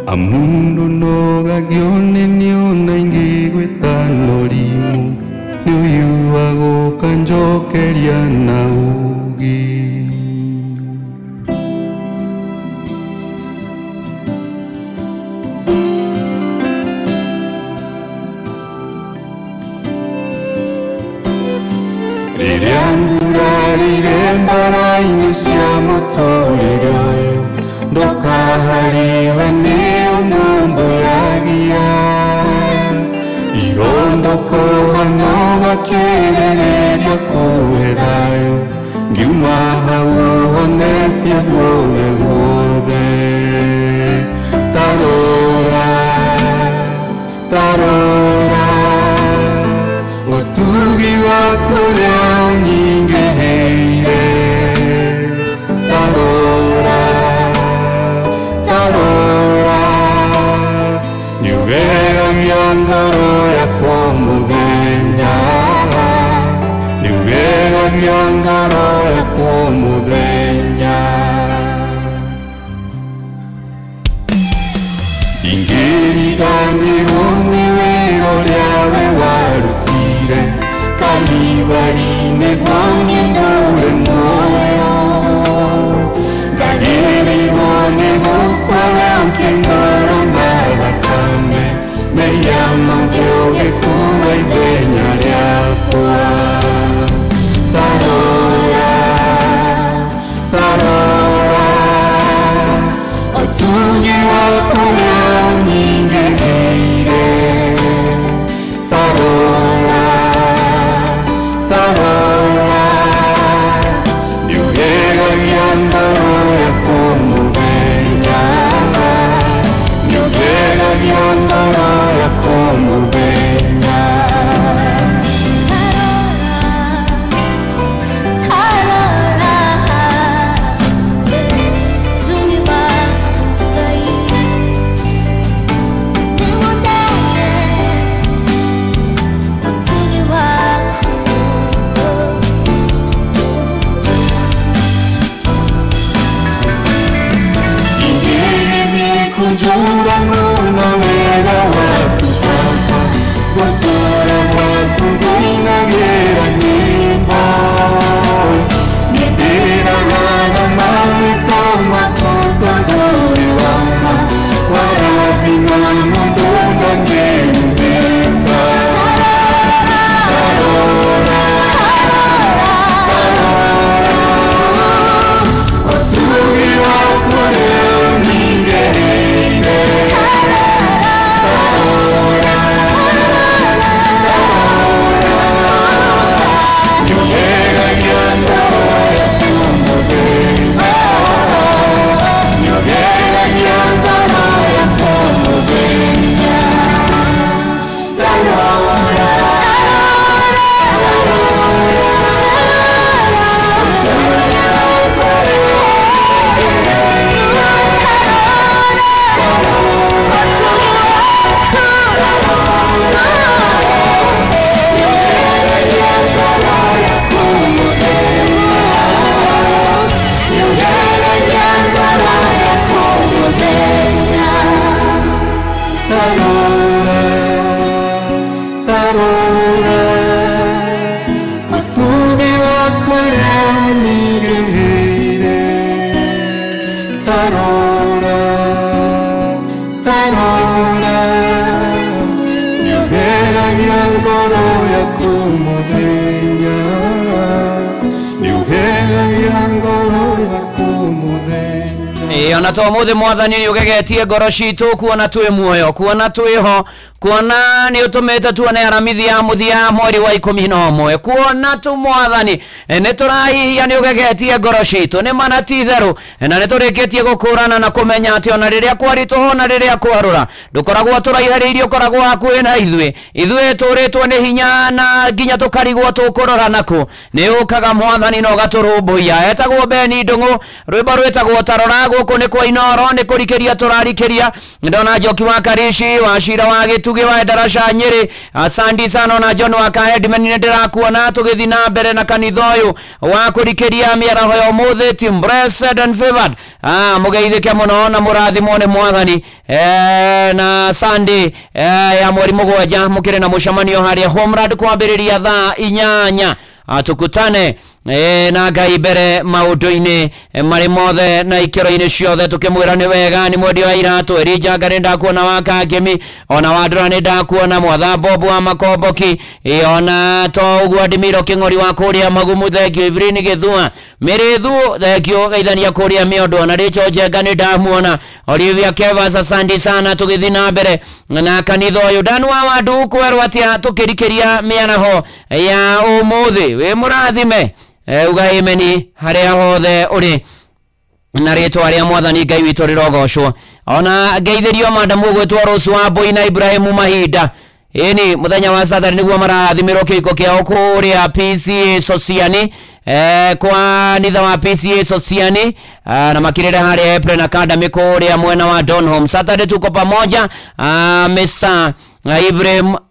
amundu nogagio nĩ nĩona ingĩ gwĩtano rimũ nĩũyuagũka njokeria na ũgĩ. Rĩrĩa ngurarire mbara-inĩ cia mũtũrĩre ũyũ ndũkahariwe nĩ ũnũmbũyagia irondũkũhana ũgakĩrĩrĩria kũhe thayũ ngiuma hau ũhonetie guothe guothe. Tarora tarora ũtugi waku ũrĩa ũnyingĩhĩire tarora tarora nĩũgegagia ngoro yakwa mũthenya nĩũgegagia ngoro yakwa mũthenya. Ingĩriganĩrwo nĩ wĩra ũrĩa we warutire Kalivari-inĩ guo ndũre muoyo ndagĩrĩirwo nĩ gũkua we ũkĩngora na thakame mehia mothe ũgĩkua ithenya rĩakwa. Tarora tarora ũtugi waku ũrĩa ũnyingĩhĩire tarora tarora nĩũgegagia ngoro yakwa mũthenya nĩũgegagia ngoro yakwa mũthenya. Kujura muno wega waku Baba gũtũũra gwaku ngũinagĩra nyĩmbo nĩndĩrahaga mawĩko maku tondũ wĩ wa ma warathima mũndũ ndangĩrumĩka. Tarora tarora ũtugi waku ũrĩa ũnyingĩhĩire tarora tarora nĩũgegagia ngoro yakwa mũthenya nĩũgegagia ngoro yakwa mũthenya. Tarora tarora ũtugi waku ũrĩa ũnyingĩhĩire tarora tarora ũtugi waku ũrĩa ũnyingĩhĩire tarora tarora nĩũgegagia ngoro yaku mũthenya nĩũgegagia ngoro yaku mũthenya. Ona to mũthĩ mwathani nĩ ũgegetie ngoro citũ kuona twĩ muoyo kuona twĩ ho Kuona nĩ ũtũmĩte tuone aramithi ya mũthia mweri wa 11. Kuona tu mwathani nĩ tũrahihia nĩ ũgegetie ngoro citũ nĩ mana ti itherũ, na nĩ tũrĩkĩtie gũkũrana na kũmenya atĩ ona rĩrĩa kwaritũha ona rĩrĩa kwarũra ndũkoragwo tũraiharĩirie, ũkoragwo hakuhĩ na ithuĩ. Ithuĩ tũrĩtwo nĩ hinya na nginya tũkarigwo tũkũrora nakũ. Nĩ ũkaga mwathani na ũgatũrũmbũiya. Etagwo Beni Ndũng'ũ, rwĩmbo rwĩtagwo Tarora. Gũkũ nĩ kwa Inoro, nĩ kũrikĩria tũrarikĩria. Ndona Njoki wa Karishi wa Cira wa Gĩtugĩ wa Ndaraca Nyĩrĩ, asandi sana. Ona John wa Kaedmeni nĩ ndĩrakuona tũgĩthiĩ na mbere na kanitha ũyũ wa kũrikĩria mĩaraho ya ũmũthĩ. Team blessed and favored, mũgeithĩke mũno na mũrathimwo nĩ mwathani. Na Sunday ya mweri 7 mũkĩrĩ na mũcemanio harĩa Homeland kwambĩrĩria thaa 8. Tukutane na Ngai mbere maũndũ-inĩ marĩ mothe na ikĩro-inĩ ciothe, tũkĩmwĩra nĩ wega. Nĩ mwendia wa iratũ Elijah Ngari ndakuona, wa Kangemi ona Wandũra nĩ ndakuona, Mwatha Bob wa Makomboki, ona to ũguo Adimiro Kĩng'ori wa kũrĩa Magumu, thengio. Evelyn Gĩthua Mĩrĩthu, thengio. Geithania kũrĩa Mĩondo, ona Rachel Njenga nĩ ndamuona, Olivia Kevas, asante sana. Tũgĩthiĩ na mbere na kanitha ũyũ Dan wa Wandu kwerwo atĩa tũkĩrikĩria mĩaraho ya ũmũthĩ. Wĩ mũrathime, uga ameni harĩa hothe ũrĩ, na rĩtwa rĩa mwathani Ngai witũ rĩrogocwo. Ona ngeithĩrio madamu ũgwĩtwo Rose wa Mbui na Ibrahimu Mahinda. Ĩni mũthenya wa Saturday nĩguo mararathimĩrwo kĩhiko kĩao kũrĩa PCA Sociani, kwa nitha wa PCA Sociani, na makirĩre harĩa April Academy kũrĩa mwena wa Donholm. Saturday tuko pamoja, Mr.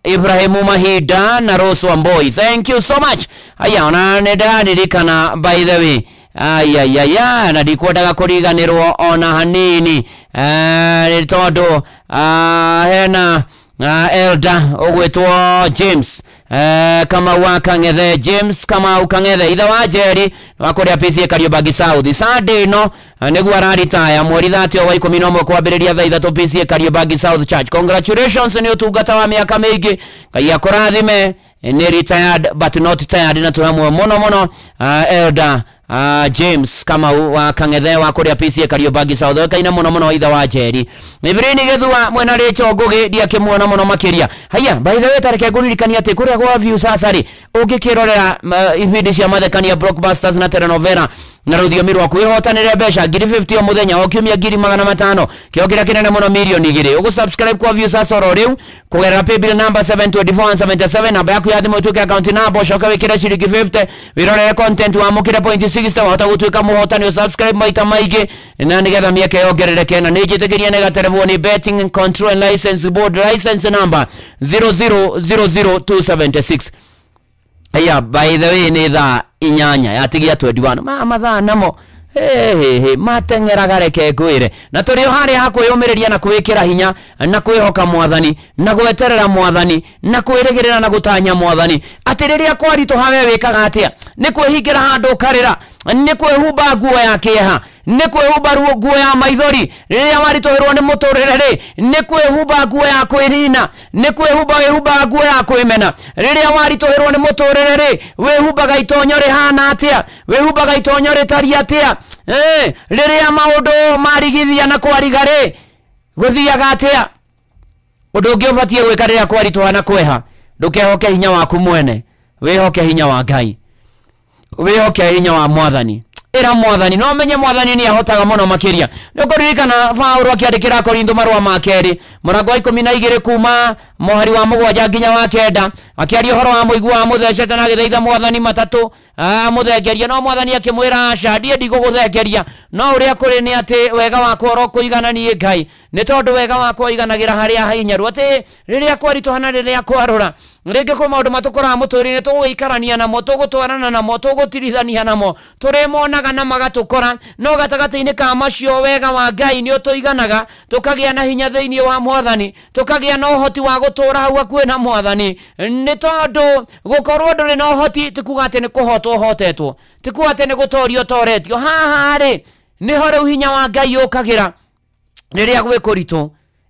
Ibrahimu Mahinda na Rose Wamboi, thank you so much. Aya, ona nĩ ndaririkana by the way, ayayaya, na ndikwendaga kũriganĩrwo ona hanini, nĩ tondũ hena elder ũgwĩtwo James Kamau wa Kang'ethe, James Kamau Kang'ethe, ithe wa Njeri wa kũrĩa PCA Kariobangi South. Sunday ĩno nĩguo araritaya mweri 30 wa 11 kwambĩrĩria thaa 3 PCA Kariobangi South Church. Congratulations nĩ ũtungata wa mĩaka mĩingĩ, Ngai akũrathime. Nĩ retired but not tired, na tũramwe mũno mũno elder James Kamau wa Kang'ethe wa kũrĩa PCA Kariobangi South, kaina mũno mũno ithe wa Njeri. Evelyn Gĩthua mwena Rachel Ngũgĩ ndiakĩmuona mũno makĩria. Haya, by the way, tareke ngũririkanie atĩ kũrĩa gwa View sasa rĩ, ũngĩkĩrorera ibindi cia mathekania, blockbusters na telenovela na rũthiomi rwaku, wĩhotanĩre mbeca 50,000 o mũthenya, o kiumia 500,000, kĩo kĩrĩa kĩnene mũno 2,000,000. Ũgũ-subscribe kwa View sasa oro rĩu kũgerera paybill number 72477, namba yaku ya thimũ ĩtuĩke account number, ũcoke wĩkĩre ciringi 50 wĩrorere content, wamũkĩre point 60, wahota gũtuĩka mũhotani. Ũsubscribe maita maingĩ na nĩgetha mĩeke yongerereke. Na nĩ njĩtĩkĩria nĩ gaterevwo nĩ Betting Control and License Board, license number 0000276. Aya, by the way, nĩ thaa 8 yatigia 21 ma mathaa namo he mateng'eraga, reke ngwĩre. Na tũrĩ o harĩa ha kwĩyũmĩrĩria na kwĩkĩra hinya na kwĩhoka mwathani na gweterera mwathani na kwĩrĩgĩrĩra na gũtanya mwathani, atĩ rĩrĩa kwaritũha we wĩkaga atĩa? Nĩ kwĩhingĩra handũ ũkarĩra, nĩ kwĩhumba nguo ya kĩeha, nĩ kwĩhumba nguo ya maithori rĩrĩa waritũhĩrwo nĩ mũtũrĩre rĩ, nĩ kwĩhumba nguo ya kwĩrina, nĩ kwĩhumba wĩhumbaga nguo ya kwĩmena rĩrĩa waritũhĩrwo nĩ mũtũrĩre rĩ, wĩhumbaga itonyo rĩhana atĩa? Wĩhumbaga itonyo rĩtariĩ atĩa? Rĩrĩa maũndũ marigithia na kwariga rĩ, gũthiaga atĩa? Ũndũ ũngĩ ũbatiĩ gwĩka rĩrĩa kwaritũha na kweha, ndũkehoke hinya waku mwene, wĩhoke hinya wa Ngai, wĩhoke hinya wa mwathani. Ĩra mwathani, no menye mwathani nĩ ahotaga mũno makĩria. Nĩ ũkũririkana Paũlũ akĩandĩkĩra Korintho marũa ma kerĩ mũrango wa 12 kuma mũhari wa 7 nginya wa 9, akĩaria ũhoro wa mũigua amũthecete na agĩthaitha mwathani matatũ amũthengeria, no mwathani akĩmwĩra aca, ndiĩ ndigũgũthengeria, no ũrĩa kũrĩ nĩ atĩ wega wakwa ũrokũigana niĩ Ngai, nĩ tondũ wega wakwa ũiganagĩra harĩa hainyaru. Atĩ rĩrĩa kwaritũha na rĩrĩa kwarũra, rĩngĩ kwĩ maũndũ matũkoraga mũtũrĩre, tũgũikarania namo, tũgũtwarana namo, tũgũtirithania namo, tũrĩmonaga na magatũkora, no gatagatĩ-inĩ ka macio wega wa Ngai nĩ ũtũiganaga, tũkagĩa na hinya thĩinĩ wa mwathani, tũkagĩa na ũhoti wa gũtũra hau hakuhĩ na mwathani. Nĩ tondũ gũkorwo ndũrĩ na ũhoti ti kuga atĩ nĩ kũhotwo ũhotetwo, ti kuga atĩ nĩ gũtorio ũtoretio. Haha rĩ nĩho rĩu hinya wa Ngai ũkagĩra rĩrĩa gwĩ kũritũ.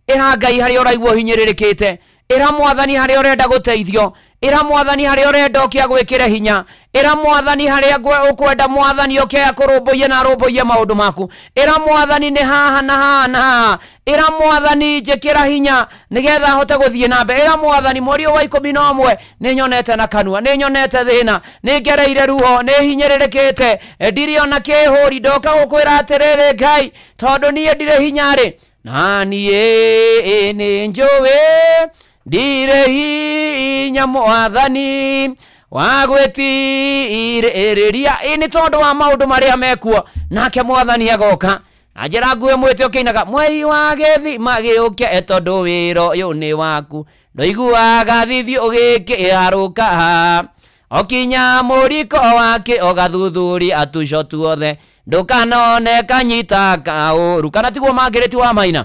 Ĩra Ngai harĩa ũraigua ũhinyĩrĩrĩkĩte, ĩra mwathani harĩa ũrenda gũteithio, Ĩra mwathani harĩa ũrenda ũke agwĩkĩre hinya. Ĩra mwathani harĩa ũkwenda mwathani oke akũrũmbũiye na arũmbũiye maũndũ maku. Ĩra mwathani nĩ haha na haha na haha. Ĩra mwathani njĩkĩra hinya nĩgetha hote gũthiĩ na mbere. Ĩra mwathani mweri wa 11 nĩ nyonete na kanua, nĩ nyonete thĩna, nĩ ngereire ruo, nĩ hinyĩrĩrĩkĩte, ndirĩ ona kĩhũri, ndoka gũkwĩra atĩrĩrĩ Ngai, tondũ niĩ ndirĩ hinya rĩ, na niĩ nĩ njũĩ ndirĩ hinya mwathani wa gwĩtirĩrĩria. Ĩ nĩ tondũ wa maũndũ marĩa mekuo, nake mwathani agoka na njĩra nguhĩ mwĩte ũkĩinaga mwei wa gĩthima gĩũke tondũ wĩra ũyũ nĩ waku, ndũiguaga thithi ũgĩkĩharũka okinya mũriko wake ũgathuthuria tuco tuothe, ndũkanone kanyita kaũru. Kana tiguo mangĩrĩti wa maina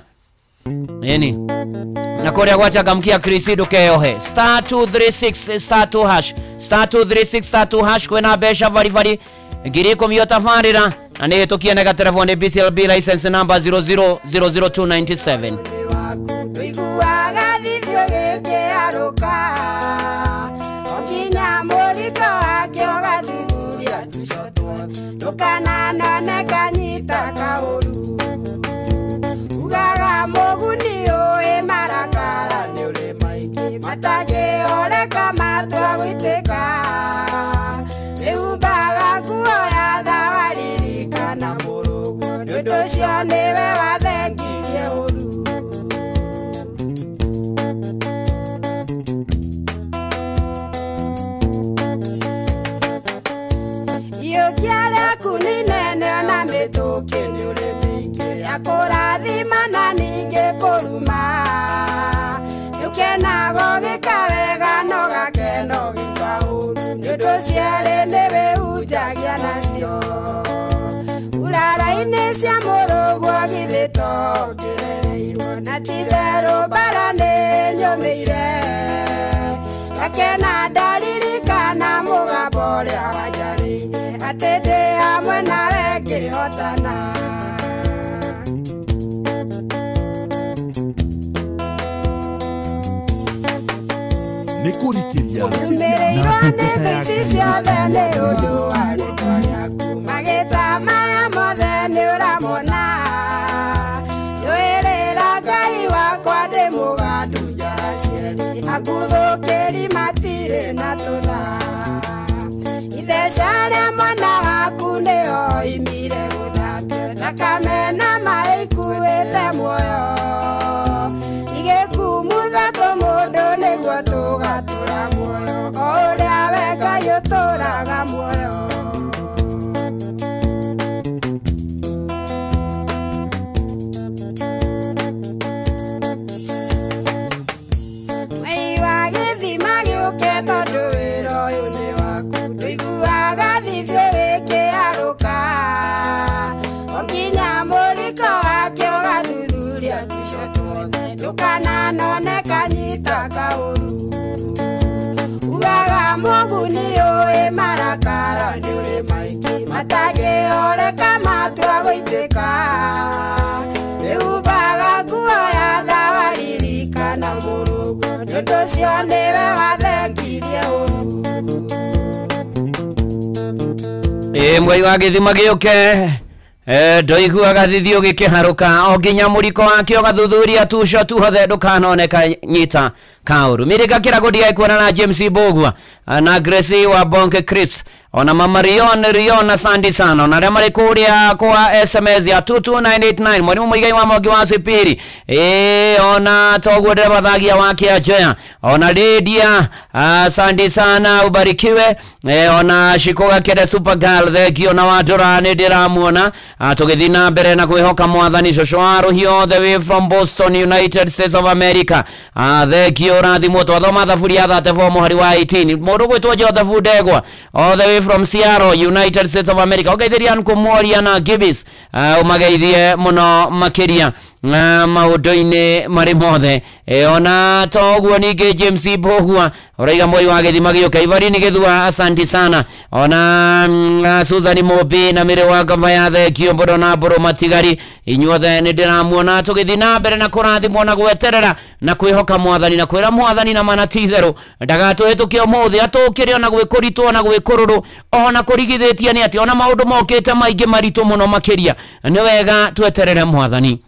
nini na kũrĩa gwachangamkia Chris ndũkeyohe star 236 star 2 hash star 236 star 2 hash kwĩna mbeca baribari 10,000 ũtabarĩra na nĩ hĩtũkie na gaterebo nĩ BCLB license number 0000297. Ndũiguaga thithi ũgĩkĩharũka okinya mũriko wake ũgathuthuria tuco tuothe, ndũkananone kanyita kaũru. Ugaga mũguni ũĩ marakara nĩ ũrĩ maingĩ matangĩoreka matua gwĩtĩka, wĩhumbaga nguo ya thawa ririkana mũrũguo, nĩ ũndũ ũcio nĩwe wathengirie ũru. Iyũkia rĩaku nĩ inene ona mĩtũkĩ nĩ ũrĩ mĩingĩ ya kũrathima na ningĩ kũruma, nĩũkenaga ũgĩka wega na ũgakena ũgĩka ũru, nĩ ũndũ cierĩ nĩwĩhunjagia nacio. Urara-inĩ cia mũrũguo githĩ to ũkĩrereirwo, na ti-itherũ mbara nĩ nyũmĩire, ngakena ndaririkana mũgambo ũrĩa wanjarĩirie atĩ ndĩ hamwe nawe ngĩhotana. Nĩ kũrikĩria Ndũmĩrĩirwo nĩ thũ ici ciothe nĩ ũndũ wa rĩtwa rĩaku, magĩta maya mothe nĩ ũramona. Ndũĩrĩra Ngai wakwa ndĩ mũgandu njara cierĩ, akuthũkĩri matirĩ na tũtha. Itheca rĩa mwana waku nĩo oimire gũthambio, thakame na maĩ ikuĩte muoyo, igĩkumutha tũmũndũ nĩguo tũgatũra muoyo, o ũrĩa we Ngai ũtũraga muoyo. Mwei wa gĩthima gĩũke tondũ wĩra ũyũ nĩ waku, ndũiguaga thithi ũgĩkĩharũka okinya mũriko wake ũgathuthuria tuco tuothe, ndũkananone kanyita kaũru. Ugaga mũguni ũĩ marakara nĩ ũrĩ maingĩ matangĩoreka matua gũitĩka, wĩhumbaga nguo ya thawa ririkana mũrũguo, nĩ ũndũ ũcio nĩwe wathengirie ũru. Ĩ mwei wa gĩthima gĩũke ndoiguaga thithi ũgĩkĩharũka o nginya mũriko wake ũgathuthuria tuco tuothe, ndũkanoneka nyita kaũru. Mĩrĩka kĩrago ndigae kuona na James Mbũgua na Grace wa Bonke Crips ona mama Rion Rion na Sandy sana ona arĩa marĩ kũrĩa kwa SMS ya 22989 mwalimu Muigai wa Mwangi wa Sipiri ona toguo ndĩrabathagia wa Kĩanjoya ona Lydia Sandy sana ubarikiwe ona Shikoga Kede Super Girl thengio na Wandũra nĩ ndĩramuona tũgĩthiĩ na mbere na kwĩhoka mwathani. Cũcũ wa Rũhio the way from Boston United States of America thengio ũrathimwo. Twathoma thaburi ya 34 mũhari wa 18 mũndũ gwĩtwo Joseph Ndegwa all the way from Seattle United States of America ũgeithiria Nkũmworia na Gibis ũmageithie mũno makĩria maũndũ-inĩ marĩ mothe. Ona toguo ningĩ James Mbũgua ũraiga mwei wa gĩthima gĩũke Ivarini Gĩthua asanti sana ona Susan Mũmbi na Mĩrĩ wa Ngamba ya thengio Mbodo na Mbũrũ Matigari inyuothe nĩ ndĩramuona tũgĩthiĩ na mbere na kũrathimwo na gweterera na kwĩhoka mwathani na kwĩra Ndakwĩra mwathani na mana ti itherũ ndagatũhĩtũkie ũmũthĩ, atũkĩre ona gwĩkũritũ ona gwĩkũrũrũ ona kũrigithĩtie nĩ atĩ ona maũndũ mokĩte maingĩ maritũ mũno makĩria. Nĩ wega tweterere mwathani,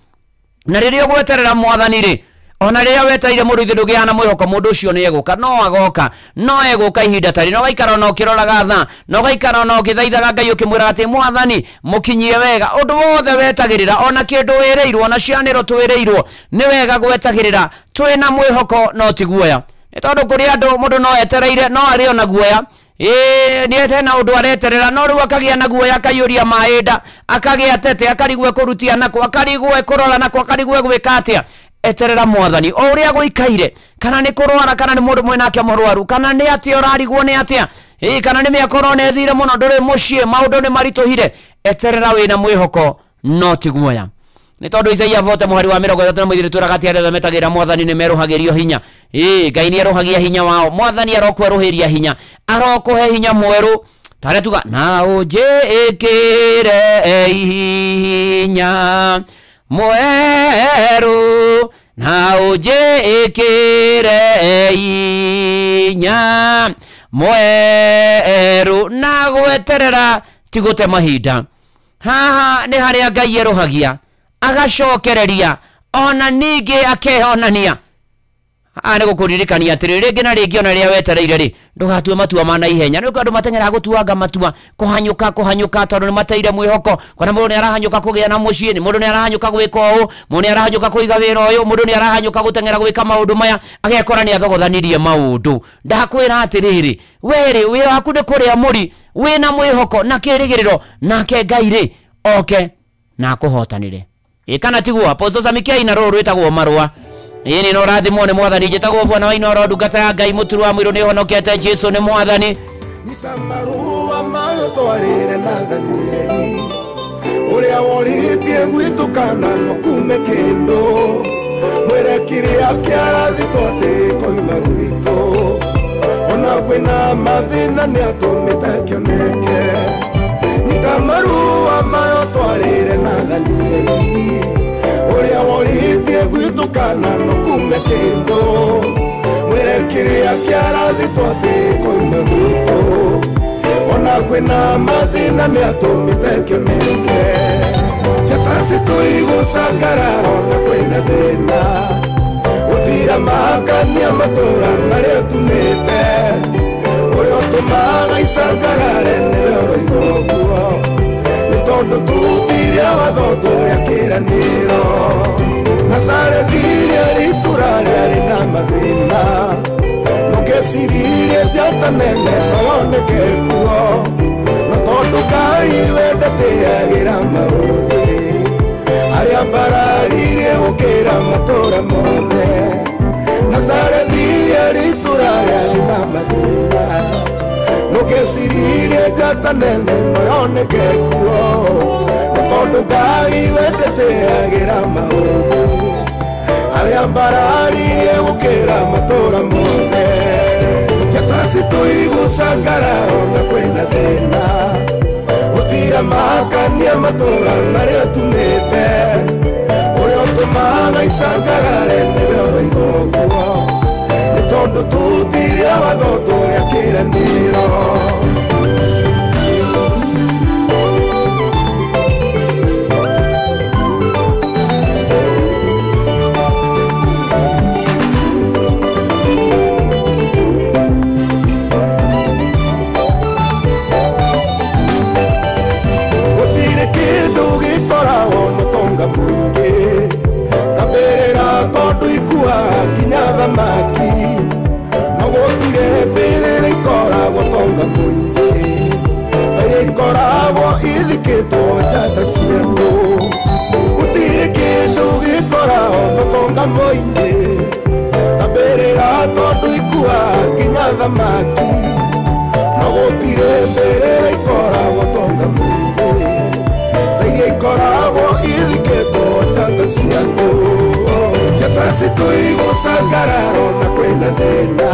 na rĩrĩa ũgweterera mwathani rĩ, ona rĩrĩa wetereire mũndũ ithe ndũgĩaga na mwĩhoko mũndũ ũcio nĩ egũka, no agoka, no egũka ihinda tarĩ, no waikara ona ũkĩroraga thaa, no waikara ona ũgĩthaithaga Ngai ũkĩmwĩraga atĩ mwathani mũkinyie wega. Ũndũ wothe wetagĩrĩra, ona kĩndũ wĩrĩirwo, ona cianĩro twĩrĩirwo, nĩ wega gwetagĩrĩra twĩna mwĩhoko no ti guoya. Nĩ tondũ kũrĩ andũ mũndũ no etereire no arĩ ona guoya, ĩĩ nĩ hena ũndũ areterera no rĩu akagĩa na guoya, akaiyũria maĩ nda, akagĩa tete, akarigwo ekũrutia nako, akarigwo ekũrora nako, akarigwo egwĩka atĩa. Eterera mwathani o ũrĩa gũikaire, kana nĩ kũrwara, kana nĩ mũndũ mwĩnake mũrwaru, kana nĩ atĩa ũrarigwo nĩ atĩa, ĩĩ kana nĩ mĩaka ũrona ĩthire mũno ndũrĩ mũciĩ, maũndũ nĩ maritũhire. Eterera wĩna mwĩhoko no ti guoya. Nĩ tondũ Isaia 40 mũhari wa 33 twĩraga atĩ arĩa othe metagĩrĩra mwathani nĩ merũhagĩrio hinya. Ĩĩ Ngai nĩ erũhagia hinya wao, mwathani arokwerũhĩria hinya, arokũhe hinya mwerũ. Tarĩa tuga na ũnjĩkĩre hinya mwerũ, na ũnjĩkĩre hinya mwerũ. Na gweterera ti gũte mahinda. Haha nĩ harĩa Ngai erũhagia, agacokereria, ona ningĩ akehonania. Haha nĩ gũkũririkania atĩrĩ rĩngĩ na rĩngĩ, ona rĩrĩa wetereire rĩ, ndũgatue matua ma naihenya. Nĩ andũ mateng'eraga gũtuanga matua, kũhanyũka kũhanyũka, tondũ nĩ mateire mwĩhoko. Kona mũndũ nĩ arahanyũka kũgĩa na mũciĩ, nĩ mũndũ nĩ arahanyũka gwĩka ũũ, mũndũ nĩ arahanyũka kũiga wĩra ũyũ, mũndũ nĩ arahanyũka gũteng'era gwĩka maũndũ maya, agekora nĩ athogothanirie maũndũ. Ndakwĩra atĩrĩrĩ, we rĩ, wĩra waku nĩ kũrĩa mũri wĩna mwĩhoko na kĩrĩgĩrĩro, nake Ngai rĩ oke na akũhotanĩre. Ĩ kana tiguo? Apostle Samikia ina rũrũ rwĩtagwo marũa. Ĩĩ nĩ ũrathimwo nĩ mwathani. Njĩtagwo Bwana wa Inooro, ndungata ya Ngai, mũturu wa mũirũ, nĩ honokete. Jesu nĩ mwathani. Marũa mayo twarĩre Nathanieli ũrĩa worĩtie gwitũ kana no kume kĩndũ, mwĩre kĩrĩa kĩarathitwo atĩ koima gwitũ, ona kwĩna mathĩna nĩ atũmĩte kĩoneke. Nyita marũa mayo twarĩre Nathanieli ũrĩa worĩtie gwitũ kana no kume kĩndũ, mwĩre kĩrĩa kĩarathitwo atĩ koima gwitũ, ona kwĩna mathĩna nĩ atũmĩte kĩoneke. Njata citũigũcangarara ona kwĩna thĩna, gũtira makania matũra marĩa tumĩte, ũrĩa ũtũmaga icangarare nĩwe ũroiga ũguo, nĩ tondũ tutirie watho tũrĩa kĩĩranĩro. Nazarethi rĩarĩ itũũra rĩarĩ na mathĩna, ndũgeciririe njata nene no yoneke kuo, no tondũ Ngai we ndatĩagĩra maũthĩ, arĩa mbararirie gũkĩra matũũra mothe. Nazarethi rĩarĩ itũũra rĩarĩ na mathĩna, ndũgeciririe njata nene no yoneke kuo, no tondũ Ngai we ndatĩagĩra maũthĩ, arĩa mbararirie gũkĩra matũũra mothe. Njata citũigũcangarara ona kwĩna thĩna, gũtira makania matũũra marĩa tumĩte, ũrĩa ũtũmaga icangarare nĩwe ũroiga ũguo, nĩ tondũ tutirie watho tũrĩa kĩĩranĩro. Gũtirĩ kĩndũ gĩkoragwo mũtonga mũingĩ ta mbĩrĩra, tondũ ikuaga nginya thamaki, no gũtirĩ mbĩrĩra ikoragwo ũtonga mũingĩ ta iria ikoragwo ithikĩtwo njata cia andũ. Gũtirĩ kĩndũ gĩkoragwo mũtonga mũingĩ ta mbĩrĩra, tondũ ikuaga nginya thamaki, no gũtirĩ mbĩrĩra ikoragwo ũtonga mũingĩ ta iria ikoragwo ithikĩtwo njata cia andũ. Njata citũigũcangarara ona kwĩna thĩna,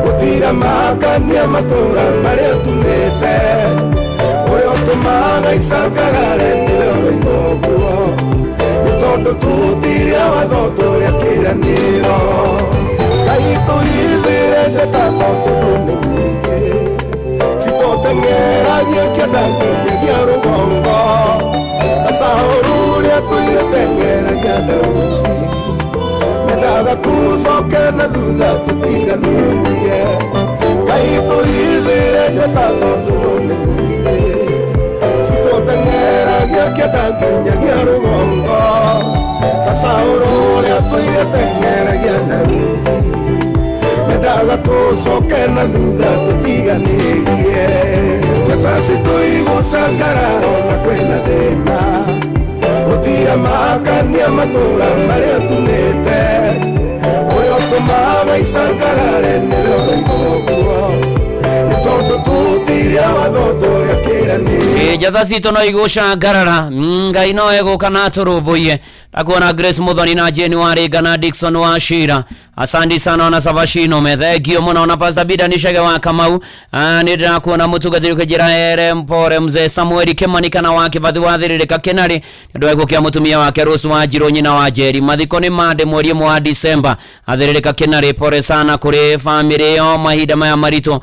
gũtira makania matũũra marĩa tumĩte, ũrĩa ũtũmaga icangarare nĩwe ũroiga ũguo, nĩ tondũ tutirie watho tũrĩa kĩĩranĩro. Ngai tũhithĩre njata tondũ nĩ nyingĩ citũteng'eragia kĩanda nginyagia rũgongo ta Saũlũ ũrĩa tũire teng'eragia Daudi mendaga tũcoke na thutha tũtiganĩrie Ngai tũhithĩre njata tondũ nĩ nyingĩ citũteng'eragia kĩanda nginyagia rũgongo ta Saũlũ ũrĩa tũire teng'eragia Daudi mendaga tũcoke na thutha tũtiganĩrie njata citũigũcangarara ona kwĩna thĩna gũtira makania matũra marĩa tumĩte ũrĩa ũtũmaga icangarare nĩwe ũroiga ũguo nĩ tondũ tũtiria watho tũrĩa kĩranĩire. Njata citũ no igũcangarara Ngai no egũka na atũrũmbũiye. Ndakuona Grace Muthoni na Jane Waringa na Dickson wa Shira, asandi sana ona Savashino methengio mũno na Pastor Bida Nishege wa Kamau. Nĩ ndĩrakuona mũtungatĩri ũkĩnjĩra ere mpore mzee Samuel Kimani kana wa Kĩbathi wa Thĩrĩrĩka Kĩnarĩ nĩ ũndũ wa gĩkuũ kĩa mũtumia wake Rose wa Njirũ nyina wa Njeri. Mathiko nĩ mande mweri ũmwe wa Disemba. Athĩrĩrĩka Kĩnarĩ, pore sana kũrĩ bamĩrĩ ĩyo mahinda maya maritũ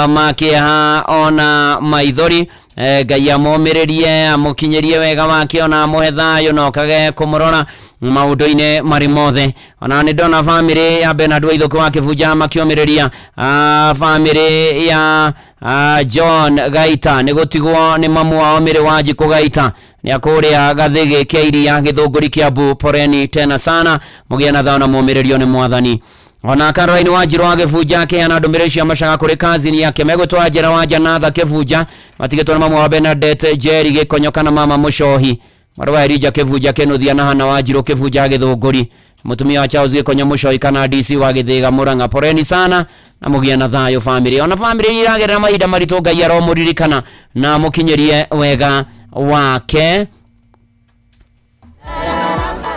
ma kĩeha ona maithori. Ngai amomĩrĩrie amũkinyĩrie wega wake ona amũhe thayũ na okage kũmũrora maũndũ-inĩ marĩ mothe. Ona nĩ ndona bamĩrĩ ya Bernard Waithũkũ wa Kĩbunja makĩũmĩrĩria bamĩrĩ ya John Gaita nĩ gũtigwo nĩ mamu wao Mĩrĩ wa Njikũ Gaita nĩ akũrĩa Gathĩgĩ kĩa Iria Gĩthũngũri Kĩambu. Poreni tena sana, mũgĩe na thayũ na mũmĩrĩrio nĩ Mwathani. Ona Caroline wa Njirũ wa Gĩbunja akĩheana ndũmĩrĩri cia macaga kũrĩ kazini yake megũtwara njera wa Janatha Kĩbunja matigĩtwo nĩ mamu wa Bernadette Njeri Gĩkonyo kana mama Mũcohi marũa wa Elija Kĩbunja Kĩnuthia na Hana wa Njirũ Kĩbunja Gĩthũngũri mũtumia wa Charles Gĩkonyo Mũcohi kana DC wa Gĩthĩga Mũrang'a. Poreni sana na mũgĩe na thayũ bamĩrĩ. Ona bamĩrĩ iragerera mahinda maritũ Ngai aromũririkana na mũkinyĩrie wega wake.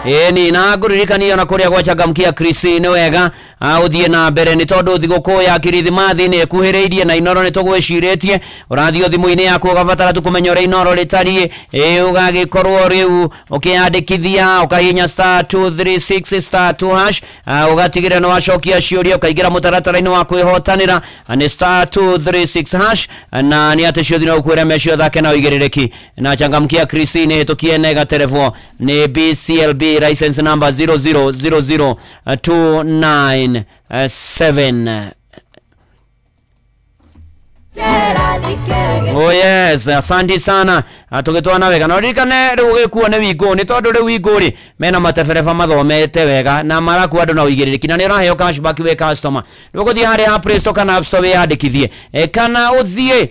Ĩni na ngũririkania ona kũrĩa gwachangamkia Chris nĩ wega ũthiĩ na mbere nĩ tondũ thigũkũ ya kirithimathi nĩ ĩkuhĩrĩirie na Inoro nĩ tũgwĩcirĩtie. Ũrathiĩ thimũ-inĩ yaku ũgabatara tu kũmenya ũrĩa Inoro rĩtariĩ, ũgagĩkorwo rĩu ũkĩyandĩkithia ũkahihinya star 236 star 2 hash, ũgatigĩrĩra nĩ wacokia ciũria ũkaingĩra mũtaratara-inĩ wa kwĩhotanĩra nĩ star 236 hash, na nĩ atĩ ciothe no ũkwĩre me ciothe na ũigĩrĩrĩki. Na changamkia Chris nĩ hĩtũkie na ĩgaterevwo nĩ BCLB license number 0000297. Oh yes, asante sana. Tũgĩtwana wega na ũririkane rĩu gĩkuo nĩ wingũ nĩ tondũ rĩu wingũ rĩ mena matebereba mathomete wega na marakua andũ na ũigĩrĩrĩki na nĩ ũraheo cashback wĩ customer. Rĩu ũgũthiĩ harĩa Play Store kana App Store wĩyandĩkithie, kana ũthiĩ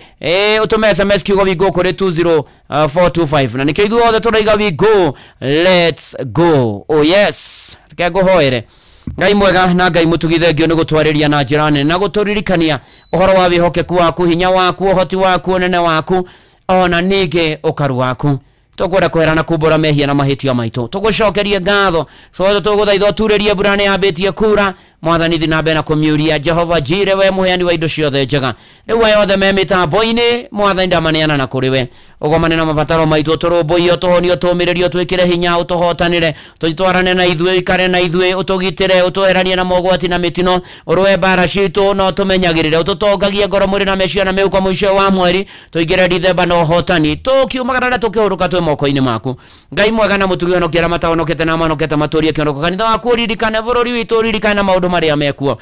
ũtũme SMS kiugo wingũ kũrĩ 20425 na nĩkĩo ithuothe tũraiga wingũ, let's go. Oh yes, reke ngũhoere. Ngai mwega na Ngai mũtugi thengio nĩ gũtwarĩria na njĩra nene na gũtũririkania ũhoro wa wĩhokeku waku, hinya waku, ũhoti waku, ũnene waku ona ningĩ ũkaru waku. Tũkwenda kwĩra na kumbũra mehia na mahĩtia maitũ, tũgũcokerie ngatho tondũ tũgũthaitha ũturĩrie mbura nĩ yambĩtie kura. Mwathani thiĩ na mbere na kũmiuria. Jehova Jire, we mũheani wa indo ciothe njega, rĩu aya othe me mĩtambo-inĩ Mwathani ndamaneana na kũrĩ we, ũgomane na mabataro maitũ, ũtũrũmbũiye, ũtũhonie, ũtũũmĩrĩrie, ũtwĩkĩre hinya, ũtũhotanĩre, tũtwarane na ithuĩ, ũikare na ithuĩ, ũtũgitĩre, ũtweheranie na mogwati na mĩtino, ũrũe mbara citũ na ũtũmenyagĩrĩre, ũtũtongagie ngoro, mwĩrĩ na meciria na mĩhuko mũico wa mweri, tũingĩre Dithemba na ũhotani, tũkiumagara na tũkĩhurũka twĩ moko-inĩ maku. Ngai mwega na mũtugi, honokia arĩa matahonokete na mahonokete matũrie kĩhonoko. Kanitha waku ũririkane, bũrũri witũ ũririkane na maũndũ marĩa mekuo.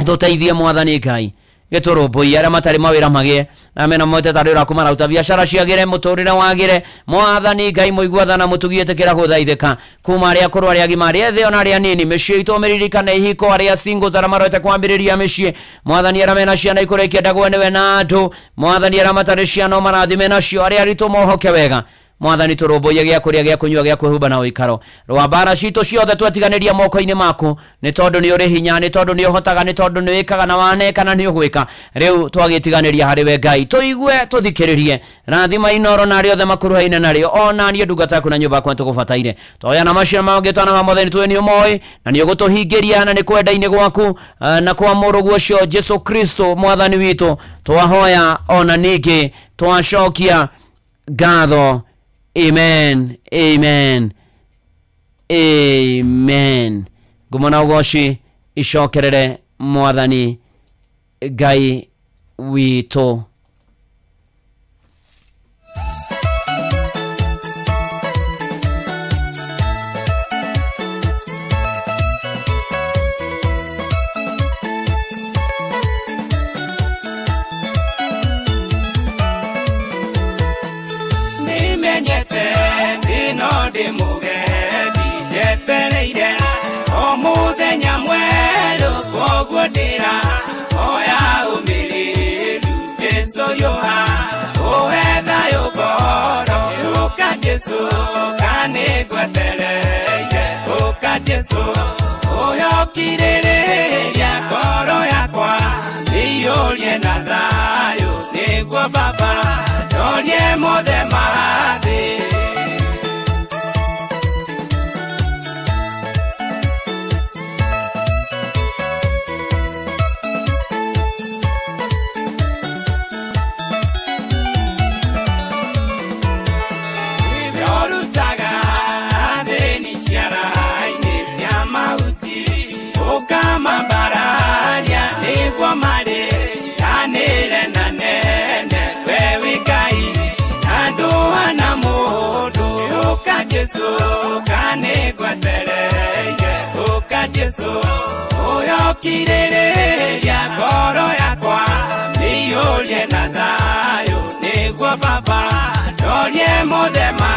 Tũteithie Mwathani Ngai gĩtũrũmbũiye arĩa matarĩ mawĩra magĩe na mena mote tarĩ ũraku marauta biacara ciagĩre, mũtũrĩre wagĩre. Mwathani Ngai mũigua tha na mũtugi, ĩtĩkĩra gũthaithĩka kuma arĩa akũrũ, arĩa agima, arĩa ethĩ ona arĩa anini. Mĩciĩ itũ mĩririkane, ihiko, arĩa singles, arĩa marorete kwambĩrĩria mĩciĩ. Mwathani arĩa mena ciana ikũrĩa ikĩendagwo nĩwe na andũ. Mwathani arĩa matarĩ ciana ũmarathime nacio, arĩa aritũ mohoke wega. Mwathani tũrũmbũiye gĩa kũrĩa, gĩa kũnyua, gĩa kwĩhumba na ũikaro. Rũa mbara citũ ciothe twatiganĩria moko-inĩ maku nĩ tondũ nĩ ũrĩ hinya, nĩ tondũ nĩ ũhotaga, nĩ tondũ nĩ wĩkaga na waneka na nĩ ũgwĩka. Rĩu twagĩtiganĩria harĩ we Ngai, tũigue, tũthikĩrĩrie. Rathima Inoro na arĩa othe makuruhaine narĩo, ona niĩ ndungata yaku na nyũmba yakwa nĩtũgũbataire. Twoya na macio mangĩ twana Mwathani tũĩ nĩ ũmoĩ na nĩ ũgũtũhingĩria na nĩ kwenda-inĩ gwaku na kwa mũrũguo ũcio Jesu Kristo Mwathani witũ twahoya ona ningĩ twacokia ngatho. Amen, amen, amen. Ngumo na ũgoci icokerere mwathani Ngai witũ. Njetereire o muthenya mwerũ koguo ndĩra oya ũmĩrĩru Jesũ yoha ũhe thayũ ngoro ũka Jesũ kanĩngwetereire ũka Jesũ ũyokirĩrĩria ngoro yakwa iyũrie na thayũ nĩguo Baba ndorie mothe ma thĩ. Jesu kanĩngwetereire ũka Jesu ũyokirĩrĩria ngoro yakwa iyũrie na thayũ nĩguo Baba ndorie mothe ma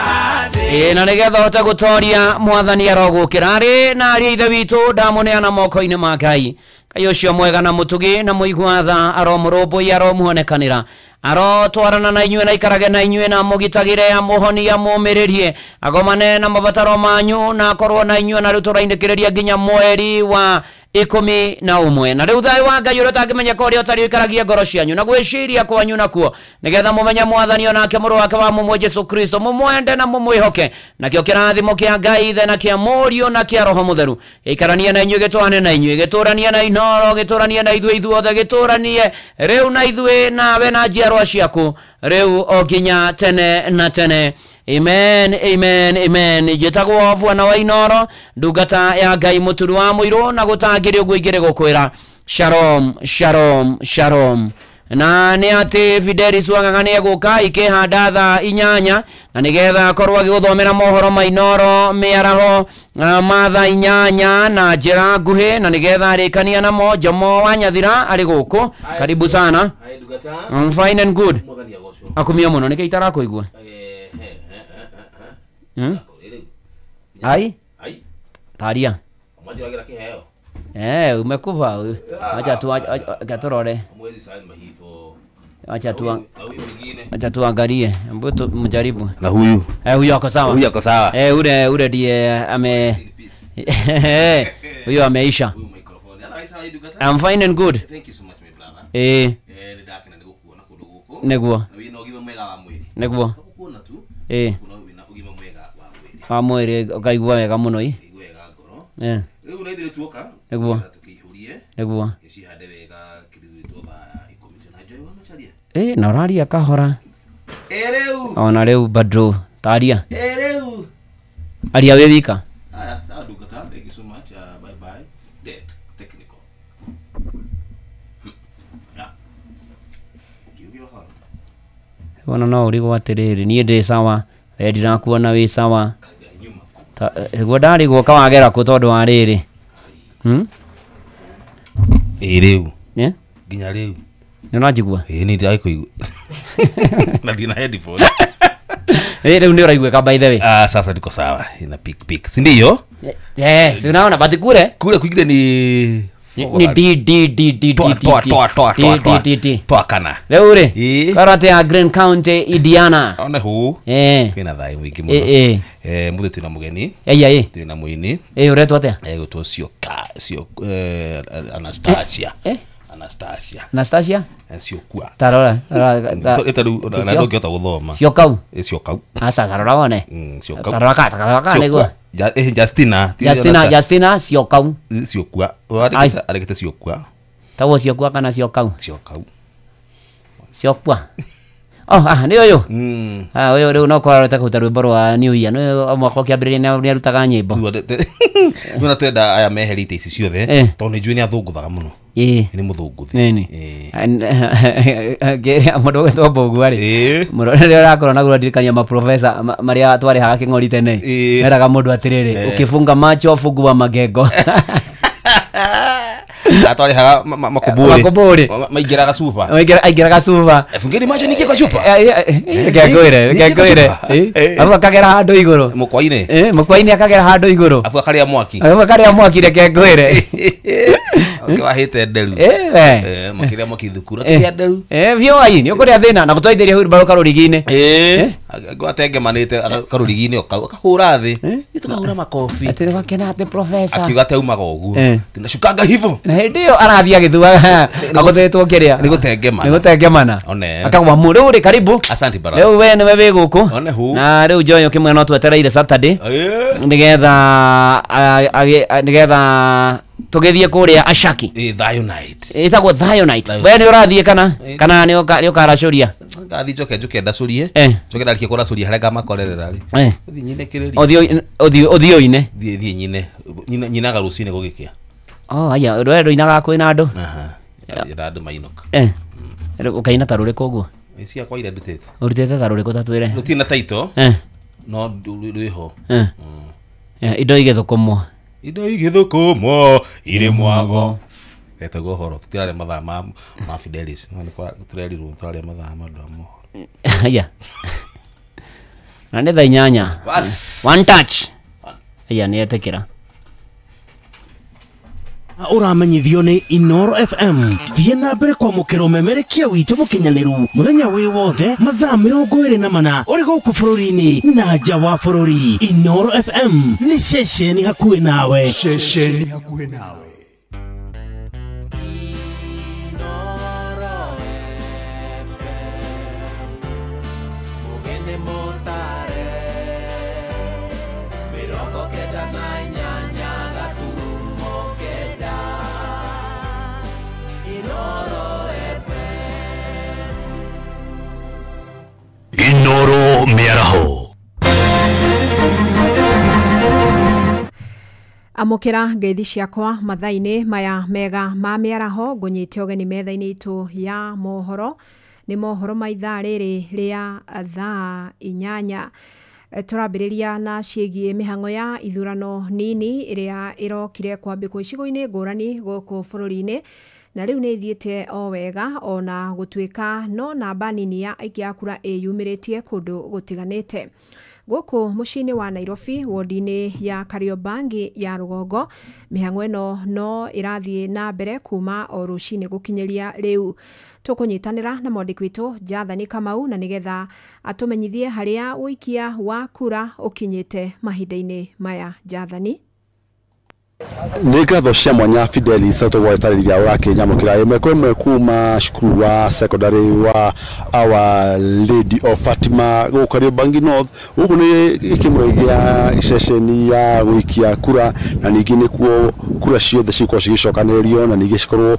thĩ. Ĩ na nĩgetha ũhote gũtoria mwathani arogũkĩra arĩ na ariũ a ithe witũ ndamũneana moko-inĩ ma Ngai. Ngai ũcio mwega na mũtugi na mũigua tha aromũrũmbũiya aromuonekanĩra arotwarana na inyuĩ na ikarage na inyuĩ na mũgitagĩre amũhonie amũmĩrĩrie agomane na mabataro manyu na akorwo na inyuĩ na rĩu tũrainĩkĩrĩria nginya mweri wa 11 na rĩu thayũ wa Ngai ũrĩa ũtangĩmenyeka ũrĩa ũtarĩ ũikaragie ngoro cianyu na gwĩciria kwanyu nakuo nĩgetha mũmenye mwathani onake mũrũ wake wa mũmwe Jesũ Kristo mũmwende na mũmwĩhoke nakĩo kĩrathimo kĩa Ngai Ithe na kĩa Mũriũ na kĩa Roho Mũtheru gĩikaranie na inyuĩ gĩtwane na inyuĩ gĩtũranie na Inooro gĩtũranie na ithuĩ ithuothe gĩtũranie rĩu na ithuĩ nawe na njiarwa ciaku rĩu o nginya tene na tene. Amen, amen, amen. Njĩtagwo Bwana wa Inooro ndungata ya Ngai mũturu wa mũirũ na gũtangĩrĩ ũguo ingĩrĩ gũkwĩra shalom, shalom, shalom. Na nĩ atĩ Fidelis Wang'ang'a nĩ egũka ikĩhanda thaa 8 na nĩgetha akorwo agĩgũthomera mohoro ma Inooro mĩaraho ma thaa 8 na njĩra nguhĩ na nĩgetha arĩkania namo. Jomo wa Nyathira arĩ gũkũ, karibu sana. I'm fine and good. Akumia mũno nĩkĩ itarakũigua? Ai? Taria. Umekufa. Acha tu acha Acha tu acha tuangalie. Hebu mjaribu. Na huyu. Huyu ako sawa. Huyu ako sawa. Ule ndiye ame huyu ameisha. I'm fine and good. Thank you so much my brother. Ndakena nĩ gũkuona kũndũ gũkũ. Nĩguo. Na wĩna ũgima mwega wa mwĩrĩ. Nĩguo. Gũkuona tu. Kuona wĩna ũgima mwega wa mwĩrĩ. Wa mwĩrĩ ũkaigua wega mũno i. Ũkaigua wega ngoro. Rĩu na ithuĩ tuoka. Nĩguo. Tũkĩihũrie. Nĩguo. Gĩcihande wega kĩrĩgwĩtwo thaa 10 na Joy wa Macharia. Na ũraria kahora. Rĩu. Ona rĩu bado taria. Rĩu. Aria wĩ wika. Aya, sawa ndungata. Thank you so much. Bye bye. Dead technical. Wona no ũrigwo atĩrĩrĩ niĩ ndĩ sawa we ndirakuona wĩ sawa nĩguo ndarigwo kawagera kũ tondũ wa rĩrĩ. Ĩ rĩu nginya rĩu nĩ ũranjigua? Ĩ nĩ ndĩrakũigua na ndina headphone. Rĩu nĩ ũraiguĩka by the way. Sasa ndiko sawa ina pick pick si ndio? Si unaona but kule kule kwingine ni ni D D D D D toa toa toa toa toa D D toa kana rĩu rĩ karate ya Green County Indiana one hu kwina thayo mwingi muno mũthĩ twĩna mũgeni twĩna mũini ũretwo atĩa? Egũtwo cio Anastasia. Anastasia Anastasia Ciokua tarora ĩtaru na ndũngĩhota gũthoma Ciokau Ciokau aca tarora wone Ciokau tarora ka tarora ka nĩguo Justina Justina Justina Ciokau Ciokua arĩkĩte Ciokua tagwo Ciokua kana Ciokau Ciokau Ciokua Oh, ah, nĩ ũyũ. Ah, ũyũ rĩu no kwarorete kũruta rwĩmbo rwa New Year. Nĩ mwaka ũkĩambĩrĩria nĩ arutaga nyĩmbo. Rĩu twenda aya meherite ici ciothe tondũ nĩ njũĩ nĩ athũngũthaga mũno. Nĩ mũthũngũthi. Nĩni. Mũndũ ũgwĩtwo Mbũgua rĩ, mũno rĩrĩa ũrakorwo na gũririkania maprofesa marĩa twarĩhaga kĩng'ori tene, meraga mũndũ atĩrĩrĩ, ukifunga macho fungua magego. Atwarĩhaga makũmbũrĩ. Makũmbũrĩ. Maingĩraga cuba. Aingĩraga cuba. Fungeni macho ningie kwa chupa. Reke ngwĩre. Afu akagera handũ igũrũ. Mũkwa-inĩ. Mũkwa-inĩ akagera handũ igũrũ. Afu akarĩa mwaki. Afu akarĩa mwaki reke ngwĩre. Wahĩte nderu. Makĩrĩa mwaki thukuru. Akĩrĩa nderu. Biũ ai, nĩ ũkũrĩa thĩna na gũtwarithĩria wheelbarrow karũrigi-inĩ. Atengemanĩte karũrigi-inĩ o kau akahũra thĩ. Tũkahũra makobi. Atĩ gakena atĩ professor. Akiuga atĩ aumaga ũguo. Tunashukanga hivyo. Na hĩndĩ ĩyo arathiĩ agĩthuaga agũthĩtwo kĩrĩa. Nĩ gũtengemana. Nĩ gũtengemana. Akagwa mu rĩu rĩ karibu. Asante baraka. Rĩu we nĩwe wĩ gũkũ. One hu. Na rĩu Joy ũkĩmwĩra no twetereire Saturday. Nĩgetha tũgĩthiĩ kũrĩa Ashaki. Thayo night. Ĩtagwo Thayo night. We nĩ ũrathiĩ kana kana nĩ ũkaracũria? Ngathiĩ njoke ndacũrie. Njoke ndarĩkia kũracũria harĩa ngamakorerera rĩ. Thiĩ nyine kĩrĩria. Ũthiĩ ũine. Thiĩ nyine. Nyinaga rũcinĩ gũgĩkĩa. Oh, aya, rwe rũinaga kwĩna andũ. Enda andũ mainũka. Ũkaina ta rũrĩkũ ũguo? Ciakwa iria ndutĩte. Ũrutĩte ta rũrĩkũ ta twĩre? Rũtirĩ na title. No rwĩho. Indo igĩthũkũmwo. Indo igĩthũkũmwo irĩ mwago. Etagwo ũhoro tũtirarĩa mathaa ma Fidelis. No nĩ tũrerirwo tũrarĩa mathaa ma andũ a mohoro. Aya. Na nĩ thaa 8. One touch. Aya nĩ etĩkĩra. Ũramenyithio nĩ Inoro FM. Thiĩ na mbere kwamũkĩra ũmemerekia witũ mũkinyanĩru mũthenya wĩ wothe mathaa 24 ũrĩ gũkũ bũrũri-inĩ na nja wa bũrũri. Inoro FM nĩ ceceni hakuhĩ nawe. Ceceni hakuhĩ nawe. Inoro mĩaraho. Amũkĩra ngeithi ciakwa mathaa-inĩ maya mega ma mĩaraho ngũnyite ũgeni metha-inĩ itũ ya mohoro. Nĩ mohoro ma ithaa rĩrĩ rĩa thaa 8. Tũrambĩrĩria na ciĩgiĩ mĩhang'o ya ithurano nini ĩrĩa ĩrokire kwambĩkwo icigo-inĩ ngũrani gũkũ bũrũri-inĩ na rĩu nĩ ithiĩte o wega ona gũtuĩka no namba nini ya aikia a kura ĩyumĩrĩtie kũndũ gũtiganĩte. Gũkũ mũciĩ-inĩ wa Nairobi wodi-inĩ ya Kariobangi ya rũgongo mĩhang'o ĩno no ĩrathiĩ na mbere kuma o rũcinĩ gũkinyĩria rĩu. Tũkũnyitanĩra na mwandĩki witũ Jathani Kamau na nĩgetha atũmenyithie harĩa ũikia wa kura ũkinyĩte mahinda-inĩ maya. Jathani. Nĩ ngatho cia mwanya Fidelis tũgwetarĩria ũrakĩnyamũkĩra ĩmwe kwa ĩmwe kuma cukuru wa secondary wa Our Lady of Fatima gũkũ Kariobangi North. Gũkũ nĩ kĩmwe gĩa ceceni ya gũikia kura na ningĩ nĩkuo kura ciothe cikorwo cigĩcokanĩrĩrio na ningĩ cikorwo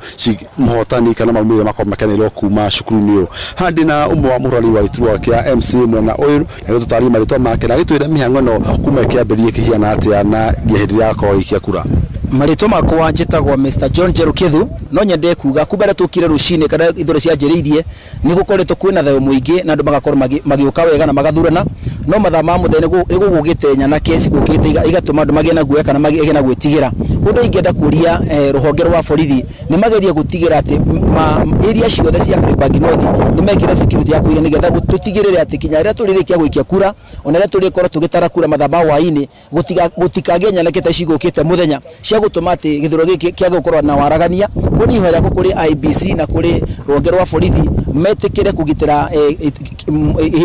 mũhotani kana maumĩrĩra makorwo makenerwo kuma cukuru-inĩ ũyũ. Haha ndĩna ũmwe wa mũrori wa gĩturwa kĩa MC mwena ũyũ na gĩtũtarĩrie marĩtwa make na gĩtwĩre mĩhang'o ĩno kuma ĩkĩambĩrĩria ĩkĩhiana atĩa na nginya hĩndĩ ĩrĩa yakorwo ĩgĩikia kura. Marĩtwa makwa njĩtagwo Mr John Jerukithu. No nyende kuga kumba rĩrĩa tũkire rũcinĩ kana ithurano cianjĩrĩirie nĩ gũkoretwo kwĩna thayũ mũingĩ na andũ magakorwo magĩũka wega na magathurana, no mathaa ma mũthenya nĩ gũgũkĩte nyanake cigũkĩte igatũma andũ magĩe na guoya kana magĩe na gwĩtigĩra. Ũndũ ingĩenda kũria rũhonge rwa borithi nĩ magerie gũtigĩra atĩ area ciothe cia Kariobangi North nĩ mekĩra security ya kũigana nĩgetha tũtigĩrĩre atĩ kinya rĩrĩa tũrĩrĩkia gũikia kura ona rĩrĩa tũrĩkorwo tũgĩtara kura mathaa ma hwaĩ-inĩ gũtikagĩe nyanake ta cigũkĩte mũthenya cia gũtũma atĩ gĩthurano gĩkĩ kĩage gũkorwo na waragania. Kũu nĩ ihoya rĩakwa kũrĩ IEBC na kũrĩ rũhonge rwa borithi metĩkĩre kũgitĩra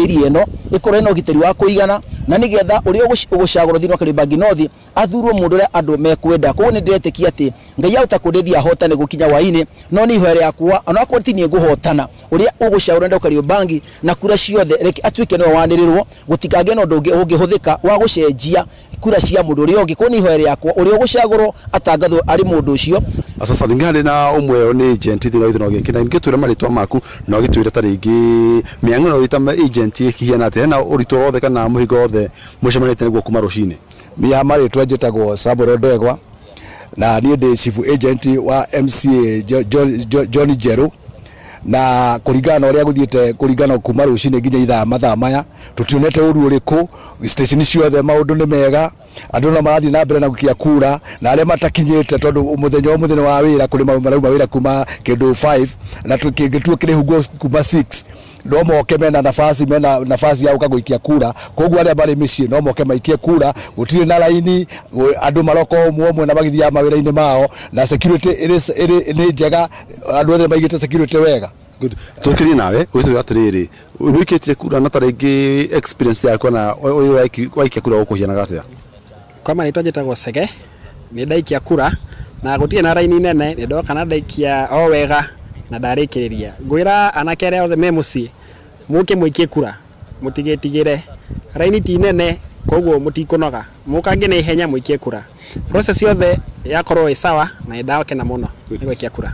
area ĩno ĩkorwo ĩna ũgitĩri wa kũigana na nĩgetha ũrĩa ũgũcagũrwo thĩinĩ wa Kariobangi North athurwo mũndũ ũrĩa andũ mekwenda. Koguo nĩ ndĩretĩkia atĩ Ngai ahota kũndeithia ahotane gũkinya hwaĩ-inĩ, no nĩ ihoya rĩakwa onakorwo ti niĩ ngũhotana ũrĩa ũgũcagũrwo nĩ Kariobangi na kura ciothe reke atuĩke nĩwe wanĩrĩrwo, gũtikagĩe na ũndũ ũngĩ ũngĩhũthĩka wa gũcenjia kura cia mundu uria ungi ko ni ihoya riakwa uria ugucagurwo atangathwo ari mundu ucio. Sasa ngari na umwe ni agent thina ithino giki na ngitwira maritwa maku no gitwira ta ringi miang'o wita agent ikihiana atia na uritu wothe kana muhingo wothe mucemanite niguo kuma rucini. Mia maritwa njitagwo Samuel Ndegwa na niĩ ndĩ chief agent wa MCA John Njeru, na kuringana na uria guthiete kuringana kuma rucini nginya ithaa mathaa maya tutionete uru uriku station ciothe maundu ni mega, andu no marathie na mbere na gukia kura na aria matakinyite tondu muthenya o muthenya wa wira kuri marauma wira kuma kindu 5 na tukingituo kirihungwo kuma 6 no moke mena nafasi ya uka guikia kura, koguo aria mari micii no moke maikie kura, gutire na laini andu maroko umwe umwe na magithia mawira-ini mao na security iri ni njega, andu othe maigite security wega. Good. Tukirie nawe witwira atiriri nĩũikĩtie kura na tarĩngĩ experience yakwa na waikia kura ũkũhianaga atĩa? Kwa marĩtwa njĩtagwo Sege, nĩ ndaikia kura na gũtirĩ na raini nene, nĩ ndoka na ndaikia o wega na ndarĩkĩrĩria. Ngwĩra anake arĩa othe me mũciĩ mũke mũikie kura, mũtigetigĩre, raini ti nene koguo mũtikũnoga, mũkange na ihenya mũikie kura. Process yothe yakorwo ĩ sawa na nĩ ndakena mũno nĩ gũikia kura.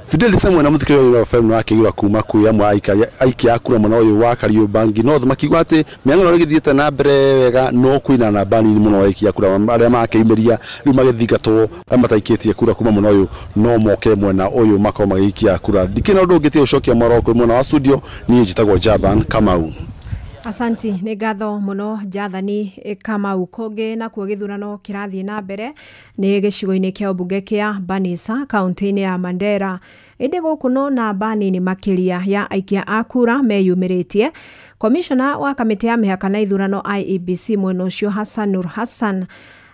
Fidel Samuel na muthikiriria wa FM na akĩigua kuma kwĩ amwe aikia kura mwena ũyũ wa Kariobangi North makiuga atĩ mĩang'o ĩrĩa ĩgĩthiĩte na mbere wega no kwĩna namba nini mũno aikia kura arĩa makĩimĩria rĩu magĩthingatwo arĩa mataikĩtie kura kuma mwena ũyũ no moke mwena ũyũ makorwo magĩikia kura. Ndikĩrĩ na ũndũ ũngĩ tiga gũcokia mwaro kwĩ mwena wa studio, niĩ njĩtagwo Jathan Kamau. Asanti nĩ ngatho mũno Jathani Kamau. Kũngĩ nakuo gĩthurano kĩrathiĩ na mbere nĩ gĩcigo-inĩ kĩa ũmbunge kĩa Banisa kaunti-inĩ ya Mandera, ĩndĩ gũkũ no namba nini makĩria ya aikia a kura meyumĩrĩtie. Komishona wa kamĩtĩ ya mĩhaka na ithurano IEBC mwena ũcio Hassan Nur Hassan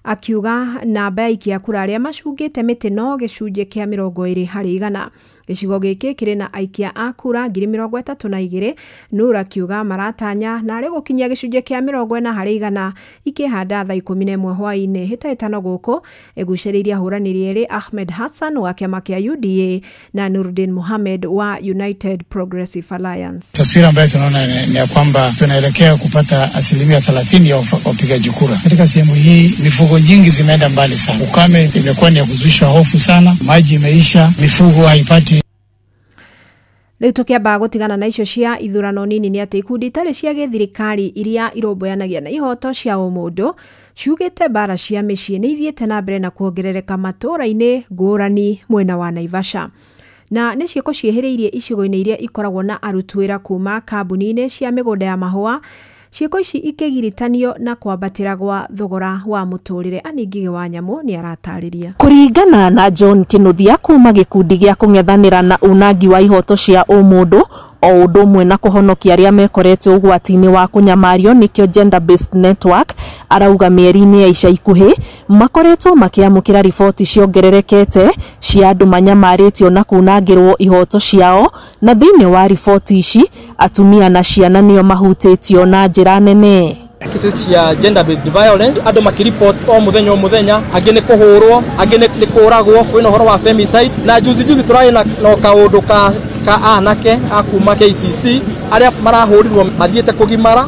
akiuga namba ya aikia kura arĩa macungĩte mĩtĩ no gĩcunjĩ kĩa 20 harĩ igana. Gĩcigo gĩkĩ kĩrĩ na aikia a kura 32,000. Nur akiuga maratanya na arĩ gũkinyia gĩcunjĩ kĩa 40 harĩ igana ikĩhanda thaa 11 hwaĩ-inĩ. Hĩtahĩtano gũkũ ĩgucĩrĩirie ahũranĩri erĩ Ahmed Hassan wa kĩama kĩa UDA na Nurdin Mohamed wa United Progressive Alliance. Taswira ambayo tunaona ni ya kwamba tunaelekea kupata 30% ya wapigaji kura katika sehemu hii. Mifugo nyingi zimeenda mbali sana, ukame imekuwa ni ya kuzusha hofu sana, maji imeisha, mifugo haipati. Rĩu tũkĩamba gũtigana na icio cia ithurano nini nĩ atĩ ikundi itarĩ cia gĩthirikari iria irũmbũyanagia na ihoto cia ũmũndũ ciugĩte mbara cia mĩciĩ nĩ ithiĩte na mbere na kuongerereka matũũra-inĩ ngũrani mwena wa Naivasha, na nĩ ciĩko ciĩhĩrĩirie icigo-inĩ iria ikoragwo na arutwĩra kuma kambuni-inĩ cia mĩgũnda ya mahũa. Ciĩko ici ikĩgiritanio na kwambatĩra gwa thogora wa mũtũrĩre. Anne Ngigĩ wa Nyamũ nĩ aratarĩria. Kũringana na John Kinuthia kuma gĩkundi gĩa kũng'ethanĩra na unangi wa ihoto cia ũmũndũ o ũndũ ũmwe na kũhonokia arĩa mekorete ũgwati-inĩ wa kũnyamario nĩkĩo Gender Based Network, arauga mĩeri-inĩ ya ica ikuhĩ makoretwo makĩamũkĩra riboti ciongererekete cia andũ manyamarĩtio na kunangĩrwo ihoto ciao, na thĩinĩ wa riboti ici atumia na ciana nĩo mahutĩtio na njĩra nene. Cases cia gender based violence andu makiripot o muthenya o muthenya, angi ni kuhurwo, angi ni kuragwo, kwina uhoro wa femicide. Na juzi juzi turari na kaundu ka anake a kuma KCC aria marahurirwo mathiete kugimara,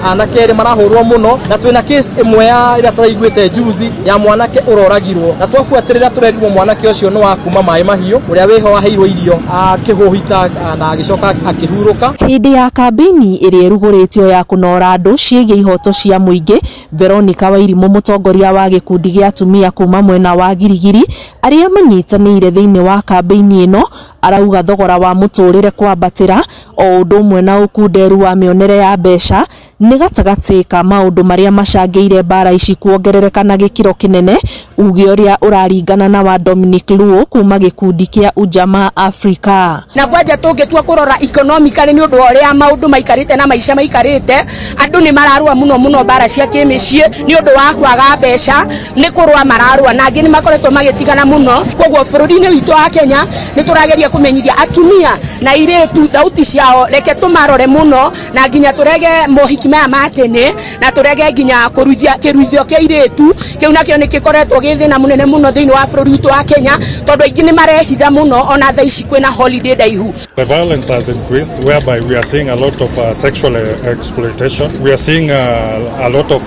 anake eri marahurwo muno, na twina case imwe ya ira turaiguite juzi ya mwanake uroragirwo, na twabuatirira turerirwo mwanake ucio ni wa kuma mai mahiu uria wiho aheirwo irio akihuhita na agicoka akihuruka. Hindi ya kambini ĩrĩa ĩrugũrĩtio ya kũnora andũ ciĩgiĩ ihoto cia mũingĩ, Veronica Wairimu mũtongoria wa gĩkundi gĩa atumia kuma mwena wa Girigiri arĩa manyitanĩire thĩinĩ wa kambĩini ĩno arauga thogora wa mũtũrĩre kwambatĩra o ũndũ ũmwe na ũkunderu wa mĩonere ya mbeca nĩ gatagatĩ ka maũndũ marĩa macangĩire mbara ici kuongerereka na gĩkĩro kĩnene, uge ũrĩa ũraringana na wa Dominic Luo kuma gĩkundi kĩa Ujamaa Africa. Na kwanja tũngĩtua kũrora economically nĩ ũndũ wa ũrĩa maũndũ maikarĩte na maica maikarĩte, andũ nĩ mararũa mũno mũno mbara cia kĩmĩciĩ nĩ ũndũ wa kwaga mbeca, nĩ kũrũa mararũa na angĩ nĩ makoretwo magĩtigana mũno. Koguo bũrũri-inĩ witũ wa Kenya nĩ tũrageria kũmenyithia atumia na airĩtu thauti ciao, reke tũmarore mũno na nginya tũrege Mohiki maya ma tene na tũrege nginya kũruithia kĩruithio kĩa airĩtu kĩu nakĩo nĩ gĩkoretwo gĩ thĩna mũnene mũno thĩinĩ wa bũrũri witũ wa Kenya, tondũ aingĩ nĩ marehitha mũno ona thaa ici kwĩna holiday ndaihu. The violence has increased, whereby we are seeing a lot of sexual exploitation. We are seeing a lot of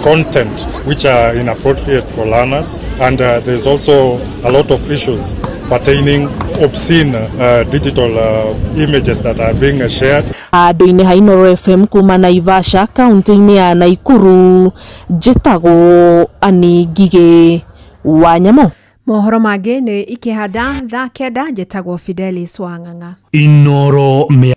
content which are inappropriate for learners, and there's also a lot of issues pertaining obscene digital images that are being shared. Handũ-inĩ ha Inooro FM kuma Naivasha kaunti-inĩ ya Naikuru, njĩtagwo Annie Ngigĩ wa Nyamũ. Mohoro mangĩ nĩ ikĩhanda thaa 9. Njĩtagwo Fidelis Wang'ang'a. Inooro.